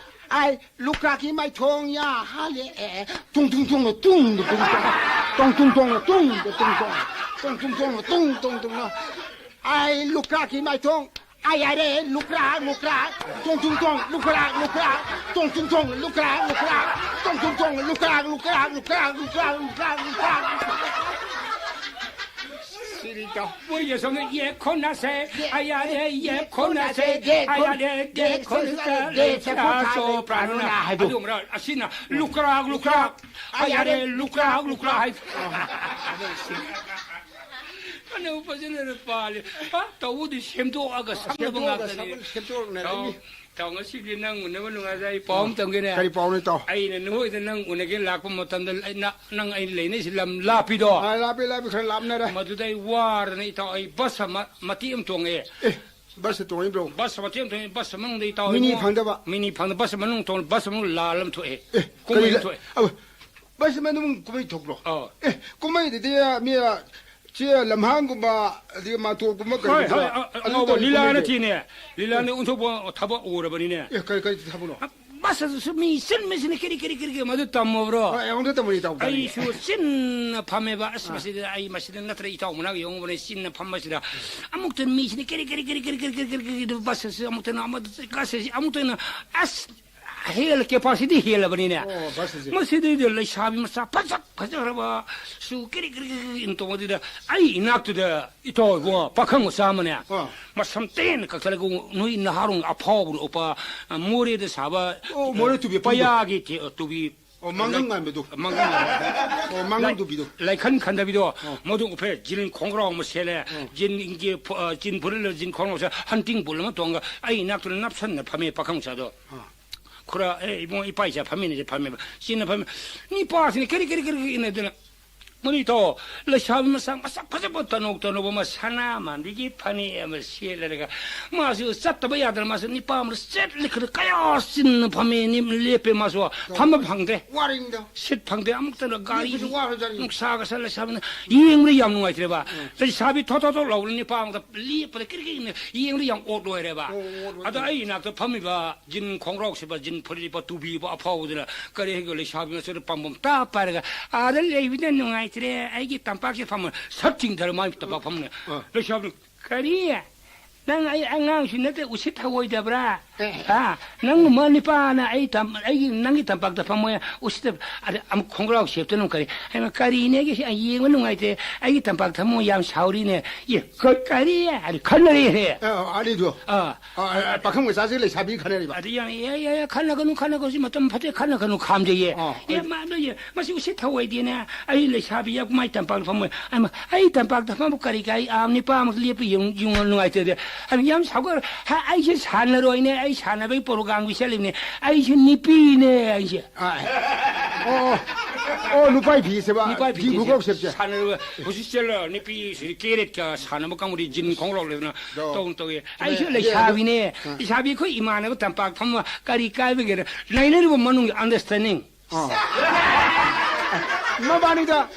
ꯑꯩ ꯂꯨꯀ꯭ꯔꯥꯛꯀꯤ ꯃꯥꯏꯊꯣꯡ ꯌꯥ ꯍꯥꯜꯂꯦ, ꯑꯦ, ꯇꯨꯡ ꯇꯨꯡ ꯇꯨꯡ ꯇꯨꯡ ꯇꯨꯡ ꯇꯨꯡ ꯇꯨꯡ ꯇꯨꯡ ꯇꯨꯡ ꯇꯨꯡ ꯇꯨꯡ ꯇꯨꯡ ꯇꯨꯡ ꯇꯨꯡ ꯇꯨꯡ ꯇꯨꯡ ꯇꯨꯡ ꯇꯨꯡ ꯇꯨꯡ꯫ ꯑꯩ ꯂꯨꯀ꯭ꯔꯥꯛꯀꯤ ꯃꯥꯏꯊꯣꯡ ꯑꯌꯥꯔꯦ ꯂꯨꯀ꯭ꯔꯥ ꯂꯨꯀ꯭ꯔꯥ ꯇꯣꯡ ꯇꯨꯡ ꯇꯣꯡ ꯂꯨꯀ꯭ꯔꯥ ꯂꯨꯀ꯭ꯔꯥ ꯇꯣꯡ ꯇꯨꯡ ꯇꯣꯡ ꯂꯨꯀ꯭ꯔꯥ ꯂꯨꯀ꯭ꯔꯥ ꯇꯣꯡ ꯇꯨꯡ ꯇꯣꯡ ꯂꯨꯀ꯭ꯔꯥ ꯂꯨꯀ꯭ꯔꯥ ꯂꯨꯀ꯭ꯔꯥ ꯂꯨꯀ꯭ꯔꯥ ꯂꯨꯀ꯭ꯔꯥ꯫ ꯁꯤꯗꯤ ꯏꯇꯥꯎ꯫ ꯃꯣꯏꯒꯤ ꯁꯣꯝꯗ ꯌꯦꯛ ꯈꯣꯟꯅꯁꯦ ꯑꯌꯥꯔꯦ ꯌꯦꯛ ꯈꯣꯟꯅꯁꯦ ꯑꯌꯥꯔꯦ ꯌꯦꯛ ꯈꯣꯟꯅꯁꯦ ꯂꯩꯁꯥ ꯁꯣꯄ꯭ꯔꯥꯅꯣꯅ ꯍꯥꯏꯗꯣ꯫ ꯑꯗꯨ ꯑꯃꯔꯣ ꯑꯁꯤꯅ ꯂꯨꯀ꯭ꯔꯥ ꯂꯨꯀ꯭ꯔꯥ ꯑꯌꯥꯔꯦ ꯂꯨꯀ꯭ꯔꯥ ꯂꯨꯀ꯭ꯔꯥ ꯍꯥꯏ꯫ ꯐꯅꯕꯨ ꯐꯖꯅ ꯄꯥꯜꯂꯤ꯫ ꯑ, ꯇꯧꯕꯗꯤ ꯁꯦꯝꯗꯣꯛꯑꯒ ꯁꯛꯅꯕ ꯁꯦꯝꯗꯣꯛꯑꯒ ꯉꯥꯛꯇꯅꯤ꯫ ꯁꯛ-, ꯁꯦꯝꯗꯣꯛꯅꯔꯛꯏꯅꯤ꯫ ꯇꯥꯎ, ꯇꯥꯎ, ꯉꯁꯤꯗꯤ ꯅꯪ ꯎꯅꯕ ꯅꯨꯡꯉꯥꯏꯖꯩ꯫ ꯑꯩ ꯄꯥꯎ ꯑꯃ ꯇꯝꯒꯦꯅꯦ꯫ ꯀꯔꯤ ꯄꯥꯎꯅꯣ, ꯏꯇꯥꯎ? ꯑꯩꯅ ꯅꯈꯣꯏꯗ ꯅꯪ ꯎꯅꯒꯦ ꯂꯥꯛꯄ ꯃꯇꯝꯗ ꯑꯩ ꯅ-, ꯅꯪ ꯑꯩꯅ ꯂꯩꯅꯩꯁꯤ ꯂꯝ ꯂꯥꯞꯄꯤꯗꯣ꯫ ꯑꯥ, ꯂꯥꯞꯄꯤ, ꯂꯥꯞꯄꯤ, ꯈꯔ ꯂꯥꯞꯅꯔꯦ꯫ ꯃꯗꯨꯗ ꯑꯩ ꯋꯥꯔꯅ, ꯏꯇꯥꯎ, ꯑꯩ ꯕꯁ ꯑꯃ ꯃꯇꯦꯛ ꯑꯃ ꯇꯣꯡꯉꯛꯑꯦ꯫ ꯑꯦ, ꯕꯁ ꯇꯣꯡꯉꯛꯏꯕ꯭ꯔꯣ? ꯕꯁ ꯃꯇꯦꯛ ꯑꯃ ꯇꯣꯡꯉꯦ, ꯕꯁ ꯃꯅꯨꯡꯗ, ꯏꯇꯥꯎ, ꯃꯤꯅꯤ ꯏꯕꯨꯡꯉꯣ, ꯐꯪꯗꯕ? ꯃꯤꯅꯤ ꯐꯪꯗꯕ, ꯕꯁ ꯃꯅꯨꯡ ꯇꯣꯡ-, ꯕꯁ ꯃꯅꯨꯡ ꯂꯥꯜ ꯑꯃ ꯊꯣꯛꯑꯦ꯫ ꯑꯦ, ꯀꯨꯝꯍꯩ ꯀꯔꯤ ꯑꯃ ꯂ-, ꯊꯣꯛꯑꯦ꯫ ꯑ, ꯕꯁ ꯃꯅꯨꯡ ꯀꯨꯝꯍꯩ ꯊꯣꯛꯄ꯭ꯔꯣ? ꯑꯧ꯫ ꯑꯦ, ꯀꯨꯝꯍꯩꯗꯨꯗꯤ, ꯃꯤ, ꯆꯦ ꯂꯝꯍꯥꯡꯒꯨꯝꯕ, ꯑꯗꯒꯤ ꯃꯥꯟꯇꯣꯞꯀꯨꯝꯕ ꯀꯔꯤ ꯍꯣꯏ, ꯇꯧꯕ? ꯍꯣꯏ, ꯑ, ꯑ, ꯑꯗꯨ ꯉꯧꯕ ꯇꯧꯕ ꯂꯤꯂꯥ ꯀꯨꯝꯍꯩꯗꯣ? ꯅꯠꯇꯦꯅꯦ꯫ ꯂꯤꯂꯥꯅ ꯑꯣꯟꯊꯣꯛꯄ ꯊꯕꯛ ꯑꯣꯏꯔꯕꯅꯤꯅꯦ꯫ ꯑꯦ, ꯀꯔꯤ, ꯀꯔꯤ ꯊꯕꯛꯅꯣ? ꯑ, ꯕꯁ ꯑꯗꯨꯁꯨ ꯃꯤ ꯆꯤꯟꯕꯁꯤꯅ ꯀꯔꯤ, ꯀꯔꯤ, ꯀꯔꯤ, ꯀꯔꯤ, ꯃꯗꯨ ꯇꯝꯃꯕ꯭ꯔꯣ? ꯍꯣꯏ, ꯑꯩꯉꯣꯟꯗ ꯇꯝꯃꯨ, ꯏꯇꯥꯎ, ꯇꯝꯃꯨ꯫ ꯑꯩꯁꯨ ꯆꯤꯟꯅ ꯐꯝꯃꯦꯕ꯫ ꯑꯁ, ꯑꯥ꯫ ꯃꯁꯤꯗ ꯑꯩ, ꯃꯁꯤꯗ ꯅꯠꯇ꯭ꯔ ꯏꯇꯥꯎ ꯃꯅꯥꯛ ꯌꯧꯕꯅꯦ, ꯆꯤꯟꯅ ꯐꯝꯕꯁꯤꯗ ꯑꯃꯨꯛꯇ ꯃꯤꯁꯤꯅ ꯀꯔꯤ, ꯀꯔꯤ, ꯀꯔꯤ, ꯕꯁ ꯑꯁꯤ ꯑꯃꯨꯛꯇꯅ ꯑꯃꯗ ꯀꯥꯁꯦ ꯑꯃꯨꯛꯇꯅ, ꯑꯁ, ꯍꯦꯜ ꯀꯦꯄꯥꯁꯤꯇꯤ ꯍꯦꯜꯂꯕꯅꯤꯅꯦ꯫ ꯑꯣ, ꯕꯁ ꯑꯁꯦ꯫ ꯃꯁꯤꯗꯩꯗ ꯂꯩꯁꯥꯕꯤ ꯃꯆꯥ ꯐꯖ ꯐꯖꯈ꯭ꯔꯕ ꯁꯨ ꯀꯔꯤ ꯀꯔꯤ ꯀꯔꯤ ꯀꯔꯤ ꯏꯟ ꯇꯧꯕꯗꯨꯗ ꯑꯩ ꯏꯅꯥꯛꯇꯨꯗ ꯏꯇꯥꯎ ꯏꯕꯨꯡꯉꯣ ꯄꯥꯈꯪ ꯃꯆꯥ ꯑꯃꯅꯦ꯫ ꯑꯥ꯫ ꯃꯁꯝ ꯇꯦꯟꯅ ꯀꯛꯊꯠꯂꯒ ꯅꯣꯏ ꯅꯍꯥꯔꯣꯟ ꯑꯐꯥꯎꯕꯗ ꯎꯞꯄ, ꯑ, ꯃꯣꯔꯦꯗ ꯁꯥꯕ, ꯑꯣ, ꯃꯣꯔꯦ ꯇꯨꯕꯤ ꯑꯄꯨꯟꯕ꯫ ꯄꯌꯥꯒꯤ ꯇꯦ-, ꯇꯨꯕꯤ꯫ ꯑꯣ, ꯃꯥꯡꯒꯪ ꯉꯥꯟꯕꯗꯣ꯫ ꯃꯥꯡꯒꯪ ꯉꯥꯟꯕꯗꯣ꯫ ꯑꯣ, ꯃꯥꯡꯒꯪ ꯂꯥꯏ-, ꯇꯨꯕꯤꯗꯣ꯫ ꯂꯥꯏꯈꯟ ꯈꯟꯗꯕꯤꯗꯣ꯫ ꯑꯣ꯫ ꯃꯗꯨ ꯎꯞꯄꯦ, ꯖꯤꯟ ꯈꯣꯡꯒ꯭ꯔꯥꯎ ꯑꯃ ꯁꯦꯠꯂꯦ꯫ ꯑꯣ꯫ ꯖꯤꯟꯒꯤ ꯐꯨ-, ꯑ, ꯖꯤꯟ ꯐꯨꯔꯤꯠ ꯂꯤꯠꯂ ꯖꯤꯟ ꯈꯣꯡꯒ꯭ꯔꯥꯎ ꯁꯦꯠꯂ ꯍꯟꯇꯤꯡ ꯕꯣꯜ ꯑꯃ ꯇꯣꯡꯉꯒ ꯑꯩ ꯏꯅꯥꯛꯇꯨꯗ ꯅꯞꯁꯟꯅ ꯐꯝꯃꯦ ꯄꯥꯈꯪ ꯃꯆꯥꯗꯣ꯫ ꯑꯥ꯫ ꯈꯨꯔꯥ, ꯑꯦ, ꯏꯕꯨꯡꯉꯣ, ꯏꯄꯥ ꯏꯆꯥ ꯐꯝꯃꯤꯟꯅꯁꯦ ꯐꯝꯃꯦꯕ꯫ ꯆꯤꯟꯅ ꯐꯝꯃꯦ꯫ ꯅꯤꯄꯥꯁꯤꯅ ꯀꯔꯤ, ꯀꯔꯤ, ꯀꯔꯤ, ꯀꯔꯤ ꯏꯟꯅꯗꯅ꯫ ꯃꯅꯤꯊꯧ, ꯂꯩꯁꯥꯕꯤ ꯃꯁꯛ, ꯃꯁꯛ ꯐꯖꯕ ꯇꯅꯧ ꯇꯅꯧꯕ ꯑꯃ ꯁꯅꯥ ꯃꯥꯟꯕꯤꯒꯤ ꯐꯅꯦꯛ ꯑꯃ ꯁꯦꯠꯂꯔꯒ, ꯃꯥꯁꯨ ꯆꯠꯇꯕ ꯌꯥꯗꯅ, ꯃꯥꯁꯨ ꯅꯤꯄꯥ ꯑꯃꯗ ꯆꯦꯠꯂꯤ ꯈꯔ ꯀꯌꯥ ꯆꯤꯟꯅ ꯐꯝꯃꯦ, ꯅꯤꯝ-, ꯂꯦꯞꯄꯦ, ꯃꯥꯁꯨ ꯐꯝꯕ ꯐꯪꯗꯦ꯫ ꯋꯥꯔꯤꯅꯤꯗꯣ꯫ ꯁꯤꯠ ꯐꯪꯗꯦ, ꯑꯃꯨꯛꯇꯅ ꯒꯥꯔꯤ ꯂꯦꯞꯄꯁꯨ ꯋꯥꯔꯖꯥꯠꯅꯤ꯫ ꯅꯨꯡꯁꯥꯒ ꯁꯥ ꯂꯩꯁꯥꯕꯤꯅ ꯌꯦꯡꯕꯗ ꯌꯥꯝ ꯅꯨꯡꯉꯥꯏꯇ꯭ꯔꯦꯕ꯫ ꯎꯝ꯫ ꯂꯩꯁꯥꯕꯤ ꯊꯣꯠ ꯊꯣꯠ ꯊꯣꯠ ꯂꯥꯎꯕꯅ ꯅꯤꯄꯥ ꯑꯃꯗ ꯂꯦꯞꯄꯗ ꯀꯤꯔꯤ ꯀꯤꯔꯤ ꯌꯦꯡꯕꯗ ꯌꯥꯝ ꯑꯣꯠ ꯑꯣꯏꯔꯦꯕ꯫ ꯑꯣ, ꯑꯣꯠ ꯑꯣꯏꯔꯦ꯫ ꯑꯗꯣ ꯑꯩ ꯏꯅꯥꯛꯇ ꯐꯝꯃꯤꯕ ꯖꯤꯟ ꯈꯣꯡꯒ꯭ꯔꯥꯎ ꯁꯦꯠꯄ, ꯖꯤꯟ ꯐꯨꯔꯤꯠ ꯂꯤꯠꯄ, ꯇꯨꯕꯤ ꯂꯤꯠꯄ ꯑꯐꯥꯎꯕꯗꯨꯅ ꯀꯔꯤ ꯍꯥꯏꯒꯦ, ꯂꯩꯁꯥꯕꯤ ꯃꯆꯥꯗ ꯄꯥꯝꯕꯣꯝ ꯇꯥ ꯄꯥꯏꯔꯒ, "ꯑꯥꯗ ꯂꯩꯕꯗ ꯅꯨꯡꯉꯥꯏꯇ꯭ꯔꯦ, ꯑꯩꯒꯤ ꯇꯝꯄꯥꯛꯁꯦ ꯐꯝꯃꯣ", ꯁꯠ ꯆꯤꯡꯊꯔ ꯃꯥꯏ ꯇꯝꯄꯥꯛ ꯐꯝꯃꯣ꯫ ꯑꯥ꯫ ꯂꯩꯁꯥꯕꯤ, "ꯀꯔꯤ? ꯅꯪ ꯑꯩ ꯑꯉꯥꯡꯁꯨ ꯅꯠꯇꯦ, ꯎꯁꯤꯠ ꯊꯑꯣꯏꯗꯕ꯭ꯔꯥ? ꯑꯦ꯫ ꯍꯥ? ꯅꯪꯒꯨꯝꯕ ꯅꯤꯄꯥꯅ ꯑꯩ ꯇꯝ-, ꯑꯩꯒꯤ, ꯅꯪꯒꯤ ꯇꯝꯄꯥꯛꯇ ꯐꯝꯃꯣ ꯎꯁꯤꯠꯇꯕ"꯫ ꯑꯗ ꯑꯃꯨꯛ ꯈꯣꯡꯒ꯭ꯔꯥꯎ ꯁꯦꯠꯇꯅ ꯑꯃꯨꯛ ꯀꯔꯤ? "ꯍꯩꯃꯥ, ꯀꯔꯤꯅꯦꯒꯦ ꯁꯤ? ꯑꯩ ꯌꯦꯡꯕ ꯅꯨꯡꯉꯥꯏꯇꯦ, ꯑꯩꯒꯤ ꯇꯝꯄꯥꯛꯇ ꯐꯝꯃꯣ, ꯌꯥꯝ ꯁꯥꯎꯔꯤꯅꯦ"꯫ ꯑꯦ, ꯀ-, ꯀꯔꯤ? ꯑꯗ ꯈꯟꯅꯔꯦꯍꯦ꯫ ꯑ, ꯑꯅꯤꯗꯨ꯫ ꯑꯥ꯫ ꯑ, ꯑ, ꯄꯥꯈꯪ ꯃꯆꯥꯁꯤ ꯂꯩꯁꯥꯕꯤ ꯈꯟꯅꯔꯤꯕ꯫ ꯑꯗ ꯌꯥꯝ, "ꯑꯦ, ꯑꯦ, ꯑꯦ, ꯈꯟꯅꯒꯅꯨ, ꯈꯟꯅꯒꯅꯨ, ꯁꯤ ꯃꯇꯝ ꯐꯠꯇꯦ, ꯈꯟꯅꯒꯅꯨ, ꯈꯥꯝꯖꯩꯌꯦ"꯫ ꯑꯥ꯫ "ꯑꯦ, ꯃꯥ, ꯅꯣꯏ, ꯃꯁꯤ ꯎꯁꯤꯠ ꯊꯑꯣꯏꯗꯦꯅꯦ, ꯑꯩ ꯂꯩꯁꯥꯕꯤ ꯌꯥꯝ ꯃꯥꯏ ꯇꯝꯄꯥꯛꯇ ꯐꯝꯃꯣꯏ"꯫ ꯑꯩꯃ, "ꯑꯩ ꯇꯝꯄꯥꯛꯇ ꯐꯝꯕ ꯀꯔꯤ ꯀꯥꯏ? ꯑꯥ, ꯅꯤꯄꯥ ꯑꯃ ꯂꯦꯞꯄ ꯌꯦꯡ-, ꯌꯦꯡꯉꯣ, ꯅꯨꯡꯉꯥꯏꯇꯦꯗ"꯫ ꯑꯗ ꯌꯥꯝ ꯁꯥꯎꯒꯠ-, "ꯍꯥ, ꯑꯩꯁꯦ ꯁꯥꯟꯅꯔꯣꯏꯅꯦ, ꯑꯩ ꯁꯥꯟꯅꯕꯒꯤ ꯄ꯭ꯔꯣꯒ꯭ꯔꯥꯝꯒꯤ ꯆꯠꯂꯤꯕꯅꯦ, ꯑꯩꯁꯦ ꯅꯤꯄꯤꯅꯦ ꯑꯩꯁꯦ"꯫ ꯑꯥ꯫ ꯑꯣ, ꯑꯣ꯫ ꯑꯣ, ꯅꯨꯄꯥꯏ ꯐꯤ ꯁꯦꯠꯄ, ꯅꯨꯄꯥꯏ ꯐꯤ ꯐꯤ ꯈꯨꯀꯧ ꯁꯦꯠꯄꯁꯦ꯫ ꯁꯥꯟꯅꯔꯣꯏ꯫ ꯍꯧꯖꯤꯛ ꯆꯦꯜꯂ ꯅꯨꯄꯤ ꯁꯤ ꯀꯦꯔꯦꯠꯀ ꯁꯥꯟꯅꯕ ꯀꯥꯡꯕꯨꯗꯤ ꯖꯤꯟ ꯈꯣꯡꯒ꯭ꯔꯥꯎ ꯂꯩꯗꯅ ꯑꯗꯣ ꯇꯧꯅ ꯇꯧꯏ꯫ ꯆꯨꯝꯃꯦ꯫ ꯑꯩꯁꯨ ꯑꯗꯨ, ꯂꯩꯁꯥꯕꯤꯅꯦ꯫ ꯑꯗꯨ, ꯑ꯫ ꯂꯩꯁꯥꯕꯤ ꯑꯩꯈꯣꯏ ꯏꯃꯥꯟꯅꯕ ꯇꯝꯄꯥꯛ ꯐꯝꯃ ꯀꯔꯤ ꯀꯥꯏꯕꯒꯦꯅ ꯅꯩꯅꯔꯤꯕ ꯃꯅꯨꯡꯒꯤ understanding꯫ ꯑ꯫ ꯃꯕꯥꯅꯤꯗ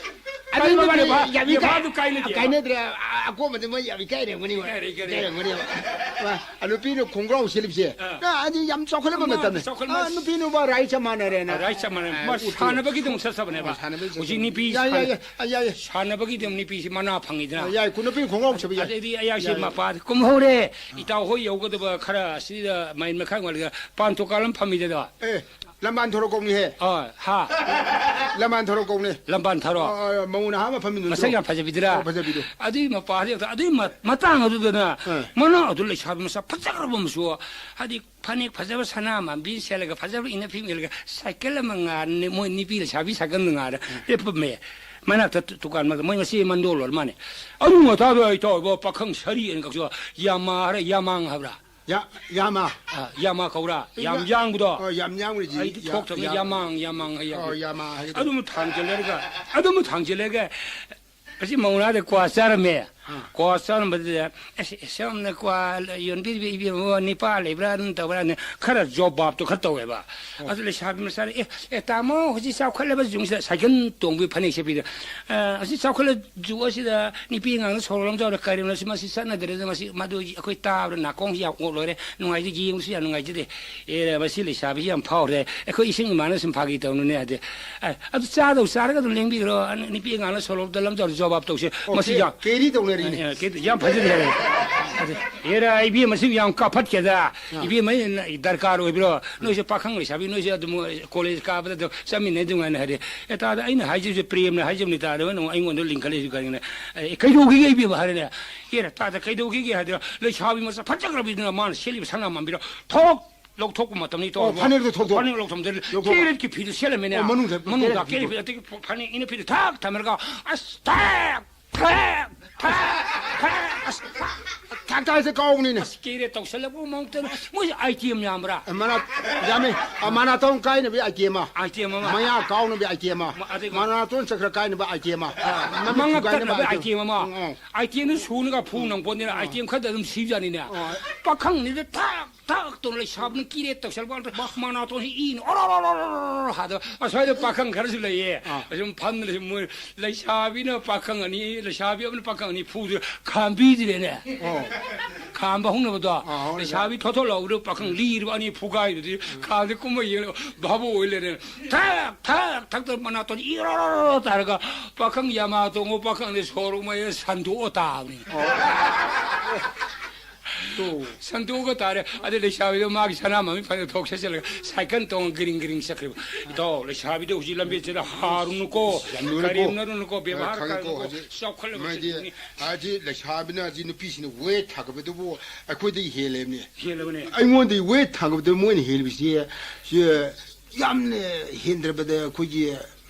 ꯑꯗꯨ ꯀꯥꯏꯅꯗꯦ, ꯃꯕꯥꯅꯤ ꯚꯥ-, ꯌꯥꯝ ꯏꯀꯥꯏ-, ꯚꯥꯞꯇꯨ ꯀꯥꯏꯅꯗꯦ꯫ ꯀꯥꯏꯅꯗ꯭ꯔꯦ꯫ ꯑ-, ꯑꯀꯣꯟꯕꯗ ꯃꯣꯏ ꯌꯥꯝ ꯏꯀꯥꯏꯔꯦ, ꯃꯅꯤ ꯍꯣꯏ꯫ ꯏꯀꯥꯏꯔꯦ, ꯏꯀꯥꯏꯔꯦ꯫ ꯏꯀꯥꯏꯔꯦ, ꯃꯅꯤ ꯍꯣꯏ꯫ ꯑ, ꯑ, ꯅꯨꯄꯤꯅ ꯈꯣꯡꯒ꯭ꯔꯥꯎ ꯁꯦꯠꯂꯤꯕꯁꯦ꯫ ꯑ꯫ ꯑ, ꯑꯗꯨ ꯌꯥꯝ ꯆꯥꯎꯈꯠꯂꯕ ꯃꯇꯝꯅꯤ꯫ ꯆꯥꯎꯈꯠꯂꯕ ꯑ, ꯅꯨꯄꯤꯅ ꯚꯥꯏ right ꯆꯞ ꯃꯥꯟꯅꯔꯦꯅ꯫ ꯑ, right ꯆꯞ ꯃꯥꯟꯅꯔꯦ꯫ ꯑ, ꯃꯥ ꯎꯠꯊꯣꯛꯑꯦ꯫ ꯁꯥꯟꯅꯕꯒꯤꯗꯃꯛ ꯆꯠꯆꯕꯅꯦꯕ꯫ ꯑ, ꯁꯥꯟꯅꯕꯒꯤ ꯍꯧꯖꯤꯛ ꯆꯠꯆꯕꯅꯦ꯫ ꯅꯨꯄꯤ ꯌꯥꯏ, ꯌꯥꯏ, ꯁꯥꯟꯅ-, ꯌꯥꯏ, ꯑ, ꯌꯥꯏ, ꯌꯥꯏ꯫ ꯁꯥꯟꯅꯕꯒꯤꯗꯃꯛ ꯅꯨꯄꯤꯁꯤ ꯃꯅꯥ ꯐꯪꯉꯤꯗꯅ꯫ ꯑ, ꯌꯥꯏ, ꯀꯨ-, ꯅꯨꯄꯤ ꯈꯣꯡꯒ꯭ꯔꯥꯎ ꯁꯦꯠꯄ ꯌꯥꯏ꯫ ꯑꯗꯩꯗꯤ ꯑꯌꯥꯛꯁꯤ ꯌꯥꯏ꯫ ꯃꯄꯥꯗ ꯀꯨꯝꯍꯧꯔꯦ꯫ ꯑ꯫ ꯏꯇꯥꯎ ꯍꯣꯏ ꯌꯧꯒꯗꯕ ꯈꯔ ꯁꯤꯗ ꯃꯥꯏꯜ ꯃꯈꯥꯏ ꯋꯥꯠꯂꯤꯒ ꯄꯥꯟ ꯊꯣꯛꯀꯥꯜ ꯑꯃ ꯐꯝꯃꯤꯗꯅ꯫ ꯑꯦ, ꯂꯝꯕꯥꯟ ꯊꯣꯔꯣ ꯀꯧꯅꯤꯍꯦ꯫ ꯑ, ꯍꯥ꯫ ꯂꯝꯕꯥꯟ ꯊꯣꯔꯣ ꯀꯧꯅꯤ꯫ ꯂꯝꯕꯥꯟ ꯊꯣꯔꯣ꯫ ꯑ, ꯑ, ꯃꯧ ꯅꯍꯥ ꯑꯃ ꯐꯝꯃꯤꯗꯨ ꯃꯁꯛ ꯅꯠꯇ꯭ꯔꯣ? ꯌꯥꯝ ꯐꯖꯕꯤꯗꯨꯔꯥ? ꯑꯣ, ꯐꯖꯕꯤꯗꯨ꯫ ꯑꯗꯨꯒꯤ ꯃꯄꯥꯗꯤ, ꯑꯗꯨꯒꯤ ꯃ-, ꯃꯇꯥꯡ ꯑꯗꯨꯗꯅ ꯑ꯫ ꯃꯅꯥ ꯑꯗꯨ ꯂꯩꯁꯥꯕꯤ ꯃꯁꯛ ꯐꯖꯈ꯭ꯔꯕ ꯑꯃꯁꯨ, ꯍꯥꯏꯗꯤ ꯐꯅꯦꯛ ꯐꯖꯕ ꯁꯅꯥ ꯃꯥꯟꯕꯤ ꯁꯦꯠꯂꯒ ꯐꯖꯕ ꯏꯟꯅ ꯐꯤꯃꯦꯜꯒ ꯁꯥꯏꯀꯜ ꯑꯃ ꯉꯥꯔ-, ꯃꯣꯏ ꯅꯨꯄꯤ ꯂꯩꯁꯥꯕꯤ ꯁꯥꯏꯀꯜꯗ ꯉꯥꯔ ꯎꯝ꯫ ꯂꯦꯞꯄꯝꯃꯦ꯫ ꯃꯅꯥꯛꯇ ꯇꯨ-, ꯇꯨꯀꯥꯟ ꯃꯅꯥꯛꯇ ꯃꯣꯏ ꯃꯆꯦ ꯃꯟꯗꯣꯜ ꯑꯣꯏꯔ ꯃꯥꯅꯦ꯫ ꯑꯗꯨ ꯃꯇꯥꯗ ꯑꯩ ꯇꯧꯔꯤꯕ ꯄꯥꯈꯪ ꯁꯔꯤ ꯑꯅꯤꯈꯛꯁꯨ ꯌꯥꯃꯥ ꯍꯥꯏꯔ ꯌꯥꯃꯥꯡ ꯍꯥꯏꯕ꯭ꯔꯥ? ꯌꯥ-, ꯌꯥꯃꯥ꯫ ꯑ, ꯌꯥꯃꯥ ꯀꯧꯔꯥ? ꯌꯥꯝ ꯌꯥ-, ꯌꯥꯡꯕꯗꯣ꯫ ꯑ, ꯌꯥꯝ ꯌꯥꯡꯕ꯭ꯔꯤꯁꯤ ꯑꯩꯗꯤ ꯌꯥ-, ꯊꯣꯛꯇꯕꯅꯤ꯫ ꯌꯥ-, ꯌꯥꯃꯥꯡ, ꯌꯥꯃꯥꯡ ꯍꯥꯏ, ꯑ, ꯌꯥꯃꯥꯡ꯫ ꯌꯥꯃꯥ ꯍꯥꯏꯒꯗ꯭ꯔꯥ? ꯑꯗꯨꯝ ꯊꯥꯡꯖꯜꯂꯒ, ꯑꯗꯨꯝ ꯊꯥꯡꯖꯜꯂꯒ, ꯑꯁꯤ ꯃꯧꯅꯥꯗ ꯀ꯭ꯋꯥ ꯆꯥꯔꯝꯃꯦ꯫ ꯑ꯫ ꯀ꯭ꯋꯥ ꯆꯥꯔꯝꯕꯗꯨꯗ, "ꯑꯁ, ꯁꯣꯝꯅ ꯀ꯭ꯋꯥ ꯌꯣꯟꯕꯤꯔꯤꯕ ꯏꯕꯦꯝꯃ ꯅꯤꯄꯥ ꯂꯩꯕ꯭ꯔꯥ?" ꯑꯗꯨꯝ ꯇꯧꯕ꯭ꯔꯥ? ꯈꯔ ꯖꯣꯕꯥꯕꯇꯣ ꯈꯔ ꯇꯧꯋꯦꯕ꯫ ꯑꯣ꯫ ꯑꯗꯨ ꯂꯩꯁꯥꯕꯤ ꯃꯆꯥꯅ, "ꯑꯦ, ꯑꯦ, ꯇꯥꯃꯣ, ꯍꯧꯖꯤꯛ ꯆꯥꯎꯈꯠꯂꯕ ꯖꯨꯒꯁꯤꯗ ꯁꯥꯏꯀꯜ ꯇꯣꯡꯕꯒꯤ ꯐꯅꯦꯛ ꯁꯦꯠꯄꯤꯗ, ꯑ, ꯍꯧꯖꯤꯛ ꯆꯥꯎꯈꯠꯂ ꯖꯨꯒꯁꯤꯗ ꯅꯨꯄꯤ ꯑꯉꯥꯡꯅ ꯁꯣꯔ ꯂꯣꯟꯖꯥꯎꯗ ꯀꯔꯤꯅꯣ ꯁꯤ, ꯃꯁꯤ ꯆꯠꯅꯗ꯭ꯔꯦꯗ, ꯃꯁꯤ ꯃꯗꯨ ꯑꯩꯈꯣꯏ ꯇꯥꯕꯗ ꯅꯥꯀꯣꯡꯁꯤ ꯌꯥꯝ ꯑꯣꯛ ꯂꯣꯏꯔꯦ, ꯅꯨꯡꯉꯥꯏꯇꯦ, ꯌꯦꯡꯕꯁꯨ ꯌꯥꯝ ꯅꯨꯡꯉꯥꯏꯖꯗꯦ꯫ ꯑꯦ, ꯃꯁꯤ ꯂꯩꯁꯥꯕꯤꯁꯤ ꯌꯥꯝ ꯐꯥꯎꯔꯦ, ꯑꯩꯈꯣꯏ ꯏꯁꯤꯡ ꯏꯃꯥꯅ ꯁꯨꯝ ꯐꯥꯒꯤ ꯇꯧꯅꯨꯅꯦ" ꯍꯥꯏꯗꯤ, "ꯑꯦ, ꯑꯗꯨ ꯆꯥꯗꯧ ꯆꯥꯔꯒ ꯑꯗꯨꯝ ꯂꯦꯡꯕꯤꯈ꯭ꯔꯣ, ꯅꯨꯄꯤ ꯑꯉꯥꯡꯅ ꯁꯣꯔ ꯂꯣꯟꯗ ꯂꯝꯖꯥꯎꯗ ꯖꯣꯕꯥꯕ ꯇꯧꯁꯦ, ꯑꯣ, ꯃꯁꯤ ꯀꯦ-, ꯌꯥꯝ" ꯀꯦꯔꯤ ꯇꯧꯅꯔꯤꯅꯦ꯫ ꯑꯦ, ꯀꯦ-, ꯌꯥꯝ ꯐꯖꯅ ꯍꯥꯏꯔꯦ꯫ ꯑꯗꯨ, "ꯍꯦꯔꯥ, ꯏꯕꯦꯝꯃ, ꯃꯁꯤ ꯌꯥꯝ ꯀꯥꯐꯠꯀꯦꯗ꯫ ꯑꯥ꯫ ꯏꯕꯦꯝꯃ, ꯅ-, ꯗꯔꯀꯥꯔ ꯑꯣꯏꯕ꯭ꯔꯣ? ꯅꯣꯏꯁꯦ ꯄꯥꯈꯪ ꯂꯩꯁꯥꯕꯤ, ꯅꯣꯏꯁꯦ ꯑꯗꯨꯝ ꯀꯣꯂꯦꯖ ꯀꯥꯕꯗ ꯑꯗꯨꯝ ꯆꯠꯃꯤꯟꯅꯩ ꯑꯗꯨꯃꯥꯏꯅ" ꯍꯥꯏꯔꯦ꯫ "ꯑꯦ, ꯇꯥꯗ, ꯑꯩꯅ ꯍꯥꯏꯖꯕꯁꯦ ꯄ꯭ꯔꯦꯝꯅ ꯍꯥꯏꯖꯕꯅꯤ, ꯇꯥꯗ, ꯅꯪ ꯑꯩꯉꯣꯟꯗ ꯂꯤꯡꯈꯠꯂꯛꯏꯁꯦ ꯀꯔꯤꯒꯤꯅꯣ?" "ꯑꯦ, ꯀꯩꯗꯧꯈꯤꯒꯦ ꯏꯕꯦꯝꯃ?" ꯍꯥꯏꯔꯦꯅꯦ꯫ "ꯍꯦꯔꯥ, ꯇꯥꯗ, ꯀꯩꯗꯧꯈꯤꯒꯦ?" ꯍꯥꯏꯗꯅ ꯂꯩꯁꯥꯕꯤ ꯃꯁꯛ ꯐꯖꯈ꯭ꯔꯕꯤꯗꯨꯅ ꯃꯥꯅ ꯁꯦꯠꯂꯤꯕ ꯁꯅꯥ ꯃꯥꯟꯕꯤꯔꯣ ꯊꯣꯛ ꯂꯧꯊꯣꯛꯄ ꯃꯇꯝꯅꯤ꯫ ꯑꯣ, ꯇꯧꯔꯕ? ꯐꯅꯦꯛꯇꯣ ꯊꯣꯛꯇꯣꯛ-, ꯐꯅꯦꯛ ꯂꯧꯊꯣꯛꯄꯗ ꯂꯧꯊꯣꯛꯄ꯫ ꯀꯦꯔꯦꯠꯀꯤ ꯐꯤꯗꯨ ꯁꯦꯠꯂꯝꯃꯦꯅꯦ꯫ ꯑꯣ, ꯃꯅꯨꯡꯗ ꯃꯅꯨꯡꯗ ꯀꯦꯔꯦꯠꯀꯤ ꯀꯦꯔꯦꯠ ꯐꯤꯗꯨ꯫ ꯐꯤ, ꯑꯗꯒꯤ ꯐꯅꯦꯛ ꯏꯅ ꯐꯤꯗꯨ ꯊꯥꯛ ꯊꯝꯃꯔꯒ, ꯑꯁ, ꯊꯥꯛ, ꯊꯥꯛ, ꯊꯥꯛ, ꯑꯁ, ꯊꯥꯛ, ꯊꯥꯛ ꯊꯥꯛꯁꯦ ꯀꯥꯎꯕꯅꯤꯅꯦ꯫ ꯑꯁ, ꯀꯦꯔꯦꯠ ꯇꯧꯁꯜꯂꯛꯄ ꯃꯑꯣꯡꯗ ꯃꯣꯏ ꯑꯥꯏꯇꯦꯝ ꯌꯥꯝꯕ꯭ꯔꯥ? ꯑ, ꯃꯅꯥ-, ꯌꯥꯝꯃꯤ꯫ ꯑ, ꯃꯅꯥꯇꯣꯟ ꯀꯥꯏꯅꯕꯤ ꯑꯥꯏꯇꯦꯝ ꯑꯃ꯫ ꯑꯥꯏꯇꯦꯝ ꯑꯃ꯫ ꯃꯌꯥ ꯀꯥꯎꯅꯕꯤ ꯑꯥꯏꯇꯦꯝ ꯑꯃ꯫ ꯃ-, ꯑꯗꯒꯤ ꯃꯅꯥꯇꯣꯟ ꯆꯀ꯭ꯔ ꯀꯥꯏꯅꯕ ꯑꯥꯏꯇꯦꯝ ꯑꯃ꯫ ꯑ, ꯃꯃꯤꯠ ꯃꯉꯛ ꯊꯨꯒꯥꯏꯅꯕ ꯇꯠꯅꯕ ꯑꯥꯏꯇꯦꯝ꯫ ꯑꯥꯏꯇꯦꯝ ꯑꯃ꯫ ꯎꯝ, ꯎꯝ꯫ ꯑꯥꯏꯇꯦꯝꯗꯨ ꯁꯨꯅꯒ ꯐꯨ ꯎꯝ꯫ ꯅꯪꯄꯣꯠꯅꯤꯅ ꯎꯝ꯫ ꯑꯥꯏꯇꯦꯝ ꯈꯔꯗ ꯑꯗꯨꯝ ꯁꯤꯖꯥꯅꯤꯅꯦ꯫ ꯎꯝ꯫ ꯄꯥꯈꯪꯅꯤꯗ ꯊꯥꯛ ꯊꯥꯛ ꯇꯧꯅ ꯂꯩꯁꯥꯕꯤꯅ ꯀꯤꯔꯦ ꯇꯧꯁꯜꯂꯛꯄ ꯀꯥꯟꯗ ꯃꯅꯥꯇꯣꯟꯁꯤ ꯏꯅ ꯑꯣꯔꯣ ꯑꯣꯔꯣ ꯑꯣꯔꯣ ꯑꯣꯔꯣ ꯍꯥꯗꯕ꯫ ꯑꯁ꯭ꯋꯥꯏꯗ ꯄꯥꯈꯪ ꯈꯔꯁꯨ ꯂꯩꯌꯦ꯫ ꯑꯥ꯫ ꯑꯁꯨꯝ ꯐꯝꯗꯅ ꯁꯨꯝ ꯃꯣꯏ ꯂꯩꯁꯥꯕꯤꯅ ꯄꯥꯈꯪ ꯑꯅꯤ, ꯂꯩꯁꯥꯕꯤ ꯑꯃꯅ ꯄꯥꯈꯪ ꯑꯅꯤ ꯐꯨꯗꯅ ꯈꯥꯝꯕꯤꯗ꯭ꯔꯦꯅꯦ꯫ ꯑꯣ꯫ ꯈꯥꯝꯕ ꯍꯧꯅꯕꯗꯣ꯫ ꯑꯥ, ꯍꯧꯅꯕ꯫ ꯂꯩꯁꯥꯕꯤ ꯊꯣꯠ ꯊꯣꯠ ꯂꯥꯎꯕꯗꯣ ꯄꯥꯈꯪ ꯂꯤꯔꯕ ꯑꯅꯤ ꯐꯨꯒꯥꯏꯗꯨꯗꯤ ꯈꯥꯝꯗ ꯀꯨꯝꯃ ꯌꯦꯡꯂꯒ ꯚꯥꯕꯣꯛ ꯑꯣꯏ ꯂꯩꯔꯦ꯫ ꯊꯛ ꯊꯛ ꯊꯛꯇꯅ ꯃꯅꯥꯇꯣꯟ ꯏꯔꯣ ꯇꯥꯔꯒ ꯄꯥꯈꯪ ꯌꯥꯃꯥ ꯇꯣꯡꯉꯣ ꯄꯥꯈꯪꯗꯤ ꯁꯣꯔ ꯎꯃꯩ ꯁꯟꯗꯣꯛꯑ ꯇꯥꯕꯅꯤ꯫ ꯑꯣ꯫ ꯇꯨ꯫ ꯁꯟꯗꯣꯛꯑꯒ ꯇꯥꯔꯦ꯫ ꯑꯗꯩ ꯂꯩꯁꯥꯕꯤꯗꯣ ꯃꯥꯒꯤ ꯁꯅꯥ ꯃꯃꯤ ꯐꯅꯦꯛ ꯊꯣꯛ ꯁꯦꯠꯆꯜꯂꯒ ꯁꯥꯏꯀꯜ ꯇꯣꯡꯉ ꯒ꯭ꯔꯤꯡ ꯒ꯭ꯔꯤꯡ ꯆꯠꯈ꯭ꯔꯤꯕ꯫ ꯏꯇꯥꯎ, ꯂꯩꯁꯥꯕꯤꯗꯣ ꯍꯧꯖꯤꯛ ꯂꯝꯕꯦꯜ ꯆꯦꯜꯂ ꯍꯥꯔꯨꯅꯨꯀꯣ, ꯌꯥꯝ ꯂꯨꯔꯦꯀꯣ꯫ ꯀꯔꯦꯝꯅꯔꯨꯅꯨꯀꯣ, ꯕꯦꯕꯥꯔ ꯈꯪꯉꯦꯀꯣ, ꯀꯥꯏꯔꯨꯅꯨꯀꯣ꯫ ꯍꯧꯖꯤꯛ ꯆꯥꯎꯈꯠꯂꯕ ꯃꯥꯒꯤ ꯆꯤꯡꯅꯤ꯫ ꯍꯧꯖꯤꯛ ꯂꯩꯁꯥꯕꯤꯅ ꯍꯧꯖꯤꯛ ꯅꯨꯄꯤꯁꯤꯡꯅ ꯋꯦꯠ ꯊꯥꯡꯒꯠꯄꯗꯨꯕꯨ ꯑꯩꯈꯣꯏꯗꯒꯤ ꯍꯦꯜꯂꯦꯕꯅꯦ꯫ ꯍꯦꯜꯂꯕꯅꯦ꯫ ꯑꯩꯉꯣꯟꯗꯒꯤ ꯋꯦꯠ ꯊꯥꯡꯒꯠꯄꯗ ꯃꯣꯏꯅ ꯍꯦꯜꯂꯤꯕꯁꯤ, ꯁꯤ ꯌꯥꯝꯅ ꯍꯦꯟꯗ꯭ꯔꯕꯗ ꯑꯩꯈꯣꯏꯒꯤ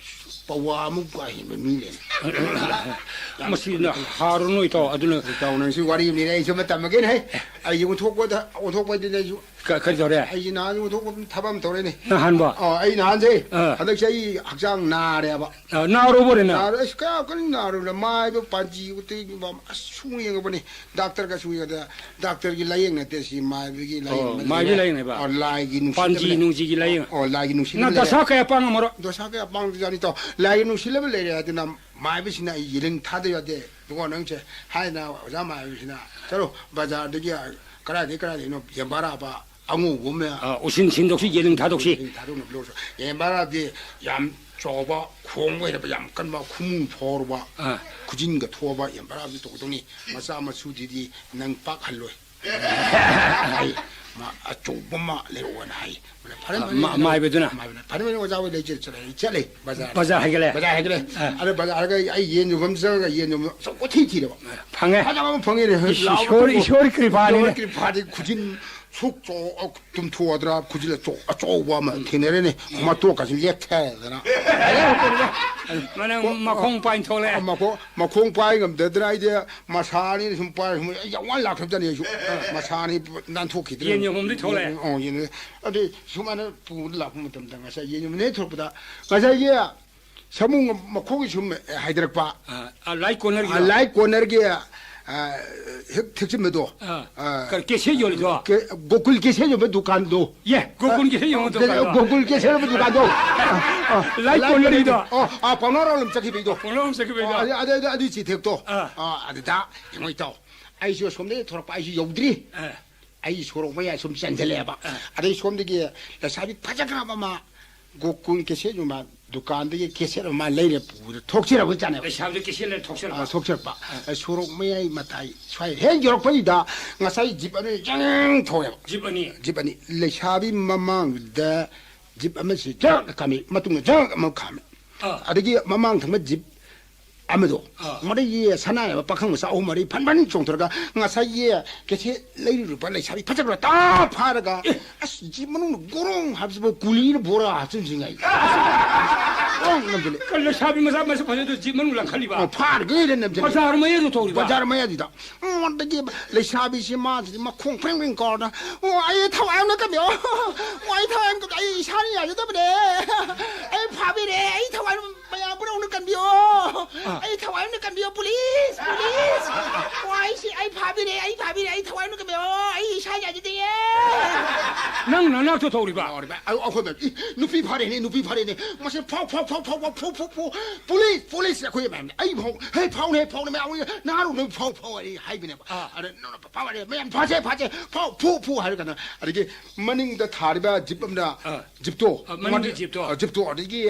ꯄꯋꯥꯃꯨꯛ ꯀꯥ ꯍꯦꯟꯕ ꯃꯤ ꯂꯩ꯫ ꯃꯁꯤꯅ ꯍꯥꯔꯨꯅꯨ ꯏꯇꯥꯎ, ꯑꯗꯨꯅ ꯏꯇꯥꯎ, ꯅꯪꯁꯤ ꯋꯥꯔꯤ ꯑꯃ ꯂꯤꯔꯦ, ꯑꯩꯁꯨ ꯑꯃ ꯇꯝꯃꯒꯦꯅꯦ꯫ ꯍꯩ, ꯑꯩꯁꯦ ꯑꯣꯟꯊꯣꯛꯄꯗ, ꯑꯣꯟꯊꯣꯛꯄꯗꯤꯅꯦ ꯑꯩꯁꯨ꯫ ꯀ-, ꯀꯔꯤ ꯇꯧꯔꯦ? ꯑꯩꯁꯦ ꯅꯍꯥꯟ ꯑꯣꯟꯊꯣꯛꯄ ꯊꯕꯛ ꯑꯃ ꯇꯧꯔꯦꯅꯦ꯫ ꯅꯍꯥꯟꯕ? ꯑꯣ, ꯑꯩ ꯅꯍꯥꯟꯁꯦ, ꯑꯥ꯫ ꯍꯟꯗꯛꯁꯦ ꯑꯩ ꯍꯛꯆꯥꯡ ꯅꯥꯔꯦꯕ꯫ ꯑꯥ, ꯅꯥꯔꯨꯕ꯭ꯔꯅꯦ? ꯅꯥꯔꯦ, ꯑꯁ, ꯀꯌꯥ ꯀꯟꯅ ꯅꯥꯔꯨꯕꯅ, ꯃꯥꯏꯕ ꯄꯥꯟꯖꯤ ꯎꯇꯩ ꯑꯁ ꯁꯨꯡ ꯌꯦꯡꯉꯕꯅꯤ꯫ ꯗꯥꯛꯇꯔꯒꯁꯨ ꯌꯦꯡꯉꯗ, ꯗꯥꯛꯇꯔꯒꯤ ꯂꯥꯌꯦꯡ ꯅꯠꯇꯦ ꯁꯤ, ꯃꯥꯏꯕꯒꯤ ꯑꯣ, ꯂꯥꯌꯦꯡꯕꯅꯤꯅꯦ꯫ ꯃꯥꯏꯕꯒꯤ ꯂꯥꯌꯦꯡꯅꯦꯕ? ꯑꯣ, ꯂꯥꯏꯒꯤ ꯅꯨꯡꯁꯤꯠ ꯄꯥꯟꯖꯤ ꯑꯃ ꯂꯩ꯫ ꯅꯨꯡꯖꯤꯒꯤ ꯂꯥꯌꯦꯡ꯫ ꯑꯣ, ꯂꯥꯏꯒꯤ ꯅꯨꯡꯁꯤꯠ ꯅꯪ ꯑꯃ ꯂꯩ꯫ ꯗꯁꯥ ꯀꯌꯥ ꯄꯥꯡꯉꯝꯃꯔꯣꯏ? ꯗꯁꯥ ꯀꯌꯥ ꯄꯥꯡꯗꯖꯥꯠꯅꯤ ꯇꯧ꯫ ꯂꯥꯏꯒꯤ ꯅꯨꯡꯁꯤꯠ ꯑꯃ ꯂꯩꯔꯦ ꯍꯥꯏꯗꯅ ꯃꯥꯏꯕꯁꯤꯅ ꯑꯩ ꯌꯦꯂꯤꯡ ꯊꯥꯗ ꯌꯥꯗꯦ꯫ ꯏꯕꯨꯡꯉꯣ ꯅꯪꯁꯦ ꯍꯥꯏꯅ ꯑꯣꯖꯥ ꯃꯥꯏꯕꯁꯤꯅ, "ꯆꯠꯂꯣ, ꯕꯖꯥꯔꯗꯒꯤ ꯀꯗꯥꯏꯗꯒꯤ ꯀꯗꯥꯏꯗꯒꯤꯅꯣ ꯌꯦꯟꯕꯥꯔꯥꯕ ꯑꯉꯧꯕ ꯑꯃ ꯑ, ꯎꯁꯤꯟ ꯁꯤꯟꯗꯣꯛꯁꯤ, ꯌꯦꯂꯤꯡ ꯊꯥꯗꯣꯛꯁꯤ꯫ ꯌꯦꯂꯤꯡ ꯊꯥꯗꯣꯛꯅꯕ ꯂꯧꯔꯁꯨ꯫ ꯌꯦꯟꯕꯥꯔꯥꯗꯤ ꯌꯥꯝ ꯆꯥꯎꯕ, ꯈꯣꯡ ꯑꯣꯏꯔꯕ ꯌꯥꯝ ꯀꯟꯕ, ꯈꯨꯃꯨ ꯐꯥꯎꯔꯕ, ꯑ꯫ ꯈꯨꯖꯤꯟꯒ ꯊꯣꯛꯑꯕ ꯌꯦꯟꯕꯥꯔꯥꯗꯤ ꯇꯧꯒꯗꯧꯅꯤ꯫ ꯃꯆꯥ ꯃꯁꯨꯗꯨꯗꯤ ꯅꯪ ꯄꯥꯛ ꯍꯜꯂꯣꯏ꯫ ꯍꯥꯏ, ꯃꯥ ꯑꯆꯧꯕ ꯑꯃ ꯂꯩꯔꯛꯑꯣꯅ ꯍꯥꯏ꯫ ꯐꯔꯦ, ꯑ, ꯐꯔꯦ, ꯃꯥ-, ꯐꯔꯦ, ꯃꯥꯏꯕꯗꯨꯅ? ꯃꯥꯏꯕꯅ, "ꯐꯔꯦ, ꯐꯔꯦ, ꯑꯣꯖꯥ ꯍꯣꯏ ꯂꯩꯖꯔꯦ, ꯆꯠꯂꯦ, ꯑꯩ ꯆꯠꯂꯦ, ꯕꯖꯥꯔ, ꯕꯖꯥꯔ ꯍꯥꯏꯒꯠꯂꯦ? ꯕꯖꯥꯔ ꯍꯥꯏꯒꯠꯂꯦ꯫ ꯑ꯫ ꯑꯗ ꯕꯖꯥꯔ ꯍꯥꯏꯒꯠꯂꯦ, ꯑꯩ ꯌꯦꯟ ꯌꯣꯟꯐꯝ ꯆꯪꯉꯒ ꯌꯦꯟ ꯌꯣꯟꯐꯝ ꯑꯆꯧꯕ ꯊꯤ ꯊꯤꯔꯕ꯫ ꯐꯪꯉꯦ꯫ ꯐꯖꯕ ꯑꯃ ꯐꯪꯉꯦꯅꯦ꯫ ꯏꯁ, ꯂꯥꯎꯕ ꯏꯁꯣꯔ, ꯊꯣꯛꯑꯦ꯫ ꯏꯁꯣꯔꯒꯤ ꯀ꯭ꯔꯤꯄꯥꯅꯤꯅꯦ꯫ ꯏꯁꯣꯔꯒꯤ ꯀ꯭ꯔꯤꯄꯥꯗꯤ ꯈꯨꯖꯤꯟ ꯁꯨꯛ ꯆꯥꯎ-, ꯇꯨꯝꯊꯣꯛꯑꯗ꯭ꯔꯥ, ꯈꯨꯖꯤꯜ ꯑꯆꯧ-, ꯑꯆꯧꯕ ꯑꯃ ꯊꯦꯡꯅꯔꯦꯅꯦ꯫ ꯃꯇꯣꯛꯀꯁꯤ ꯂꯦꯛꯊꯗꯅ꯫ ꯃꯅꯪ ꯃꯈꯣꯡ ꯄꯥꯏ ꯊꯣꯛꯂꯛꯑꯦ꯫ ꯃꯈꯣꯡ, ꯃꯈꯣꯡ ꯄꯥꯏ ꯉꯝꯗꯗꯅ ꯑꯩꯗꯤ ꯃꯁꯥꯅꯤ ꯁꯨꯝ ꯄꯥꯏ, ꯁꯨꯝ ꯑꯩ ꯌꯥꯝ ꯋꯥꯅ ꯂꯥꯛꯈ꯭ꯔꯕꯖꯥꯠꯅꯤ ꯑꯩꯁꯨ꯫ ꯃꯁꯥꯅꯤ ꯅꯥꯟꯊꯣꯛꯈꯤꯗ꯭ꯔꯦ꯫ ꯌꯦꯟ ꯌꯣꯟꯐꯝꯗꯒꯤ ꯊꯣꯛꯂꯛꯑꯦ꯫ ꯑꯣ, ꯌꯦꯟ꯫ ꯑꯗꯨ ꯁꯨꯃꯥꯏꯅ ꯄꯨꯔ ꯂꯥꯛꯄ ꯃꯇꯝꯗ ꯉꯁꯥꯏ ꯌꯦꯟ ꯌꯣꯟꯐꯝꯗꯒꯤ ꯊꯣꯛꯂꯛꯄꯗ ꯉꯁꯥꯏꯒꯤ ꯁꯥꯃꯨ ꯃꯈꯣꯡꯒꯤ ꯁꯨꯝ ꯍꯥꯏꯗꯔꯛꯄ꯫ ꯑ, ꯑ, ꯂꯥꯏ ꯀꯣꯅꯔꯒꯤꯗꯣ? ꯑ, ꯂꯥꯏ ꯀꯣꯅꯔꯒꯤ, ꯑ, ꯍꯦꯛ ꯊꯦꯛꯆꯤꯟꯕꯗꯣ꯫ ꯑ, ꯑ, ꯀ-, ꯀꯦꯁꯦꯠ ꯌꯣꯜꯂꯤꯗꯣ? ꯀꯦ-, ꯒꯣꯀꯨꯜ ꯀꯦꯁꯦꯠ ꯌꯣꯟꯕ ꯗꯨꯀꯥꯟꯗꯣ꯫ ꯌꯦ, ꯒꯣꯀꯨꯜ ꯀꯦꯁꯦꯠ ꯌꯣꯟꯕ ꯑ, ꯗꯨꯀꯥꯟꯗꯣ꯫ ꯒꯣꯀꯨꯜ ꯀꯦꯁꯦꯠ ꯌꯣꯟꯕ ꯗꯨꯀꯥꯟꯗꯣ꯫ ꯑ, ꯂꯥꯏ ꯂꯥꯏ ꯀꯣꯅꯔꯒꯤꯗꯣ? ꯀꯣꯅꯔꯒꯤ-, ꯑ, ꯑ, ꯄꯥꯎꯅꯥ ꯔꯣꯝ ꯆꯠꯈꯤꯕꯩꯗꯣ꯫ ꯄꯥꯎꯅꯥ ꯔꯣꯝ ꯆꯠꯈꯤꯕꯩꯗꯣ꯫ ꯑ, ꯑꯗꯨ, ꯑꯗꯨ, ꯑꯗꯨ, ꯑꯗꯨꯏ ꯆꯤꯊꯦꯛꯇꯣ꯫ ꯑ꯫ ꯑ, ꯑꯗꯨꯗ ꯌꯦꯡꯉꯣ ꯏꯇꯥꯎ꯫ ꯑꯩꯁꯨ ꯑꯁꯣꯝꯗꯒꯤ ꯊꯣꯔꯛꯄ, ꯑꯩꯁꯨ ꯌꯧꯗ꯭ꯔꯤ꯫ ꯑ꯫ ꯑꯩ ꯁꯣꯔꯣꯛ ꯃꯌꯥꯏ ꯁꯨꯝ ꯆꯦꯟꯁꯤꯜꯂꯛꯑꯦꯕ꯫ ꯑ꯫ ꯑꯗꯩ ꯁꯣꯝꯗꯒꯤ ꯂꯩꯁꯥꯕꯤ ꯐꯖꯈ꯭ꯔꯕ ꯑꯃ ꯒꯣꯀꯨꯜ ꯀꯦꯁꯦꯠ ꯌꯣꯟꯕ ꯗꯨꯀꯥꯟꯗꯒꯤ ꯀꯦꯁꯦꯠ ꯑꯃ ꯂꯩꯔꯦ ꯄꯨꯔ ꯊꯣꯛꯆꯔꯛꯄ ꯖꯥꯠꯅꯦꯕ꯫ ꯂꯩꯁꯥꯕꯤꯗ ꯀꯦꯁꯦꯠ ꯂꯩꯔ ꯊꯣꯛꯆꯔꯛꯄ? ꯑ, ꯊꯣꯛꯆꯔꯛꯄ꯫ ꯑ꯫ ꯑ, ꯁꯣꯔꯣꯛ ꯃꯌꯥꯏ ꯃꯇꯥꯏ ꯁ꯭ꯋꯥꯏ ꯍꯦꯛ ꯌꯧꯔꯛꯄꯁꯤꯗ ꯉꯁꯥꯏ ꯖꯤꯞ ꯑꯅꯤ ꯖꯪ ꯊꯧꯋꯦꯕ꯫ ꯖꯤꯞ ꯑꯅꯤ? ꯖꯤꯞ ꯑꯅꯤ꯫ ꯂꯩꯁꯥꯕꯤ ꯃꯃꯥꯡꯗ ꯖꯤꯞ ꯑꯃꯁꯤ ꯖꯪ ꯈꯥꯝꯃꯤ, ꯃꯇꯨꯡꯗ ꯖꯪ ꯑꯃ ꯈꯥꯝꯃꯤ꯫ ꯑ꯫ ꯑꯗꯒꯤ ꯃꯃꯥꯡ ꯊꯪꯕ ꯖꯤꯞ ꯑꯃꯗꯣ, ꯑꯥ꯫ ꯃꯗꯒꯤ ꯁꯅꯥ ꯍꯥꯏꯕ ꯄꯥꯈꯪ ꯃꯆꯥ ꯑꯍꯨꯝ ꯃꯔꯤ ꯐꯟ ꯐꯟ ꯆꯣꯡꯊꯣꯔꯒ ꯉꯁꯥꯏꯒꯤ ꯀꯦꯁꯦꯠ ꯂꯩꯔꯨꯔꯕ ꯂꯩꯁꯥꯕꯤ ꯐꯖꯈ꯭ꯔ ꯇꯥ ꯐꯥꯔꯒ, ꯑꯦ! ꯑꯁ, ꯖꯤꯞ ꯃꯅꯨꯡꯗ ꯒꯣꯔꯣꯡ ꯍꯥꯏꯕꯁꯤꯕꯨ ꯀꯨꯂꯤꯅ ꯕꯣꯔꯥ ꯍꯥꯞꯆꯤꯟꯗ꯭ꯔꯤꯉꯩ꯫ ꯄꯨꯡ ꯅꯝꯁꯤꯜꯂꯦ꯫ ꯀꯩ ꯂꯩꯁꯥꯕꯤ ꯃꯆꯥ ꯃꯁꯛ ꯐꯖꯩꯗꯣ ꯖꯤꯞ ꯃꯅꯨꯡ ꯂꯪꯈꯠꯂꯤꯕ? ꯑꯣ, ꯐꯥꯔꯒꯦꯅ ꯅꯝꯁꯤꯜꯂꯦ꯫ ꯕꯖꯥꯔ ꯃꯌꯥꯏꯗ ꯊꯣꯛꯂꯤꯕ? ꯕꯖꯥꯔ ꯃꯌꯥꯏꯗꯨꯗ꯫ ꯑꯣ, ꯑꯗꯒꯤ ꯂꯩꯁꯥꯕꯤꯁꯤ ꯃꯥꯁꯤꯗꯤ ꯃꯈꯣꯡ ꯐ꯭ꯔꯤꯡ ꯐ꯭ꯔꯤꯡ ꯀꯥꯎꯔꯗꯅ, "ꯑꯣ, ꯑꯩ ꯊꯋꯥꯏ ꯑꯃꯅ ꯀꯟꯕꯤꯌꯣ꯫ ꯑꯣ, ꯑꯩ ꯊꯋꯥꯏ ꯑꯃꯅ ꯀꯟꯕꯤꯌꯣ꯫ ꯑꯩ ꯏꯁꯥꯅ ꯌꯥꯖꯗꯕꯅꯦ꯫ ꯑꯩ ꯐꯥꯕꯤꯔꯦ꯫ ꯑꯩ ꯊꯋꯥꯏ ꯑꯃ, ꯃꯌꯥꯝ ꯄꯨꯝꯅꯃꯛꯅ ꯀꯟꯕꯤꯌꯣ꯫ ꯑꯥ꯫ ꯑꯩ ꯊꯋꯥꯏ ꯑꯃꯅ ꯀꯟꯕꯤꯌꯣ꯫ Police, police. ꯑꯣ, ꯑꯩ ꯁꯤ, ꯑꯩ ꯐꯥꯕꯤꯔꯦ꯫ ꯑꯩ ꯐꯥꯕꯤꯔꯦ꯫ ꯑꯩ ꯊꯋꯥꯏ ꯑꯃꯅ ꯀꯟꯕꯤꯌꯣ꯫ ꯑꯩ ꯏꯁꯥ ꯌꯥꯖꯗꯤꯌꯦ꯫" ꯅꯪ ꯅꯅꯥꯛꯇ ꯊꯣꯛꯂꯤꯕ? ꯂꯥꯎꯔꯤꯕ꯫ ꯑꯩ, ꯑꯩꯈꯣꯏ ꯕꯦꯝ, "ꯏ, ꯅꯨꯄꯤ ꯐꯥꯔꯦꯅꯦ, ꯅꯨꯄꯤ ꯐꯥꯔꯦꯅꯦ꯫ ꯃꯁꯤ ꯐꯥꯎ, ꯐꯥꯎ, ꯐꯥꯎ, ꯐꯥꯎ, ꯐꯥꯎ, ꯐꯨ, ꯐꯨ, ꯐꯨ꯫ Police, police!" ꯑꯩꯈꯣꯏ ꯃꯌꯥꯝꯅ, "ꯑꯩ ꯐꯥꯎ, ꯍꯦ, ꯐꯥꯎꯅꯦ, ꯐꯥꯎꯅꯦ, ꯃꯌꯥꯝ ꯅꯍꯥꯔꯣꯟ ꯅꯣꯏ ꯐꯥꯎ, ꯐꯥꯎ," ꯑꯩ ꯍꯥꯏꯕꯅꯦꯕ꯫ ꯑꯥ꯫ ꯑꯗ, "ꯅꯣ, ꯅꯣ, ꯐꯥꯎ, ꯐꯥꯎ, ꯃꯌꯥꯝ ꯐꯥꯁꯦ, ꯐꯥꯁꯦ, ꯐꯥꯎ, ꯐꯨ, ꯐꯨ," ꯍꯥꯏꯔ ꯀꯥꯟꯗ, ꯑꯗꯒꯤ ꯃꯅꯤꯡꯗ ꯊꯥꯔꯤꯕ ꯖꯤꯞ ꯑꯃꯅ, ꯑꯥ꯫ ꯖꯤꯞꯇꯣ, ꯑꯥ, ꯃꯅꯤꯡꯒꯤ ꯃꯗꯤ-, ꯖꯤꯞꯇꯣ꯫ ꯑꯥ, ꯖꯤꯞꯇꯣ, ꯑꯗꯒꯤ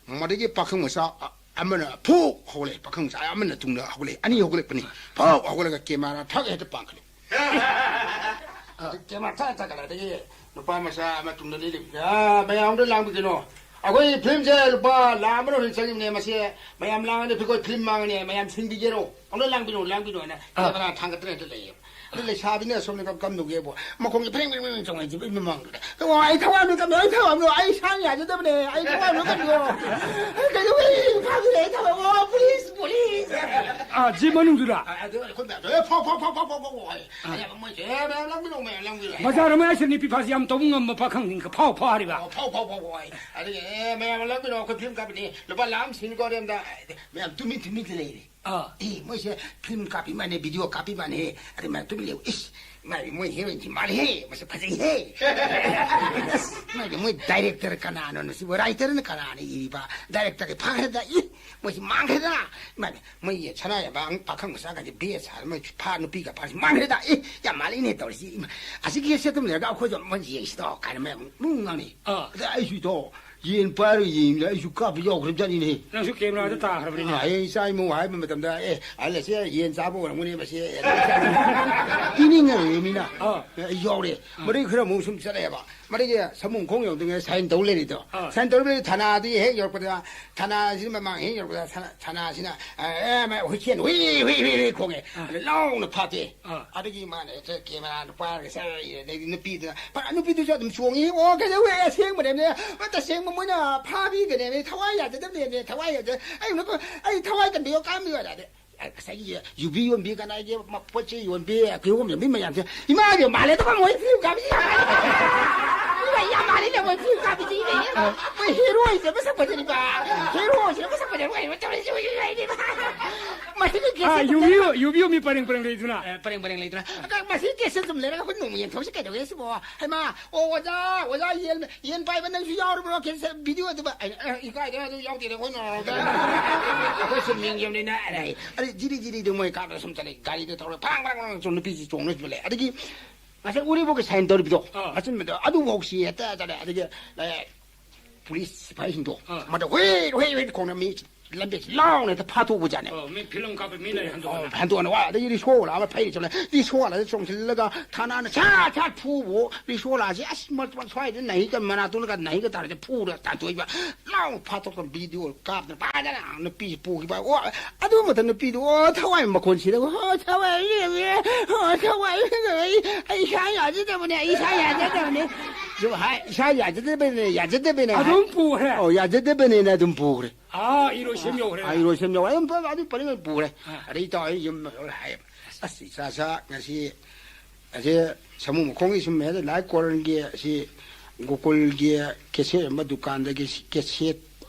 ꯃꯗꯒꯤ ꯄꯥꯈꯪ ꯃꯆꯥ, ꯑ-, ꯑꯃꯅ ꯐꯨ ꯍꯧꯒꯠꯂꯛꯑꯦ, ꯄꯥꯈꯪ ꯃꯆꯥ ꯑꯃꯅ ꯇꯨꯡꯗ ꯍꯧꯒꯠꯂꯛꯑꯦ, ꯑꯅꯤ ꯍꯧꯒꯠꯂꯛꯄꯅꯤ꯫ ꯐꯨ ꯍꯧꯒꯠꯂꯒ ꯀꯦꯃꯦꯔꯥ ꯊꯛ ꯍꯦꯛꯇ ꯄꯥꯡꯈꯠꯂꯦ꯫ ꯑꯗꯨ ꯀꯦꯃꯦꯔꯥ ꯊꯛ ꯊꯛꯀꯠꯂꯛꯑꯦ, ꯑꯗꯒꯤ ꯅꯨꯄꯥ ꯃꯆꯥ ꯑꯃ ꯇꯨꯡꯗ ꯂꯦꯞꯂꯦ꯫ "ꯑ, ꯃꯌꯥꯝꯗ ꯂꯥꯡꯕꯤꯒꯅꯣ꯫ ꯑꯩꯈꯣꯏ ꯐꯤꯂꯝꯁꯦ ꯂꯨꯄꯥ ꯂꯥꯈ ꯑꯃ ꯂꯧꯔ ꯆꯪꯉꯤꯕꯅꯦ, ꯃꯁꯤ ꯃꯌꯥꯝ ꯂꯥꯡꯉꯗꯤ ꯑꯩꯈꯣꯏ ꯐꯤꯂꯝ ꯃꯥꯡꯉꯅꯤ, ꯃꯌꯥꯝ ꯁꯤꯟꯕꯤꯒꯦꯔꯣ? ꯑꯝꯇ ꯂꯥꯡꯕꯤꯅꯣ, ꯂꯥꯡꯕꯤꯅꯣ" ꯍꯥꯏꯅ ꯑꯥ꯫ ꯀꯦꯃꯦꯔꯥ ꯊꯥꯡꯒꯠꯇꯅ ꯍꯦꯛꯇ ꯂꯩꯌꯦꯕ꯫ ꯑꯗꯨ ꯂꯩꯁꯥꯕꯤꯅ ꯑꯁꯣꯝꯗ ꯀꯝ-, ꯀꯝꯗꯧꯒꯦꯕꯨ, ꯃꯈꯣꯡꯁꯦ ꯐ꯭ꯔꯤꯡ ꯐ꯭ꯔꯤꯡ ꯐ꯭ꯔꯤꯡ ꯆꯣꯡꯉꯛꯏꯁꯦ ꯃꯃꯥꯡꯗꯨꯗ꯫ "ꯑꯣ, ꯑꯩ ꯊꯋꯥꯏ ꯑꯃ ꯀꯟꯕꯤꯌꯣ, ꯑꯩ ꯊꯋꯥꯏ ꯑꯃ, ꯑꯩ ꯁꯥꯡ ꯌꯥꯖꯗꯕꯅꯦ, ꯑꯩ ꯊꯋꯥꯏ ꯑꯃ ꯀꯟꯕꯤꯌꯣ꯫ ꯑꯩ ꯀꯩꯗꯧꯕꯩ ꯐꯥꯈꯤꯗꯦ, ꯑꯩ ꯊꯋꯥꯏ, ꯑꯣ, ꯄꯨꯂꯤꯁ, ꯄꯨꯂꯤꯁ!" ꯑꯥ, ꯖꯤꯞ ꯃꯅꯨꯡꯗꯨꯗ? ꯑ-, ꯑꯗꯨ ꯑꯩꯈꯣꯏ ꯃꯌꯥꯝꯗꯣ, "ꯑꯦ, ꯐꯥꯎ, ꯐꯥꯎ, ꯐꯥꯎ, ꯐꯥꯎ, ꯐꯥꯎ, ꯐꯥꯎ," ꯍꯥꯏ꯫ ꯑꯥ꯫ ꯑꯗꯩ ꯃꯣꯏꯁꯦ, "ꯑꯦ, ꯃꯌꯥꯝ ꯂꯥꯡꯕꯤꯅꯣ, ꯃꯌꯥꯝ ꯂꯥꯡꯕꯤꯅꯣ," ꯍꯥꯏ꯫ ꯕꯖꯥꯔ ꯃꯌꯥꯏꯁꯤꯗ ꯅꯨꯄꯤ ꯐꯥꯁꯤ ꯌꯥꯝ ꯇꯧꯕ ꯉꯝꯕ ꯄꯥꯈꯪꯁꯤꯡ ꯐꯥꯎ ꯐꯥꯎ ꯍꯥꯏꯔꯤꯕ? ꯑꯣ, ꯐꯥꯎ, ꯐꯥꯎ, ꯐꯥꯎ, ꯐꯥꯎ ꯍꯥꯏ꯫ ꯑꯗꯒꯤ, "ꯑꯦ, ꯃꯌꯥꯝ ꯂꯥꯡꯕꯤꯅꯣ, ꯑꯩꯈꯣꯏ ꯐꯤꯂꯝ ꯀꯥꯞꯄꯤꯅꯤ, ꯂꯨꯄꯥ ꯂꯥꯈ ꯑꯃ ꯁꯤꯟꯅꯤꯀꯣ" ꯑꯔꯦꯝꯗ꯫ ꯃꯌꯥꯝ ꯇꯨꯃꯤꯟ ꯇꯨꯃꯤꯟ ꯂꯩꯔꯦ꯫ ꯑꯥ꯫ "ꯑꯦ, ꯃꯣꯏꯁꯦ ꯐꯤꯂꯝ ꯀꯥꯞꯄꯤ ꯃꯥꯜꯂꯦ, ꯚꯤꯗꯤꯑꯣ ꯀꯥꯞꯄꯤ ꯃꯥꯜꯂꯦ꯫ ꯑꯗꯩ ꯃꯌꯥꯝ ꯇꯨꯃꯤꯟ ꯂꯩꯌꯨ꯫ ꯏꯁ, ꯃꯥꯏ ꯃꯣꯏ ꯍꯦꯔꯣꯏꯟꯁꯤ ꯃꯥꯜꯂꯦꯍꯦ, ꯃꯁꯛ ꯐꯖꯩꯍꯦ꯫ ꯃꯥꯏ ꯃꯣꯏ ꯗꯥꯏꯔꯦꯛꯇꯔ ꯀꯅꯥꯅꯣ ꯁꯤꯕꯨ? ꯔꯥꯏꯇꯔꯅ ꯀꯅꯥꯅ ꯏꯔꯤꯕ? ꯗꯥꯏꯔꯦꯛꯇꯔꯗꯤ ꯐꯥꯈ꯭ꯔꯦꯗ꯫ ꯏ, ꯃꯣꯏꯁꯤ ꯃꯥꯡꯈ꯭ꯔꯦꯗ꯫ ꯃꯥꯏ ꯃꯣꯏ ꯁꯅꯥ ꯌꯥꯝꯕ ꯄꯥꯈꯪ ꯃꯆꯥꯒꯗꯤ ꯕꯦꯁ ꯁꯥꯔ ꯃꯣꯏ ꯐꯥ ꯅꯨꯄꯤꯒ ꯐꯥꯔꯁꯤ ꯃꯥꯡꯈ꯭ꯔꯦꯗ꯫ ꯏ, ꯌꯥꯝ ꯃꯥꯜꯂꯤꯅꯦ ꯇꯧꯔꯤꯁꯤ꯫ ꯏꯃꯥ, ꯑꯁꯤꯒꯤ ꯁꯦꯠꯇꯨꯝ ꯂꯩꯔꯒ ꯑꯩꯈꯣꯏꯁꯨ ꯑꯃ ꯌꯦꯡꯁꯤꯗꯣ" ꯀꯥꯏꯅ ꯃꯌꯥꯝ ꯅꯨꯡ ꯉꯥꯡꯅꯩ꯫ ꯑꯥ꯫ ꯑꯗ ꯑꯩꯁꯨ ꯏꯇꯥꯎ ꯌꯦꯟ ꯄꯥꯏꯔꯒ ꯌꯦꯡꯉꯤꯗ ꯑꯩꯁꯨ ꯀꯥꯞꯄ ꯌꯥꯎꯈ꯭ꯔꯕꯖꯥꯠꯅꯤꯅꯦ꯫ ꯅꯪꯁꯨ ꯀꯦꯃꯦꯔꯥꯗ ꯇꯥꯈ꯭ꯔꯕꯅꯤꯅꯦ꯫ ꯑꯥ, ꯍꯌꯦꯡ ꯏꯆꯥ ꯏꯃꯧ ꯍꯥꯏꯕ ꯃꯇꯝꯗ, "ꯑꯦ, ꯑꯍꯜ ꯑꯁꯦ ꯌꯦꯟ ꯆꯥꯕ ꯑꯣꯏꯔꯝꯒꯅꯤ ꯃꯁꯤ"꯫ ꯄꯤꯅꯤꯡꯉꯔꯣꯏ ꯃꯤꯅ꯫ ꯑꯥ꯫ ꯑꯦ, ꯌꯥꯎꯔꯦ꯫ ꯑꯥ꯫ ꯃꯗꯩ ꯈꯔ ꯑꯃꯨꯛ ꯁꯨꯝ ꯆꯠꯂꯛꯑꯦꯕ꯫ ꯃꯗꯨꯒꯤ ꯁꯃꯨꯡ ꯈꯣꯡ ꯌꯧꯗ꯭ꯔꯤꯉꯩꯗ ꯁꯥꯏꯟ ꯇꯧ ꯂꯩꯔꯤꯗꯣ꯫ ꯑꯥ꯫ ꯁꯥꯏꯟ ꯇꯧ ꯂꯩꯔꯤ ꯊꯅꯥꯗꯨꯒꯤ ꯍꯦꯛ ꯌꯧꯔꯛꯄꯗ, ꯊꯅꯥꯁꯤꯅ ꯃꯃꯥꯡ ꯍꯦꯛ ꯌꯧꯔꯛꯄꯗ, ꯊꯅꯥ-, ꯊꯅꯥꯁꯤꯅ, ꯑꯦ, ꯑꯦ, ꯃꯥ ꯍꯨꯏꯈꯦꯟ ꯍꯨꯏ, ꯍꯨꯏ, ꯍꯨꯏ, ꯍꯨꯏ ꯈꯣꯡꯉꯦ꯫ ꯑꯥ꯫ ꯑꯗ ꯂꯥꯎꯅ ꯐꯥꯠꯇꯦ꯫ ꯑꯥ꯫ ꯑꯗꯒꯤ ꯃꯥꯅ ꯍꯦꯛꯇ ꯀꯦꯃꯦꯔꯥꯗꯨ ꯄꯥꯏꯔꯒ ꯆꯠꯂꯦ꯫ ꯑꯗꯩꯗꯤ ꯅꯨꯄꯤꯗꯨꯅ, ꯐ-, ꯅꯨꯄꯤꯗꯨꯁꯨ ꯑꯗꯨꯝ ꯆꯣꯡꯉꯤ꯫ "ꯑꯣ, ꯀꯩꯗꯧꯋꯦ? ꯑꯁꯦꯡꯕꯅꯦꯃꯦ꯫ ꯇꯁꯦꯡꯕ ꯃꯣꯏꯅ ꯐꯥꯕꯤꯒꯅꯦꯃꯦ꯫ ꯊꯋꯥꯏ ꯌꯥꯖꯗꯕꯅꯦꯃꯦ꯫ ꯊꯋꯥꯏ ꯌꯥꯖ-, ꯑꯩ ꯅꯀꯣ-, ꯑꯩ ꯊꯋꯥꯏ ꯀꯟꯕꯤꯌꯣ, ꯀꯥꯟꯕꯤꯌꯣ" ꯍꯥꯏꯔꯗꯤ꯫ ꯉꯁꯥꯏꯒꯤ ꯌꯨꯕꯤ ꯌꯣꯟꯕꯤ, ꯀꯅꯥꯒꯤ ꯃ-, ꯄꯣꯠ ꯆꯩ ꯌꯣꯟꯕꯤ, ꯀꯤꯍꯣꯝ ꯌꯣꯟꯕꯤ ꯃꯌꯥꯝꯁꯦ, "ꯏꯃꯥꯒꯤ ꯃꯥꯜꯂꯦ, ꯑꯗꯨꯒ ꯃꯣꯏ ꯐꯤꯂꯝ ꯀꯥꯞꯄꯤ, ꯏꯃꯥ ꯌꯥꯝ ꯃꯥꯜꯂꯤꯅꯦ, ꯃꯣꯏ ꯐꯤꯂꯝ ꯀꯥꯞꯄꯤꯁꯤ, ꯏꯃꯥ꯫ ꯃꯣꯏ ꯍꯦꯔꯣꯁꯦ ꯃꯁꯛ ꯐꯖꯔꯤꯕ, ꯍꯦꯔꯣꯁꯤꯅ ꯃꯁꯛ ꯐꯖꯔꯤꯕ, ꯀꯩꯅꯣ ꯇꯧꯔꯤꯁꯤ, ꯎꯏ, ꯎꯏ, ꯎꯏ, ꯏꯃꯥ꯫ ꯃꯁꯤꯒꯤ ꯑꯥ, ꯀꯦꯁꯦꯠ ꯌꯨꯕꯤ, ꯌꯨꯕꯤ ꯌꯣꯟꯕꯤ ꯄꯔꯦꯡ ꯄꯔꯦꯡ ꯂꯩꯗꯨꯅ꯫ ꯑꯦ, ꯄꯔꯦꯡ ꯄꯔꯦꯡ ꯂꯩꯗꯨꯅ꯫ ꯑꯁꯤ ꯀꯦꯁꯦꯠ ꯁꯨꯝ ꯂꯩꯔꯒ ꯑꯩꯈꯣꯏ ꯅꯣꯡꯃ ꯌꯦꯡꯊꯣꯛꯁꯤ ꯀꯩꯗꯧꯒꯦ ꯁꯤꯕꯣ? ꯍꯩꯃꯥ, ꯑꯣ, ꯑꯣꯖꯥ, ꯑꯣꯖꯥ, ꯌꯦꯟ, ꯌꯦꯟ ꯄꯥꯏꯕ ꯅꯪꯁꯨ ꯌꯥꯎꯔꯕ꯭ꯔꯣ? ꯀꯦꯁꯦꯠ, ꯚꯤꯗꯤꯑꯣꯗꯨꯕ? ꯑꯩꯅ, "ꯑꯦ, ꯏꯀꯥꯏꯗ ꯑꯗꯨ ꯌꯥꯎꯗꯦꯗ, ꯑꯩꯈꯣꯏ ꯅꯣꯔꯃꯦꯜꯗ꯫ ꯑꯩꯈꯣꯏ ꯁꯨꯝ ꯌꯦꯡꯖꯕꯅꯤꯅ" ꯑꯗꯩ, ꯑꯗꯩ ꯖꯤꯔꯤ ꯖꯤꯔꯤꯗꯨ ꯃꯣꯏ ꯀꯥꯞꯄ ꯁꯨꯝ ꯆꯠꯂꯦ꯫ ꯒꯥꯔꯤꯗꯣ ꯊꯧꯔꯒ ꯐ꯭ꯔꯥꯡ ꯐ꯭ꯔꯥꯡ ꯐ꯭ꯔꯥꯡ ꯁꯨꯝ ꯅꯨꯄꯤꯁꯤ ꯆꯣꯡꯅ ꯁꯨꯝ ꯂꯩ꯫ ꯑꯗꯒꯤ ꯉꯁꯥꯏ ꯎꯔꯤꯄꯣꯛꯀꯤ ꯁꯥꯏꯟ ꯇꯧꯔꯤꯕꯗꯣ, ꯑꯥ꯫ ꯑꯆꯨꯝꯕꯗꯣ, ꯑꯗꯨꯐꯥꯎꯁꯤ ꯍꯦꯛꯇ ꯆꯠꯂꯦ꯫ ꯑꯗꯒꯤ, ꯑꯦ, ꯄꯨꯂꯤꯁ ꯁꯤꯐꯥꯏꯁꯤꯡꯗꯣ, ꯑꯥ꯫ ꯃꯗ ꯍꯨꯏ, ꯍꯨꯏ, ꯍꯨꯏ ꯈꯣꯡꯅ ꯃꯤ ꯂꯝꯕꯤ ꯂꯥꯎꯅ ꯍꯦꯛꯇ ꯐꯥꯊꯣꯛꯄꯖꯥꯠꯅꯦ꯫ ꯑꯣ, ꯃꯤ ꯐꯤꯂꯝ ꯀꯥꯞꯄ ꯃꯤꯅ ꯍꯟꯗꯣꯛꯑꯅ꯫ ꯑꯣ, ꯍꯟꯗꯣꯛꯑꯅ ꯋꯥ, ꯑꯗꯒꯤ ꯔꯤꯁꯣ ꯋꯥꯂꯥ ꯑꯃ ꯐꯩꯔꯤ ꯆꯠꯂꯦ꯫ ꯔꯤꯁꯣ ꯋꯥꯂꯥꯁꯦ ꯆꯣꯡꯁꯤꯜꯂꯒ ꯊꯥꯅꯥꯅ ꯁꯥꯠ ꯁꯥꯠ ꯐꯨꯕꯨ, ꯔꯤꯁꯣ ꯋꯥꯂꯥꯁꯦ ꯑꯁ ꯃ-, ꯃ-, ꯁ꯭ꯋꯥꯏꯗ ꯅꯥꯍꯤꯒ ꯃꯅꯥꯇꯣꯟꯒ ꯅꯥꯍꯤꯒ ꯇꯥꯔꯁꯦ ꯐꯨꯔ ꯇꯥꯟꯊꯣꯛꯏꯕ꯫ ꯂꯥꯎ ꯐꯥꯊꯣꯛꯇꯅ ꯚꯤꯗꯤꯑꯣ ꯀꯥꯞꯇꯅ ꯐꯖꯅ ꯅꯨꯄꯤꯁꯦ ꯄꯨꯈꯤꯕ꯫ ꯑꯣ, ꯑꯗꯨ ꯃꯇꯝ ꯅꯨꯄꯤꯗꯣ, ꯑꯣ, ꯊꯋꯥꯏ ꯃꯈꯣꯟ ꯁꯤꯗ, ꯑꯣ, ꯊꯋꯥꯏ ꯂꯦꯝꯃꯦ, ꯑꯣ, ꯊꯋꯥꯏ ꯂꯦꯝꯃꯦ, ꯑꯩ ꯏꯁꯥ ꯌꯥꯖꯗꯕꯅꯦ, ꯑꯩ ꯏꯁꯥ ꯌꯥꯖꯗꯕꯅꯦ꯫ ꯁꯨꯝ ꯍꯥꯏ, ꯏꯁꯥ ꯌꯥꯖꯗꯕꯅꯦ, ꯌꯥꯖꯗꯕꯅꯦ ꯍꯥꯏ꯫ ꯑꯗꯨꯝ ꯄꯨꯈ꯭ꯔꯦ꯫ ꯑꯣ, ꯌꯥꯖꯗꯕꯅꯦꯅ ꯑꯗꯨꯝ ꯄꯨꯈ꯭ꯔꯦ꯫ ꯑꯥ, ꯏꯔꯣꯏꯁꯦꯝ ꯌꯧꯈ꯭ꯔꯦ꯫ ꯑꯥ, ꯏꯔꯣꯏꯁꯦꯝ ꯌꯧꯔꯦ꯫ ꯑꯗꯨꯝ ꯄ-, ꯑꯗꯨ ꯄꯔꯤꯡ ꯑꯗꯨꯝ ꯄꯨꯈ꯭ꯔꯦ꯫ ꯑꯥ꯫ ꯑꯗꯩ ꯏꯇꯥꯎ ꯑꯩ ꯌꯨꯝ ꯌꯧꯔꯦ ꯍꯥꯏꯌꯦꯕ꯫ ꯑꯁ, ꯏꯆꯥ ꯁꯥ ꯉꯁꯤ ꯑꯁꯦ ꯁꯥꯃꯨ ꯃꯈꯣꯡꯒꯤ ꯁꯨꯝ ꯍꯦꯛꯇ ꯂꯥꯏ ꯀꯣꯔꯟꯒꯤ ꯑꯁꯤ ꯒꯣꯀꯨꯜꯒꯤ ꯀꯦꯁꯦꯠ ꯑꯃ ꯗꯨꯀꯥꯟꯗꯒꯤ ꯁꯤ ꯀꯦꯁꯦꯠ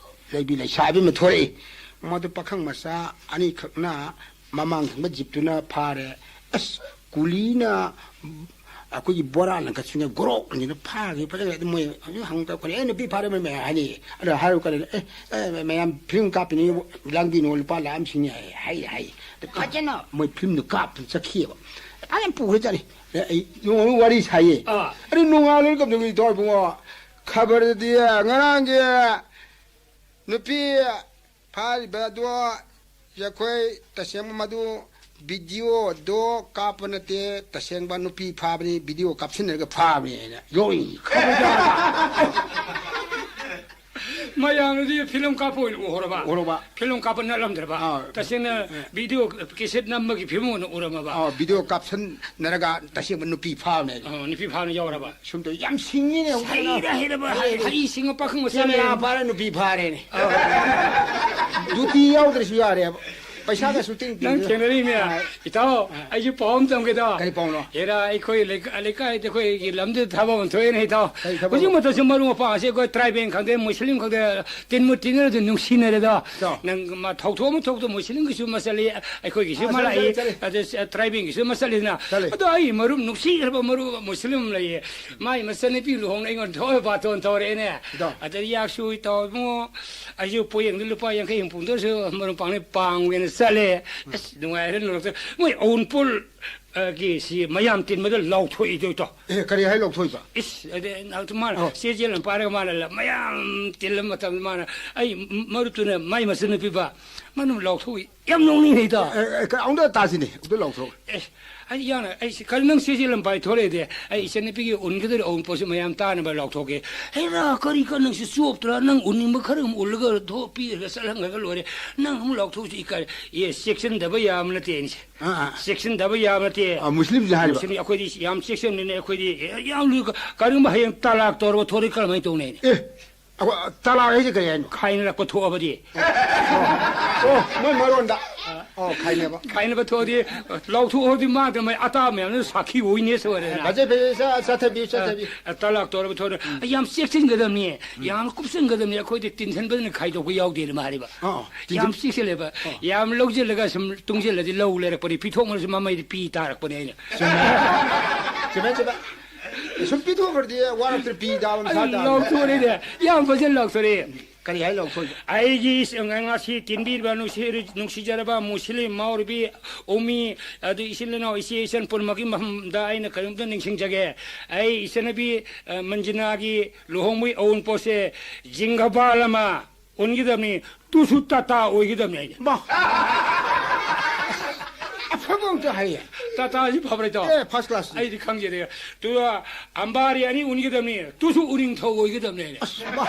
ꯂꯩꯕꯤ ꯂꯩꯁꯥꯕꯤ ꯑꯃ ꯊꯣꯔꯛꯏ꯫ ꯃꯗꯨ ꯄꯥꯈꯪ ꯃꯆꯥ ꯑꯅꯤꯈꯛꯅ ꯃꯃꯥꯡ ꯊꯪꯕ ꯖꯤꯞꯇꯨꯅ ꯐꯥꯔꯦ꯫ ꯑꯁ, ꯀꯨꯂꯤꯅ ꯑꯩꯈꯣꯏꯒꯤ ꯕꯣꯔꯥ ꯂꯪꯈꯠꯁꯤꯅ ꯒꯣꯔꯣꯛ ꯂꯪꯈꯠꯅ ꯐꯥꯈꯤ꯫ ꯐꯖꯅ ꯑꯗꯨꯝ ꯃꯣꯏ ꯍꯧꯖꯤꯛ ꯍꯪꯕꯗ ꯑꯩꯈꯣꯏꯅ, "ꯑꯦ, ꯅꯨꯄꯤ ꯐꯥꯔꯦ, ꯃꯌꯥꯝ ꯍꯥꯏꯅꯩꯌꯦ꯫" ꯑꯗ ꯍꯥꯏꯔꯨ ꯀꯥꯟꯗ, "ꯑꯦ, ꯑꯦ, ꯃꯌꯥꯝ ꯐꯤꯂꯝ ꯀꯥꯞꯄꯤꯅꯤ, ꯂꯥꯡꯕꯤꯅꯣ, ꯂꯨꯄꯥ ꯂꯥꯈ ꯑꯃ ꯁꯤꯡꯉꯦ ꯍꯥꯏ", ꯍꯥꯏ, ꯍꯥꯏ꯫ ꯑꯗ ꯀꯥꯞ-, ꯐꯖꯅ꯫ ꯃꯣꯏ ꯐꯤꯂꯝꯗꯨ ꯀꯥꯞꯇꯅ ꯆꯠꯈꯤꯑꯕ꯫ ꯐꯖꯅ ꯄꯨꯈ꯭ꯔꯖꯥꯠꯅꯤ꯫ ꯑꯦ, ꯑꯩ ꯅꯣꯡꯃ ꯋꯥꯔꯤ ꯁꯥꯏꯌꯦ꯫ ꯑꯥ꯫ ꯑꯗꯨ ꯅꯣꯡꯉꯥꯜꯂꯒ ꯀꯝꯗꯧꯒꯤ ꯇꯧꯔꯤꯕꯨꯡꯉꯣ? ꯈꯕꯔꯗꯗꯤ ꯉꯔꯥꯡꯒꯤ ꯅꯨꯄꯤ ꯐꯥꯔꯤꯕ ꯑꯗꯣ ꯑꯩꯈꯣꯏ ꯇꯁꯦꯡꯕ ꯃꯗꯨ ꯚꯤꯗꯤꯑꯣꯗꯣ ꯀꯥꯞꯄ ꯅꯠꯇꯦ, ꯇꯁꯦꯡꯕ ꯅꯨꯄꯤ ꯐꯥꯕꯅꯤ, ꯚꯤꯗꯤꯑꯣ ꯀꯥꯞꯁꯤꯟꯅꯔꯒ ꯐꯥꯕꯅꯤ ꯍꯥꯏꯅ ꯌꯣꯛꯏ꯫ ꯃꯌꯥꯝꯅꯗꯤ ꯐꯤꯂꯝ ꯀꯥꯞꯄ ꯑꯣꯏꯅ ꯎꯍꯧꯔꯕ꯫ ꯎꯔꯕ꯫ ꯐꯤꯂꯝ ꯀꯥꯞꯄ ꯅꯠꯂꯝꯗ꯭ꯔꯕ꯫ ꯑꯥ꯫ ꯇꯁꯦꯡꯅ ꯚꯤꯗꯤꯑꯣ ꯀꯦꯁꯦꯠ ꯅꯝꯕꯒꯤ ꯐꯤꯂꯝ ꯑꯣꯏꯅ ꯎꯔꯝꯃꯕ꯫ ꯑꯥ, ꯚꯤꯗꯤꯑꯣ ꯀꯥꯞꯁꯟꯅꯔꯒ ꯇꯁꯦꯡꯕ ꯅꯨꯄꯤ ꯐꯥꯕꯅꯦ꯫ ꯑꯥ, ꯅꯨꯄꯤ ꯐꯥꯕꯅ ꯌꯥꯎꯔꯕ꯫ ꯁꯨꯝ ꯇꯧ, ꯌꯥꯝ ꯁꯤꯡꯉꯤꯅꯦ ꯍꯧꯖꯤꯛꯅ꯫ ꯍꯩꯔꯦ, ꯍꯩꯔꯕ, ꯍꯩ, ꯍꯩ ꯁꯤꯡꯉ ꯄꯥꯈꯪ ꯃꯆꯥ ꯀꯦꯃꯦꯔꯥ ꯂꯩꯔꯦ꯫ ꯄꯥꯏꯔ ꯅꯨꯄꯤ ꯐꯥꯔꯦꯅꯦ꯫ ꯗ꯭ꯌꯨꯇꯤ ꯌꯥꯎꯗ꯭ꯔꯁꯨ ꯌꯥꯔꯦꯕ꯫ ꯄꯩꯁꯥꯒꯁꯨ ꯇꯤꯡ ꯅꯪ ꯇꯤꯡꯗꯅ꯫ ꯊꯦꯡꯅꯔꯤꯅꯦ꯫ ꯑꯥ꯫ ꯏꯇꯥꯎ, ꯑꯩꯁꯨ ꯄꯥꯎ ꯑꯃ ꯇꯝꯒꯦ, ꯏꯇꯥꯎ꯫ ꯀꯔꯤ ꯄꯥꯎꯅꯣ? ꯍꯦꯔꯥ, ꯑꯩꯈꯣꯏ ꯂꯩꯀꯥ-, ꯂꯩꯀꯥꯏꯗ ꯑꯩꯈꯣꯏꯒꯤ ꯂꯝꯗꯨꯗ ꯊꯕꯛ ꯑꯃ ꯊꯣꯛꯑꯦꯅꯦ, ꯏꯇꯥꯎ꯫ ꯀꯔꯤ ꯊꯕꯛꯅꯣ? ꯍꯧꯖꯤꯛ ꯃꯇꯝꯁꯤ ꯃꯔꯨꯞ ꯃꯄꯥꯡꯁꯦ ꯑꯩꯈꯣꯏ ꯇ꯭ꯔꯥꯏꯕꯦꯜ ꯈꯪꯗꯦ, ꯃꯨꯁꯂꯤꯝ ꯈꯪꯗꯦ, ꯇꯤꯟꯕꯨ ꯇꯤꯟꯅꯔꯗꯤ ꯅꯨꯡꯁꯤꯅꯔꯦꯗꯣ꯫ ꯏꯇꯥꯎ꯫ ꯅꯪ ꯃꯥ ꯊꯧꯊꯣꯛ ꯑꯃ ꯊꯣꯛꯇ ꯃꯨꯁꯂꯤꯝꯒꯤꯁꯨ ꯑꯃ ꯆꯠꯂꯤ, ꯑꯩꯈꯣꯏꯒꯤꯁꯨ ꯑꯥ, ꯑꯃ ꯆꯠꯂꯤ, ꯂꯥꯛꯏ, ꯆꯠꯂꯤ, ꯆꯠꯂꯤ꯫ ꯑꯗ ꯇ꯭ꯔꯥꯏꯕꯦꯜꯒꯤꯁꯨ ꯑꯃ ꯆꯠꯂꯤꯗꯅ꯫ ꯆꯠꯂꯤ꯫ ꯑꯗꯣ ꯑꯩ ꯃꯔꯨꯞ, ꯅꯨꯡꯁꯤꯈ꯭ꯔꯕ ꯃꯔꯨꯞ ꯃꯨꯁꯂꯤꯝ ꯑꯃ ꯂꯩꯌꯦ, ꯃꯥꯏ ꯃꯆꯟꯅꯨꯄꯤ ꯂꯨꯍꯣꯡꯅ ꯑꯩꯉꯣꯟꯗ ꯊꯣꯛꯑ ꯕꯥꯇꯣꯟ ꯇꯧꯔꯛꯑꯦꯅꯦ꯫ ꯏꯇꯥꯎ꯫ ꯑꯗ ꯌꯥꯛꯁꯨ ꯏꯇꯥꯎ ꯏꯕꯨꯡꯉꯣ, ꯑꯩꯁꯨ ꯄꯣꯌꯦꯡꯗ ꯂꯨꯄꯥ ꯌꯥꯡꯈꯩ ꯍꯨꯝꯐꯨꯗꯁꯨ ꯃꯔꯨꯞ ꯄꯥꯡꯅ ꯄꯥꯡꯒꯦꯅ ꯆꯠꯂꯦ꯫ ꯑꯁ, ꯅꯨꯡꯉꯥꯏꯔꯦ ꯅꯣꯔꯣꯛꯇ꯫ ꯃꯣꯏ ꯑꯎꯟꯄꯣꯠ, ꯑ, ꯒꯤ ꯁꯤ ꯃꯌꯥꯝ ꯇꯤꯟꯕꯗ ꯂꯥꯎꯊꯣꯛꯏꯗꯣ, ꯏꯇꯥꯎ꯫ ꯑꯦ, ꯀꯔꯤ ꯍꯥꯏ ꯂꯥꯎꯊꯣꯛꯏꯕ? ꯏꯁ, ꯑꯗꯩ ꯅꯥꯎꯇ ꯃꯥꯅ ꯑꯣ꯫ ꯆꯦ ꯆꯦꯜꯂꯝ ꯄꯥꯏꯔꯒ ꯃꯥꯅ ꯂ-, ꯃꯌꯥꯝ ꯇꯤꯜꯂꯝ ꯃꯇꯝꯗ ꯃꯥꯅ, ꯑꯩ ꯃ-, ꯃꯔꯨꯞꯇꯨꯅ ꯃꯥꯏ ꯃꯆꯟꯅꯨꯄꯤꯕ, ꯃꯥꯅ ꯂꯥꯎꯊꯣꯛꯏ꯫ ꯌꯥꯝ ꯅꯣꯛꯅꯤꯡꯉꯦ, ꯏꯇꯥꯎ꯫ ꯑꯦ, ꯑꯦ, ꯀ-, ꯑꯃꯨꯛꯇ ꯇꯥꯁꯤꯅꯦ, ꯑꯃꯨꯛꯇ ꯂꯥꯎꯊꯣꯛ꯫ ꯑꯦ, ꯑꯩ ꯌꯥꯅ, ꯑꯩ ꯁꯤ-, ꯀꯔꯤ ꯅꯪ ꯆꯦ ꯆꯦꯜꯂꯝ ꯄꯥꯏ ꯊꯣꯛꯂꯛꯏꯗꯤ? ꯑꯩ ꯏꯆꯟꯅꯨꯄꯤꯒꯤ ꯎꯟꯒꯗꯧꯔꯤ ꯑꯎꯟꯄꯣꯠꯁꯤ ꯃꯌꯥꯝ ꯇꯥꯅꯕ ꯂꯥꯎꯊꯣꯛꯀꯦ꯫ ꯍꯩꯃꯥ, ꯀꯔꯤ ꯀ-, ꯅꯪꯁꯨ ꯆꯣꯞꯇ꯭ꯔꯥ? ꯅꯪ ꯎꯟꯅꯤꯡꯕ ꯈꯔ ꯑꯃ ꯎꯜꯂꯒ ꯊꯣꯛ-, ꯄꯤꯔꯒ ꯆꯠꯍꯟꯈ꯭ꯔꯒ ꯂꯣꯏꯔꯦ꯫ ꯅꯪ ꯑꯃꯨꯛ ꯂꯥꯎꯊꯣꯛꯁꯤ ꯏꯀꯥꯏ꯫ ꯑꯦ, ꯆꯦꯛꯁꯤꯟꯗꯕ ꯌꯥꯕ ꯅꯠꯇꯦ ꯑꯩꯁꯦ꯫ ꯑꯥ, ꯑꯥ꯫ ꯆꯦꯛꯁꯤꯟꯗꯕ ꯌꯥꯕ ꯅꯠꯇꯦ꯫ ꯑꯥ, ꯃꯨꯁꯂꯤꯝꯁꯦ ꯍꯥꯏꯔꯤꯕ? ꯃꯨꯁꯂꯤꯝ ꯑꯩꯈꯣꯏꯗꯤ ꯌꯥꯝ ꯆꯦꯛꯁꯤꯟꯕꯅꯤꯅ ꯑꯩꯈꯣꯏꯗꯤ, ꯑꯦ, ꯌꯥꯝ ꯂꯨꯏ꯫ ꯀ-, ꯀꯔꯤꯒꯨꯝꯕ ꯍꯌꯦꯡ ꯇꯂꯥꯛ ꯇꯧꯔꯕ ꯊꯣꯔꯛꯏ ꯀꯔꯝꯍꯥꯏꯅ ꯇꯧꯅꯤ? ꯑꯦ, ꯑꯩꯈꯣꯏ ꯇꯂꯥꯛ ꯍꯥꯏꯁꯦ ꯀꯔꯤ ꯍꯥꯏꯅꯣ? ꯈꯥꯏꯅꯔꯛꯄ ꯊꯣꯛꯑꯕꯗꯤ꯫ ꯑꯣ, ꯃꯣꯏ ꯃꯔꯣꯟꯗ꯫ ꯑꯣ, ꯈꯥꯏꯅꯕ꯫ ꯈꯥꯏꯅꯕ ꯊꯣꯛꯑꯗꯤ, ꯂꯥꯎꯊꯣꯛꯑꯗꯤ ꯃꯥꯗ ꯃꯣꯏ ꯑꯇꯥ ꯃꯌꯥꯝꯗꯨ ꯁꯥꯈꯤ ꯑꯣꯏꯅꯦ ꯁꯣꯏꯔꯦꯅ꯫ ꯐꯖꯩ, ꯐꯖꯩ, ꯆ-, ꯆꯠꯊꯕꯤꯌꯨ, ꯆꯠꯊꯕꯤꯌꯨ꯫ ꯑ, ꯇꯂꯥꯛ ꯇꯧꯔꯕ ꯊꯣꯛꯑꯗꯤ, ꯌꯥꯝ ꯆꯦꯛꯁꯤꯟꯒꯗꯕꯅꯤ, ꯌꯥꯝ ꯀꯨꯞꯁꯟꯒꯗꯕꯅꯤ, ꯑꯩꯈꯣꯏꯗꯤ ꯇꯤꯟꯁꯟꯕꯗꯅ ꯈꯥꯏꯗꯣꯛꯄ ꯌꯥꯎꯗꯦꯅ ꯃꯥ ꯍꯥꯏꯔꯤꯕ꯫ ꯑꯥ, ꯑꯥ, ꯌꯥꯝ ꯇꯤꯟꯁꯟ- ꯆꯦꯛꯁꯤꯜꯂꯦꯕ꯫ ꯑꯥ꯫ ꯌꯥꯝ ꯂꯧꯁꯤꯜꯂꯒ ꯁꯨꯝ ꯇꯨꯡꯁꯤꯜꯂꯗꯤ ꯂꯧ ꯂꯩꯔꯛꯄꯅꯤ, ꯄꯤꯊꯣꯛꯃꯜꯂꯁꯨ ꯃꯃꯩꯗꯤ ꯄꯤ ꯇꯥꯔꯛꯄꯅꯦ ꯑꯩꯅ꯫ ꯆꯨꯝꯃꯦ, ꯆꯨꯝꯃꯦ꯫ ꯁꯨꯝ ꯄꯤꯊꯣꯛꯈ꯭ꯔꯗꯤ ꯋꯥꯔꯛꯇ꯭ꯔ ꯄꯤ ꯇꯥꯕ ꯃꯁꯥ ꯇꯥꯕꯅꯤ꯫ ꯂꯥꯎꯊꯣꯔꯛꯏꯅꯦ, ꯌꯥꯝ ꯐꯖꯅ ꯂꯥꯎꯊꯣꯔꯛꯑꯦ꯫ ꯀꯔꯤ ꯍꯥꯏ ꯂꯥꯎꯊꯣꯛꯏ? ꯑꯩꯒꯤ ꯏꯁ-, ꯉꯁꯤ ꯇꯤꯟꯕꯤꯔꯤꯕ ꯅꯨꯡꯁꯤ-, ꯅꯨꯡꯁꯤꯖꯔꯕ ꯃꯨꯁꯂꯤꯝ ꯃꯥꯎꯔꯨꯕꯤ ꯎꯃꯤ, ꯑꯗꯨ ꯏꯆꯤꯜ ꯏꯅꯥꯎ ꯏꯆꯦ ꯏꯆꯟ ꯄꯨꯝꯅꯃꯛꯀꯤ ꯃꯐꯝꯗ ꯑꯩꯅ ꯀꯔꯤꯝꯇ ꯅꯤꯡꯁꯤꯡꯖꯒꯦ꯫ ꯑꯩ ꯏꯆꯟꯅꯨꯄꯤ, ꯑ, ꯃꯟꯖꯤꯅꯥꯒꯤ ꯂꯨꯍꯣꯡꯕꯒꯤ ꯑꯎꯟꯄꯣꯠꯁꯦ ꯖꯤꯡꯒꯕꯥꯜ ꯑꯃ ꯎꯟꯒꯗꯕꯅꯤ, ꯇꯨꯁꯨ ꯇꯥꯇꯥ ꯑꯣꯏꯒꯗꯕꯅꯤ ꯑꯩꯅ꯫ ꯃꯥ! ꯑꯃꯨꯛꯇ ꯍꯥꯏꯌꯦ꯫ ꯇꯥꯇꯥꯁꯤ ꯐꯕ꯭ꯔꯥ, ꯏꯇꯥꯎ? ꯑꯦ, first class ꯅꯤ꯫ ꯑꯩꯗꯤ ꯈꯪꯖꯗꯦ꯫ ꯇꯨ, ꯑꯝꯕꯥꯔꯤ ꯑꯅꯤ ꯎꯅꯒꯗꯕꯅꯤ, ꯇꯨꯁꯨ ꯎꯅꯤꯡꯊꯧ ꯑꯣꯏꯒꯗꯕꯅꯤ ꯍꯥꯏꯅꯦ꯫ ꯑꯁ, ꯃꯥ,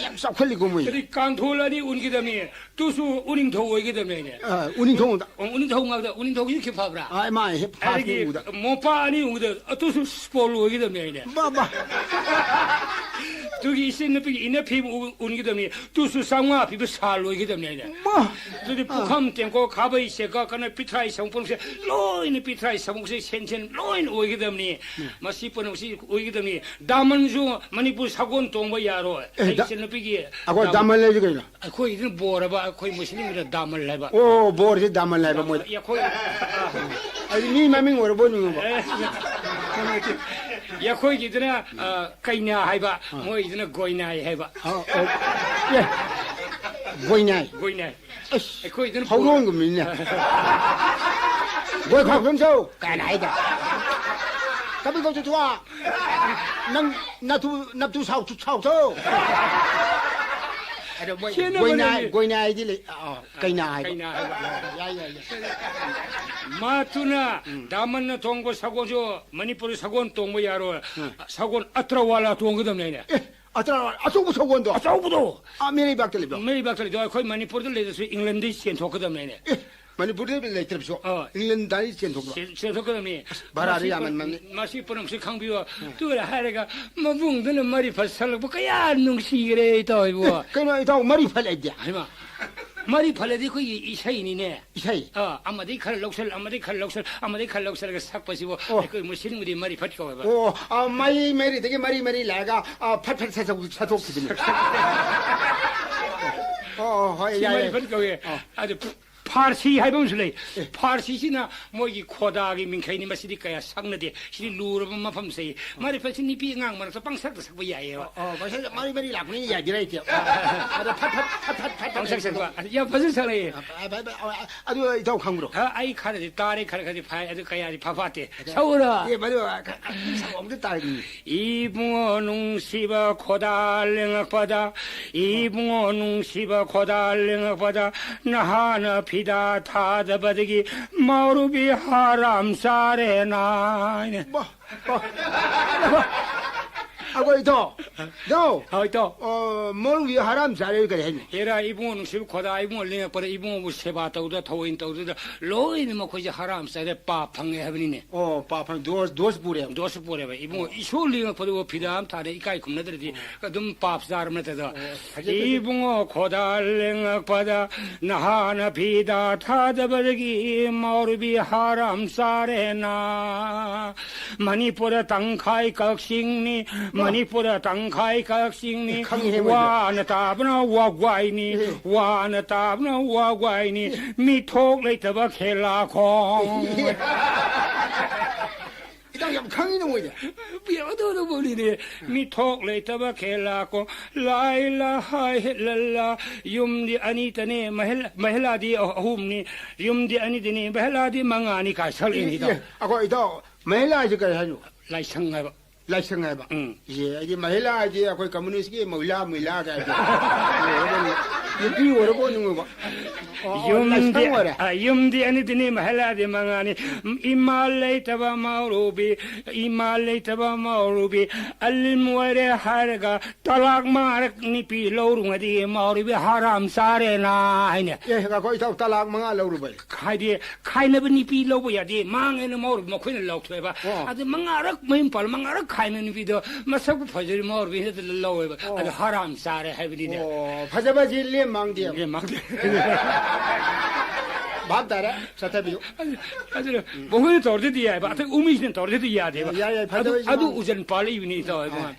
ꯌꯥꯝ ꯆꯥꯎꯈꯠꯂꯤꯀꯣ ꯃꯣꯏ꯫ ꯑꯗꯩ ꯀꯥꯡꯊꯣꯜ ꯑꯅꯤ ꯎꯅꯒꯗꯕꯅꯤ, ꯇꯨꯁꯨ ꯎꯅꯤꯡꯊꯧ ꯑꯣꯏꯒꯗꯕꯅꯤ ꯍꯥꯏꯅꯦ꯫ ꯑ, ꯎꯅꯤꯡꯊꯧ ꯉꯥꯛꯇ꯫ ꯑꯣ, ꯎꯅꯤꯡꯊꯧ ꯉꯥꯛꯇ, ꯎꯅꯤꯡꯊꯧꯒꯤ ꯈꯤ ꯐꯕ꯭ꯔꯥ? ꯑ, ꯃꯥ ꯍꯦꯛ first ꯅꯤ ꯑꯗꯒꯤ ꯎꯕꯗ꯫ ꯃꯣꯄꯥ ꯑꯅꯤ ꯎꯕꯗ, ꯑꯗꯨꯁꯨ ꯁ꯭ꯄꯣꯜ ꯑꯣꯏꯒꯗꯕꯅꯤ ꯍꯥꯏꯅꯦ꯫ ꯕꯥ, ꯕꯥ꯫ ꯑꯗꯨꯒꯤ ꯏꯆꯟ ꯅꯨꯄꯤꯒꯤ ꯏꯟꯅꯔ ꯐꯤ ꯑꯃ ꯎ-, ꯎꯅꯒꯗꯕꯅꯤ, ꯇꯨꯁꯨ ꯆꯥꯝꯃꯉꯥ ꯄꯤꯕ ꯁꯥꯜ ꯑꯣꯏꯒꯗꯕꯅꯤ ꯍꯥꯏꯅꯦ꯫ ꯃꯥ꯫ ꯑꯗꯨꯗꯤ ꯑꯥ꯫ ꯄꯨꯈꯝ, ꯇꯦꯡꯀꯣꯠ, ꯈꯥꯕꯩ, ꯁꯦꯒꯥ, ꯀꯅꯥ ꯄꯤꯊ꯭ꯔꯥꯏ ꯁꯃꯨꯛ ꯄꯨꯝꯅꯃꯛꯁꯦ, ꯂꯣꯏꯅ ꯄꯤꯊ꯭ꯔꯥꯏ ꯁꯃꯨꯛꯁꯦ ꯁꯦꯟ ꯁꯦꯟ ꯂꯣꯏꯅ ꯑꯣꯏꯒꯗꯕꯅꯤ꯫ ꯎꯝ꯫ ꯃꯁꯤ ꯄꯨꯝꯅꯃꯛꯁꯤ ꯑꯣꯏꯒꯗꯕꯅꯤ꯫ ꯗꯥꯃꯟꯁꯨ ꯃꯅꯤꯄꯨꯔ ꯁꯒꯣꯜ ꯇꯣꯡꯕ ꯌꯥꯔꯣꯏ꯫ ꯑꯦ, ꯑꯩ ꯗꯥ-, ꯏꯆꯟ ꯅꯨꯄꯤꯒꯤ ꯑꯩꯈꯣꯏ ꯗꯥꯝ-, ꯗꯥꯃꯟ ꯍꯥꯏꯁꯦ ꯀꯩꯅꯣ? ꯑꯩꯈꯣꯏꯒꯤꯗꯨꯅ ꯕꯣꯔ ꯍꯥꯏꯕ, ꯑꯩꯈꯣꯏ ꯃꯨꯁꯂꯤꯝꯒꯤꯅ ꯗꯥꯃꯟ ꯍꯥꯏꯕ꯫ ꯑꯣ, ꯕꯣꯔꯁꯦ ꯗꯥꯃꯟ ꯍꯥꯏꯕ ꯃꯣꯏ꯫ ꯑꯩꯈꯣꯏ, ꯑꯩꯗꯤ ꯃꯤ ꯃꯃꯤꯡ ꯑꯣꯏꯔꯕꯣꯏ ꯅꯤꯡꯉꯨꯕ꯫ ꯑꯦ, ꯑꯩꯈꯣꯏꯒꯤꯗꯨꯅ, ꯑ, ꯀꯩꯅꯥ ꯍꯥꯏꯕ, ꯑꯥ꯫ ꯃꯣꯏꯒꯤꯗꯨꯅ ꯒꯣꯏꯅꯥꯏ ꯍꯥꯏꯕ꯫ ꯑꯥ, ꯑꯣ꯫ ꯑꯦ, ꯒꯣꯏꯅꯥꯏ꯫ ꯒꯣꯏꯅꯥꯏ꯫ ꯑꯁ, ꯑꯩꯈꯣꯏꯗꯨꯅ ꯍꯧꯗꯣꯡꯒꯨꯝꯕꯅꯤꯅꯦ꯫ ꯒꯣꯏ ꯈꯥꯎꯗꯣꯟ ꯆꯧ ꯀꯥꯏꯅ ꯍꯥꯏꯗ꯫ ꯀꯕꯤ ꯀꯧ ꯆꯠꯊꯣꯛꯑꯣ꯫ ꯅꯪ ꯅꯇꯨ, ꯅꯇꯨ ꯁꯥꯎ, ꯁꯥꯎ ꯆꯧ꯫ ꯑꯗꯣ ꯃꯣꯏ ꯈꯦꯠꯅꯕ ꯒꯣꯏꯅꯥꯏ, ꯂꯩꯌꯦ꯫ ꯒꯣꯏꯅꯥꯏꯗꯤ ꯂꯩ, ꯑ, ꯑ, ꯀꯩꯅꯥ ꯍꯥꯏꯕ꯫ ꯀꯩꯅꯥ ꯍꯥꯏꯕ꯫ ꯌꯥꯏ, ꯌꯥꯏ, ꯌꯥꯏ꯫ ꯃꯥꯇꯨꯅ ꯎꯝ꯫ ꯗꯥꯃꯟꯅ ꯊꯣꯡꯕ ꯁꯒꯣꯜꯁꯨ ꯃꯅꯤꯄꯨꯔꯗ ꯁꯒꯣꯜ ꯇꯣꯡꯕ ꯌꯥꯔꯣꯏ꯫ ꯎꯝ꯫ ꯁꯒꯣꯜ ꯑꯇ꯭ꯔꯋꯥꯂꯥ ꯇꯣꯡꯒꯗꯕꯅꯤ ꯍꯥꯏꯅꯦ꯫ ꯑꯦ, ꯑꯇ꯭ꯔꯋꯥꯂꯥ, ꯑꯆꯧꯕ ꯁꯒꯣꯜꯗꯣ? ꯑꯆꯧꯕꯗꯣ꯫ ꯑꯥ, ꯃꯤꯔꯩꯕꯥꯛꯇ ꯂꯩꯕ꯭ꯔꯣ? ꯃꯤꯔꯩꯕꯥꯛꯇ ꯂꯩꯗꯣ ꯑꯩꯈꯣꯏ ꯃꯅꯤꯄꯨꯔꯗ ꯂꯩꯔꯁꯨ ꯏꯪꯂꯦꯟꯗꯒꯤ ꯆꯦꯟꯊꯣꯛꯀꯗꯕꯅꯤꯅꯦ꯫ ꯑꯦ, ꯃꯅꯤꯄꯨꯔꯗ ꯂꯩꯇ꯭ꯔꯕꯁꯨ ꯑꯥ꯫ ꯏꯪꯂꯦꯟꯗꯒꯤ ꯆꯦꯟꯊꯣꯛꯄ꯭ꯔꯣ? ꯆꯦꯟ-, ꯆꯦꯟꯊꯣꯛꯀꯗꯕꯅꯤ꯫ ꯑꯁ, ꯚꯥꯔꯥꯗꯤ ꯃꯁꯤ ꯌꯥꯝꯃꯟꯕꯅꯤ꯫ ꯄꯨꯝ-, ꯃꯁꯤ ꯄꯨꯝꯅꯃꯛꯁꯤ ꯈꯪꯕꯤꯌꯣ꯫ ꯎꯝ꯫ ꯑꯗꯨꯒ ꯍꯥꯏꯔꯒ ꯃꯕꯨꯡꯗꯨꯅ ꯃꯔꯤ ꯐꯠ ꯁꯛꯂꯛꯄ ꯀꯌꯥ ꯅꯨꯡꯁꯤꯈ꯭ꯔꯦ ꯏꯇꯥꯎ ꯏꯕꯣ꯫ ꯀꯩꯅꯣ ꯏꯇꯥꯎ ꯃꯔꯤ ꯐꯠ ꯍꯥꯏꯗꯤ? ꯍꯩꯃꯥ, ꯃꯔꯤ ꯐꯠ ꯍꯥꯏꯗꯤ ꯑꯩꯈꯣꯏꯒꯤ ꯏꯁꯩꯅꯤꯅꯦ꯫ ꯏꯁꯩ? ꯑꯥ, ꯑꯃꯗꯒꯤ ꯈꯔ ꯂꯧꯁꯜ, ꯑꯃꯗꯒꯤ ꯈꯔ ꯂꯧꯁꯜ, ꯑꯃꯗꯒꯤ ꯈꯔ ꯂꯧꯁꯜꯂꯒ ꯁꯛꯄꯁꯤꯕꯨ ꯑꯣ꯫ ꯑꯩꯈꯣꯏ ꯃꯨꯁꯂꯤꯝꯒꯤꯗꯤ ꯃꯔꯤ ꯐꯠ ꯀꯧꯋꯦꯕ꯫ ꯑꯣ, ꯑ, ꯃꯔꯤ ꯃꯔꯤꯗꯒꯤ ꯃꯔꯤ ꯃꯔꯤ ꯂꯥꯛꯑꯒ, ꯑ, ꯐꯠ ꯐꯠ ꯁꯠꯇꯣꯛ-, ꯁꯠꯇꯣꯛꯈꯤꯕꯅꯤ꯫ ꯑꯣ, ꯑꯣ, ꯍꯣꯏ, ꯁꯤ ꯌꯥꯏ, ꯃꯔꯤ ꯌꯥꯏ꯫ ꯐꯠ ꯀꯧꯋꯦ꯫ ꯑꯣ꯫ ꯑꯗꯨ ꯐꯥꯔꯁꯤ ꯍꯥꯏꯕ ꯑꯃꯁꯨ ꯂꯩ꯫ ꯑꯦ꯫ ꯐꯥꯔꯁꯤꯁꯤꯅ ꯃꯣꯏꯒꯤ ꯈꯣꯗꯥꯒꯤ ꯃꯤꯡꯈꯩꯅꯤ, ꯃꯁꯤꯗꯤ ꯀꯌꯥ ꯁꯛꯅꯗꯦ꯫ ꯁꯤꯗꯤ ꯂꯨꯔꯕ ꯃꯐꯝꯁꯦ꯫ ꯃꯔꯤ ꯐꯠꯁꯤ ꯅꯨꯄꯤ ꯑꯉꯥꯡ ꯃꯔꯛꯇ ꯄꯪꯁꯛꯇ ꯁꯛꯄ ꯌꯥꯏꯌꯦꯕ꯫ ꯑꯣ, ꯑꯣ, ꯃꯁꯤ ꯃꯔꯤ ꯃꯔꯤ ꯂꯥꯛꯄꯅꯤꯅ ꯌꯥꯏꯗꯤ ꯂꯩꯇꯦ꯫ ꯑꯗ ꯐꯠ ꯐꯠ, ꯐꯠ ꯐꯠ, ꯐꯠ ꯐꯠ ꯄꯪꯁꯛ ꯁꯛꯄ꯫ ꯌꯥꯝ ꯐꯖꯅ ꯁꯛꯂꯛꯑꯦ꯫ ꯑ, ꯑ, ꯑ, ꯑ, ꯑꯗꯨ ꯏꯇꯥꯎ ꯈꯪꯕ꯭ꯔꯣ? ꯑ, ꯑꯩ ꯈꯔꯗꯤ ꯇꯥꯔꯦ, ꯈꯔ ꯈꯔꯗꯤ ꯐꯥꯏ, ꯑꯗꯨ ꯀꯌꯥꯗꯤ ꯐ ꯐꯥꯠꯇꯦ꯫ ꯁꯛꯎꯔꯣ? ꯑꯦ, ꯃꯗꯨ, ꯑ, ꯈ-, ꯈ-, ꯁꯛꯎ, ꯑꯝꯇ ꯇꯥꯔꯒꯦ꯫ ꯏꯕꯨꯡꯉꯣ ꯅꯨꯡꯁꯤꯕ ꯈꯣꯗꯥ ꯂꯦꯡꯉꯛꯄꯗ, ꯏꯕꯨꯡꯉꯣ ꯅꯨꯡꯁꯤꯕ ꯈꯣꯗꯥ ꯂꯦꯡꯉꯛꯄꯗ, ꯅꯍꯥꯅ ꯐꯤ ꯐꯤꯗꯥ ꯊꯥꯗꯕꯗꯒꯤ ꯃꯧꯔꯨꯕꯤ ꯍꯔꯥꯝ ꯆꯥꯔꯦꯅ ꯍꯥꯏꯅꯦ꯫ ꯕꯥ, ꯕꯥ, ꯕꯥ꯫ ꯑꯩꯈꯣꯏ ꯏꯇꯥꯎ, ꯏꯇꯥꯎ꯫ ꯍꯣꯏ, ꯏꯇꯥꯎ꯫ ꯑ, ꯃꯧꯔꯨꯕꯤ ꯍꯔꯥꯝ ꯆꯥꯔꯦ ꯀꯔꯤ ꯍꯥꯏꯅꯣ? ꯍꯦꯔꯥ, ꯏꯕꯨꯡꯉꯣ ꯅꯨꯡꯁꯤꯕ ꯈꯣꯗꯥ, ꯏꯕꯨꯡꯉꯣ ꯂꯦꯡꯉꯛꯄꯗ ꯏꯕꯨꯡꯉꯣꯕꯨ ꯁꯦꯕꯥ ꯇꯧꯗ, ꯊꯑꯣꯏꯅ ꯇꯧꯗꯨꯗ ꯂꯣꯏꯅ ꯃꯈꯣꯏꯁꯦ ꯍꯔꯥꯝ ꯆꯥꯔꯦ, ꯄꯥꯞ ꯐꯪꯉꯦ ꯍꯥꯏꯕꯅꯤꯅꯦ꯫ ꯑꯣ, ꯄꯥꯞ ꯐꯪ-, ꯗꯣꯁ, ꯗꯣꯁ ꯄꯨꯔꯦꯕ꯫ ꯗꯣꯁ ꯄꯨꯔꯦꯕ꯫ ꯏꯕꯨꯡꯉꯣ, ꯑꯣ꯫ ꯏꯁꯣꯔ ꯂꯦꯡꯉꯛꯄꯗꯣ ꯐꯤꯗꯥ ꯑꯃ ꯊꯥꯔꯦ, ꯏꯀꯥꯏ ꯈꯨꯝꯅꯗ꯭ꯔꯗꯤ ꯑꯣ꯫ ꯑꯗꯨꯝ ꯄꯥꯞ ꯆꯥꯔꯕ ꯅꯠꯇꯗꯣ꯫ ꯑꯣ, ꯐꯖꯗꯦ꯫ ꯏꯕꯨꯡꯉꯣ ꯈꯣꯗꯥ ꯂꯦꯡꯉꯛꯄꯗ ꯅꯍꯥꯅ ꯐꯤꯗꯥ ꯊꯥꯗꯕꯗꯒꯤ ꯃꯧꯔꯨꯕꯤ ꯍꯔꯥꯝ ꯆꯥꯔꯦꯅ꯫ ꯃꯅꯤꯄꯨꯔ ꯇꯪꯈꯥꯏ ꯀꯛꯆꯤꯡꯅꯤ, ꯃꯥ꯫ ꯃꯅꯤꯄꯨꯔ ꯇꯪꯈꯥꯏ ꯀꯛꯆꯤꯡꯅꯤ꯫ ꯑꯦ, ꯈꯪꯉꯤꯍꯦ ꯃꯣꯏꯗꯤ꯫ ꯋꯥꯅ ꯇꯥꯕꯅ ꯋꯥꯒ꯭ꯋꯥꯏꯅꯤ, ꯑꯦ꯫ ꯋꯥꯅ ꯇꯥꯕꯅ ꯋꯥꯒ꯭ꯋꯥꯏꯅꯤ, ꯑꯦ꯫ ꯃꯤꯊꯣꯛ ꯂꯩꯇꯕ ꯈꯦꯂꯥꯈꯣꯡ꯫ ꯑꯦ꯫ ꯏꯇꯥꯎ ꯌꯥꯝ ꯈꯪꯉꯤꯅ ꯃꯣꯏꯗꯤ꯫ ꯄꯤꯔꯛꯑꯗꯧꯔꯕꯅꯤꯅꯦ꯫ ꯃꯤꯊꯣꯛ ꯂꯩꯇꯕ ꯈꯦꯂꯥ ꯀꯣ ꯂꯥꯏ ꯂꯥ ꯍꯥꯏ ꯍꯦ ꯂꯜꯂꯥ꯫ ꯌꯨꯝꯗꯤ ꯑꯅꯤꯇꯅꯦ, ꯃꯍꯤꯜ-, ꯃꯍꯤꯂꯥꯗꯤ ꯑꯍꯨꯝꯅꯤ꯫ ꯌꯨꯝꯗꯤ ꯑꯅꯤꯗꯅꯤ, ꯃꯍꯤꯂꯥꯗꯤ ꯃꯉꯥꯅꯤ ꯀꯥꯏ ꯁꯛꯂꯛꯏꯅꯤ ꯏꯇꯥꯎ꯫ ꯑꯦ, ꯑꯩꯈꯣꯏ ꯏꯇꯥꯎ, ꯃꯍꯤꯂꯥ ꯍꯥꯏꯁꯦ ꯀꯔꯤ ꯍꯥꯏꯅꯣ? ꯂꯥꯏꯁꯪ ꯍꯥꯏꯕ꯫ ꯂꯥꯏꯁꯪ ꯍꯥꯏꯕ꯫ ꯎꯝ꯫ ꯏꯍꯦ, ꯑꯩꯗꯤ ꯃꯍꯤꯂꯥ ꯍꯥꯏꯗꯤ ꯑꯩꯈꯣꯏ ꯀꯝꯃꯨꯅꯤꯁ꯭ꯠꯀꯤ ꯃꯍꯤꯂꯥ, ꯃꯍꯤꯂꯥ ꯀꯥꯏꯗꯣ꯫ ꯅꯨꯄꯤ ꯑꯣꯏꯔꯕꯣ ꯅꯤꯡꯉꯨꯕ꯫ ꯑꯣ, ꯌꯨꯝꯗꯤ, ꯂꯥꯏꯁꯪ ꯑꯣꯏꯔꯦ꯫ ꯑ, ꯌꯨꯝꯗꯤ ꯑꯅꯤꯗꯤꯅꯤ, ꯃꯍꯤꯂꯥꯗꯤ ꯃꯉꯥꯅꯤ꯫ ꯏꯃꯥ ꯂꯩꯇꯕ ꯃꯧꯔꯨꯕꯤ, ꯏꯃꯥ ꯂꯩꯇꯕ ꯃꯧꯔꯨꯕꯤ, ꯑꯂꯤꯝ ꯑꯣꯏꯔꯦ ꯍꯥꯏꯔꯒ ꯇꯂꯥꯛ ꯃꯉꯥꯔꯛ ꯅꯨꯄꯤ ꯂꯧꯔꯨꯉꯗꯤ ꯃꯧꯔꯨꯕꯤ ꯍꯔꯥꯝ ꯆꯥꯔꯦꯅ ꯍꯥꯏꯅꯦ꯫ ꯑꯦ, ꯉꯥꯏꯈꯣ, ꯏꯇꯥꯎ, ꯇꯂꯥꯛ ꯃꯉꯥ ꯂꯧꯔꯨꯕꯩ? ꯍꯥꯏꯗꯤ, ꯈꯥꯏꯅꯕ ꯅꯨꯄꯤ ꯂꯧꯕ ꯌꯥꯗꯦ, ꯃꯥꯡꯉꯦꯅ ꯃꯧꯔꯨꯕꯤ ꯃꯈꯣꯏꯅ ꯂꯧꯊꯣꯛꯑꯦꯕ꯫ ꯑꯣ꯫ ꯑꯗꯨ ꯃꯉꯥꯔꯛ ꯃꯌꯨꯝ ꯄꯥꯜꯂ ꯃꯉꯥꯔꯛ ꯈꯥꯏꯅ ꯅꯨꯄꯤꯗꯣ ꯃꯁꯛꯄꯨ ꯐꯖꯔꯤ ꯃꯧꯔꯨꯕꯤꯅ ꯂꯧꯋꯦꯕ꯫ ꯑꯣ꯫ ꯑꯗꯨ ꯍꯔꯥꯝ ꯆꯥꯔꯦ ꯍꯥꯏꯕꯅꯤꯅꯦ꯫ ꯑꯣ, ꯐꯖꯕꯁꯤ ꯂꯦꯝ ꯃꯥꯡꯗꯦ꯫ ꯂꯦꯝ ꯃꯥꯡꯗꯦ꯫ ꯚꯥꯞ ꯇꯥꯔꯦ, ꯆꯠꯊꯕꯤꯌꯨ꯫ ꯑꯗꯨ, ꯑꯗꯨꯅ ꯃꯈꯣꯏꯅ ꯇꯧꯔꯗꯤ ꯌꯥꯏꯕ, ꯑꯇꯩ ꯎꯃꯤꯁꯤꯅ ꯇꯧꯔꯗꯤ ꯌꯥꯗꯦꯕ꯫ ꯌꯥꯏ, ꯌꯥꯏ, ꯑꯗꯨ, ꯐꯖꯕꯁꯤ ꯑꯗꯨ ꯃꯥꯡꯗꯦ꯫ ꯎꯖꯟ ꯄꯥꯜꯂꯛꯏꯕꯅꯤ ꯏꯇꯥꯎ ꯏꯕꯨꯡꯉꯣ꯫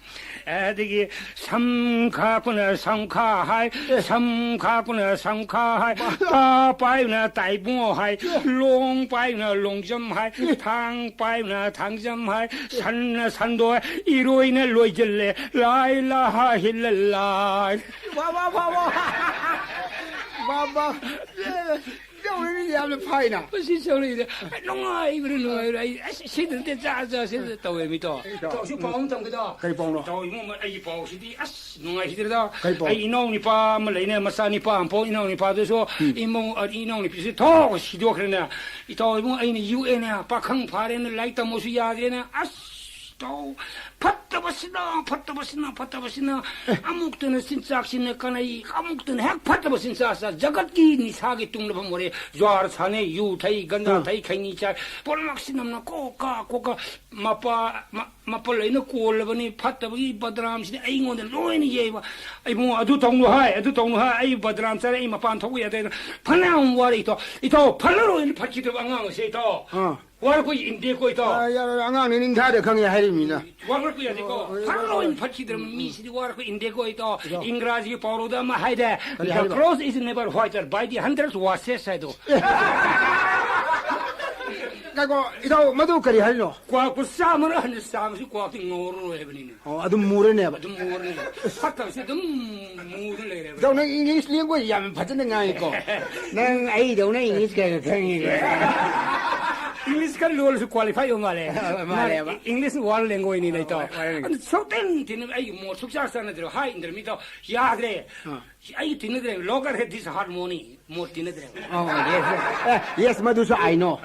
ꯑꯗꯒꯤ ꯁꯝ ꯈꯥꯛꯄꯅ ꯁꯝꯈꯥ ꯍꯥꯏ, ꯑꯦ꯫ ꯁꯝ ꯈꯥꯛꯄꯅ ꯁꯝꯈꯥ ꯍꯥꯏ, ꯃꯥ-, ꯇꯥ ꯄꯥꯏꯕꯅ ꯇꯥꯏꯕꯨꯡꯉꯣ ꯍꯥꯏ, ꯑꯦ꯫ ꯂꯣꯡ ꯄꯥꯏꯕꯅ ꯂꯣꯡꯖꯝ ꯍꯥꯏ, ꯑꯦ꯫ ꯊꯥꯡ ꯄꯥꯏꯕꯅ ꯊꯥꯡꯖꯝ ꯍꯥꯏ, ꯑꯦ꯫ ꯁꯟꯅ ꯁꯟꯗꯣꯏ, ꯏꯔꯣꯏꯅ ꯂꯣꯏꯖꯤꯜꯂꯦ, ꯂꯥꯏ ꯂꯥ ꯍꯥ ꯍꯤ ꯂ ꯂꯥꯏ꯫ ꯋꯥ, ꯋꯥ, ꯋꯥ, ꯋꯥ꯫ ꯋꯥ, ꯋꯥ꯫ ꯌꯥꯝꯅ ꯐꯩꯅ꯫ ꯃꯁꯤ ꯆꯥꯎꯔꯛꯏꯗ ꯅꯨꯡꯉꯥꯏꯕ꯭ꯔꯥ ꯅꯨꯡꯉꯥꯏꯕ꯭ꯔꯥ? ꯑꯩ ꯑꯁ ꯁꯤꯗ ꯅꯠꯇꯦ, ꯆꯥ ꯆꯥ ꯁꯤꯗ ꯇꯧꯋꯦ ꯃꯤꯇꯣ꯫ ꯏꯇꯥꯎ꯫ ꯏꯇꯥꯎꯁꯨ ꯄꯥꯎ ꯑꯃ ꯇꯝꯒꯦꯗ꯫ ꯀꯔꯤ ꯄꯥꯎꯅꯣ? ꯏꯇꯥꯎ ꯏꯕꯨꯡꯉꯣ, ꯑꯩꯒꯤ ꯄꯥꯎꯁꯤꯗꯤ ꯑꯁ ꯅꯨꯡꯉꯥꯏꯈꯤꯗ꯭ꯔꯦꯗ꯫ ꯀꯔꯤ ꯄꯥꯎ? ꯑꯩ ꯏꯅꯥꯎ ꯅꯨꯄꯥ ꯑꯃ ꯂꯩꯅꯦ, ꯃꯆꯥ ꯅꯨꯄꯥ ꯑꯃ ꯄꯣꯛ, ꯏꯅꯥꯎ ꯅꯨꯄꯥꯗꯨꯁꯨ ꯏꯃꯧ, ꯏꯅꯥꯎ ꯅꯨꯄꯤꯁꯨ ꯊꯣꯛ ꯁꯤꯗꯣꯛꯈ꯭ꯔꯦꯅꯦ꯫ ꯏꯇꯥꯎ ꯏꯕꯨꯡꯉꯣ, ꯑꯩꯅ ꯌꯣꯛꯑꯦꯅꯦ, ꯄꯥꯈꯪ ꯐꯥꯔꯦꯅ, ꯂꯥꯏꯔꯤꯛ ꯇꯝꯃꯣꯁꯨ ꯌꯥꯗ꯭ꯔꯦꯅꯦ꯫ ꯑꯁ ꯇꯧ꯫ ꯐꯠꯇꯕꯁꯤꯅ, ꯐꯠꯇꯕꯁꯤꯅ, ꯐꯠꯇꯕꯁꯤꯅ꯫ ꯑꯃꯨꯛꯇꯅ ꯆꯤꯟꯖꯥꯛꯁꯤꯅ ꯀꯥꯟꯅꯩ, ꯑꯃꯨꯛꯇꯅ ꯍꯦꯛ ꯐꯠꯇꯕ ꯆꯤꯟꯖꯥꯛ ꯆꯥ꯫ ꯖꯒꯠꯀꯤ ꯅꯤꯁꯥꯒꯤ ꯇꯨꯡꯂꯐꯝ ꯑꯣꯏꯔꯦ꯫ ꯖ꯭ꯋꯥꯔ ꯁꯥꯟꯅꯩ, ꯌꯨ ꯊꯛꯏ, ꯒꯟꯖꯥ ꯊꯛꯏ, ꯈꯩꯅꯤ ꯆꯥꯏ꯫ ꯄꯨꯝꯅꯃꯛꯁꯤꯅ ꯀꯣꯀꯥ, ꯀꯣꯀꯥ꯫ ꯃꯄꯥ, ꯃ-, ꯃꯄꯜ ꯑꯩꯅ ꯀꯣꯜꯂꯕꯅꯤ꯫ ꯐꯠꯇꯕꯒꯤ ꯕꯗꯅꯥꯝꯁꯤꯗꯤ ꯑꯩꯉꯣꯟꯗ ꯂꯣꯏꯅ ꯌꯩꯕ꯫ ꯏꯕꯨꯡꯉꯣ, ꯑꯗꯨ ꯇꯧꯅꯨ ꯍꯥꯏ, ꯑꯗꯨ ꯇꯧꯅꯨ ꯍꯥꯏ꯫ ꯑꯩ ꯕꯗꯅꯥꯝ ꯆꯥꯔꯦ, ꯑꯩ ꯃꯄꯥꯟ ꯊꯣꯛꯄ ꯌꯥꯗꯦ꯫ ꯐꯅꯌꯥꯝ ꯋꯥꯔꯦ ꯏꯇꯥꯎ꯫ ꯏꯇꯥꯎ, ꯐꯜꯂꯔꯣꯏꯅ ꯐꯠꯈꯤꯗ꯭ꯔꯕ ꯑꯉꯥꯡ ꯑꯁꯦ ꯏꯇꯥꯎ꯫ ꯑꯥ꯫ ꯋꯥꯔꯛꯄ ꯏꯟꯗꯦꯀꯣ ꯏꯇꯥꯎ꯫ ꯑ, ꯌꯥꯔꯣꯏ, ꯑꯉꯥꯡꯅꯤ ꯅꯤꯡꯊꯥꯗ ꯈꯪꯉꯦ ꯍꯥꯏꯔꯤꯕꯅꯤꯅ꯫ ꯋꯥꯔꯛꯄ ꯌꯥꯗꯦꯀꯣ꯫ ꯐꯠꯂꯣꯏꯅ ꯐꯠꯈꯤꯗ꯭ꯔꯕ ꯃꯤꯁꯤꯗꯤ ꯋꯥꯔꯛꯄ ꯏꯟꯗꯦꯀꯣ ꯏꯇꯥꯎ꯫ ꯏꯇꯥꯎ꯫ ꯏꯪꯒ꯭ꯔꯥꯖꯤꯒꯤ ꯄꯥꯎꯔꯧꯗ ꯑꯃ ꯍꯥꯏꯗꯦ, ꯀꯔꯤ "The ꯍꯥꯏꯕ? cross is never whiter by the hundred washes" ꯍꯥꯏꯗꯣ꯫ ꯉꯥꯏꯈꯣ, ꯏꯇꯥꯎ, ꯃꯗꯨ ꯀꯔꯤ ꯍꯥꯏꯔꯤꯅꯣ? ꯀ꯭ꯋꯥꯛꯄꯨ ꯆꯥꯝꯃꯔ ꯍꯟꯅ ꯆꯥꯝꯃꯁꯨ ꯀ꯭ꯋꯥꯛꯇꯤ ꯉꯧꯔꯔꯣꯏ ꯍꯥꯏꯕꯅꯤꯅꯦ꯫ ꯑꯣ, ꯑꯗꯨꯝ ꯃꯨꯔꯅꯦꯕ꯫ ꯑꯗꯨꯝ ꯃꯨꯔꯅꯤ꯫ ꯐꯠꯇꯕꯁꯦ ꯑꯗꯨꯝ ꯃꯨꯗꯨꯅ ꯂꯩꯔꯦꯕ꯫ ꯏꯇꯥꯎ, ꯅꯪ ꯏꯪꯂꯤꯁ ꯂꯦꯡꯒ꯭ꯋꯦꯖ ꯌꯥꯝ ꯐꯖꯅ ꯉꯥꯡꯉꯤꯀꯣ꯫ ꯅꯪ ꯑꯩꯗꯧꯅ ꯏꯪꯂꯤꯁ ꯈꯔ ꯈꯔ ꯈꯪꯉꯤꯀꯣ꯫ ꯏꯪꯂꯤꯁ ꯈꯔ ꯂꯣꯜꯂꯁꯨ ꯀ꯭ꯋꯥꯂꯤꯐꯥꯏ ꯑꯣꯏ ꯃꯥꯜꯂꯦ꯫ ꯃꯥꯜꯂꯦꯕ꯫ ꯏꯪꯂꯤꯁ ꯋꯥꯔꯜ ꯂꯦꯡꯒ꯭ꯋꯦꯖꯅꯤꯅ ꯏꯇꯥꯎ꯫ World language. ꯑꯗꯨ ꯁꯨꯛꯇꯤꯟ ꯇꯤꯟꯅ ꯑꯩꯒꯤ ꯃꯣꯠ ꯁꯨꯛꯆꯥ ꯆꯥꯟꯅꯗ꯭ꯔꯦ꯫ ꯍꯥꯏ ꯏꯟꯗ꯭ꯔꯃꯤꯇꯥꯎ ꯌꯥꯗ꯭ꯔꯦ꯫ ꯑꯩꯒꯤ ꯇꯤꯟꯅꯗ꯭ꯔꯦ꯫ ꯂꯣꯀꯔ ꯍꯦ ꯗꯤꯁ ꯍꯥꯔꯠ ꯃꯣꯅꯤ꯫ ꯃꯣꯠ ꯇꯤꯟꯅꯗ꯭ꯔꯦ꯫ ꯑꯣ, ꯌꯦꯁ꯫ ꯑꯦ, ꯌꯦꯁ, ꯃꯗꯨꯁꯨ ꯑꯥꯏ ꯅꯣ꯫